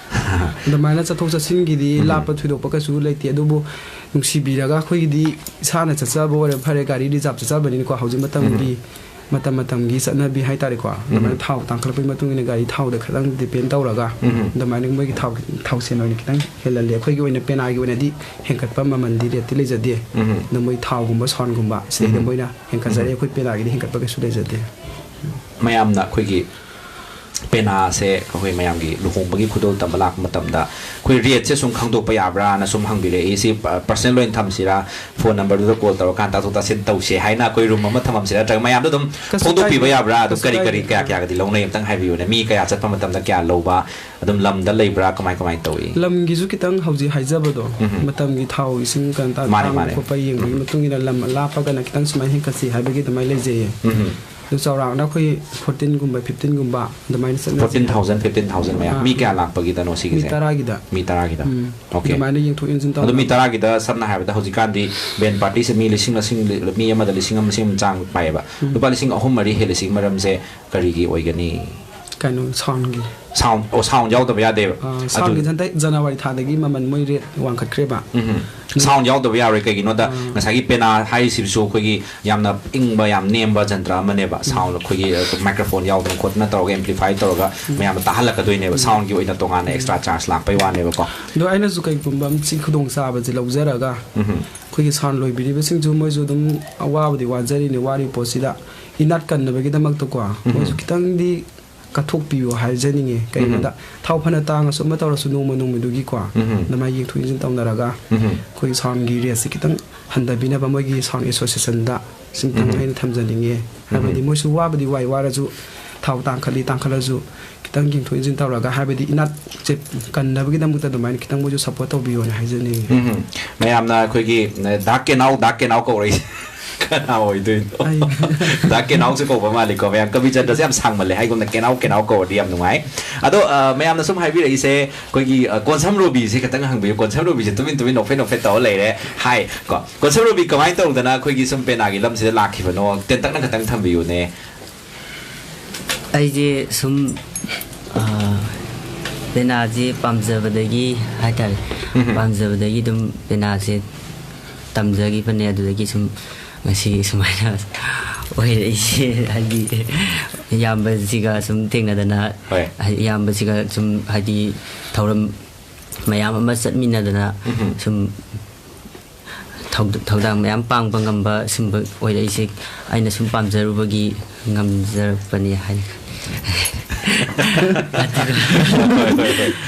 ꯑꯗꯨꯃꯥꯏꯅ ꯆꯠꯊꯣꯛ ꯆꯠꯁꯤꯟꯒꯤꯗꯤ ꯂꯥꯞꯄ ꯊꯣꯏꯗꯣꯛꯄ ꯀꯩꯁꯨ ꯂꯩꯇꯦ, ꯑꯗꯨꯕꯨ ꯅꯨꯡꯁꯤꯕꯤꯔꯒ ꯑꯩꯈꯣꯏꯒꯤꯗꯤ ꯏꯁꯥꯅ ꯆꯠꯆꯕ ꯑꯣꯏꯔꯦ ꯐꯔꯦ, ꯒꯥꯔꯤ reserve ꯆꯠꯆꯕꯅꯤꯅꯀꯣ꯫ ꯍꯧꯖꯤꯛ ꯃꯇꯝꯒꯤ, ꯃꯇꯝ ꯃꯇꯝꯒꯤ ꯆꯠꯅꯕꯤ ꯍꯥꯏꯇꯥꯔꯦꯀꯣ, ꯑꯗꯨꯃꯥꯏꯅ ꯊꯥꯎ ꯇꯥꯡꯈꯠꯂꯛꯄꯒꯤ ꯃꯇꯨꯡ ꯏꯟꯅ ꯒꯥꯔꯤ ꯊꯥꯎꯗ ꯈꯤꯇꯪ depend ꯇꯧꯔꯒ ꯑꯗꯨꯃꯥꯏꯅ ꯃꯣꯏꯒꯤ ꯊꯥꯎ, ꯊꯥꯎ ꯁꯦꯟ ꯑꯣꯏꯅ ꯈꯤꯇꯪ ꯍꯦꯜꯍꯜꯂꯦ꯫ ꯑꯩꯈꯣꯏꯒꯤ ꯑꯣꯏꯅ ꯄꯦꯅꯥꯒꯤ ꯑꯣꯏꯅꯗꯤ ꯍꯦꯟꯒꯠꯄ ꯃꯃꯜꯗꯤ, rateꯇꯤ ꯂꯩꯖꯗꯦ꯫ ꯑꯗꯣ ꯃꯣꯏ ꯊꯥꯎꯒꯨꯝꯕ, ꯁꯣꯟꯒꯨꯝꯕ ꯁꯤꯗꯩꯗ ꯃꯣꯏꯅ ꯍꯦꯟꯒꯠꯆꯔꯦ꯫ ꯑꯩꯈꯣꯏ ꯄꯦꯅꯥꯒꯤꯗꯤ ꯍꯦꯟꯒꯠꯄ ꯀꯩꯁꯨ ꯂꯩꯖꯗꯦ꯫ ꯃꯌꯥꯝꯅ ꯑꯩꯈꯣꯏꯒꯤ ꯄꯦꯅꯥꯁꯦ ꯑꯩꯈꯣꯏ ꯃꯌꯥꯝꯒꯤ ꯂꯨꯍꯣꯡꯕꯒꯤ ꯈꯨꯗꯣꯜ ꯇꯝꯕ ꯂꯥꯛꯄ ꯃꯇꯝꯗ ꯑꯩꯈꯣꯏ rateꯁꯦ ꯁꯨꯝ ꯈꯪꯗꯣꯛꯄ ꯌꯥꯕ꯭ꯔꯥꯅ ꯁꯨꯝ ꯍꯪꯕꯤꯔꯛꯏ꯫ ꯁꯤ, ꯑ, personal ꯑꯣꯏꯅ ꯊꯝꯁꯤꯔꯥ, phone numberꯗꯨꯗ call ꯇꯧꯔꯀꯥꯟꯗ ꯇꯥꯊꯣꯛ ꯇꯥꯁꯤꯟ ꯇꯧꯁꯦ ꯍꯥꯏꯅ ꯑꯩꯈꯣꯏ room ꯑꯃ ꯊꯝꯃꯝꯁꯤꯔꯥ, ꯅꯠꯇ꯭ꯔꯒ ꯃꯌꯥꯝꯗ ꯑꯗꯨꯝ ꯀꯩꯁꯨ ꯐꯣꯡꯗꯣꯛꯄꯤꯕ ꯀꯥꯏꯗꯦ꯫ ꯌꯥꯕ꯭ꯔꯥ? ꯑꯗꯨꯝ ꯀꯩꯁꯨ ꯀꯔꯤ ꯀꯔꯤ, ꯀꯥꯏꯗꯦ꯫ ꯀꯌꯥ ꯀꯌꯥꯒꯗꯤ ꯂꯧꯅꯩ ꯑꯝꯇꯪ ꯍꯥꯏꯕꯤꯌꯨꯅꯦ꯫ ꯃꯤ ꯀꯌꯥ ꯆꯠꯄ ꯃꯇꯝꯗ ꯀꯌꯥ ꯂꯧꯕ, ꯑꯗꯨꯝ ꯂꯝꯗ ꯂꯩꯕ꯭ꯔꯥ, ꯀꯃꯥꯏ ꯀꯃꯥꯏꯅ ꯇꯧꯏ? ꯂꯝꯒꯤꯁꯨ ꯈꯤꯇꯪ ꯍꯧꯖꯤꯛ ꯍꯥꯏꯖꯕꯗꯣ, ꯃꯇꯝꯒꯤ ꯊꯥꯎ ꯏꯁꯤꯡ ꯀꯩꯅꯣ ꯇꯥ-, ꯃꯥꯅꯦ, ꯇꯥꯡꯕ ꯃꯥꯅꯦ꯫ ꯈꯣꯠꯄ ꯌꯦꯡꯕꯒꯤ ꯃꯇꯨꯡ ꯏꯟꯅ ꯂꯝ ꯂꯥꯞꯄꯒꯅ ꯈꯤꯇꯪ ꯁꯨꯃꯥꯏꯅ ꯍꯦꯟꯒꯠꯁꯤ ꯍꯥꯏꯕꯒꯤ ꯑꯗꯨꯃꯥꯏꯅ ꯂꯩꯖꯩꯌꯦ꯫ ꯑꯗꯨ ꯆꯥꯎꯔꯥꯛꯅ ꯑꯩꯈꯣꯏ ꯐꯣꯔꯇꯤꯟꯒꯨꯝꯕ, ꯐꯤꯐꯇꯤꯟꯒꯨꯝꯕ ꯑꯗꯨꯃꯥꯏꯅ ꯆꯠꯅ ꯐꯣꯔꯇꯤꯟ ꯊꯥꯎꯖꯟ, ꯐꯤꯐꯇꯤꯟ ꯊꯥꯎꯖꯟ ꯃꯌꯥ꯫ ꯑꯥ, ꯃꯤ ꯎꯝ꯫ ꯀꯌꯥ ꯂꯥꯛꯄꯒꯤꯗꯅꯣ ꯃꯤ ꯁꯤꯒꯤꯁꯦ? ꯇꯔꯥꯒꯤꯗ꯫ ꯃꯤ ꯇꯔꯥꯒꯤꯗ꯫ ꯎꯝ꯫ Okay꯫ ꯑꯗꯨꯃꯥꯏꯅ ꯌꯦꯡꯊꯣꯛ ꯌꯦꯡꯁꯤꯟ ꯑꯗꯣ ꯃꯤ ꯇꯧꯅꯕ꯫ ꯇꯔꯥꯒꯤꯗ ꯁꯝꯅ ꯍꯥꯏꯔꯕꯗ ꯍꯧꯖꯤꯛꯀꯥꯟꯗꯤ band partyꯁꯦ ꯃꯤ ꯂꯤꯁꯤꯡ, ꯂꯤꯁꯤꯡ, ꯃꯤ ꯑꯃꯗ ꯂꯤꯁꯤꯡ ꯑꯃ, ꯂꯤꯁꯤꯡ ꯑꯃ ꯆꯥꯡ ꯄꯥꯏꯌꯦꯕ꯫ ꯎꯝ꯫ ꯂꯨꯄꯥ ꯂꯤꯁꯤꯡ ꯑꯍꯨꯝ ꯃꯔꯤ ꯍꯦꯜꯂꯤꯁꯤꯒꯤ ꯃꯔꯝꯁꯦ ꯀꯔꯤꯒꯤ ꯑꯣꯏꯒꯅꯤ? ꯀꯩꯅꯣ, soundꯒꯤ꯫ Sound, ꯑꯣ, sound ꯌꯥꯎꯗꯕ ꯌꯥꯗꯦꯕ꯫ ꯑꯥ, ꯑꯗꯨ soundꯒꯤ ꯍꯟꯗꯛ January ꯊꯥꯗꯒꯤ ꯃꯃꯜ ꯃꯣꯏ rate ꯋꯥꯡꯈꯠꯈ꯭ꯔꯦꯕ꯫ ꯎꯝ꯫ Sound ꯌꯥꯎꯗꯕ ꯌꯥꯔꯣꯏ, ꯀꯩꯒꯤꯅꯣꯗ ꯑꯥ꯫ ꯉꯁꯥꯏꯒꯤ ꯄꯦꯅꯥ ꯍꯥꯏꯔꯤꯁꯤꯁꯨ ꯑꯩꯈꯣꯏꯒꯤ ꯌꯥꯝꯅ ꯏꯪꯕ, ꯌꯥꯝ ꯅꯦꯝꯕ ꯖꯟꯇ꯭ꯔ ꯑꯃꯅꯦꯕ꯫ Sound ꯑꯩꯈꯣꯏꯒꯤ, ꯑ, microphone ꯌꯥꯎꯗꯅ ꯈꯣꯠꯇꯅ ꯇꯧꯔꯒ, amplify ꯇꯧꯔꯒ ꯃꯌꯥꯝꯅ ꯇꯥꯍꯜꯂꯛꯀꯗꯣꯏꯅꯦꯕ꯫ Soundꯒꯤ ꯑꯣꯏꯅ ꯇꯣꯉꯥꯟꯅ extra charge ꯂꯥꯛꯄꯩ ꯋꯥꯅꯦꯕꯀꯣ꯫ ꯑꯗꯣ ꯑꯩꯅꯁꯨ ꯀꯩꯒꯨꯝꯕ ꯑꯃ ꯁꯤ ꯈꯨꯗꯣꯡꯆꯥꯕꯁꯦ ꯂꯧꯖꯔꯒ ꯎꯝ꯫ ꯑꯩꯈꯣꯏꯒꯤ sound ꯂꯣꯏꯕꯤꯔꯤꯕꯁꯤꯡꯁꯨ ꯃꯣꯏꯁꯨ ꯑꯗꯨꯝ ꯑꯋꯥꯕꯗꯤ ꯋꯥꯖꯔꯤꯅꯤ, ꯋꯥꯔꯤꯕ ꯄꯣꯠꯁꯤꯗ ꯏꯅꯥꯠ ꯀꯟꯅꯕꯒꯤꯗꯃꯛꯇꯀꯣ꯫ ꯃꯣꯏꯁꯨ ꯈꯤꯇꯪꯗꯤ ꯀꯠꯊꯣꯛꯄꯤꯌꯨ ꯍꯥꯏꯖꯅꯤꯡꯉꯦ꯫ ꯀꯩꯒꯤꯅꯣꯗ ꯊꯥꯎ ꯐꯅ ꯇꯥꯡꯉꯁꯨ ꯑꯃ ꯇꯧꯔꯁꯨ ꯅꯣꯡꯃ ꯅꯣꯡꯃꯗꯨꯒꯤꯀꯣ ꯎꯝ꯫ ꯑꯗꯨꯃꯥꯏꯅ ꯌꯦꯡꯊꯣꯛ ꯌꯦꯡꯁꯤꯟ ꯇꯧꯅꯔꯒ ꯎꯝ꯫ ꯑꯩꯈꯣꯏꯒꯤ soundꯒꯤ rateꯁꯦ ꯈꯤꯇꯪ ꯍꯟꯊꯕꯤꯅꯕ ꯃꯣꯏꯒꯤ sound associationꯗ ꯁꯤꯝꯇꯪ ꯎꯝ꯫ ꯑꯩꯅ ꯊꯝꯖꯅꯤꯡꯉꯦ꯫ ꯍꯥꯏꯕꯗꯤ ꯃꯣꯏꯁꯨ ꯋꯥꯕꯨꯗꯤ ꯋꯥꯏ, ꯋꯥꯔꯁꯨ ꯊꯥꯎ ꯇꯥꯡꯈꯠꯂꯤ, ꯇꯥꯡꯈꯠꯂꯁꯨ ꯈꯤꯇꯪ ꯌꯦꯡꯊꯣꯛ ꯌꯦꯡꯁꯤꯟ ꯇꯧꯔꯒ, ꯍꯥꯏꯕꯗꯤ ꯏꯅꯥꯠꯁꯦ ꯀꯟꯅꯕꯒꯤꯗꯃꯛꯇ ꯑꯗꯨꯃꯥꯏꯅ ꯈꯤꯇꯪ ꯃꯣꯏꯁꯨ support ꯇꯧꯕꯤꯌꯣꯅ ꯍꯥꯏꯖꯅꯤꯡꯉꯤ꯫ ꯎꯝ꯫ ꯃꯌꯥꯝꯅ ꯑꯩꯈꯣꯏꯒꯤ, ꯑ, ꯗꯥ ꯀꯦꯅꯥꯎ, ꯗꯥ ꯀꯦꯅꯥꯎ ꯀꯧꯔꯛꯏꯁꯦ ꯀꯅꯥ ꯑꯣꯏꯗꯣꯏꯅꯣ? ꯑꯩ꯫ ꯗꯥ ꯀꯦꯅꯥꯎꯁꯨ ꯀꯧꯕ ꯃꯥꯜꯂꯤꯀꯣ ꯃꯌꯥꯝ꯫ ꯀꯕꯤꯆꯟꯗ꯭ꯔꯁꯦ ꯌꯥꯝ ꯁꯥꯡꯃꯜꯂꯦ, ꯍꯥꯏꯒꯨꯝꯅ ꯀꯦꯅꯥꯎ, ꯀꯦꯅꯥꯎ ꯀꯧꯔꯗꯤ ꯌꯥꯝ ꯅꯨꯡꯉꯥꯏ꯫ ꯑꯗꯣ, ꯑ, ꯃꯌꯥꯝꯅ ꯁꯨꯝ ꯍꯥꯏꯕꯤꯔꯛꯏꯁꯦ, ꯑꯩꯈꯣꯏꯒꯤ, ꯑ, ꯀꯣꯟꯁꯝ ꯔꯣꯕꯤꯁꯦ ꯈꯤꯇꯪ ꯍꯪꯕꯤꯌꯨ꯫ ꯀꯣꯟꯁꯝ ꯔꯣꯕꯤꯁꯦ ꯇꯨꯃꯤꯟ ꯇꯨꯃꯤꯟ ꯅꯣꯛꯐꯦꯠ ꯅꯣꯛꯐꯦꯠ ꯇꯧꯔ ꯂꯩꯔꯦ꯫ ꯍꯥꯏ ꯀꯣ, ꯀꯣꯟꯁꯝ ꯔꯣꯕꯤ ꯀꯃꯥꯏꯅ ꯇꯧꯗꯅ ꯑꯩꯈꯣꯏꯒꯤ ꯁꯨꯝ ꯄꯦꯅꯥꯒꯤ ꯂꯝꯁꯤꯗ ꯂꯥꯛꯈꯤꯕꯅꯣ? ꯇꯦꯟꯇꯛꯅ ꯈꯤꯇꯪ ꯊꯝꯕꯤꯌꯨꯅꯦ꯫ ꯑꯩꯁꯦ ꯁꯨꯝ, ꯑ, ꯄꯦꯅꯥꯁꯦ ꯄꯥꯝꯖꯕꯗꯒꯤ ꯍꯥꯏꯇꯥꯔꯦ꯫ ꯎꯝ꯫ ꯄꯥꯝꯖꯕꯗꯒꯤ ꯑꯗꯨꯝ ꯄꯦꯅꯥꯁꯦ ꯇꯝꯖꯈꯤꯕꯅꯦ꯫ ꯑꯗꯨꯗꯒꯤ ꯁꯨꯝ ꯉꯁꯤ ꯁꯨꯃꯥꯏꯅ ꯑꯣꯏꯔꯛꯏꯁꯦ꯫ ꯍꯥꯏꯗꯤ ꯏꯌꯥꯝꯕꯁꯤꯒ ꯁꯨꯝ ꯊꯦꯡꯅꯗꯅ, ꯍꯣꯏ꯫ ꯍꯥꯏꯗꯤ ꯏꯌꯥꯝꯕꯁꯤꯒ ꯁꯨꯝ ꯍꯥꯏꯗꯤ ꯊꯧꯔꯝ ꯃꯌꯥꯝ ꯑꯃ ꯆꯠꯃꯤꯟꯅꯗꯅ ꯎꯝ꯫ ꯁꯨꯝ ꯊꯧ-, ꯊꯧꯗꯥꯡ ꯃꯌꯥꯝ ꯄꯥꯡꯕ ꯉꯝꯕ ꯁꯨꯝꯕ ꯑꯣꯏꯔꯛꯏꯁꯦ ꯑꯩꯅ ꯁꯨꯝ ꯄꯥꯝꯖꯔꯨꯕꯒꯤ ꯉꯝꯖꯔꯛꯄꯅꯤ ꯍꯥꯏꯅ ꯈꯜꯂꯤ꯫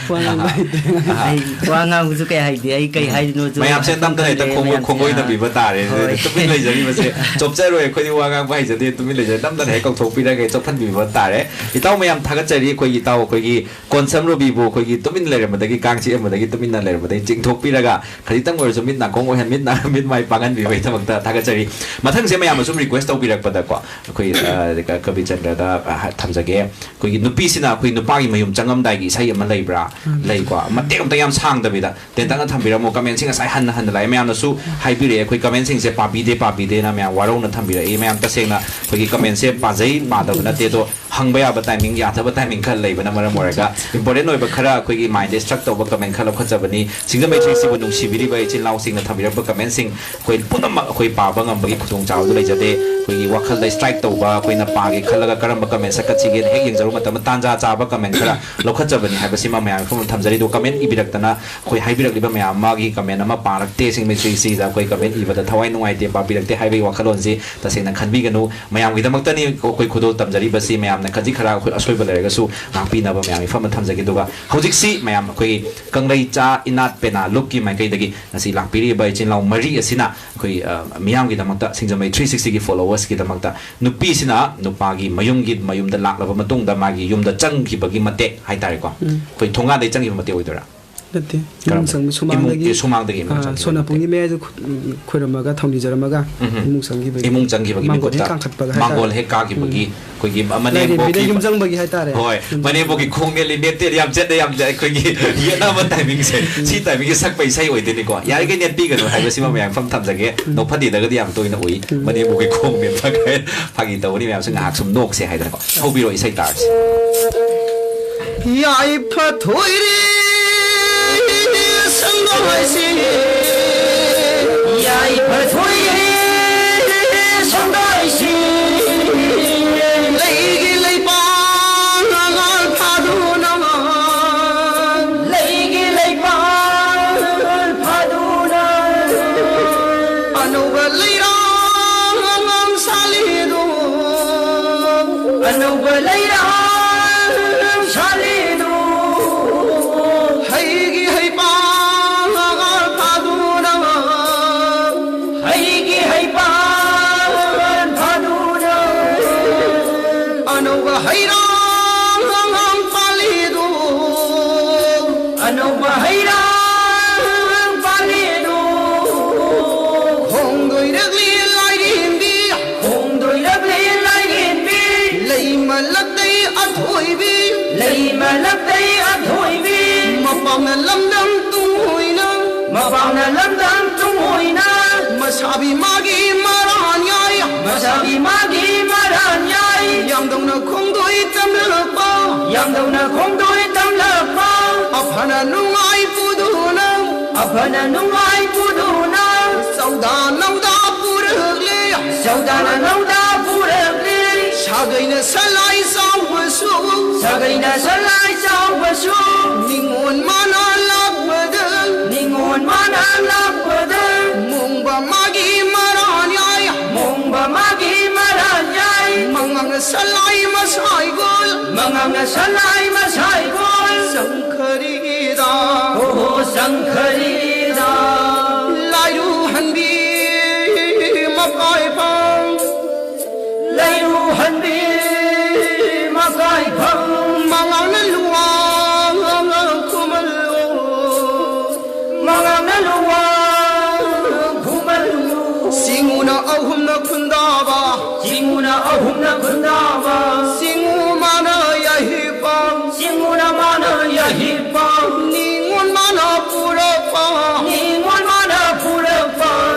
ꯋꯥ ꯉꯥꯡꯕ ꯍꯩꯇꯦ꯫ ꯑꯩ ꯋꯥ ꯉꯥꯡꯕꯁꯨ ꯀꯩ ꯍꯩꯇꯦ, ꯑꯩ ꯀꯩ ꯍꯥꯏꯗꯣꯏꯅꯣꯁꯨ ꯃꯌꯥꯝꯁꯦ ꯈꯪꯗꯦ, ꯅꯝꯗꯅ ꯍꯦꯛꯇ ꯈꯣꯡꯒꯣꯏ-, ꯃꯌꯥꯝꯁꯦ꯫ ꯈꯣꯡꯒꯣꯏꯅꯕꯤꯕ ꯇꯥꯔꯦ꯫ ꯍꯣꯏ꯫ ꯇꯨꯃꯤꯟ ꯂꯩꯖꯔꯤꯕꯁꯦ ꯆꯣꯞꯆꯔꯣꯏ, ꯑꯩꯈꯣꯏꯗꯤ ꯋꯥ ꯉꯥꯡꯕ ꯍꯩꯖꯗꯦ, ꯇꯨꯃꯤꯟ ꯂꯩꯖꯔꯦ, ꯅꯝꯗꯅ ꯍꯦꯛ ꯀꯧꯊꯣꯛꯄꯤꯔꯒ ꯆꯣꯞꯍꯟꯕꯤꯕ ꯇꯥꯔꯦ꯫ ꯏꯇꯥꯎ ꯃꯌꯥꯝ ꯊꯥꯒꯠꯆꯔꯤ, ꯑꯩꯈꯣꯏꯒꯤ ꯏꯇꯥꯎ ꯑꯩꯈꯣꯏꯒꯤ ꯀꯣꯟꯁꯝ ꯔꯣꯕꯤꯕꯨ ꯑꯩꯈꯣꯏꯒꯤ ꯇꯨꯃꯤꯟ ꯂꯩꯔꯝꯕꯗꯒꯤ, ꯀꯥꯡ ꯆꯤꯛꯑꯝꯕꯗꯒꯤ ꯇꯨꯃꯤꯟꯅ ꯂꯩꯔꯝꯕꯗꯒꯤ ꯆꯤꯡꯊꯣꯛꯄꯤꯔꯒ ꯈꯖꯤꯛꯇꯪ ꯑꯣꯏꯔꯁꯨ ꯃꯤꯠ ꯅꯥꯀꯣꯡ ꯑꯣꯏꯍꯟ-, ꯃꯤꯠ ꯅꯥ-, ꯃꯤꯠ ꯃꯥꯏ ꯄꯥꯡꯍꯟꯕꯤꯕꯒꯤꯗꯃꯛꯇ ꯊꯥꯒꯠꯆꯔꯤ꯫ ꯃꯊꯪꯁꯦ ꯃꯌꯥꯝꯅ ꯁꯨꯝ request ꯇꯧꯕꯤꯔꯛꯄꯗꯀꯣ, ꯑꯩꯈꯣꯏ, ꯑ, ꯀ-, ꯀꯕꯤꯆꯟꯗ꯭ꯔꯗ, ꯑ, ꯊꯝꯖꯒꯦ꯫ ꯑꯩꯈꯣꯏꯒꯤ ꯅꯨꯄꯤꯁꯤꯅ ꯑꯩꯈꯣꯏ ꯅꯨꯄꯥꯒꯤ ꯃꯌꯨꯝ ꯆꯪꯉꯝꯗꯥꯏꯒꯤ ꯏꯁꯩ ꯑꯃ ꯂꯩꯕ꯭ꯔꯥ? ꯎꯝ꯫ ꯂꯩꯀꯣ꯫ ꯃꯇꯦꯛ ꯑꯝꯇ ꯌꯥꯝ ꯁꯥꯡꯗꯕꯤꯗ ꯇꯦꯟꯇꯛꯅ ꯊꯝꯕꯤꯔꯝꯃꯣ꯫ Commentꯁꯤ ꯉꯁꯥꯏ ꯍꯟꯅ ꯍꯟꯅ ꯂꯥꯛꯑꯦ꯫ ꯃꯌꯥꯝꯅꯁꯨ ꯍꯥꯏꯕꯤꯔꯛꯑꯦ, ꯑꯩꯈꯣꯏ commentꯁꯤꯡꯁꯦ ꯄꯥꯕꯤꯗꯦ, ꯄꯥꯕꯤꯗꯦꯅ ꯃꯌꯥꯝ ꯋꯥꯔꯧꯅ ꯊꯝꯕꯤꯔꯛꯏ꯫ ꯃꯌꯥꯝ ꯇꯁꯦꯡꯅ ꯑꯩꯈꯣꯏꯒꯤ commentꯁꯦ ꯄꯥꯖꯩ, ꯄꯥꯗꯕ ꯅꯠꯇꯦ, ꯑꯗꯣ ꯍꯪꯕ ꯌꯥꯕ timing, ꯌꯥꯗꯕ timing ꯈꯔ ꯂꯩꯕꯅ ꯃꯔꯝ ꯑꯣꯏꯔꯒ important ꯑꯣꯏꯕ ꯈꯔ ꯑꯩꯈꯣꯏꯒꯤ mindꯗ struck ꯇꯧꯕ comment ꯈꯔ ꯂꯧꯈꯠꯆꯕꯅꯤ꯫ ꯁꯤꯡꯖꯃꯩ ꯊ꯭ꯔꯤ ꯁꯤꯛꯁꯇꯤꯕꯨ ꯅꯨꯡꯁꯤꯕꯤꯔꯤꯕ ꯏꯆꯤꯜ ꯏꯅꯥꯎꯁꯤꯡꯅ ꯊꯝꯕꯤꯔꯛꯄ commentꯁꯤꯡ ꯑꯩꯈꯣꯏ ꯄꯨꯝꯅꯃꯛ ꯑꯩꯈꯣꯏ ꯄꯥꯕ ꯉꯝꯕꯒꯤ ꯈꯨꯗꯣꯡꯆꯥꯕꯗꯨ ꯂꯩꯖꯗꯦ꯫ ꯑꯩꯈꯣꯏꯒꯤ ꯋꯥꯈꯜꯗ strike ꯇꯧꯕ, ꯑꯩꯈꯣꯏꯅ ꯄꯥꯒꯦ ꯈꯜꯂꯒ ꯀꯔꯝꯕ comment ꯁꯛꯀꯠꯁꯤꯒꯦꯅ ꯍꯦꯛ ꯌꯦꯡꯖꯔꯨꯕ ꯃꯇꯝꯗ ꯇꯥꯟꯖꯥ ꯆꯥꯕ comment ꯈꯔ ꯂꯧꯈꯠꯆꯕꯅꯤ ꯍꯥꯏꯕꯁꯤꯃ ꯃꯌꯥꯝꯒꯤ ꯃꯐꯝꯗ ꯊꯝꯖꯔꯤ꯫ ꯑꯗꯨꯒ comment ꯏꯕꯤꯔꯛꯇꯅ ꯑꯩꯈꯣꯏ ꯍꯥꯏꯕꯤꯔꯛꯂꯤꯕ ꯃꯌꯥꯝ ꯑꯃꯒꯤ comment ꯑꯃ ꯄꯥꯔꯛꯇꯦ, ꯁꯤꯡꯖꯃꯩ ꯊ꯭ꯔꯤ ꯁꯤꯛꯁꯇꯤꯗ ꯑꯩꯈꯣꯏ comment ꯏꯕꯗ ꯊꯋꯥꯏ ꯅꯨꯡꯉꯥꯏꯇꯦ, ꯄꯥꯕꯤꯔꯛꯇꯦ ꯍꯥꯏꯕꯒꯤ ꯋꯥꯈꯜꯂꯣꯟꯁꯤ ꯇꯁꯦꯡꯅ ꯈꯟꯕꯤꯒꯅꯨ꯫ ꯃꯌꯥꯝꯒꯤꯗꯃꯛꯇꯅꯤ ꯑꯩꯈꯣꯏ ꯈꯨꯗꯣꯜ ꯇꯝꯖꯔꯤꯕꯁꯤ꯫ ꯃꯌꯥꯝꯅ ꯈꯖꯤꯛ ꯈꯔ ꯑꯩꯈꯣꯏ ꯑꯁꯣꯏꯕ ꯂꯩꯔꯒꯁꯨ ꯉꯥꯛꯄꯤꯅꯕ ꯃꯌꯥꯝꯒꯤ ꯃꯐꯝꯗ ꯊꯝꯖꯒꯦ꯫ ꯑꯗꯨꯒ ꯍꯧꯖꯤꯛꯁꯤ ꯃꯌꯥꯝ ꯑꯩꯈꯣꯏꯒꯤ ꯀꯪꯂꯩꯆꯥ ꯏꯅꯥꯠ ꯄꯦꯅꯥ ꯂꯨꯞꯀꯤ ꯃꯥꯏꯀꯩꯗꯒꯤ ꯉꯁꯤ ꯂꯥꯛꯄꯤꯔꯤꯕ ꯏꯆꯤꯟ ꯏꯅꯥꯎ ꯃꯔꯤ ꯑꯁꯤꯅ ꯑꯩꯈꯣꯏ, ꯑ, ꯃꯤꯌꯥꯝꯒꯤꯗꯃꯛꯇ, ꯁꯤꯡꯖꯃꯩ ꯊ꯭ꯔꯤ ꯁꯤꯛꯁꯇꯤꯒꯤ followersꯀꯤꯗꯃꯛꯇ ꯅꯨꯄꯤꯁꯤꯅ ꯅꯨꯄꯥꯒꯤ ꯃꯌꯨꯝꯒꯤ, ꯃꯌꯨꯝꯗ ꯂꯥꯛꯂꯕ ꯃꯇꯨꯡꯗ ꯃꯥꯒꯤ ꯌꯨꯝꯗ ꯆꯪꯈꯤꯕꯒꯤ ꯃꯇꯦꯛ ꯍꯥꯏꯇꯥꯔꯦꯀꯣ꯫ ꯎꯝ꯫ ꯑꯩꯈꯣꯏ ꯊꯣꯡꯒꯥꯟꯗꯩ ꯆꯪꯈꯤꯕ ꯃꯇꯦꯛ ꯑꯣꯏꯗꯣꯏꯔꯥ? ꯅꯠꯇꯦ꯫ ꯀꯔꯝꯕ? ꯏꯃꯨꯡ ꯆꯪꯕ ꯁꯨꯃꯥꯡꯗꯒꯤ, ꯏꯃꯨꯡ-, ꯁꯨꯃꯥꯡꯗꯒꯤ ꯏꯃꯨꯡ ꯑꯥ, ꯆꯪꯈꯤꯕ ꯁꯣꯅꯥꯄꯨꯡꯒꯤ ꯃꯇꯦꯛ꯫ ꯃꯌꯥꯏꯗ ꯈꯨ-, ꯈꯣꯏꯔꯝꯃꯒ ꯊꯧꯅꯤꯖꯔꯝꯃꯒ ꯎꯝ ꯍꯝ꯫ ꯏꯃꯨꯡ ꯆꯪꯈꯤꯕꯒꯤ꯫ ꯏꯃꯨꯡ ꯆꯪꯈꯤꯕꯒꯤ ꯃꯥꯡꯒꯣꯜ ꯍꯦꯛ ꯃꯤꯀꯨꯞꯇ ꯀꯥꯡꯈꯠꯄꯒ ꯃꯥꯡꯒꯣꯜ ꯍꯥꯏꯇꯥꯔꯦ꯫ ꯍꯦꯛ ꯀꯥꯈꯤꯕꯒꯤ ꯎꯝ꯫ ꯑꯩꯈꯣꯏꯒꯤ ꯂꯥꯏꯔꯦꯝꯕꯤꯗ ꯃꯅꯦꯝꯕꯣꯛꯀꯤ ꯌꯨꯝ ꯆꯪꯕꯒꯤ ꯍꯥꯏꯇꯥꯔꯦ꯫ ꯍꯣꯏ, ꯎꯝ꯫ ꯃꯅꯦꯝꯕꯣꯛꯀꯤ ꯈꯣꯡꯅꯦꯜ ꯂꯤꯅꯦꯠꯇꯦ ꯌꯥꯝ ꯆꯠꯅ ꯌꯥꯝ ꯑꯩꯈꯣꯏꯒꯤ ꯌꯦꯠꯅꯕ timingꯁꯦ꯫ ꯎꯝ꯫ ꯁꯤ timingꯁꯦ ꯁꯛꯄ ꯏꯁꯩ ꯑꯣꯏꯗꯣꯏꯅꯤꯀꯣ꯫ ꯌꯥꯔꯤꯈꯩ ꯅꯦꯠꯄꯤꯒꯅꯨ ꯍꯥꯏꯕꯁꯤꯃ ꯃꯌꯥꯝ ꯃꯐꯝ ꯊꯝꯖꯒꯦ꯫ ꯎꯝ꯫ ꯅꯣꯛꯐꯗꯦꯗꯒꯗꯤ ꯌꯥꯝ ꯇꯣꯏꯅ ꯎꯏ꯫ ꯎꯝ꯫ ꯃꯅꯦꯝꯕꯣꯛꯀꯤ ꯈꯣꯡꯅꯦꯜ ꯐꯥꯒꯤ ꯇꯧꯕꯅꯤ ꯃꯌꯥꯝꯁꯨ ꯉꯥꯏꯍꯥꯛ ꯁꯨꯝ ꯅꯣꯛꯁꯦ ꯍꯥꯏꯗꯅꯀꯣ꯫ ꯍꯧꯕꯤꯔꯣ ꯏꯁꯩ ꯇꯥꯔꯁꯤ꯫ ꯌꯥꯏꯐ ꯊꯣꯏꯔꯦ ꯁꯪꯒꯣꯏꯁꯤ, ꯌꯥꯏꯐ ꯊꯣꯏꯔꯦ ꯁꯪꯒꯣꯏꯁꯤ, ꯂꯩꯒꯤ ꯂꯩꯄꯥꯛ ꯐꯥꯗꯨꯅ, ꯂꯩꯒꯤ ꯂꯩꯄꯥꯛ ꯐꯥꯗꯨꯅ, ꯑꯅꯧꯕ ꯂꯩꯔꯥꯡ ꯁꯥꯠꯂꯤꯗꯣ, ꯑꯅꯧꯕ ꯂꯩꯔꯥꯡ ꯂꯩꯃꯂꯛꯇꯩ ꯑꯊꯣꯏꯕꯤ꯫ ꯃꯄꯥꯝꯅ ꯂꯝꯗꯝ ꯇꯨꯡꯑꯣꯏꯅ꯫ ꯃꯄꯥꯝꯅ ꯂꯝꯗꯝ ꯇꯨꯡꯑꯣꯏꯅ꯫ ꯃꯁꯥꯕꯤ ꯃꯥꯒꯤ ꯃꯔꯥꯟ ꯌꯥꯏ꯫ ꯃꯁꯥꯕꯤ ꯃꯥꯒꯤ ꯃꯔꯥꯟ ꯌꯥꯏ꯫ ꯌꯥꯝꯗꯧꯅ ꯈꯣꯡꯗꯣꯏ ꯇꯝꯂꯛꯄ꯫ ꯌꯥꯝꯗꯧꯅ ꯈꯣꯡꯗꯣꯏ ꯇꯝꯂꯛꯄ꯫ ꯑꯐꯅ ꯅꯨꯡꯉꯥꯏ ꯄꯨꯗꯨꯅ꯫ ꯑꯐꯅ ꯅꯨꯡꯉꯥꯏ ꯄꯨꯗꯨꯅ꯫ ꯆꯧꯗꯥ ꯅꯧꯗꯥ ꯄꯨꯔꯛꯂꯦ꯫ ꯆꯧꯗꯥꯅ ꯅꯧꯗꯥ ꯄꯨꯔꯛꯂꯦ꯫ ꯁꯥꯒꯩꯅ ꯁꯂꯥꯏ ꯆꯥꯎꯕꯁꯨ꯫ ꯁꯥꯒꯩꯅ ꯁꯂꯥꯏ ꯆꯥꯎꯕꯁꯨ꯫ ꯅꯤꯉꯣꯜ ꯃꯥꯅ ꯂꯥꯛꯄꯗ꯫ ꯅꯤꯉꯣꯜ ꯃꯥꯅ ꯂꯥꯛꯄꯗ꯫ ꯃꯣꯡꯕ ꯃꯥꯒꯤ ꯃꯔꯥꯟ ꯌꯥꯏ꯫ ꯃꯣꯡꯕ ꯃꯥꯒꯤ ꯃꯔꯥꯟ ꯌꯥꯏ꯫ ꯃꯉꯥꯡꯅ ꯁꯂꯥꯏ ꯃꯁꯥꯏꯒꯣꯜ꯫ ꯃꯉꯥꯡꯅ ꯁꯂꯥꯏ ꯃꯁꯥꯏꯒꯣꯜ꯫ ꯆꯪꯈꯔꯤꯗ꯫ ꯑꯣꯍꯣ ꯆꯪꯈꯔꯤꯗ꯫ ꯂꯥꯏꯔꯨ ꯍꯟꯕꯤ ꯃꯀꯥꯏꯐꯝ꯫ ꯂꯩꯔꯨ ꯍꯟꯕꯤ ꯃꯀꯥꯏꯐꯝ꯫ ꯃꯉꯥꯡꯅ ꯂꯨꯋꯥꯡ ꯈꯨꯃꯜꯂꯨ꯫ ꯃꯉꯥꯡꯅ ꯂꯨꯋꯥꯡ ꯈꯨꯃꯜꯂꯨ꯫ ꯁꯤꯡꯉꯨꯅ ꯑꯍꯨꯝꯅ ꯈꯨꯟꯗꯥꯕ꯫ ꯁꯤꯡꯉꯨꯅ ꯑꯍꯨꯝꯅ ꯈꯨꯟꯗꯥꯕ꯫ ꯁꯤꯡꯉꯨ ꯃꯥꯅ ꯌꯥꯍꯤꯄꯝ꯫ ꯁꯤꯡꯉꯨꯅ ꯃꯥꯅ ꯌꯥꯍꯤꯄꯝ꯫ ꯅꯤꯉꯣꯜ ꯃꯥꯅ ꯄꯨꯔꯛꯄ꯫ ꯅꯤꯉꯣꯜ ꯃꯥꯅ ꯄꯨꯔꯛꯄ꯫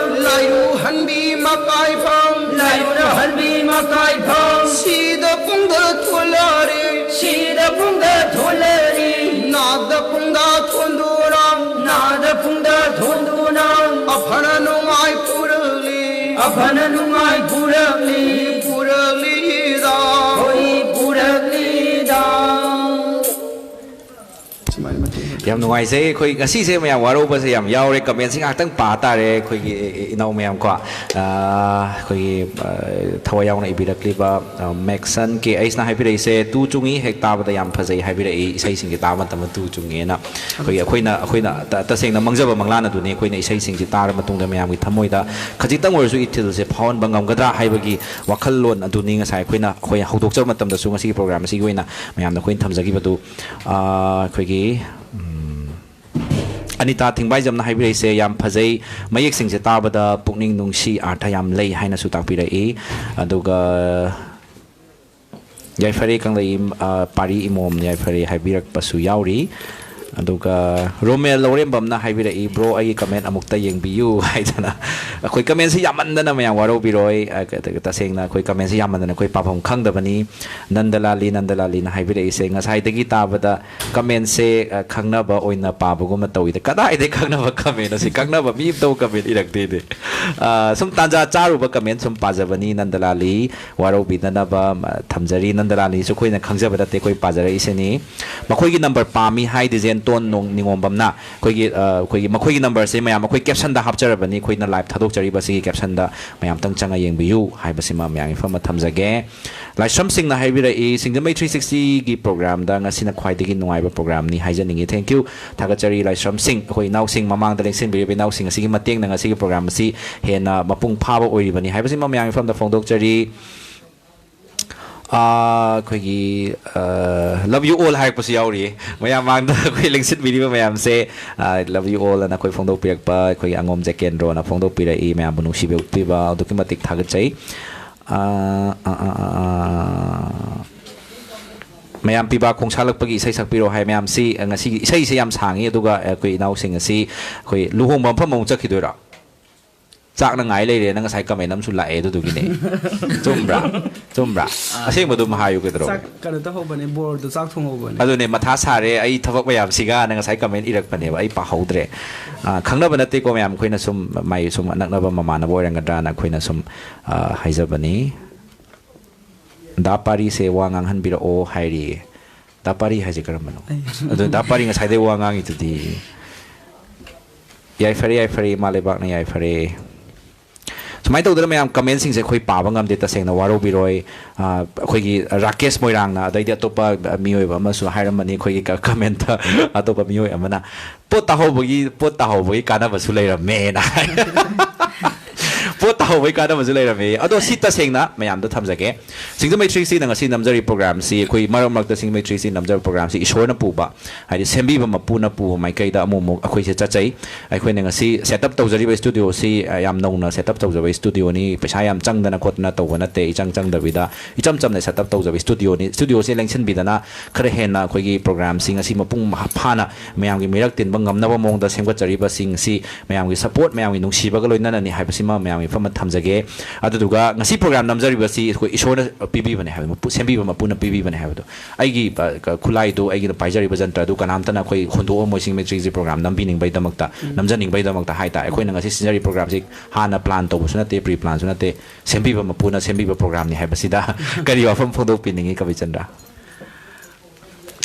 ꯂꯥꯏꯔꯨ ꯍꯟꯕꯤ ꯃꯀꯥꯏꯐꯝ꯫ ꯂꯥꯏꯔꯨ ꯍꯟꯕꯤ ꯃꯀꯥꯏꯐꯝ꯫ ꯁꯤꯗ ꯄꯨꯡꯗ ꯊꯣꯂꯔꯦ꯫ ꯁꯤꯗ ꯄꯨꯡꯗ ꯊꯣꯂꯔꯦ꯫ ꯅꯥꯗ ꯄꯨꯡꯗ ꯊꯣꯟꯗꯨꯅ꯫ ꯅꯥꯗ ꯄꯨꯡꯗ ꯊꯣꯟꯗꯨꯅ꯫ ꯑꯐꯅ ꯅꯨꯡꯉꯥꯏ ꯄꯨꯔꯛꯂꯤ꯫ ꯑꯐꯅ ꯅꯨꯡꯉꯥꯏ ꯄꯨꯔꯛꯂꯤ꯫ ꯄꯨꯔꯛꯂꯤꯗ꯫ ꯍꯣꯏ ꯄꯨꯔꯛꯂꯤꯗ꯫ ꯁꯨꯃꯥꯏꯅ ꯃꯇꯦꯛ ꯑꯃ꯫ ꯌꯥꯝ ꯅꯨꯡꯉꯥꯏꯖꯩ꯫ ꯑꯩꯈꯣꯏ ꯉꯁꯤꯁꯦ ꯃꯌꯥꯝ ꯋꯥꯔꯧꯕꯁꯦ ꯌꯥꯝ ꯌꯥꯎꯔꯦ꯫ ꯀꯃꯦꯟꯁꯤ ꯉꯥꯏꯍꯥꯛꯇꯪ ꯄꯥ ꯇꯥꯔꯦ꯫ ꯑꯩꯈꯣꯏꯒꯤ ꯏꯅꯥꯎ ꯃꯌꯥꯝ ꯀꯣ, ꯑ, ꯑꯩꯈꯣꯏꯒꯤ, ꯑ, ꯊꯋꯥꯏ ꯌꯥꯎꯅ ꯏꯕꯤꯔꯛꯂꯤꯕ, ꯑ, ꯃꯦꯛꯁꯟ ꯀꯦ ꯑꯩꯁꯅ ꯍꯥꯏꯕꯤꯔꯛꯏꯁꯦ, "ꯇꯨ ꯆꯨꯡꯉꯤ ꯍꯦꯛ ꯇꯥꯕꯗ ꯌꯥꯝ ꯐꯖꯩ" ꯍꯥꯏꯕꯤꯔꯛꯏ꯫ ꯏꯁꯩꯁꯤꯡꯁꯦ ꯇꯥꯕ ꯃꯇꯝꯗ ꯇꯨ ꯆꯨꯡꯉꯦꯅ꯫ ꯑꯩꯈꯣꯏꯒꯤ, ꯑꯩꯈꯣꯏꯅ, ꯑꯩꯈꯣꯏꯅ ꯇ-, ꯇꯁꯦꯡꯅ ꯃꯥꯡꯖꯕ ꯃꯪꯂꯥꯟ ꯑꯗꯨꯅꯤ꯫ ꯑꯩꯈꯣꯏꯅ ꯏꯁꯩꯁꯤꯡꯁꯤ ꯇꯥꯔ ꯃꯇꯨꯡꯗ ꯃꯌꯥꯝꯒꯤ ꯊꯃꯣꯏꯗ ꯈꯖꯤꯛꯇꯪ ꯑꯣꯏꯔꯁꯨ ꯏꯊꯤꯜꯁꯦ ꯐꯥꯎꯍꯟꯕ ꯉꯝꯒꯗ꯭ꯔꯥ ꯍꯥꯏꯕꯒꯤ ꯋꯥꯈꯜꯂꯣꯟ ꯑꯗꯨꯅꯤ ꯉꯁꯥꯏ ꯑꯩꯈꯣꯏꯅ, ꯑꯩꯈꯣꯏ ꯍꯧꯗꯣꯛꯆꯕ ꯃꯇꯝꯗꯁꯨ ꯉꯁꯤꯒꯤ ꯄ꯭ꯔꯣꯒ꯭ꯔꯥꯝ ꯑꯁꯤꯒꯤ ꯑꯣꯏꯅ ꯃꯌꯥꯝꯗ ꯑꯩꯈꯣꯏꯅ ꯊꯝꯖꯈꯤꯕꯗꯨ꯫ ꯑ, ꯑꯩꯈꯣꯏꯒꯤ, ꯎꯝ, ꯑꯅꯤꯇꯥ ꯊꯤꯡꯕꯥꯏꯖꯝꯅ ꯍꯥꯏꯕꯤꯔꯛꯏꯁꯦ, "ꯌꯥꯝ ꯐꯖꯩ, ꯃꯌꯦꯛꯁꯤꯡꯁꯦ ꯇꯥꯕꯗ ꯄꯨꯛꯅꯤꯡ ꯅꯨꯡꯁꯤ, ꯑꯥꯔꯊ ꯌꯥꯝ ꯂꯩ" ꯍꯥꯏꯅꯁꯨ ꯇꯥꯛꯄꯤꯔꯛꯏ꯫ ꯑꯗꯨꯒ ꯌꯥꯏꯐꯔꯦ ꯀꯪꯂꯩ, ꯑ, ꯄꯥꯔꯤ ꯏꯃꯣꯝ ꯌꯥꯏꯐꯔꯦ ꯍꯥꯏꯕꯤꯔꯛꯄꯁꯨ ꯌꯥꯎꯔꯤ꯫ ꯑꯗꯨꯒ ꯔꯣꯃꯦꯜ ꯂꯧꯔꯦꯝꯕꯝꯅ ꯍꯥꯏꯕꯤꯔꯛꯏ, "Bro, ꯑꯩꯒꯤ comment ꯑꯃꯨꯛꯇ ꯌꯦꯡꯕꯤꯌꯨ" ꯍꯥꯏꯗꯅ꯫ ꯑꯩꯈꯣꯏ commentꯁꯤ ꯌꯥꯝꯃꯟꯗꯅ ꯃꯌꯥꯝ ꯋꯥꯔꯧꯕꯤꯔꯣꯏ꯫ ꯑ, ꯀ-, ꯀ-, ꯇꯁꯦꯡꯅ ꯑꯩꯈꯣꯏ commentꯁꯤ ꯌꯥꯝꯃꯟꯗꯅ ꯑꯩꯈꯣꯏ ꯄꯥꯐꯝ ꯈꯪꯗꯕꯅꯤ꯫ ꯅꯟꯗꯂꯥꯂꯤ, ꯅꯟꯗꯂꯥꯂꯤꯅ ꯍꯥꯏꯕꯤꯔꯛꯏꯁꯦ, ꯉꯁꯥꯏꯗꯒꯤ ꯇꯥꯕꯗ commentꯁꯦ, ꯑ, ꯈꯪꯅꯕ ꯑꯣꯏꯅ ꯄꯥꯕꯒꯨꯝꯅ ꯇꯧꯏꯗ꯫ ꯀꯗꯥꯏꯗꯩ ꯈꯪꯅꯕ commentꯅꯣ ꯁꯤ? ꯈꯪꯅꯕ ꯃꯤ ꯑꯃꯇꯕꯨ comment ꯏꯔꯛꯇꯦꯅꯦ꯫ ꯑ, ꯁꯨꯝ ꯇꯥꯟꯖꯥ ꯆꯥꯔꯨꯕ comment ꯁꯨꯝ ꯄꯥꯖꯕꯅꯤ꯫ ꯅꯟꯗꯂꯥꯂꯤ, ꯋꯥꯔꯧꯕꯤꯗꯅꯕ, ꯃ-, ꯊꯝꯖꯔꯤ꯫ ꯅꯟꯗꯂꯥꯂꯤꯁꯨ ꯑꯩꯈꯣꯏꯅ ꯈꯪꯖꯕ ꯅꯠꯇꯦ, ꯑꯩꯈꯣꯏ ꯄꯥꯖꯔꯛꯏꯁꯤꯅꯤ꯫ ꯃꯈꯣꯏꯒꯤ number ꯄꯥꯝꯃꯤ ꯍꯥꯏ ꯗꯤꯖꯦꯟꯇꯣꯟ ꯅꯣꯡ-, ꯅꯤꯉꯣꯝꯕꯝꯅ꯫ ꯑꯩꯈꯣꯏꯒꯤ, ꯑ, ꯑꯩꯈꯣꯏꯒꯤ, ꯃꯈꯣꯏꯒꯤ numberꯁꯦ ꯃꯌꯥꯝ ꯑꯩꯈꯣꯏ captionꯗ ꯍꯥꯞꯆꯔꯕꯅꯤ, ꯑꯩꯈꯣꯏꯅ live ꯊꯥꯗꯣꯛꯆꯔꯤꯕꯁꯤꯒꯤ captionꯗ ꯃꯌꯥꯝꯇꯪ ꯆꯪꯉ ꯌꯦꯡꯕꯤꯌꯨ ꯍꯥꯏꯕꯁꯤꯃ ꯃꯌꯥꯝꯒꯤ ꯃꯐꯝꯗ ꯊꯝꯖꯒꯦ꯫ ꯂꯥꯏꯁ꯭ꯔꯝꯁꯤꯡꯅ ꯍꯥꯏꯕꯤꯔꯛꯏ, "ꯁꯤꯡꯖꯃꯩ three sixtyꯒꯤ programꯗ ꯉꯁꯤꯅ ꯈ꯭ꯋꯥꯏꯗꯒꯤ ꯅꯨꯡꯉꯥꯏꯕ programꯅꯤ ꯍꯥꯏꯖꯅꯤꯡꯉꯤ꯫ Thank you, ꯊꯥꯒꯠꯆꯔꯤ ꯂꯥꯏꯁ꯭ꯔꯝꯁꯤꯡ, ꯑꯩꯈꯣꯏ ꯏꯅꯥꯎꯁꯤꯡ, ꯃꯃꯥꯡꯗ ꯂꯦꯡꯁꯤꯟꯕꯤꯔꯤꯕ ꯏꯅꯥꯎꯁꯤꯡ ꯑꯁꯤꯒꯤ ꯃꯇꯦꯡꯅ ꯉꯁꯤꯒꯤ program ꯑꯁꯤ ꯍꯦꯟꯅ ꯃꯄꯨꯡ ꯐꯥꯕ ꯑꯣꯏꯔꯤꯕꯅꯤ" ꯍꯥꯏꯕꯁꯤꯃ ꯃꯌꯥꯝꯒꯤ ꯃꯐꯝꯗ ꯐꯣꯡꯗꯣꯛꯆꯔꯤ꯫ ꯑꯥ, ꯑꯩꯈꯣꯏꯒꯤ, ꯑꯥ, "Love you all" ꯍꯥꯏꯔꯛꯄꯁꯨ ꯌꯥꯎꯔꯤꯌꯦ꯫ ꯃꯌꯥꯝ ꯃꯥꯡꯗ ꯑꯩꯈꯣꯏ ꯂꯦꯡꯁꯤꯟꯕꯤꯔꯤꯕ ꯃꯌꯥꯝꯁꯦ, ꯑꯥ, "Love you all" ꯑꯅ ꯑꯩꯈꯣꯏ ꯐꯣꯡꯗꯣꯛꯄꯤꯔꯛꯄ, ꯑꯩꯈꯣꯏꯒꯤ ꯑꯉꯣꯝ ꯖꯦꯀꯦꯟꯗ꯭ꯔꯣꯅ ꯐꯣꯡꯗꯣꯛꯄꯤꯔꯛꯏ, ꯃꯌꯥꯝꯕꯨ ꯅꯨꯡꯁꯤꯕꯤꯕ ꯑꯗꯨꯛꯀꯤ ꯃꯇꯤꯛ ꯊꯥꯒꯠꯆꯩ꯫ ꯑꯥ, ꯑꯥ, ꯑꯥ, ꯑꯥ, ꯑꯥ꯫ ꯃꯌꯥꯝ ꯄꯤꯕꯥ ꯈꯣꯡꯁꯥꯜꯂꯛꯄꯒꯤ ꯏꯁꯩ ꯁꯛꯄꯤꯔꯣ ꯍꯥꯏ꯫ ꯃꯌꯥꯝꯁꯤ, ꯑ, ꯉꯁꯤꯒꯤ ꯏꯁꯩꯁꯦ ꯌꯥꯝ ꯁꯥꯡꯉꯤ, ꯑꯗꯨꯒ ꯑꯩꯈꯣꯏ ꯏꯅꯥꯎꯁꯤꯡ ꯑꯁꯤ ꯑꯩꯈꯣꯏ ꯂꯨꯍꯣꯡꯕ ꯃꯐꯝ ꯑꯃꯨꯛ ꯆꯠꯈꯤꯗꯣꯏꯔꯣ? ꯆꯥꯛꯅ ꯉꯥꯏ ꯂꯩꯔꯦꯅ ꯉꯁꯥꯏ comment ꯑꯃꯁꯨ ꯂꯥꯛꯑꯦ, ꯑꯗꯨꯗꯨꯒꯤꯅꯦ꯫ ꯆꯨꯝꯕ꯭ꯔꯥ? ꯆꯨꯝꯕ꯭ꯔꯥ? ꯑꯁꯦꯡꯕ ꯑꯗꯨꯝ ꯍꯥꯏꯌꯨ, ꯀꯩꯗꯧꯔꯒꯦ? ꯆꯥꯛ ꯀꯩꯅꯣ ꯇꯧꯍꯧꯕꯅꯦ, ꯕꯣꯔꯗꯣ ꯆꯥꯛ ꯊꯣꯡꯍꯧꯕꯅꯦ꯫ ꯑꯗꯨꯅꯦ, "ꯃꯊꯥ ꯁꯥꯔꯦ ꯑꯩ ꯊꯕꯛ ꯃꯌꯥꯝꯁꯤꯒ"ꯅ ꯉꯁꯥꯏ comment ꯏꯔꯛꯄꯅꯦꯕ, ꯑꯩ ꯄꯥꯍꯧꯗ꯭ꯔꯦ꯫ ꯑ, ꯈꯪꯅꯕ ꯅꯠꯇꯦꯀꯣ ꯃꯌꯥꯝ, ꯑꯩꯈꯣꯏꯅ ꯁꯨꯝ ꯃꯥꯏ ꯁꯨꯝ ꯅꯛꯅꯕ ꯃꯃꯥꯟꯅꯕ ꯑꯣꯏꯔꯝꯒꯗ꯭ꯔꯥꯅ ꯑꯩꯈꯣꯏꯅ ꯁꯨꯝ, ꯑ, ꯍꯥꯏꯖꯕꯅꯤ꯫ "ꯗꯥ ꯄꯥꯔꯤꯁꯦ ꯋꯥ ꯉꯥꯡꯍꯟꯕꯤꯔꯛꯑꯣ" ꯍꯥꯏꯔꯤꯌꯦ꯫ ꯗꯥ ꯄꯥꯔꯤ ꯍꯥꯏꯁꯦ ꯀꯔꯝꯕꯅꯣ? ꯑꯩ ꯑꯗꯨ ꯗꯥ ꯄꯥꯔꯤ ꯉꯁꯥꯏꯗꯩ ꯋꯥ ꯉꯥꯡꯉꯤꯗꯨꯗꯤ꯫ ꯌꯥꯏꯐꯔꯦ, ꯌꯥꯏꯐꯔꯦ, ꯏꯃꯥ ꯂꯩꯕꯥꯛꯅ ꯌꯥꯏꯐꯔꯦ꯫ ꯁꯨꯃꯥꯏꯅ ꯇꯧꯗꯅ ꯃꯌꯥꯝ commentꯁꯤꯡꯁꯦ ꯑꯩꯈꯣꯏ ꯄꯥꯕ ꯉꯝꯗꯦ, ꯇꯁꯦꯡꯅ ꯋꯥꯔꯧꯕꯤꯔꯣꯏ꯫ ꯑ, ꯑꯩꯈꯣꯏꯒꯤ ꯔꯥꯀꯦꯁ ꯃꯣꯏꯔꯥꯡꯅ, ꯑꯗꯩꯗꯤ ꯑꯇꯣꯞꯄ ꯃꯤꯑꯣꯏꯕ ꯑꯃꯁꯨ ꯍꯥꯏꯔꯝꯕꯅꯤ ꯑꯩꯈꯣꯏꯒꯤ ꯀ-, commentꯇ, ꯑꯇꯣꯞꯄ ꯃꯤꯑꯣꯏ ꯑꯃꯅ, "ꯄꯣꯠ ꯇꯥꯍꯧꯕꯒꯤ, ꯄꯣꯠ ꯇꯥꯍꯧꯕꯒꯤ ꯀꯥꯟꯅꯕꯁꯨ ꯂꯩꯔꯝꯃꯦꯅ" ꯍꯥꯏ꯫ ꯄꯣꯠ ꯇꯧꯕꯩ ꯀꯥꯟꯅꯕꯁꯨ ꯂꯩꯔꯝꯃꯤ꯫ ꯑꯗꯣ ꯁꯤ ꯇꯁꯦꯡꯅ ꯃꯌꯥꯝꯗ ꯊꯝꯖꯒꯦ꯫ ꯁꯤꯡꯖꯃꯩ ꯊ꯭ꯔꯤ ꯁꯤꯛꯁꯇꯤꯅ ꯉꯁꯤ ꯅꯝꯖꯔꯤ ꯄ꯭ꯔꯣꯒ꯭ꯔꯥꯝꯁꯤ, ꯑꯩꯈꯣꯏ ꯃꯔꯛ ꯃꯔꯛꯇ ꯁꯤꯡꯖꯃꯩ ꯊ꯭ꯔꯤ ꯁꯤꯛꯁꯇꯤ ꯅꯝꯖꯕ ꯄ꯭ꯔꯣꯒ꯭ꯔꯥꯝꯁꯤ ꯏꯁꯣꯔꯅ ꯄꯨꯕ, ꯍꯥꯏꯗꯤ ꯁꯦꯝꯕꯤꯕ ꯃꯄꯨꯅ ꯄꯨꯕ ꯃꯥꯏꯀꯩꯗ ꯑꯃꯨꯛ ꯑꯃꯨꯛ ꯑꯩꯈꯣꯏꯁꯦ ꯆꯠꯆꯩ꯫ ꯑꯩꯈꯣꯏꯅ ꯉꯁꯤ ꯁꯦꯠ ꯑꯞ ꯇꯧꯖꯔꯤꯕ ꯁ꯭ꯇꯨꯗꯤꯑꯣꯁꯤ, ꯑ, ꯌꯥꯝ ꯅꯧꯅ ꯁꯦꯠ ꯑꯞ ꯇꯧꯖꯕ ꯁ꯭ꯇꯨꯗꯤꯑꯣꯅꯤ, ꯄꯩꯁꯥ ꯌꯥꯝ ꯆꯪꯗꯅ ꯈꯣꯠꯇꯅ ꯇꯧꯕ ꯅꯠꯇꯦ, ꯏꯆꯪ ꯆꯪꯗꯕꯤꯗ ꯏꯆꯝ ꯆꯝꯅ ꯁꯦꯠ ꯑꯞ ꯇꯧꯖꯕ ꯁ꯭ꯇꯨꯗꯤꯑꯣꯅꯤ꯫ ꯁ꯭ꯇꯨꯗꯤꯑꯣꯁꯦ ꯂꯦꯡꯁꯤꯟꯕꯤꯗꯅ ꯈꯔ ꯍꯦꯟꯅ ꯑꯩꯈꯣꯏꯒꯤ ꯄ꯭ꯔꯣꯒ꯭ꯔꯥꯝꯁꯤꯡ ꯑꯁꯤ ꯃꯄꯨꯡ ꯐꯥꯅ ꯃꯌꯥꯝꯒꯤ ꯃꯤꯔꯛ ꯇꯤꯟꯕ ꯉꯝꯅꯕ ꯃꯑꯣꯡꯗ ꯁꯦꯝꯒꯠꯆꯔꯤꯕꯁꯤꯡ ꯑꯁꯤ ꯃꯌꯥꯝꯒꯤ ꯁꯄꯣꯔꯠ, ꯃꯌꯥꯝꯒꯤ ꯅꯨꯡꯁꯤꯕꯒ ꯂꯣꯏꯅꯅꯅꯤ ꯍꯥꯏꯕꯁꯤꯃ ꯃꯌꯥꯝꯒꯤ ꯃꯐꯝꯗ ꯊꯝꯖꯒꯦ꯫ ꯑꯗꯨꯗꯨꯒ ꯉꯁꯤ ꯄ꯭ꯔꯣꯒ꯭ꯔꯥꯝ ꯅꯝꯖꯔꯤꯕꯁꯤ ꯑꯩꯈꯣꯏ ꯏꯁꯣꯔꯅ ꯄꯤꯕꯤꯕꯅꯦ ꯍꯥꯏꯕ, ꯃꯄꯨ-, ꯁꯦꯝꯕꯤꯕ ꯃꯄꯨꯅ ꯄꯤꯕꯤꯕꯅꯦ ꯍꯥꯏꯕꯗꯣ꯫ ꯑꯩꯒꯤ, ꯑ, ꯈꯨꯠꯂꯥꯏꯗꯨ, ꯑꯩꯒꯤꯅ ꯄꯥꯏꯖꯔꯤꯕ ꯖꯟꯇ꯭ꯔꯗꯨ ꯀꯅꯥꯝꯇꯅ ꯑꯩꯈꯣꯏ ꯍꯨꯟꯗꯣꯛꯑꯝꯃꯣꯏ ꯁꯤꯡꯖꯃꯩ ꯊ꯭ꯔꯤ ꯁꯤꯛꯁꯇꯤ ꯄ꯭ꯔꯣꯒ꯭ꯔꯥꯝ ꯅꯝꯕꯤꯅꯤꯡꯕꯩꯗꯃꯛꯇ, ꯅꯝꯖꯅꯤꯡꯕꯩꯗꯃꯛꯇ ꯍꯥꯏꯇꯥꯔꯦ꯫ ꯑꯩꯈꯣꯏꯅ ꯉꯁꯤ ꯁꯤꯟꯖꯔꯤ ꯄ꯭ꯔꯣꯒ꯭ꯔꯥꯝꯁꯤ ꯍꯥꯟꯅ ꯄ꯭ꯂꯥꯟ ꯇꯧꯕꯁꯨ ꯅꯠꯇꯦ, ꯄ꯭ꯔꯤ ꯄ꯭ꯂꯥꯟꯁꯨ ꯅꯠꯇꯦ, ꯁꯦꯝꯕꯤꯕ ꯃꯄꯨꯅ ꯁꯦꯝꯕꯤꯕ ꯄ꯭ꯔꯣꯒ꯭ꯔꯥꯝꯅꯤ ꯍꯥꯏꯕꯁꯤꯗ ꯀꯔꯤ ꯋꯥꯐꯝ ꯐꯣꯡꯗꯣꯛꯄꯤꯅꯤꯡꯉꯤ ꯀꯕꯤꯆꯟꯗ꯭ꯔ?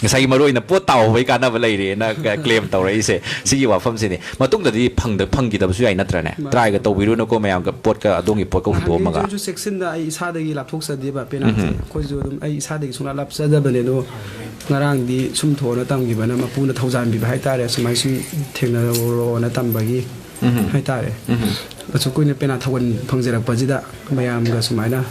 ꯉꯁꯥꯏꯒꯤ ꯃꯔꯨ ꯑꯣꯏꯅ ꯄꯣꯠ ꯇꯥꯍꯧꯕꯒꯤ ꯀꯥꯟꯅꯕ ꯂꯩꯔꯦꯅ ꯀ-, ꯀ꯭ꯂꯦꯝ ꯇꯧꯔꯛꯏꯁꯦ, ꯁꯤꯒꯤ ꯋꯥꯐꯝꯁꯤꯅꯤ꯫ ꯃꯇꯨꯡꯗꯗꯤ ꯐꯪꯗ-, ꯐꯪꯈꯤꯗꯕꯁꯨ ꯌꯥꯏ, ꯅꯠꯇ꯭ꯔꯅꯦ? ꯃꯥꯅꯦ꯫ ꯇ꯭ꯔꯥꯏꯒ ꯇꯧꯕꯤꯔꯨꯅꯨꯀꯣ, ꯃꯌꯥꯝꯒ ꯄꯣꯠꯀ, ꯑꯗꯣꯝꯒꯤ ꯄꯣꯠꯀ ꯍꯨꯟꯗꯣꯛꯑꯝꯃꯒ꯫ ꯅꯍꯥꯟꯈꯩꯁꯨ ꯑꯩꯁꯨ ꯆꯦꯛꯁꯤꯟꯅ ꯑꯩ ꯏꯁꯥꯗꯒꯤ ꯂꯥꯞꯊꯣꯛꯆꯗꯦꯕ ꯄꯦꯅꯥꯁꯦ꯫ ꯎꯝ꯫ ꯑꯩꯈꯣꯏꯁꯨ ꯑꯗꯨꯝ ꯑꯩ ꯏꯁꯥꯗꯒꯤ ꯁꯨꯡꯂꯥꯞ ꯂꯥꯞꯆꯗꯕꯅꯦ꯫ ꯑꯗꯣ ꯉꯔꯥꯡꯗꯤ ꯁꯨꯝ ꯊꯣꯛꯑꯅ ꯇꯝꯈꯤꯕꯅ ꯃꯄꯨꯅ ꯊꯧꯖꯥꯟꯕꯤꯕ ꯍꯥꯏꯇꯥꯔꯦ꯫ ꯁꯨꯃꯥꯏ ꯁꯨꯝ ꯊꯦꯡꯅꯔꯣꯅ ꯇꯝꯕꯒꯤ ꯎꯝ꯫ ꯍꯥꯏꯇꯥꯔꯦ꯫ ꯎꯝ꯫ ꯑꯁꯨꯛ ꯀꯨꯏꯅ ꯄꯦꯅꯥ ꯊꯧꯒꯜ ꯐꯪꯖꯔꯛꯄꯁꯤꯗ ꯃꯌꯥꯝꯒ ꯁꯨꯃꯥꯏꯅ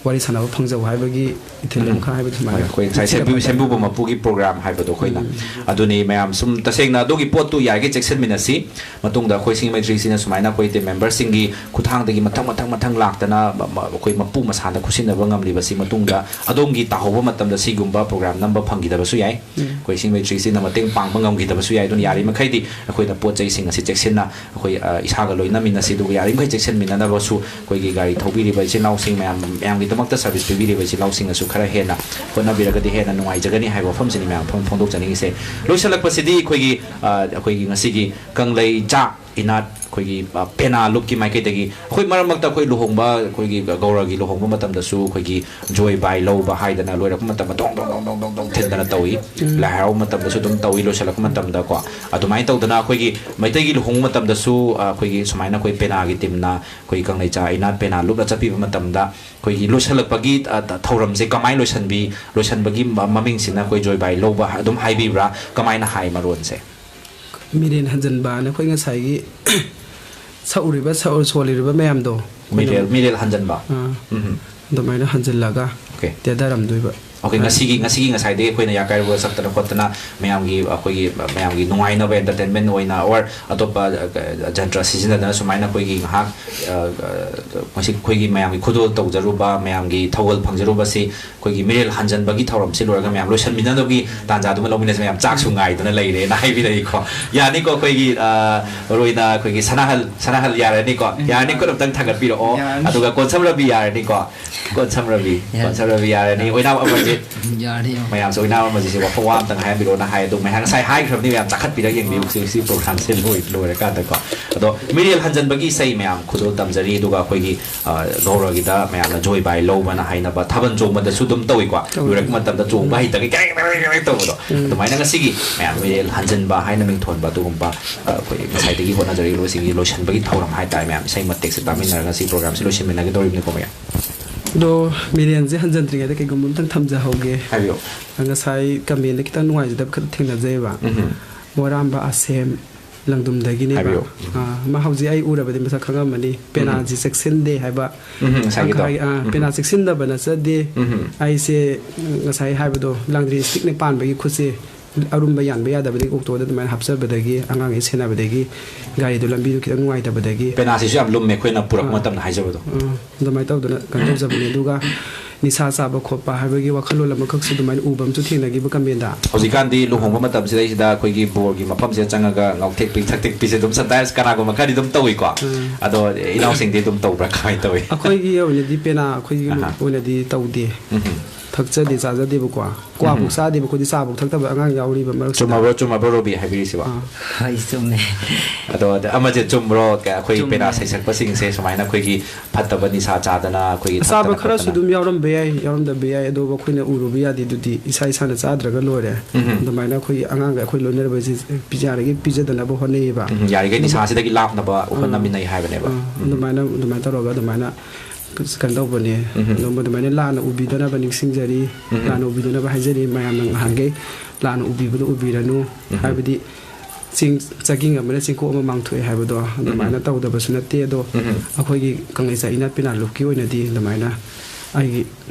ꯋꯥꯔꯤ ꯁꯥꯟꯅꯕ ꯐꯪꯖꯕ ꯍꯥꯏꯕꯒꯤ ꯏꯊꯤꯜ ꯎꯝ꯫ ꯑꯃꯈꯛ ꯍꯥꯏꯕꯗꯤ ꯁꯨꯃꯥꯏꯅ ꯑꯩꯈꯣꯏ ꯉꯁꯥꯏ ꯁꯦꯝꯕꯤ-, ꯁꯦꯝꯕꯤꯕ ꯃꯄꯨꯒꯤ ꯄ꯭ꯔꯣꯒ꯭ꯔꯥꯝ ꯍꯥꯏꯕꯗꯣ ꯑꯩꯈꯣꯏꯅ꯫ ꯎꯝ꯫ ꯑꯗꯨꯅꯤ ꯃꯌꯥꯝ ꯁꯨꯝ ꯇꯁꯦꯡꯅ ꯑꯗꯨꯒꯤ ꯄꯣꯠꯇꯨ ꯌꯥꯔꯤꯈꯩ ꯆꯦꯛꯁꯤꯟꯃꯤꯟꯅꯁꯤ꯫ ꯃꯇꯨꯡꯗ ꯑꯩꯈꯣꯏ ꯁꯤꯡꯖꯃꯩ ꯊ꯭ꯔꯤ ꯁꯤꯛꯁꯇꯤꯅ ꯁꯨꯃꯥꯏꯅ ꯑꯩꯈꯣꯏ ꯇꯤꯝ ꯃꯦꯝꯕꯔꯁꯤꯡꯒꯤ ꯈꯨꯠꯊꯥꯡꯗꯒꯤ ꯃꯊꯪ, ꯃꯊꯪ, ꯃꯊꯪ ꯂꯥꯛꯇꯅ ꯃ-, ꯃ-, ꯑꯩꯈꯣꯏ ꯃꯄꯨ ꯃꯁꯥꯗ ꯈꯨꯠꯁꯤꯟꯅꯕ ꯉꯝꯂꯤꯕꯁꯤ ꯃꯇꯨꯡꯗ ꯑꯗꯣꯝꯒꯤ ꯇꯥꯍꯧꯕ ꯃꯇꯝꯗ ꯁꯤꯒꯨꯝꯕ ꯄ꯭ꯔꯣꯒ꯭ꯔꯥꯝ ꯅꯝꯕ ꯐꯪꯈꯤꯗꯕꯁꯨ ꯌꯥꯏ꯫ ꯎꯝ꯫ ꯑꯩꯈꯣꯏ ꯁꯤꯡꯖꯃꯩ ꯊ꯭ꯔꯤ ꯁꯤꯛꯁꯇꯤꯅ ꯃꯇꯦꯡ ꯄꯥꯡꯕ ꯉꯝꯈꯤꯗꯕꯁꯨ ꯌꯥꯏ꯫ ꯑꯗꯨꯅ ꯌꯥꯔꯤꯃꯈꯩꯗꯤ ꯑꯩꯈꯣꯏꯅ ꯄꯣꯠ ꯆꯩꯁꯤꯡ ꯑꯁꯤ ꯆꯦꯛꯁꯤꯟꯅ ꯑꯩꯈꯣꯏ, ꯑ, ꯏꯁꯥꯒ ꯂꯣꯏꯅꯃꯤꯟꯅꯁꯤ꯫ ꯑꯗꯨꯒ ꯌꯥꯔꯤꯃꯈꯩ ꯆꯦꯛꯁꯤꯟꯃꯤꯟꯅꯅꯕꯁꯨ ꯑꯩꯈꯣꯏꯒꯤ ꯒꯥꯔꯤ ꯊꯧꯕꯤꯔꯤꯕ ꯏꯆꯤꯜ ꯏꯅꯥꯎꯁꯤꯡ ꯃꯌꯥꯝ, ꯃꯌꯥꯝꯒꯤꯗꯃꯛꯇ ꯁꯔꯚꯤꯁ ꯄꯤꯕꯤꯔꯤꯕ ꯏꯆꯤꯜ ꯏꯅꯥꯎꯁꯤꯡꯅꯁꯨ ꯈꯔ ꯍꯦꯟꯅ ꯍꯣꯠꯅꯕꯤꯔꯒꯗꯤ ꯍꯦꯟꯅ ꯅꯨꯡꯉꯥꯏꯖꯒꯅꯤ ꯍꯥꯏꯕ ꯋꯥꯐꯝꯁꯤꯅꯤ ꯃꯌꯥꯝ ꯐꯣꯡ-, ꯐꯣꯡꯗꯣꯛꯆꯅꯤꯡꯉꯤꯁꯦ꯫ ꯂꯣꯏꯁꯤꯜꯂꯛꯄꯁꯤꯗꯤ ꯑꯩꯈꯣꯏꯒꯤ, ꯑ, ꯑꯩꯈꯣꯏꯒꯤ ꯉꯁꯤꯒꯤ ꯀꯪꯂꯩꯆꯥ ꯏꯅꯥꯠ ꯑꯩꯈꯣꯏꯒꯤ, ꯑ, ꯄꯦꯅꯥ ꯂꯨꯞꯀꯤ ꯃꯥꯏꯀꯩꯗꯒꯤ ꯑꯩꯈꯣꯏ ꯃꯔꯛ ꯃꯔꯛꯇ ꯑꯩꯈꯣꯏ ꯂꯨꯍꯣꯡꯕ, ꯑꯩꯈꯣꯏꯒꯤ ꯒꯧꯔꯒꯤ ꯂꯨꯍꯣꯡꯕ ꯃꯇꯝꯗꯁꯨ ꯑꯩꯈꯣꯏꯒꯤ ꯖꯣꯏ ꯕꯥꯏ ꯂꯧꯕ ꯍꯥꯏꯗꯅ ꯂꯣꯏꯔꯛꯄ ꯃꯇꯝꯗ ꯗꯣꯡ ꯗꯣꯡ ꯗꯣꯡ ꯗꯣꯡ ꯗꯣꯡ ꯗꯣꯡ ꯊꯤꯟꯗꯅ ꯇꯧꯏ꯫ ꯎꯝ꯫ ꯂꯥꯏ ꯍꯔꯥꯎꯕ ꯃꯇꯝꯗꯁꯨ ꯑꯗꯨꯝ ꯇꯧꯏ, ꯂꯣꯏꯁꯤꯜꯂꯛꯄ ꯃꯇꯝꯗꯀꯣ꯫ ꯑꯗꯨꯃꯥꯏꯅ ꯇꯧꯗꯅ ꯑꯩꯈꯣꯏꯒꯤ ꯃꯩꯇꯩꯒꯤ ꯂꯨꯍꯣꯡꯕ ꯃꯇꯝꯗꯁꯨ, ꯑ, ꯑꯩꯈꯣꯏꯒꯤ ꯁꯨꯃꯥꯏꯅ ꯑꯩꯈꯣꯏ ꯄꯦꯅꯥꯒꯤ ꯇꯤꯝꯅ ꯑꯩꯈꯣꯏꯒꯤ ꯀꯪꯂꯩꯆꯥ ꯏꯅꯥꯠ ꯄꯦꯅꯥ ꯂꯨꯞꯅ ꯆꯠꯄꯤꯕ ꯃꯇꯝꯗ ꯑꯩꯈꯣꯏꯒꯤ ꯂꯣꯏꯁꯤꯜꯂꯛꯄꯒꯤ, ꯑ, ꯊꯧꯔꯝꯁꯦ ꯀꯃꯥꯏꯅ ꯂꯣꯏꯁꯤꯟꯕꯤ, ꯂꯣꯏꯁꯤꯟꯕꯒꯤ ꯃ-, ꯃꯃꯤꯡꯁꯤꯅ ꯑꯩꯈꯣꯏ ꯖꯣꯏ ꯕꯥꯏ ꯂꯧꯕ ꯑꯗꯨꯝ ꯍꯥꯏꯕꯤꯕ꯭ꯔꯥ? ꯀꯃꯥꯏꯅ ꯍꯥꯏ ꯃꯔꯣꯟꯁꯦ? ꯃꯤꯔꯦꯟ ꯍꯟꯖꯟꯕꯅ ꯑꯩꯈꯣꯏ ꯉꯁꯥꯏꯒꯤ ꯁꯛꯎꯔꯤꯕ, ꯁꯛꯎ-, ꯁꯣꯜꯂꯤꯔꯤꯕ ꯃꯌꯥꯝꯗꯣ, ꯑꯩꯈꯣꯏꯅ ꯃꯤꯔꯦꯜ ꯃꯤꯔꯦꯜ ꯍꯟꯖꯟꯕ꯫ ꯑꯥ, ꯎꯝ꯫ ꯑꯗꯨꯃꯥꯏꯅ ꯍꯟꯖꯤꯜꯂꯒ ꯑꯣꯀꯦ꯫ ꯇꯦꯊꯔꯝꯗꯣꯏꯕ꯫ ꯑꯣꯀꯦ, ꯉꯁꯤꯒꯤ ꯉꯁꯤꯒꯤ ꯉꯁꯥꯏꯗꯒꯤ ꯑꯩꯈꯣꯏꯅ ꯌꯥꯀꯥꯏꯔꯣ ꯁꯛꯇꯅ ꯈꯣꯠꯇꯅ ꯃꯌꯥꯝꯒꯤ, ꯑꯩꯈꯣꯏꯒꯤ ꯃꯌꯥꯝꯒꯤ ꯅꯨꯡꯉꯥꯏꯅꯕ, ꯑꯦꯟꯇꯔꯇꯦꯟꯃꯦꯟ ꯑꯣꯏꯅ ꯑꯣꯔ ꯑꯇꯣꯞꯄ, ꯑ, ꯖꯟꯇ꯭ꯔ ꯁꯤꯖꯤꯟꯅꯗꯅ ꯁꯨꯃꯥꯏꯅ ꯑꯩꯈꯣꯏꯒꯤ ꯉꯥꯏꯍꯥꯛ, ꯑ, ꯑ, ꯃꯁꯤ ꯑꯩꯈꯣꯏꯒꯤ ꯃꯌꯥꯝꯒꯤ ꯈꯨꯗꯣꯜ ꯇꯧꯖꯔꯨꯕ, ꯃꯌꯥꯝꯒꯤ ꯊꯧꯒꯜ ꯐꯪꯖꯔꯨꯕꯁꯤ ꯑꯩꯈꯣꯏꯒꯤ ꯃꯤꯔꯦꯜ ꯍꯟꯖꯟꯕꯒꯤ ꯊꯧꯔꯝꯁꯤ ꯂꯣꯏꯔꯒ ꯃꯌꯥꯝ ꯂꯣꯏꯁꯤꯟꯃꯤꯟꯅꯕꯒꯤ ꯇꯥꯟꯖꯥꯗꯨꯃ ꯂꯧꯃꯤꯟꯅꯁꯤ꯫ ꯃꯌꯥꯝ ꯆꯥꯛꯁꯨ ꯉꯥꯏꯗꯅ ꯂꯩꯔꯦꯅ ꯍꯥꯏꯕꯤꯔꯛꯏꯀꯣ꯫ ꯌꯥꯅꯤꯀꯣ, ꯑꯩꯈꯣꯏꯒꯤ, ꯑ, ꯃꯔꯨ ꯑꯣꯏꯅ ꯑꯩꯈꯣꯏꯒꯤ ꯁꯅꯥꯍꯜ, ꯁꯅꯥꯍꯜ ꯌꯥꯔꯅꯤꯀꯣ? ꯎꯝ꯫ ꯌꯥꯔꯅꯤ, ꯈꯨꯠ ꯑꯝꯇꯪ ꯊꯥꯡꯒꯠꯄꯤꯔꯛꯑꯣ꯫ ꯌꯥꯔꯅꯤ꯫ ꯑꯗꯨꯒ ꯀꯣꯟꯁꯝ ꯔꯕꯤ ꯌꯥꯔꯅꯤꯀꯣ? ꯀꯣꯟꯁꯝ ꯔꯕꯤ, ꯌꯥꯔꯅꯤ꯫ ꯀꯣꯟꯁꯝ ꯔꯕꯤ ꯌꯥꯔꯅꯤ꯫ ꯑꯣꯏꯅꯥꯝ ꯑꯃꯔꯖꯤꯠ꯫ ꯌꯥꯔꯅꯤ꯫ ꯃꯌꯥꯝꯁꯨ ꯑꯣꯏꯅꯥꯝ ꯑꯃꯔꯖꯤꯠꯁꯦ ꯋꯥꯐꯝ ꯋꯥ ꯑꯝꯇꯪ ꯍꯥꯏꯍꯟꯕꯤꯔꯛꯑꯣꯅ ꯍꯥꯏ꯫ ꯑꯗꯨ ꯃꯌꯥꯝ ꯉꯁꯥꯏ ꯍꯥꯏꯈ꯭ꯔꯕꯅꯤ, ꯃꯌꯥꯝ ꯆꯥꯈꯠꯄꯤꯔꯒ ꯌꯦꯡꯕꯤꯌꯨ ꯁꯤ, ꯁꯤ ꯄ꯭ꯔꯣꯒ꯭ꯔꯥꯝꯁꯦ ꯂꯣꯏ-, ꯂꯣꯏꯔꯀꯥꯟꯗꯀꯣ꯫ ꯑꯗꯣ ꯃꯤꯔꯦꯜ ꯍꯟꯖꯟꯕꯒꯤ ꯏꯁꯩ ꯃꯌꯥꯝ ꯈꯨꯗꯣꯜ ꯇꯝꯖꯔꯤ꯫ ꯑꯗꯨꯒ ꯑꯩꯈꯣꯏꯒꯤ, ꯑ, ꯒꯧꯔꯒꯤꯗ ꯃꯌꯥꯝꯅ ꯖꯣꯏ ꯕꯥꯏ ꯂꯧꯕꯅ ꯍꯥꯏꯅꯕ ꯊꯥꯕꯜ ꯆꯣꯡꯕꯗꯁꯨ ꯑꯗꯨꯝ ꯇꯧꯏꯀꯣ꯫ ꯇꯧꯏ꯫ ꯂꯣꯏꯔꯛꯄ ꯃꯇꯝꯗ ꯆꯣꯡꯕ ꯍꯩꯇꯒꯩ ꯀꯦꯔꯦꯛ ꯀꯦꯔꯦꯛ ꯀꯦꯔꯦꯛ ꯇꯧꯕꯗꯣ꯫ ꯎꯝ꯫ ꯑꯗꯨꯃꯥꯏꯅ ꯉꯁꯤꯒꯤ ꯃꯌꯥꯝ ꯃꯤꯔꯦꯜ ꯍꯟꯖꯟꯕ ꯍꯥꯏꯅ ꯃꯤꯡꯊꯣꯟꯕ ꯑꯗꯨꯒꯨꯝꯕ, ꯑ, ꯑꯩꯈꯣꯏ ꯉꯁꯥꯏꯗꯒꯤ ꯍꯣꯠꯅꯖꯔꯛꯂꯤꯕꯁꯤꯡꯒꯤ ꯂꯣꯏꯁꯤꯟꯕꯒꯤ ꯊꯧꯔꯝ ꯍꯥꯏꯇꯥꯔꯦ꯫ ꯃꯌꯥꯝ ꯏꯁꯩ ꯃꯇꯦꯛꯁꯦ ꯇꯥꯃꯤꯟꯅꯔꯒ ꯁꯤ ꯄ꯭ꯔꯣꯒ꯭ꯔꯥꯝꯁꯦ ꯂꯣꯏꯁꯤꯟꯃꯤꯟꯅꯒꯗꯧꯔꯤꯕꯅꯤꯀꯣ, ꯃꯌꯥꯝ꯫ ꯑꯗꯣ ꯃꯤꯔꯦꯟꯁꯦ ꯍꯟꯖꯟꯗ꯭ꯔꯤꯉꯩꯗ ꯀꯩꯒꯨꯝꯕ ꯑꯝꯇꯪ ꯊꯝꯖꯍꯧꯒꯦ꯫ ꯍꯥꯏꯕꯤꯌꯨ꯫ ꯉꯁꯥꯏ ꯀꯃꯦꯟꯗ ꯈꯤꯇꯪ ꯅꯨꯡꯉꯥꯏꯖꯗꯕ ꯈꯔ ꯊꯦꯡꯅꯖꯩꯑꯕ꯫ ꯎꯝꯍꯨꯝ꯫ ꯃꯣꯏꯔꯥꯝꯕ ꯑꯁꯦꯝ ꯂꯪꯗꯨꯝꯗꯒꯤꯅꯦꯕ꯫ ꯍꯥꯏꯕꯤꯌꯨ꯫ ꯑꯥ, ꯃꯥ ꯍꯧꯖꯤꯛ ꯑꯩ ꯎꯔꯕꯗꯤ ꯃꯁꯛ ꯈꯪꯉꯝꯃꯅꯤ꯫ ꯎꯝꯍꯨꯝ꯫ ꯄꯦꯅꯥꯁꯤ ꯆꯦꯛꯁꯤꯟꯗꯦ ꯍꯥꯏꯕ꯫ ꯎꯝꯍꯨꯝ, ꯉꯁꯥꯏꯒꯤꯗꯣ꯫ ꯍꯥꯏ-, ꯑꯥ, ꯎꯝꯍꯨꯝ꯫ ꯄꯦꯅꯥ ꯆꯦꯛꯁꯤꯟꯗꯕ ꯅꯠꯆꯗꯦ꯫ ꯎꯝꯍꯨꯝ꯫ ꯑꯩꯁꯦ ꯉꯁꯥꯏ ꯍꯥꯏꯕꯗꯣ, ꯂꯥꯡꯗ꯭ꯔꯤ ꯁ꯭ꯇꯤꯛꯅ ꯄꯥꯟꯕꯒꯤ ꯈꯨꯠꯁꯦ ꯑꯔꯨꯝꯕ ꯌꯥꯟꯕ ꯌꯥꯗꯕꯗꯒꯤ ꯑꯣꯛꯇꯣꯗ ꯑꯗꯨꯃꯥꯏꯅ ꯍꯥꯞꯆꯕꯗꯒꯤ, ꯑꯉꯥꯡꯈꯩ ꯁꯦꯟꯅꯕꯗꯒꯤ, ꯒꯥꯔꯤꯗꯣ ꯂꯝꯕꯤꯗꯣ ꯈꯤꯇꯪ ꯅꯨꯡꯉꯥꯏꯇꯕꯗꯒꯤ꯫ ꯄꯦꯅꯥꯁꯤꯁꯨ ꯌꯥꯝ ꯂꯨꯝꯃꯦ, ꯑꯩꯈꯣꯏꯅ ꯄꯨꯔꯛꯄ ꯑꯥ꯫ ꯃꯇꯝꯗ ꯍꯥꯏꯖꯕꯗꯣ꯫ ꯑꯥ, ꯑꯗꯨꯃꯥꯏꯅ ꯇꯧꯗꯅ ꯀꯩꯅꯣ ꯇꯧꯖꯕꯅꯦ꯫ ꯑꯗꯨꯒ ꯅꯤꯁꯥ ꯆꯥꯕ ꯈꯣꯠꯄ ꯍꯥꯏꯕꯒꯤ ꯋꯥꯈꯜꯂꯣꯟ ꯑꯃꯈꯛꯁꯨ ꯑꯗꯨꯃꯥꯏꯅ ꯎꯕ ꯑꯃꯁꯨ ꯊꯦꯡꯅꯈꯤꯕ ꯀꯃꯦꯟꯗ꯫ ꯍꯧꯖꯤꯛꯀꯥꯟꯗꯤ ꯂꯨꯍꯣꯡꯕ ꯃꯇꯝꯁꯤꯗꯩꯁꯤꯗ ꯑꯩꯈꯣꯏꯒꯤ ꯕꯣꯔꯒꯤ ꯃꯐꯝꯁꯤꯗ ꯆꯪꯉꯒ ꯉꯥꯎꯊꯦꯛꯄꯤ ꯊꯛꯇꯦꯛꯄꯤꯁꯦ ꯑꯗꯨꯝ sometimes ꯀꯅꯥꯒꯨꯝꯕ ꯈꯔꯗꯤ ꯑꯗꯨꯝ ꯇꯧꯏꯀꯣ꯫ ꯎꯝ꯫ ꯑꯗꯣ ꯏꯅꯥꯎꯁꯤꯡꯗꯤ ꯑꯗꯨꯝ ꯇꯧꯕ꯭ꯔꯥ, ꯀꯃꯥꯏꯅ ꯇꯧꯏ? ꯑꯩꯈꯣꯏꯒꯤ ꯑꯣꯏꯅꯗꯤ ꯄꯦꯅꯥ ꯑꯩꯈꯣꯏꯒꯤ ꯑꯍꯥ꯫ ꯑꯣꯏꯅꯗꯤ ꯇꯧꯗꯦ꯫ ꯎꯝ꯫ ꯊꯛꯆꯗꯦ, ꯆꯥꯖꯗꯦꯕꯀꯣ꯫ ꯀ꯭ꯋꯥꯐꯧ ꯎꯝ꯫ ꯆꯥꯗꯦꯕ ꯑꯩꯈꯣꯏꯗꯤ, ꯆꯥꯐꯧ ꯊꯛꯇꯕ ꯑꯉꯥꯡ ꯌꯥꯎꯔꯤꯕ ꯃꯔꯛꯁꯤꯗ꯫ ꯆꯨꯝꯃꯕ꯭ꯔꯣ, ꯆꯨꯝꯃꯕ꯭ꯔꯣ, ꯔꯣꯕꯤ, ꯍꯥꯏꯕꯤꯔꯤꯁꯤꯕꯣ? ꯑꯥ꯫ ꯍꯣꯏ, ꯆꯨꯝꯃꯦ꯫ ꯑꯗꯣ, ꯑꯗ ꯑꯃꯁꯦ ꯆꯨꯝꯕ꯭ꯔꯣ? ꯀ-, ꯑꯩꯈꯣꯏ ꯆꯨꯝꯃꯦ꯫ ꯄꯦꯅꯥ ꯁꯩꯁꯛꯄꯁꯤꯡꯁꯦ ꯁꯨꯃꯥꯏꯅ ꯑꯩꯈꯣꯏꯒꯤ ꯐꯠꯇꯕ ꯅꯤꯁꯥ ꯆꯥꯗꯅ ꯑꯩꯈꯣꯏꯒꯤ ꯑꯆꯥꯕ ꯊꯛꯇꯅ ꯈꯔꯁꯨ ꯈꯣꯠꯇꯅ ꯑꯗꯨꯝ ꯌꯥꯎꯔꯝꯕ ꯌꯥꯏ, ꯌꯥꯎꯔꯝꯗꯕ ꯌꯥꯏ, ꯑꯗꯨꯕꯨ ꯑꯩꯈꯣꯏꯅ ꯎꯔꯨꯕ ꯌꯥꯗꯦ꯫ ꯑꯗꯨꯗꯤ ꯏꯁꯥ ꯏꯁꯥꯅ ꯆꯥꯗ꯭ꯔꯒ ꯂꯣꯏꯔꯦ꯫ ꯎꯝ꯫ ꯑꯗꯨꯃꯥꯏꯅ ꯑꯩꯈꯣꯏꯒꯤ ꯑꯉꯥꯡꯒ ꯑꯩꯈꯣꯏ ꯂꯣꯏꯅꯔꯕꯁꯤ ꯌꯥꯔꯤꯈꯩ ꯄꯤꯖꯗꯅꯕ ꯍꯣꯠꯅꯩꯌꯦꯕ꯫ ꯎꯝ, ꯌꯥꯔꯤꯈꯩ ꯑꯗꯨꯝ ꯅꯤꯁꯥꯁꯤꯗꯒꯤ ꯂꯥꯞꯅꯕ ꯑꯥ꯫ ꯍꯣꯠꯅꯃꯤꯟꯅꯩ ꯍꯥꯏꯕꯅꯦꯕ꯫ ꯑꯥ, ꯎꯝ꯫ ꯑꯗꯨꯃꯥꯏꯅ, ꯑꯗꯨꯃꯥꯏꯅ ꯇꯧꯔꯒ ꯑꯗꯨꯃꯥꯏꯅ ꯀꯩꯅꯣ ꯇꯧꯕꯅꯦ꯫ ꯎꯝ꯫ ꯑꯗꯨꯝ ꯑꯗꯨꯃꯥꯏꯅ ꯂꯥꯟꯅ ꯎꯕꯤꯗꯅꯕ ꯅꯤꯡꯁꯤꯡꯖꯔꯤ꯫ ꯎꯝ꯫ ꯂꯥꯟꯅ ꯎꯕꯤꯗꯅꯕ ꯍꯥꯏꯖꯔꯤ꯫ ꯃꯌꯥꯝꯅ ꯉꯍꯥꯟꯈꯩ ꯂꯥꯟꯅ ꯎꯕꯤꯕꯗꯣ ꯎꯕꯤꯔꯅꯨ꯫ ꯎꯝ꯫ ꯍꯥꯏꯕꯗꯤ ꯆꯤꯡ ꯆꯒꯤꯡ ꯑꯃꯅ ꯆꯤꯡꯀꯣꯛ ꯑꯃ ꯃꯥꯡꯊꯣꯛꯑꯦ ꯍꯥꯏꯕꯗꯣ ꯑꯗꯨꯃꯥꯏꯅ ꯇꯧꯗꯕꯁꯨ ꯅꯠꯇꯦ꯫ ꯑꯗꯣ ꯑꯩꯈꯣꯏꯒꯤ ꯀꯪꯂꯩꯆꯥ ꯏꯅꯥꯠ ꯄꯤꯅꯥ ꯂꯨꯞꯀꯤ ꯑꯣꯏꯅꯗꯤ ꯑꯗꯨꯃꯥꯏꯅ ꯑꯩꯒꯤ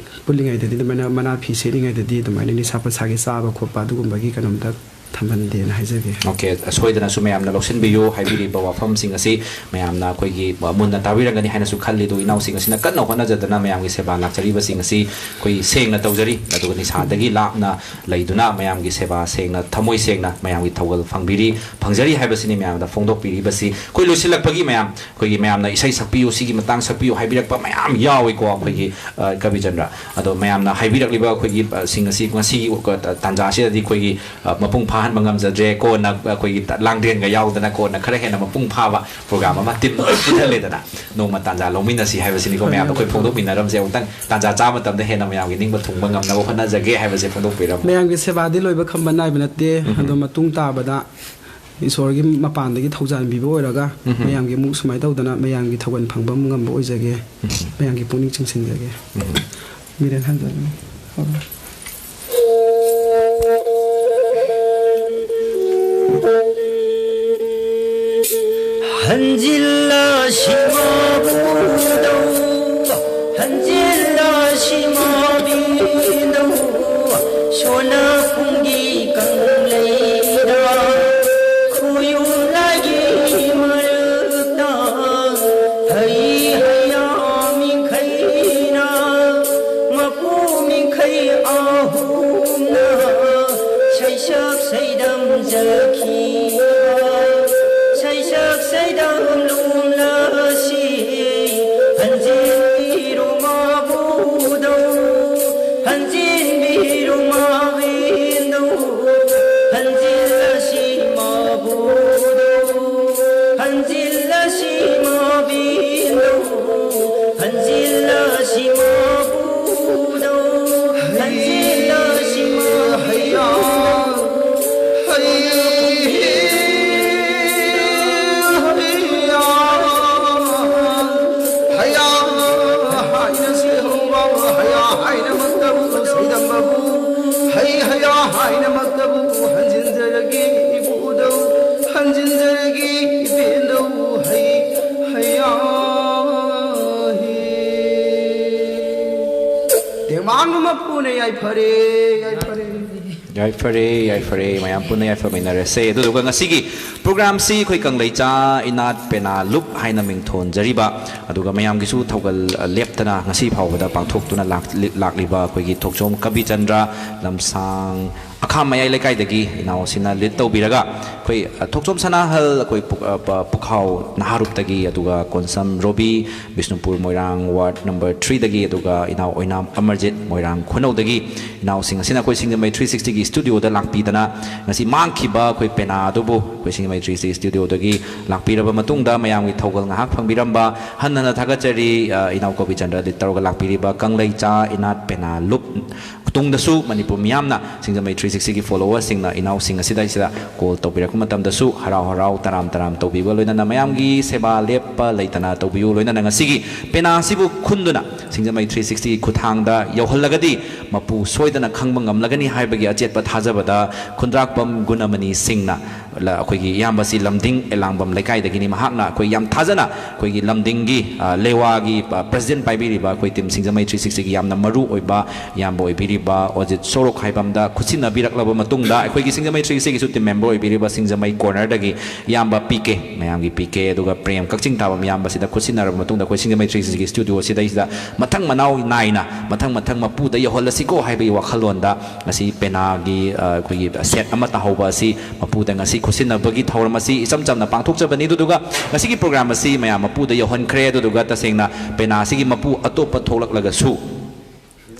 ꯄꯨꯜꯂꯤꯉꯩꯗꯗꯤ ꯑꯗꯨꯃꯥꯏꯅ ꯃꯅꯥ ꯐꯤ ꯁꯦꯠꯂꯤꯉꯩꯗꯗꯤ ꯑꯗꯨꯃꯥꯏꯅ ꯅꯤꯁꯥ ꯄꯁꯥꯒꯤ ꯆꯥꯕ ꯈꯣꯠꯄ ꯑꯗꯨꯒꯨꯝꯕꯒꯤ ꯀꯩꯅꯣꯝꯇ ꯊꯝꯍꯟꯗꯦꯅ ꯍꯥꯏꯖꯒꯦ꯫ ꯑꯣꯀꯦ, ꯁꯣꯏꯗꯅꯁꯨ ꯃꯌꯥꯝꯅ ꯂꯧꯁꯤꯟꯕꯤꯌꯨ꯫ ꯍꯥꯏꯕꯤꯔꯤꯕ ꯋꯥꯐꯝꯁꯤꯡ ꯑꯁꯤ ꯃꯌꯥꯝꯅ ꯑꯩꯈꯣꯏꯒꯤ ꯃꯨꯟꯅ ꯇꯥꯕꯤꯔꯝꯒꯅꯤ ꯍꯥꯏꯅꯁꯨ ꯈꯜꯂꯤ꯫ ꯑꯗꯨ ꯏꯅꯥꯎꯁꯤꯡ ꯑꯁꯤꯅ ꯀꯟꯅ ꯍꯣꯠꯅꯖꯗꯅ ꯃꯌꯥꯝꯒꯤ ꯁꯦꯕꯥ ꯂꯥꯛꯆꯔꯤꯕꯁꯤꯡ ꯑꯁꯤ ꯑꯩꯈꯣꯏ ꯁꯦꯡꯅ ꯇꯧꯖꯔꯤ, ꯑꯗꯨꯒ ꯅꯤꯁꯥꯗꯒꯤ ꯂꯥꯞꯅ ꯂꯩꯗꯨꯅ ꯃꯌꯥꯝꯒꯤ ꯁꯦꯕꯥ ꯁꯦꯡꯅ, ꯊꯃꯣꯏ ꯁꯦꯡꯅ ꯃꯌꯥꯝꯒꯤ ꯊꯧꯒꯜ ꯐꯪꯕꯤꯔꯤ, ꯐꯪꯖꯔꯤ ꯍꯥꯏꯕꯁꯤꯅꯤ ꯃꯌꯥꯝꯗ ꯐꯣꯡꯗꯣꯛꯄꯤꯔꯤꯕꯁꯤ꯫ ꯑꯩꯈꯣꯏ ꯂꯣꯏꯁꯤꯜꯂꯛꯄꯒꯤ ꯃꯌꯥꯝ ꯑꯩꯈꯣꯏꯒꯤ ꯃꯌꯥꯝꯅ ꯏꯁꯩ ꯁꯛꯄꯤꯌꯨ, ꯁꯤꯒꯤ ꯃꯇꯥꯡ ꯁꯛꯄꯤꯌꯨ ꯍꯥꯏꯕꯤꯔꯛꯄ ꯃꯌꯥꯝ ꯌꯥꯎꯏꯀꯣ ꯑꯩꯈꯣꯏꯒꯤ, ꯑ, ꯀꯕꯤꯆꯟꯗ꯭ꯔ꯫ ꯑꯗꯣ ꯃꯌꯥꯝꯅ ꯍꯥꯏꯕꯤꯔꯛꯂꯤꯕ ꯑꯩꯈꯣꯏꯒꯤ, ꯑ, ꯁꯤꯡ ꯑꯁꯤ ꯉꯁꯤꯒꯤ, ꯑ, ꯇꯥꯟꯖꯥ ꯑꯁꯤꯗꯗꯤ ꯑꯩꯈꯣꯏꯒꯤ, ꯑ, ꯃꯄꯨꯡ ꯐꯥꯍꯟꯕ ꯉꯝꯖꯗ꯭ꯔꯦ꯫ ꯀꯣꯟꯅ ꯑꯩꯈꯣꯏꯒꯤ ꯂꯥꯡꯗꯦꯟꯒ ꯌꯥꯎꯗꯅ ꯀꯣꯟꯅ ꯈꯔ ꯍꯦꯟꯅ ꯃꯄꯨꯡ ꯐꯥꯕ ꯄ꯭ꯔꯣꯒ꯭ꯔꯥꯝ ꯑꯃ ꯇꯤꯝ ꯂꯣꯏ ꯄꯨꯊꯜꯂꯦꯗꯅ ꯅꯣꯡꯃ ꯇꯥꯟꯖꯥ ꯂꯧꯃꯤꯟꯅꯁꯤ ꯍꯥꯏꯕꯁꯤꯅꯤꯀꯣ꯫ ꯃꯌꯥꯝꯗ ꯑꯩꯈꯣꯏ ꯐꯣꯡꯗꯣꯛꯃꯤꯟꯅꯔꯝꯁꯦ꯫ ꯑꯃꯨꯛꯇꯪ ꯇꯥꯟꯖꯥ ꯆꯥꯕ ꯃꯇꯝꯗ ꯍꯦꯟꯅ ꯃꯌꯥꯝꯒꯤ ꯅꯤꯡꯕ ꯊꯨꯡꯕ ꯉꯝꯅꯕ ꯍꯣꯠꯅꯖꯒꯦ ꯍꯥꯏꯕꯁꯦ ꯐꯣꯡꯗꯣꯛꯄꯤꯔꯝꯃꯨ꯫ ꯃꯌꯥꯝꯒꯤ ꯁꯦꯕꯥꯗꯤ ꯂꯣꯏꯕ ꯈꯝꯕ ꯅꯥꯏꯕ ꯅꯠꯇꯦ꯫ ꯑꯗꯣ ꯃꯇꯨꯡ ꯇꯥꯕꯗ ꯏꯁꯣꯔꯒꯤ ꯃꯄꯥꯟꯗꯒꯤ ꯊꯧꯖꯥꯟꯕꯤꯕ ꯑꯣꯏꯔꯒ ꯃꯌꯥꯝꯒꯤ ꯑꯃꯨꯛ ꯁꯨꯃꯥꯏꯅ ꯇꯧꯗꯅ ꯃꯌꯥꯝꯒꯤ ꯊꯧꯒꯜ ꯐꯪꯕ ꯉꯝꯕ ꯑꯣꯏꯖꯒꯦ꯫ ꯃꯌꯥꯝꯒꯤ ꯄꯨꯛꯅꯤꯡ ꯆꯤꯡꯁꯤꯟꯖꯒꯦ꯫ ꯃꯤꯔꯦꯟ ꯍꯟꯖꯒꯦ꯫ ꯍꯟꯖꯤꯜꯂꯁꯤ ꯃꯥꯕꯨꯗꯧ, ꯍꯟꯖꯤꯜꯂꯁꯤ ꯃꯥꯕꯤꯗꯧ, ꯁꯣꯅ ꯄꯨꯡꯒꯤ ꯀꯪꯂꯩꯗ, ꯈꯨꯌꯨꯝꯂꯥꯏꯒꯤ ꯃꯔꯛꯇ, ꯍꯩ ꯍꯩꯌꯥ ꯃꯤꯡꯈꯩꯅ, ꯃꯄꯨ ꯃꯤꯡꯈꯩ ꯑꯍꯨꯝꯅ, ꯁꯩꯁꯛ ꯁꯩꯗꯝꯖꯈꯤꯕ, ꯁꯩꯁꯛ ꯁꯩꯗꯝ ꯂꯣꯝꯂꯁꯤ, ꯍꯟꯖꯤꯟꯕꯤꯔꯣ ꯃꯥꯕꯨꯗꯧ, ꯍꯟꯖꯤꯟꯕꯤꯔꯣ ꯃꯥꯕꯤꯗꯧ, ꯍꯟꯖꯤꯜꯂꯁꯤ ꯃꯥꯕꯨꯗꯧ, ꯍꯟꯖꯤꯜꯂꯁꯤ ꯃꯥꯕꯤꯗꯧ, ꯍꯟꯖꯤꯜꯂꯁꯤ ꯃꯥꯕꯨꯗꯧ, ꯍꯟꯖꯤꯜꯂꯁꯤ ꯃꯥꯕꯤꯗꯧ꯫ ꯍꯩ ꯍꯩꯌꯥ ꯍꯥꯏꯅꯃꯛꯇꯕꯨ ꯍꯟꯖꯤꯟꯖꯔꯒꯦ ꯏꯕꯨꯙꯧ꯫ ꯃꯄꯨꯅ ꯌꯥꯏꯐꯔꯦ, ꯌꯥꯏꯐꯔꯦ꯫ ꯌꯥꯏꯐꯔꯦ, ꯌꯥꯏꯐꯔꯦ, ꯃꯌꯥꯝ ꯄꯨꯟꯅ ꯌꯥꯏꯐꯃꯤꯟꯅꯔꯁꯦ꯫ ꯑꯗꯨꯗꯨꯒ ꯉꯁꯤꯒꯤ ꯄ꯭ꯔꯣꯒ꯭ꯔꯥꯝꯁꯤ ꯑꯩꯈꯣꯏ ꯀꯪꯂꯩꯆꯥ ꯏꯅꯥꯠ ꯄꯦꯅꯥ ꯂꯨꯞ ꯍꯥꯏꯅ ꯃꯤꯡ ꯊꯣꯟꯖꯔꯤꯕ, ꯑꯗꯨꯒ ꯃꯌꯥꯝꯒꯤꯁꯨ ꯊꯧꯒꯜ, ꯑ, ꯂꯦꯞꯇꯅ ꯉꯁꯤ ꯐꯥꯎꯕꯗ ꯄꯥꯡꯊꯣꯛꯇꯨꯅ ꯂꯥꯛ-, ꯂꯤ-, ꯂꯥꯛꯂꯤꯕ ꯑꯩꯈꯣꯏꯒꯤ ꯊꯣꯛꯆꯣꯝ ꯀꯕꯤꯆꯟꯗ꯭ꯔ ꯂꯝꯁꯥꯡ ꯑꯈꯥꯝ ꯃꯌꯥꯏ ꯂꯩꯀꯥꯏꯗꯒꯤ ꯏꯅꯥꯎꯁꯤꯅ ꯂꯤꯗ ꯇꯧꯕꯤꯔꯒ ꯑꯩꯈꯣꯏ, ꯑ, ꯊꯣꯛꯆꯣꯝ ꯁꯅꯥꯍꯜ ꯑꯩꯈꯣꯏ ꯄꯨꯛ-, ꯑ, ꯄ-, ꯄꯨꯈꯥꯎ ꯅꯍꯥꯔꯨꯞꯇꯒꯤ, ꯑꯗꯨꯒ ꯀꯣꯟꯁꯝ ꯔꯣꯕꯤ ꯕꯤꯁꯅꯨꯄꯨꯔ ꯃꯣꯏꯔꯥꯡ ꯋꯥꯔꯗ ꯅꯝꯕꯔ ꯊ꯭ꯔꯤꯗꯒꯤ, ꯑꯗꯨꯒ ꯏꯅꯥꯎ ꯑꯣꯏꯅꯥꯝ ꯑꯃꯔꯖꯤꯠ ꯃꯣꯏꯔꯥꯡ ꯈꯨꯅꯧꯗꯒꯤ ꯏꯅꯥꯎꯁꯤꯡ ꯑꯁꯤꯅ ꯑꯩꯈꯣꯏ ꯁꯤꯡꯖꯃꯩ ꯊ꯭ꯔꯤ ꯁꯤꯛꯁꯇꯤꯒꯤ ꯁ꯭ꯇꯨꯗꯤꯑꯣꯗ ꯂꯥꯛꯄꯤꯗꯅ ꯉꯁꯤ ꯃꯥꯡꯈꯤꯕ ꯑꯩꯈꯣꯏ ꯄꯦꯅꯥ ꯑꯗꯨꯕꯨ ꯑꯩꯈꯣꯏ ꯁꯤꯡꯖꯃꯩ ꯊ꯭ꯔꯤ ꯁꯤꯛꯁꯇꯤ ꯁ꯭ꯇꯨꯗꯤꯑꯣꯗꯒꯤ ꯂꯥꯛꯄꯤꯔꯕ ꯃꯇꯨꯡꯗ ꯃꯌꯥꯝꯒꯤ ꯊꯧꯒꯜ ꯉꯥꯏꯍꯥꯛ ꯐꯪꯕꯤꯔꯝꯕ ꯍꯟꯅ ꯍꯟꯅ ꯊꯥꯒꯠꯆꯔꯤ꯫ ꯑ, ꯏꯅꯥꯎ ꯀꯣꯕꯤꯆꯟꯗ꯭ꯔ ꯂꯤꯗ ꯇꯧꯔꯒ ꯂꯥꯛꯄꯤꯔꯤꯕ ꯀꯪꯂꯩꯆꯥ ꯏꯅꯥꯠ ꯄꯦꯅꯥ ꯂꯨꯞ ꯇꯨꯡꯗꯁꯨ ꯃꯅꯤꯄꯨꯔ ꯃꯤꯌꯥꯝꯅ ꯁꯤꯡꯖꯃꯩ ꯊ꯭ꯔꯤ ꯁꯤꯛꯁꯇꯤꯒꯤ ꯐꯣꯂꯣꯋꯔꯁꯤꯡꯅ ꯏꯅꯥꯎꯁꯤꯡ ꯑꯁꯤꯗꯩꯁꯤꯗ ꯀꯣꯜ ꯇꯧꯕꯤꯔꯛꯄ ꯃꯇꯝꯗꯁꯨ ꯍꯔꯥꯎ ꯍꯔꯥꯎ ꯇꯔꯥꯝ ꯇꯔꯥꯝ ꯇꯧꯕꯤꯕ ꯂꯣꯏꯅꯅ ꯃꯌꯥꯝꯒꯤ ꯁꯦꯕꯥ ꯂꯦꯞꯄ ꯂꯩꯇꯅ ꯇꯧꯕꯤꯌꯨ꯫ ꯂꯣꯏꯅꯅ ꯉꯁꯤꯒꯤ ꯄꯦꯅꯥ ꯑꯁꯤꯕꯨ ꯈꯨꯟꯗꯨꯅ ꯁꯤꯡꯖꯃꯩ ꯊ꯭ꯔꯤ ꯁꯤꯛꯁꯇꯤꯒꯤ ꯈꯨꯠꯊꯥꯡꯗ ꯌꯧꯍꯜꯂꯒꯗꯤ ꯃꯄꯨ ꯁꯣꯏꯗꯅ ꯈꯪꯕ ꯉꯝꯂꯒꯅꯤ ꯍꯥꯏꯕꯒꯤ ꯑꯆꯦꯠꯄ ꯊꯥꯖꯕꯗ ꯈꯨꯟꯗ꯭ꯔꯥꯛꯄꯝ ꯒꯨꯅꯃꯅꯤ ꯁꯤꯡꯅ ꯂ-, ꯑꯩꯈꯣꯏꯒꯤ ꯏꯌꯥꯝꯕꯁꯤ ꯂꯝꯗꯤꯡ ꯑꯦꯂꯥꯡꯕꯝ ꯂꯩꯀꯥꯏꯗꯒꯤꯅꯤ꯫ ꯃꯍꯥꯛꯅ ꯑꯩꯈꯣꯏ ꯌꯥꯝ ꯊꯥꯖꯅ ꯑꯩꯈꯣꯏꯒꯤ ꯂꯝꯗꯤꯡꯒꯤ, ꯑ, ꯂꯦꯋꯥꯒꯤ, ꯑ, ꯄ꯭ꯔꯁꯤꯗꯦꯟ ꯄꯥꯏꯕꯤꯔꯤꯕ ꯑꯩꯈꯣꯏ ꯇꯤꯝ ꯁꯤꯡꯖꯃꯩ ꯊ꯭ꯔꯤ ꯁꯤꯛꯁꯇꯤꯒꯤ ꯌꯥꯝꯅ ꯃꯔꯨ ꯑꯣꯏꯕ ꯏꯌꯥꯝꯕ ꯑꯣꯏꯕꯤꯔꯤꯕ ꯑꯣꯖꯤꯠ ꯁꯣꯔꯣꯛ ꯍꯥꯏꯕ ꯑꯃꯗ ꯈꯨꯠꯁꯤꯟꯅꯕꯤꯔꯛꯂꯕ ꯃꯇꯨꯡꯗ ꯑꯩꯈꯣꯏꯒꯤ ꯁꯤꯡꯖꯃꯩ ꯊ꯭ꯔꯤ ꯁꯤꯛꯁꯇꯤꯒꯤꯁꯨ ꯇꯤꯝ ꯃꯦꯝꯕꯔ ꯑꯣꯏꯕꯤꯔꯤꯕ ꯁꯤꯡꯖꯃꯩ ꯀꯣꯔꯅꯔꯗꯒꯤ ꯏꯌꯥꯝꯕ ꯄꯤ ꯀꯦ, ꯃꯌꯥꯝꯒꯤ ꯄꯤ ꯀꯦ, ꯑꯗꯨꯒ ꯄ꯭ꯔꯦꯝ ꯀꯛꯆꯤꯡ ꯊꯥꯕꯝ ꯏꯌꯥꯝꯕꯁꯤꯗ ꯈꯨꯠꯁꯤꯟꯅꯔꯕ ꯃꯇꯨꯡꯗ ꯑꯩꯈꯣꯏ ꯁꯤꯡꯖꯃꯩ ꯊ꯭ꯔꯤ ꯁꯤꯛꯁꯇꯤꯒꯤ ꯁ꯭ꯇꯨꯗꯤꯑꯣ ꯑꯁꯤꯗꯩꯁꯤꯗ ꯃꯊꯪ ꯃꯅꯥꯎ ꯅꯥꯏꯅ ꯃꯊꯪ ꯃꯊꯪ ꯃꯄꯨꯗ ꯌꯧꯍꯜꯂꯁꯤꯀꯣ ꯍꯥꯏꯕꯒꯤ ꯋꯥꯈꯜꯂꯣꯟꯗ ꯉꯁꯤ ꯄꯦꯅꯥꯒꯤ, ꯑ, ꯑꯩꯈꯣꯏꯒꯤ ꯁꯦꯠ ꯑꯃ ꯇꯥꯍꯧꯕ ꯑꯁꯤ ꯃꯄꯨꯗ ꯉꯁꯤ ꯈꯨꯠꯁꯤꯟꯅꯕꯒꯤ ꯊꯧꯔꯝ ꯑꯁꯤ ꯏꯆꯝ ꯆꯝꯅ ꯄꯥꯡꯊꯣꯛꯆꯕꯅꯤ꯫ ꯑꯗꯨꯗꯨꯒ ꯉꯁꯤꯒꯤ ꯄ꯭ꯔꯣꯒ꯭ꯔꯥꯝ ꯑꯁꯤ ꯃꯌꯥꯝ ꯃꯄꯨꯗ ꯌꯧꯍꯟꯈ꯭ꯔꯦ꯫ ꯑꯗꯨꯗꯨꯒ ꯇꯁꯦꯡꯅ ꯄꯦꯅꯥ ꯑꯁꯤꯒꯤ ꯃꯄꯨ ꯑꯇꯣꯞꯄ ꯊꯣꯛꯂꯛꯂꯒꯁꯨ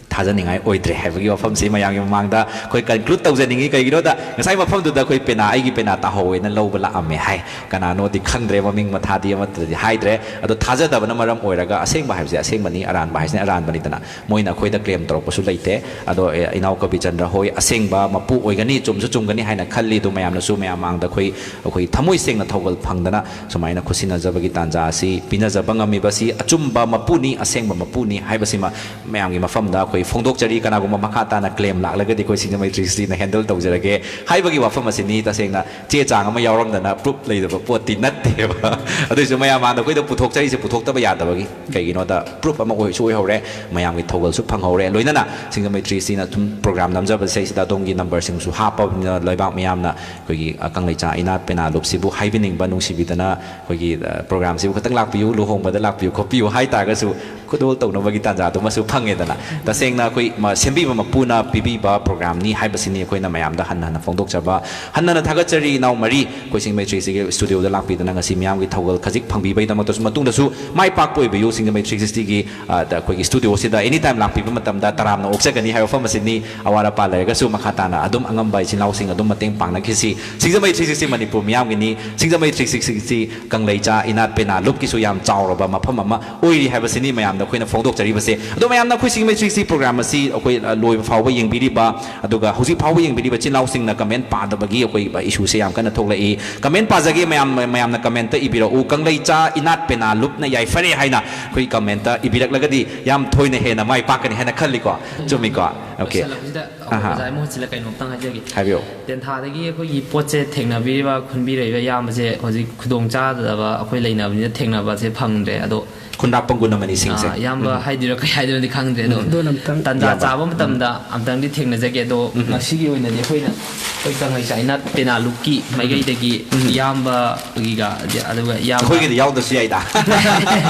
ꯊꯥꯖꯅꯤꯡꯉꯥꯏ ꯑꯣꯏꯗ꯭ꯔꯦ ꯍꯥꯏꯕꯒꯤ ꯋꯥꯐꯝꯁꯤ ꯃꯌꯥꯝꯒꯤ ꯃꯃꯥꯡꯗ ꯑꯩꯈꯣꯏ ꯀꯟꯀ꯭ꯂꯨꯗ ꯇꯧꯖꯅꯤꯡꯉꯤ꯫ ꯀꯩꯒꯤꯅꯣꯗ ꯉꯁꯥꯏ ꯃꯐꯝꯗꯨꯗ ꯑꯩꯈꯣꯏ ꯄꯦꯅꯥ, ꯑꯩꯒꯤ ꯄꯦꯅꯥ ꯇꯥꯍꯧꯋꯦꯅ ꯂꯧꯕ ꯂꯥꯛꯑꯝꯃꯦ ꯍꯥꯏ꯫ ꯀꯅꯥꯅꯣꯗꯤ ꯈꯪꯗ꯭ꯔꯦ, ꯃꯃꯤꯡ ꯃꯊꯥꯗꯤ ꯑꯃꯠꯇꯗꯤ ꯍꯥꯏꯗ꯭ꯔꯦ꯫ ꯑꯗꯣ ꯊꯥꯖꯗꯕꯅ ꯃꯔꯝ ꯑꯣꯏꯔꯒ ꯑꯁꯦꯡꯕ ꯍꯥꯏꯕꯁꯦ ꯑꯁꯦꯡꯕꯅꯤ, ꯑꯔꯥꯟꯕ ꯍꯥꯏꯁꯤꯅ ꯑꯔꯥꯟꯕꯅꯤꯗꯅ꯫ ꯃꯣꯏꯅ ꯑꯩꯈꯣꯏꯗ ꯀ꯭ꯂꯦꯝ ꯇꯧꯔꯛꯄꯁꯨ ꯂꯩꯇꯦ꯫ ꯑꯗꯣ, ꯑꯦ, ꯏꯅꯥꯎ ꯀꯕꯤꯆꯟꯗ꯭ꯔ ꯍꯣꯏ ꯑꯁꯦꯡꯕ ꯃꯄꯨ ꯑꯣꯏꯒꯅꯤ, ꯆꯨꯝꯁꯨ ꯆꯨꯝꯒꯅꯤ ꯍꯥꯏꯅ ꯈꯜꯂꯤ꯫ ꯑꯗꯨ ꯃꯌꯥꯝꯅꯁꯨ ꯃꯌꯥꯝ ꯃꯥꯡꯗ ꯑꯩꯈꯣꯏ, ꯑꯩꯈꯣꯏ ꯊꯃꯣꯏ ꯁꯦꯡꯅ ꯊꯧꯒꯜ ꯐꯪꯗꯅ ꯁꯨꯃꯥꯏꯅ ꯈꯨꯠꯁꯤꯟꯅꯖꯕꯒꯤ ꯇꯥꯟꯖꯥ ꯑꯁꯤ ꯄꯤꯅꯖꯕ ꯉꯝꯃꯤꯕꯁꯤ ꯑꯆꯨꯝꯕ ꯃꯄꯨꯅꯤ, ꯑꯁꯦꯡꯕ ꯃꯄꯨꯅꯤ ꯍꯥꯏꯕꯁꯤꯃ ꯃꯌꯥꯝꯒꯤ ꯃꯐꯝꯗ ꯑꯩꯈꯣꯏ ꯐꯣꯡꯗꯣꯛꯆꯔꯤ꯫ ꯀꯅꯥꯒꯨꯝꯕ ꯃꯈꯥ ꯇꯥꯅ claim ꯂꯥꯛꯂꯒꯗꯤ ꯑꯩꯈꯣꯏ ꯁꯤꯡꯖꯃꯩ three sixty ꯅ handle ꯇꯧꯖꯔꯒꯦ ꯍꯥꯏꯕꯒꯤ ꯋꯥꯐꯝ ꯑꯁꯤꯅꯤ꯫ ꯇꯁꯦꯡꯅ ꯆꯦ ꯆꯥꯡ ꯑꯃ ꯌꯥꯎꯔꯝꯗꯅ proof ꯂꯩꯗꯕ ꯄꯣꯠꯇꯤ ꯅꯠꯇꯦꯕ꯫ ꯑꯗꯨꯏꯁꯨ ꯃꯌꯥꯝ ꯃꯥꯡꯗ ꯑꯩꯈꯣꯏꯗ ꯄꯨꯊꯣꯛꯆꯔꯤꯁꯦ ꯄꯨꯊꯣꯛꯇꯕ ꯌꯥꯗꯕꯒꯤ꯫ ꯀꯩꯒꯤꯅꯣꯗ proof ꯑꯃ ꯑꯣꯏꯁꯨ ꯑꯣꯏꯍꯧꯔꯦ, ꯃꯌꯥꯝꯒꯤ ꯊꯧꯒꯜꯁꯨ ꯐꯪꯍꯧꯔꯦ꯫ ꯂꯣꯏꯅꯅ ꯁꯤꯡꯖꯃꯩ three sixty ꯅ ꯑꯗꯨꯝ program ꯅꯝꯖꯕꯁꯤꯗꯩꯁꯤꯗ ꯑꯗꯣꯝꯒꯤ number ꯁꯤꯡꯁꯨ ꯍꯥꯞꯄꯕꯅꯤꯅ ꯂꯩꯕꯥꯛ ꯃꯤꯌꯥꯝꯅ ꯑꯩꯈꯣꯏꯒꯤ, ꯑ, ꯀꯪꯂꯩꯆꯥ ꯏꯅꯥꯠ ꯄꯦꯅꯥ ꯂꯨꯞꯁꯤꯕꯨ ꯍꯥꯏꯕꯤꯅꯤꯡꯕ, ꯅꯨꯡꯁꯤꯕꯤꯗꯅ ꯑꯩꯈꯣꯏꯒꯤ, ꯑ, program ꯁꯤꯕꯨ ꯈꯤꯇꯪ ꯂꯥꯛꯄꯤꯌꯨ, ꯂꯨꯍꯣꯡꯕꯗ ꯂꯥꯛꯄꯤꯌꯨ ꯈꯣꯠꯄꯤꯌꯨ ꯍꯥꯏꯇꯥꯔꯒꯁꯨ ꯈꯨꯗꯣꯜ ꯇꯧꯅꯕꯒꯤ ꯇꯥꯟꯖꯥꯗꯨꯃꯁꯨ ꯐꯪꯉꯦꯗꯅ꯫ ꯇꯁꯦꯡꯅ ꯑꯩꯈꯣꯏ ꯃ-, ꯁꯦꯝꯕꯤꯕ ꯃꯄꯨꯅ ꯄꯤꯕꯤꯕ program ꯅꯤ ꯍꯥꯏꯕꯁꯤꯅꯤ ꯑꯩꯈꯣꯏꯅ ꯃꯌꯥꯝꯗ ꯍꯟꯅ ꯍꯟꯅ ꯐꯣꯡꯗꯣꯛꯆꯕ꯫ ꯍꯟꯅ ꯍꯟꯅ ꯊꯥꯒꯠꯆꯔꯤ ꯏꯅꯥꯎ ꯃꯔꯤ, ꯑꯩꯈꯣꯏ ꯁꯤꯡꯖꯃꯩ three sixty ꯒꯤ studio ꯗ ꯂꯥꯛꯄꯤꯗꯅ ꯉꯁꯤ ꯃꯤꯌꯥꯝꯒꯤ ꯊꯧꯒꯜ ꯈꯖꯤꯛ ꯐꯪꯕꯤꯕꯒꯤꯗꯃꯛꯇꯁꯨ꯫ ꯃꯇꯨꯡꯗꯁꯨ ꯃꯥꯏ ꯄꯥꯛꯄ ꯑꯣꯏꯕꯤꯌꯨ꯫ ꯁꯤꯡꯖꯃꯩ three sixty ꯒꯤ, ꯑ, ꯗ ꯑꯩꯈꯣꯏꯒꯤ studio ꯁꯤꯗ any time ꯂꯥꯛꯄꯤꯕ ꯃꯇꯝꯗ ꯇꯔꯥꯝꯅ ꯑꯣꯛꯆꯒꯅꯤ ꯍꯥꯏꯕ ꯋꯥꯐꯝ ꯑꯁꯤꯅꯤ꯫ ꯑꯋꯥꯠ ꯑꯄꯥ ꯂꯩꯔꯒꯁꯨ ꯃꯈꯥ ꯇꯥꯅ ꯑꯗꯨꯝ ꯑꯉꯝꯕ ꯏꯆꯤꯟ ꯏꯅꯥꯎꯁꯤꯡ ꯑꯗꯨꯝ ꯃꯇꯦꯡ ꯄꯥꯡꯅꯈꯤꯁꯤ꯫ ꯁꯤꯡꯖꯃꯩ three sixty ꯃꯅꯤꯄꯨꯔ ꯃꯤꯌꯥꯝꯒꯤꯅꯤ꯫ ꯁꯤꯡꯖꯃꯩ three sixty ꯀꯪꯂꯩꯆꯥ ꯏꯅꯥꯠ ꯄꯦꯅꯥ ꯂꯨꯞꯀꯤꯁꯨ ꯌꯥꯝ ꯆꯥꯎꯔꯕ ꯃꯐꯝ ꯑꯃ ꯑꯣꯏꯔꯤ ꯍꯥꯏꯕꯁꯤꯅꯤ ꯃꯌꯥꯝꯗ ꯑꯩꯈꯣꯏꯅ ꯐꯣꯡꯗꯣꯛꯆꯔꯤꯕꯁꯦ꯫ ꯑꯗꯣ ꯃꯌꯥꯝꯅ ꯑꯩꯈꯣꯏ ꯁꯤꯡꯖꯃꯩ three sixty program ꯑꯁꯤ ꯑꯩꯈꯣꯏ, ꯑ, ꯂꯣꯏꯕ ꯐꯥꯎꯕ ꯌꯦꯡꯕꯤꯔꯤꯕ, ꯑꯗꯨꯒ ꯍꯧꯖꯤꯛ ꯐꯥꯎꯕ ꯌꯦꯡꯕꯤꯔꯤꯕ ꯏꯆꯤꯟ ꯏꯅꯥꯎꯁꯤꯡꯅ comment ꯄꯥꯗꯕꯒꯤ ꯑꯩꯈꯣꯏ issue ꯁꯦ ꯌꯥꯝ ꯀꯟꯅ ꯊꯣꯛꯂꯛꯏ꯫ Comment ꯄꯥꯖꯒꯦ ꯃꯌꯥꯝ, ꯃꯌꯥꯝꯅ comment ꯇ ꯏꯕꯤꯔꯛꯎ꯫ ꯀꯪꯂꯩꯆꯥ ꯏꯅꯥꯠ ꯄꯦꯅꯥ ꯂꯨꯞꯅ ꯌꯥꯏꯐꯔꯦ ꯍꯥꯏꯅ ꯑꯩꯈꯣꯏ comment ꯇ ꯏꯕꯤꯔꯛꯂꯒꯗꯤ ꯌꯥꯝ ꯊꯣꯏꯅ ꯍꯦꯟꯅ ꯃꯥꯏ ꯄꯥꯛꯀꯅꯤ ꯍꯥꯏꯅ ꯈꯜꯂꯤꯀꯣ꯫ ꯆꯨꯝꯃꯤꯀꯣ? Okay꯫ ꯂꯣꯏꯁꯤꯜꯂꯛꯄꯁꯤꯗ ꯑꯩꯈꯣꯏ ꯑꯍꯥ꯫ ꯑꯣꯖꯥꯒꯤ ꯃꯍꯨꯠ ꯁꯤꯜꯂ ꯀꯩꯅꯣꯝꯇꯪ ꯍꯥꯏꯖꯒꯦ꯫ ꯍꯥꯏꯕꯤꯌꯨ꯫ ꯇꯦꯟꯊꯥꯗꯒꯤ ꯑꯩꯈꯣꯏꯒꯤ ꯄꯣꯠꯁꯦ ꯊꯦꯡꯅꯕꯤꯔꯤꯕ, ꯈꯨꯟꯕꯤꯔꯛꯏꯕ ꯏꯌꯥꯝꯕꯁꯦ ꯍꯧꯖꯤꯛ ꯈꯨꯗꯣꯡ ꯆꯥꯗꯕ ꯑꯩꯈꯣꯏ ꯂꯩꯅꯕꯅꯤꯅ ꯊꯦꯡꯅꯕꯁꯦ ꯐꯪꯗ꯭ꯔꯦ꯫ ꯑꯗꯣ ꯈꯨꯟꯗ꯭ꯔꯥꯛꯄꯝ ꯒꯨꯟ ꯑꯃꯅꯤ ꯁꯤꯡꯁꯦ꯫ ꯑꯥ, ꯏꯌꯥꯝꯕ ꯎꯝ꯫ ꯍꯥꯏꯗꯣꯏꯔꯥ ꯀꯩ ꯍꯥꯏꯗꯣꯏꯅꯣꯗꯤ ꯈꯪꯗ꯭ꯔꯦ꯫ ꯑꯗꯣ ꯑꯗꯣ ꯑꯝꯇꯪ ꯇꯟꯖꯥ ꯏꯌꯥꯝꯕ꯫ ꯆꯥꯕ ꯃꯇꯝꯗ ꯑꯝꯇꯪꯗꯤ ꯊꯦꯡꯅꯖꯒꯦ꯫ ꯑꯗꯣ ꯎꯝ꯫ ꯉꯁꯤꯒꯤ ꯑꯣꯏꯅꯗꯤ ꯑꯩꯈꯣꯏꯅ ꯑꯩꯈꯣꯏ ꯀꯪꯂꯩꯆꯥ ꯏꯅꯥꯠ ꯄꯦꯅꯥ ꯂꯨꯞꯀꯤ ꯎꯝ꯫ ꯃꯥꯏꯀꯩꯗꯒꯤ ꯎꯝ꯫ ꯏꯌꯥꯝꯕꯒꯤꯒ, ꯑꯗꯨꯒ ꯏꯌꯥꯝꯕ ꯑꯩꯈꯣꯏꯒꯤꯗꯤ ꯌꯥꯎꯗ꯭ꯔꯁꯨ ꯌꯥꯏꯗ꯫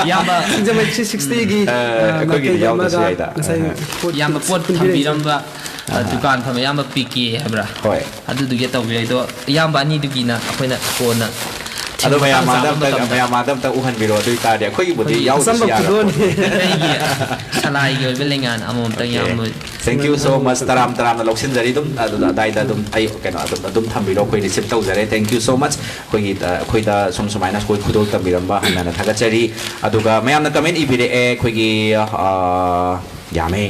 ꯏꯌꯥꯝꯕ ꯁꯤꯡꯖꯃꯩ three sixty ꯒꯤ, ꯑ, ꯑ, ꯑꯩꯈꯣꯏꯒꯤꯗꯤ ꯃꯥꯏꯀꯩꯗ ꯌꯥꯎꯗ꯭ꯔꯁꯨ ꯑꯃꯒ ꯌꯥꯏꯗ꯫ ꯉꯁꯥꯏ ꯑ꯫ ꯄꯣꯠ ꯏꯌꯥꯝꯕ ꯄꯣꯠ ꯄꯨꯟꯕꯤꯔꯛꯏꯁꯦ꯫ ꯊꯝꯕꯤꯔꯝꯕ, ꯑ, ꯑꯍ꯫ ꯗꯨꯀꯥꯟ ꯐꯝꯕ ꯏꯌꯥꯝꯕ ꯄꯤ ꯀꯦ ꯍꯥꯏꯕ꯭ꯔꯥ? ꯍꯣꯏ꯫ ꯑꯗꯨꯗꯨꯒꯤ ꯇꯧꯕꯤꯔꯛꯏꯗꯣ, ꯏꯌꯥꯝꯕ ꯑꯅꯤꯗꯨꯒꯤꯅ ꯑꯩꯈꯣꯏꯅ ꯀꯣꯟꯅ ꯑꯗꯣ ꯊꯤꯕ ꯃꯌꯥꯝ ꯃꯇꯥꯡ ꯃꯥꯡꯗ ꯆꯥꯕ ꯑꯝꯇ, ꯃꯇꯝꯗ ꯃꯌꯥꯝ ꯃꯥꯡꯗ ꯑꯝꯇ ꯎꯍꯟꯕꯤꯔꯣ꯫ ꯑꯗꯨ ꯑꯣꯏꯇꯥꯔꯗꯤ ꯑꯩꯈꯣꯏꯒꯤꯕꯨꯗꯤ ꯑꯩꯈꯣꯏꯒꯤ ꯌꯥꯎꯗ꯭ꯔꯁꯨ ꯑꯆꯝꯕ ꯌꯥꯔꯕ ꯈꯨꯗꯣꯜꯅꯤ꯫ ꯄꯣꯠꯅꯤ꯫ ꯑꯩꯒꯤ ꯁꯂꯥꯏꯒꯤ ꯑꯣꯏꯕ ꯂꯩꯉꯥꯟ ꯑꯃꯃꯝꯇꯪ Okay꯫ ꯌꯥꯎꯔꯝꯕ꯫ Thank you so much꯫ ꯇꯔꯥꯝ ꯇꯔꯥꯝꯅ ꯂꯧꯁꯤꯟꯖꯔꯤ꯫ ꯑꯗꯨꯝ ꯑꯗꯨꯗ ꯑꯗꯥꯏꯗ ꯑꯗꯨꯝ ꯑꯩ ꯀꯩꯅꯣ ꯑꯗꯨꯝ, ꯑꯗꯨꯝ ꯊꯝꯕꯤꯔꯣ꯫ ꯑꯩꯈꯣꯏ receive ꯇꯧꯖꯔꯦ꯫ Thank you so much꯫ ꯑꯩꯈꯣꯏꯒꯤ, ꯑ, ꯑꯩꯈꯣꯏꯗ ꯁꯨꯝ ꯁꯨꯃꯥꯏꯅ ꯑꯩꯈꯣꯏ ꯈꯨꯗꯣꯜ ꯇꯝꯕꯤꯔꯝꯕ ꯍꯟꯅ ꯍꯟꯅ ꯊꯥꯒꯠꯆꯔꯤ꯫ ꯑꯗꯨꯒ ꯃꯌꯥꯝꯅ comment ꯏꯕꯤꯔꯛꯑꯦ꯫ ꯑꯩꯈꯣꯏꯒꯤ, ꯑ, ꯌꯥꯝꯃꯦ꯫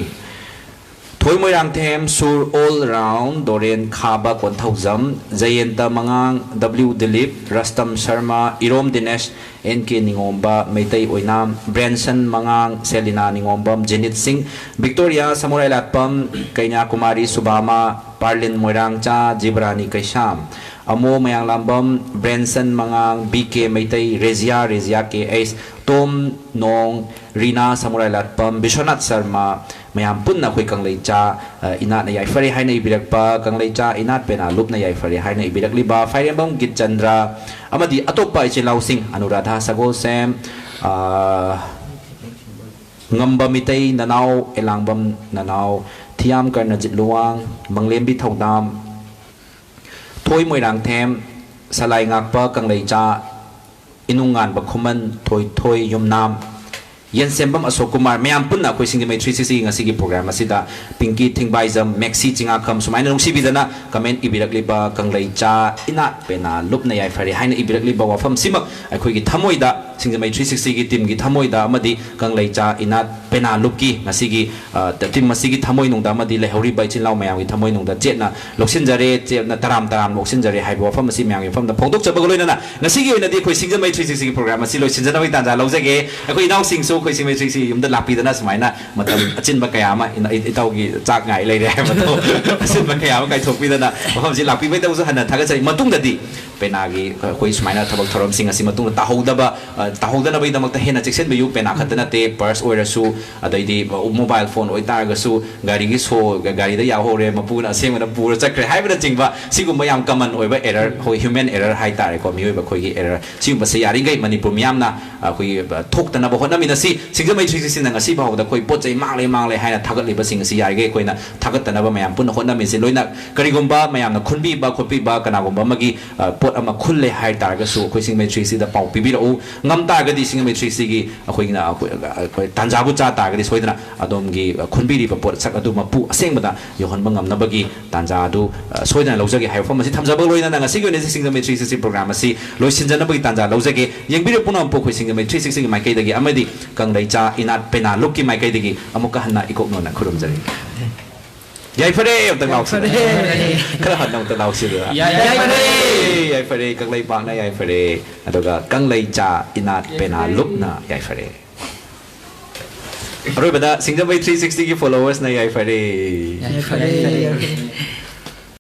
ꯊꯣꯏ ꯃꯣꯏꯔꯥꯡꯊꯦꯝ, ꯁꯨꯔ all round, ꯗꯣꯔꯦꯟ ꯈꯥꯕ Konthoujam, ꯖꯌꯦꯟꯇ ꯃꯉꯥꯡ, W Dilip, ꯔꯁꯇꯝ Sharma, Irom Dinesh, and ꯀꯦ ꯅꯤꯉꯣꯝꯕ, ꯃꯩꯇꯩ ꯑꯣꯏꯅꯥꯝ, ꯕ꯭ꯔꯦꯟꯁꯟ ꯃꯉꯥꯡ, ꯁꯦꯂꯤꯅꯥ ꯅꯤꯉꯣꯝꯕꯝ, ꯖꯦꯅꯤꯠ ꯁꯤꯡ, ꯚꯤꯛꯇꯣꯔꯤꯌꯥ ꯁꯃꯨꯔꯥꯏꯂꯥꯠꯄꯝ, ꯀꯩꯅ꯭ꯌꯥꯀꯨꯃꯥꯔꯤ ꯁꯨꯕꯥꯃꯥ, ꯄꯥꯔꯂꯤꯟ ꯃꯣꯏꯔꯥꯡꯆꯥ, ꯖꯤꯕꯔꯥꯅꯤ ꯀꯩꯁꯥꯝ, ꯑꯃꯣ ꯃꯌꯥꯡꯂꯥꯝꯕꯝ, ꯕ꯭ꯔꯦꯟꯁꯟ ꯃꯉꯥꯡ, ꯕꯤ ꯀꯦ ꯃꯩꯇꯩ, ꯔꯦꯖꯤꯌꯥ, ꯔꯦꯖꯤꯌꯥ ꯀꯦ ꯑꯩꯁ, ꯇꯣꯝ ꯅꯣꯡ, ꯔꯤꯅꯥ ꯁꯃꯨꯔꯥꯏꯂꯥꯠꯄꯝ, ꯕꯤꯁ꯭ꯋꯅꯥꯊ ꯁꯔꯃ, ꯃꯌꯥꯝ ꯄꯨꯟꯅ ꯑꯩꯈꯣꯏ ꯀꯪꯂꯩꯆꯥ, ꯑ, ꯏꯅꯥꯠꯅ ꯌꯥꯏꯐꯔꯦ ꯍꯥꯏꯅ ꯏꯕꯤꯔꯛꯄ, ꯀꯪꯂꯩꯆꯥ ꯏꯅꯥꯠ ꯄꯦꯅꯥ ꯂꯨꯞꯅ ꯌꯥꯏꯐꯔꯦ ꯍꯥꯏꯅ ꯏꯕꯤꯔꯛꯂꯤꯕ ꯐꯥꯏꯔꯦꯝꯕꯝ ꯒꯤꯠꯆꯟꯗ꯭ꯔ ꯑꯃꯗꯤ ꯑꯇꯣꯞꯄ ꯏꯆꯤꯜ ꯏꯅꯥꯎꯁꯤꯡ, ꯑꯅꯨꯔꯥꯙꯥ ꯁꯒꯣꯜꯁꯦꯝ, ꯑ, ꯉꯝꯕ ꯃꯤꯇꯩ, ꯅꯅꯥꯎ ꯑꯦꯂꯥꯡꯕꯝ, ꯅꯅꯥꯎ ꯊꯤꯌꯥꯝ ꯀꯔꯅꯖꯤꯠ ꯂꯨꯋꯥꯡ, ꯃꯪꯂꯦꯝꯕꯤ ꯊꯧꯗꯥꯝ, ꯊꯣꯏ ꯃꯣꯏꯔꯥꯡꯊꯦꯝ, ꯁꯂꯥꯏ ꯉꯥꯛꯄ ꯀꯪꯂꯩꯆꯥ, ꯏꯅꯨꯡꯉꯥꯟꯕ ꯈꯨꯃꯟ, ꯊꯣꯏꯊꯣꯏ ꯌꯨꯝꯅꯥꯝ, ꯌꯦꯟꯁꯦꯝꯕꯝ ꯑꯁꯣꯛ ꯀꯨꯃꯥꯔ, ꯃꯌꯥꯝ ꯄꯨꯟꯅ ꯑꯩꯈꯣꯏ ꯁꯤꯡꯖꯃꯩ ꯊ꯭ꯔꯤ ꯁꯤꯛꯁꯇꯤꯒꯤ ꯉꯁꯤꯒꯤ ꯄ꯭ꯔꯣꯒ꯭ꯔꯥꯝ ꯑꯁꯤꯗ ꯄꯤꯡꯀꯤ ꯊꯤꯡꯕꯥꯏꯖꯝ, ꯃꯦꯛꯁꯤ ꯆꯤꯉꯥꯈꯝ ꯁꯨꯃꯥꯏꯅ ꯅꯨꯡꯁꯤꯕꯤꯗꯅ ꯀꯃꯦꯟ ꯏꯕꯤꯔꯛꯂꯤꯕ ꯀꯪꯂꯩꯆꯥ ꯏꯅꯥꯠ ꯄꯦꯅꯥ ꯂꯨꯞꯅ ꯌꯥꯏꯐꯔꯦ ꯍꯥꯏꯅ ꯏꯕꯤꯔꯛꯂꯤꯕ ꯋꯥꯐꯝꯁꯤꯃꯛ ꯑꯩꯈꯣꯏꯒꯤ ꯊꯃꯣꯏꯗ, ꯁꯤꯡꯖꯃꯩ ꯊ꯭ꯔꯤ ꯁꯤꯛꯁꯇꯤꯒꯤ ꯇꯤꯝꯒꯤ ꯊꯃꯣꯏꯗ ꯑꯃꯗꯤ ꯀꯪꯂꯩꯆꯥ ꯏꯅꯥꯠ ꯄꯦꯅꯥ ꯂꯨꯞꯀꯤ ꯉꯁꯤꯒꯤ, ꯑ, ꯇꯤꯝ ꯑꯁꯤꯒꯤ ꯊꯃꯣꯏꯅꯨꯡꯗ ꯑꯃꯗꯤ ꯂꯩꯍꯧꯔꯤꯕ ꯏꯆꯤꯜ ꯏꯅꯥꯎ ꯃꯌꯥꯝꯒꯤ ꯊꯃꯣꯏꯅꯨꯡꯗ ꯆꯦꯠꯅ ꯂꯧꯁꯤꯟꯖꯔꯦ, ꯆꯦꯠꯅ ꯇꯔꯥꯝ ꯇꯔꯥꯝ ꯂꯧꯁꯤꯟꯖꯔꯦ ꯍꯥꯏꯕ ꯋꯥꯐꯝ ꯑꯁꯤ ꯃꯌꯥꯝꯒꯤ ꯃꯐꯝꯗ ꯐꯣꯡꯗꯣꯛꯆꯕꯒ ꯂꯣꯏꯅꯅ ꯉꯁꯤꯒꯤ ꯑꯣꯏꯅꯗꯤ ꯑꯩꯈꯣꯏ ꯁꯤꯡꯖꯃꯩ ꯊ꯭ꯔꯤ ꯁꯤꯛꯁꯇꯤꯒꯤ ꯄ꯭ꯔꯣꯒ꯭ꯔꯥꯝ ꯑꯁꯤ ꯂꯣꯏꯁꯤꯟꯖꯅꯕꯒꯤ ꯇꯥꯟꯖꯥ ꯂꯧꯖꯒꯦ꯫ ꯑꯩꯈꯣꯏ ꯏꯅꯥꯎꯁꯤꯡꯁꯨ ꯑꯩꯈꯣꯏ ꯁꯤꯡꯖꯃꯩ ꯊ꯭ꯔꯤ ꯁꯤꯛꯁꯇꯤ ꯌꯨꯝꯗ ꯂꯥꯛꯄꯤꯗꯅ ꯁꯨꯃꯥꯏꯅ ꯃꯇꯝ ꯑꯆꯤꯟꯕ ꯀꯌꯥ ꯑꯃ, ꯏꯅ-, ꯏꯇꯥꯎꯒꯤ ꯆꯥꯛ ꯉꯥꯏ ꯂꯩꯔꯦ ꯍꯥꯏꯕꯗꯣ ꯑꯆꯤꯟꯕ ꯀꯌꯥ ꯑꯃ ꯀꯥꯏꯊꯣꯛꯄꯤꯗꯅ ꯃꯐꯝꯁꯤ ꯂꯥꯛꯄꯤꯕꯩꯗꯃꯛꯁꯨ ꯍꯟꯅ ꯊꯥꯒꯠꯆꯔꯤ꯫ ꯃꯇꯨꯡꯗꯗꯤ ꯄꯦꯅꯥꯒꯤ ꯑꯩꯈꯣꯏ ꯁꯨꯃꯥꯏꯅ ꯊꯕꯛ ꯊꯧꯔꯝꯁꯤꯡ ꯑꯁꯤ ꯃꯇꯨꯡꯗ ꯇꯥꯍꯧꯗꯕ, ꯑ, ꯇꯥꯍꯧꯗꯅꯕꯒꯤꯗꯃꯛꯇ ꯍꯦꯟꯅ ꯆꯦꯛꯁꯤꯟꯕꯤꯌꯨ꯫ ꯄꯦꯅꯥ ꯈꯛꯇ ꯅꯠꯇꯦ, ꯄꯔꯁ ꯑꯣꯏꯔꯁꯨ, ꯑꯗꯩꯗꯤ, ꯑ, ꯃꯣꯕꯥꯏꯜ ꯐꯣꯟ ꯑꯣꯏꯇꯥꯔꯒꯁꯨ, ꯒꯥꯔꯤꯒꯤ ꯁꯣ, ꯒꯥꯔꯤꯗ ꯌꯥꯎꯍꯧꯔꯦ, ꯃꯄꯨꯅ ꯑꯁꯦꯡꯕꯅ ꯄꯨꯔ ꯆꯠꯈ꯭ꯔꯦ ꯍꯥꯏꯕꯅꯆꯤꯡꯕ ꯁꯤꯒꯨꯝꯕ ꯌꯥꯝ ꯀꯃꯟ ꯑꯣꯏꯕ ꯑꯦꯔꯔ, ꯑꯩꯈꯣꯏ ꯍ꯭ꯌꯨꯃꯦꯟ ꯑꯦꯔꯔ ꯍꯥꯏꯇꯥꯔꯦꯀꯣ, ꯃꯤꯑꯣꯏꯕ ꯑꯩꯈꯣꯏꯒꯤ ꯑꯦꯔꯔ, ꯁꯤꯒꯨꯝꯕꯁꯦ ꯌꯥꯔꯤꯈꯩ ꯃꯅꯤꯄꯨꯔ ꯃꯤꯌꯥꯝꯅ ꯑꯩꯈꯣꯏꯒꯤ, ꯑ, ꯊꯣꯛꯇꯅꯕ ꯍꯣꯠꯅꯃꯤꯟꯅꯁꯤ꯫ ꯁꯤꯡꯖꯃꯩ ꯊ꯭ꯔꯤ ꯁꯤꯛꯁꯇꯤꯅ ꯉꯁꯤ ꯐꯥꯎꯕꯗ ꯑꯩꯈꯣꯏ ꯄꯣꯠ ꯆꯩ ꯃꯥꯡꯂꯦ, ꯃꯥꯡꯂꯦ ꯍꯥꯏꯅ ꯊꯥꯒꯠꯂꯤꯕꯁꯤꯡ ꯑꯁꯤ ꯌꯥꯔꯤꯈꯩ ꯑꯩꯈꯣꯏꯅ ꯊꯥꯒꯠꯇꯅꯕ ꯃꯌꯥꯝ ꯄꯨꯟꯅ ꯍꯣꯠꯅꯃꯤꯟꯅꯁꯤ꯫ ꯂꯣꯏꯅ ꯀꯔꯤꯒꯨꯝꯕ ꯃꯌꯥꯝꯅ ꯈꯨꯟꯕꯤꯕ ꯈꯣꯠꯄꯤꯕ, ꯀꯅꯥꯒꯨꯝꯕ ꯑꯃꯒꯤ, ꯑ, ꯄꯣꯠ ꯑꯃ ꯈꯨꯜꯂꯦ ꯍꯥꯏ ꯇꯥꯔꯒꯁꯨ ꯑꯩꯈꯣꯏ ꯁꯤꯡꯖꯃꯩ ꯊ꯭ꯔꯤ ꯁꯤꯛꯁꯇꯤꯗ ꯄꯥꯎ ꯄꯤꯕꯤꯔꯛꯎ꯫ ꯉꯝ ꯇꯥꯔꯒꯗꯤ ꯁꯤꯡꯖꯃꯩ ꯊ꯭ꯔꯤ ꯁꯤꯛꯁꯇꯤꯒꯤ ꯑꯩꯈꯣꯏꯅ, ꯑꯩꯈꯣꯏ, ꯑꯩꯈꯣꯏ ꯇꯥꯟꯖꯥꯕꯨ ꯆꯥ ꯇꯥꯔꯒꯗꯤ ꯁꯣꯏꯗꯅ ꯑꯗꯣꯝꯒꯤ, ꯑ, ꯈꯨꯟꯕꯤꯔꯤꯕ ꯄꯣꯠꯁꯛ ꯑꯗꯨ ꯃꯄꯨ ꯑꯁꯦꯡꯕꯗ ꯌꯧꯍꯟꯕ ꯉꯝꯅꯕꯒꯤ ꯇꯥꯟꯖꯥ ꯑꯗꯨ, ꯑ, ꯁꯣꯏꯗꯅ ꯂꯧꯖꯒꯦ ꯍꯥꯏꯕ ꯋꯥꯐꯝ ꯑꯁꯤ ꯊꯝꯖꯕ ꯂꯣꯏꯅꯅ ꯉꯁꯤꯒꯤ ꯑꯣꯏꯅ ꯁꯤꯡꯖꯃꯩ ꯊ꯭ꯔꯤ ꯁꯤꯛꯁꯇꯤ ꯄ꯭ꯔꯣꯒ꯭ꯔꯥꯝ ꯑꯁꯤ ꯂꯣꯏꯁꯤꯟꯖꯅꯕꯒꯤ ꯇꯥꯟꯖꯥ ꯂꯧꯖꯒꯦ꯫ ꯌꯦꯡꯕꯤꯔꯤꯕ ꯄꯨꯝꯅꯃꯛꯄꯨ ꯑꯩꯈꯣꯏ ꯁꯤꯡꯖꯃꯩ ꯊ꯭ꯔꯤ ꯁꯤꯛꯁꯇꯤꯒꯤ ꯃꯥꯏꯀꯩꯗꯒꯤ ꯑꯃꯗꯤ ꯀꯪꯂꯩꯆꯥ ꯏꯅꯥꯠ ꯄꯦꯅꯥ ꯂꯨꯞꯀꯤ ꯃꯥꯏꯀꯩꯗꯒꯤ ꯑꯃꯨꯛꯀ ꯍꯟꯅ ꯏꯀꯣꯛꯅꯣꯟꯅ ꯈꯨꯔꯨꯝꯖꯔꯤ꯫ ꯌꯥꯏꯐꯔꯦ ꯑꯝꯇꯪ ꯂꯥꯎꯁꯤꯗ꯫ ꯌꯥꯏꯐꯔꯦ꯫ ꯈꯔ ꯍꯟꯅ ꯑꯃꯨꯛꯇ ꯂꯥꯎꯁꯤꯗ꯫ ꯌꯥꯏꯐꯔꯦ꯫ ꯌꯥꯏꯐꯔꯦ, ꯀꯪꯂꯩꯄꯥꯛꯅ ꯌꯥꯏꯐꯔꯦ꯫ ꯑꯗꯨꯒ ꯀꯪꯂꯩꯆꯥ ꯏꯅꯥꯠ ꯄꯦꯅꯥ ꯂꯨꯞꯅ ꯌꯥꯏꯐꯔꯦ꯫ ꯑꯔꯣꯏꯕꯗ ꯁꯤꯡꯖꯃꯩ ꯊ꯭ꯔꯤ ꯁꯤꯛꯁꯇꯤꯒꯤ ꯐꯣꯂꯣꯋꯔꯁꯅ ꯌꯥꯏꯐꯔꯦ꯫ ꯌꯥꯏꯐꯔꯦ꯫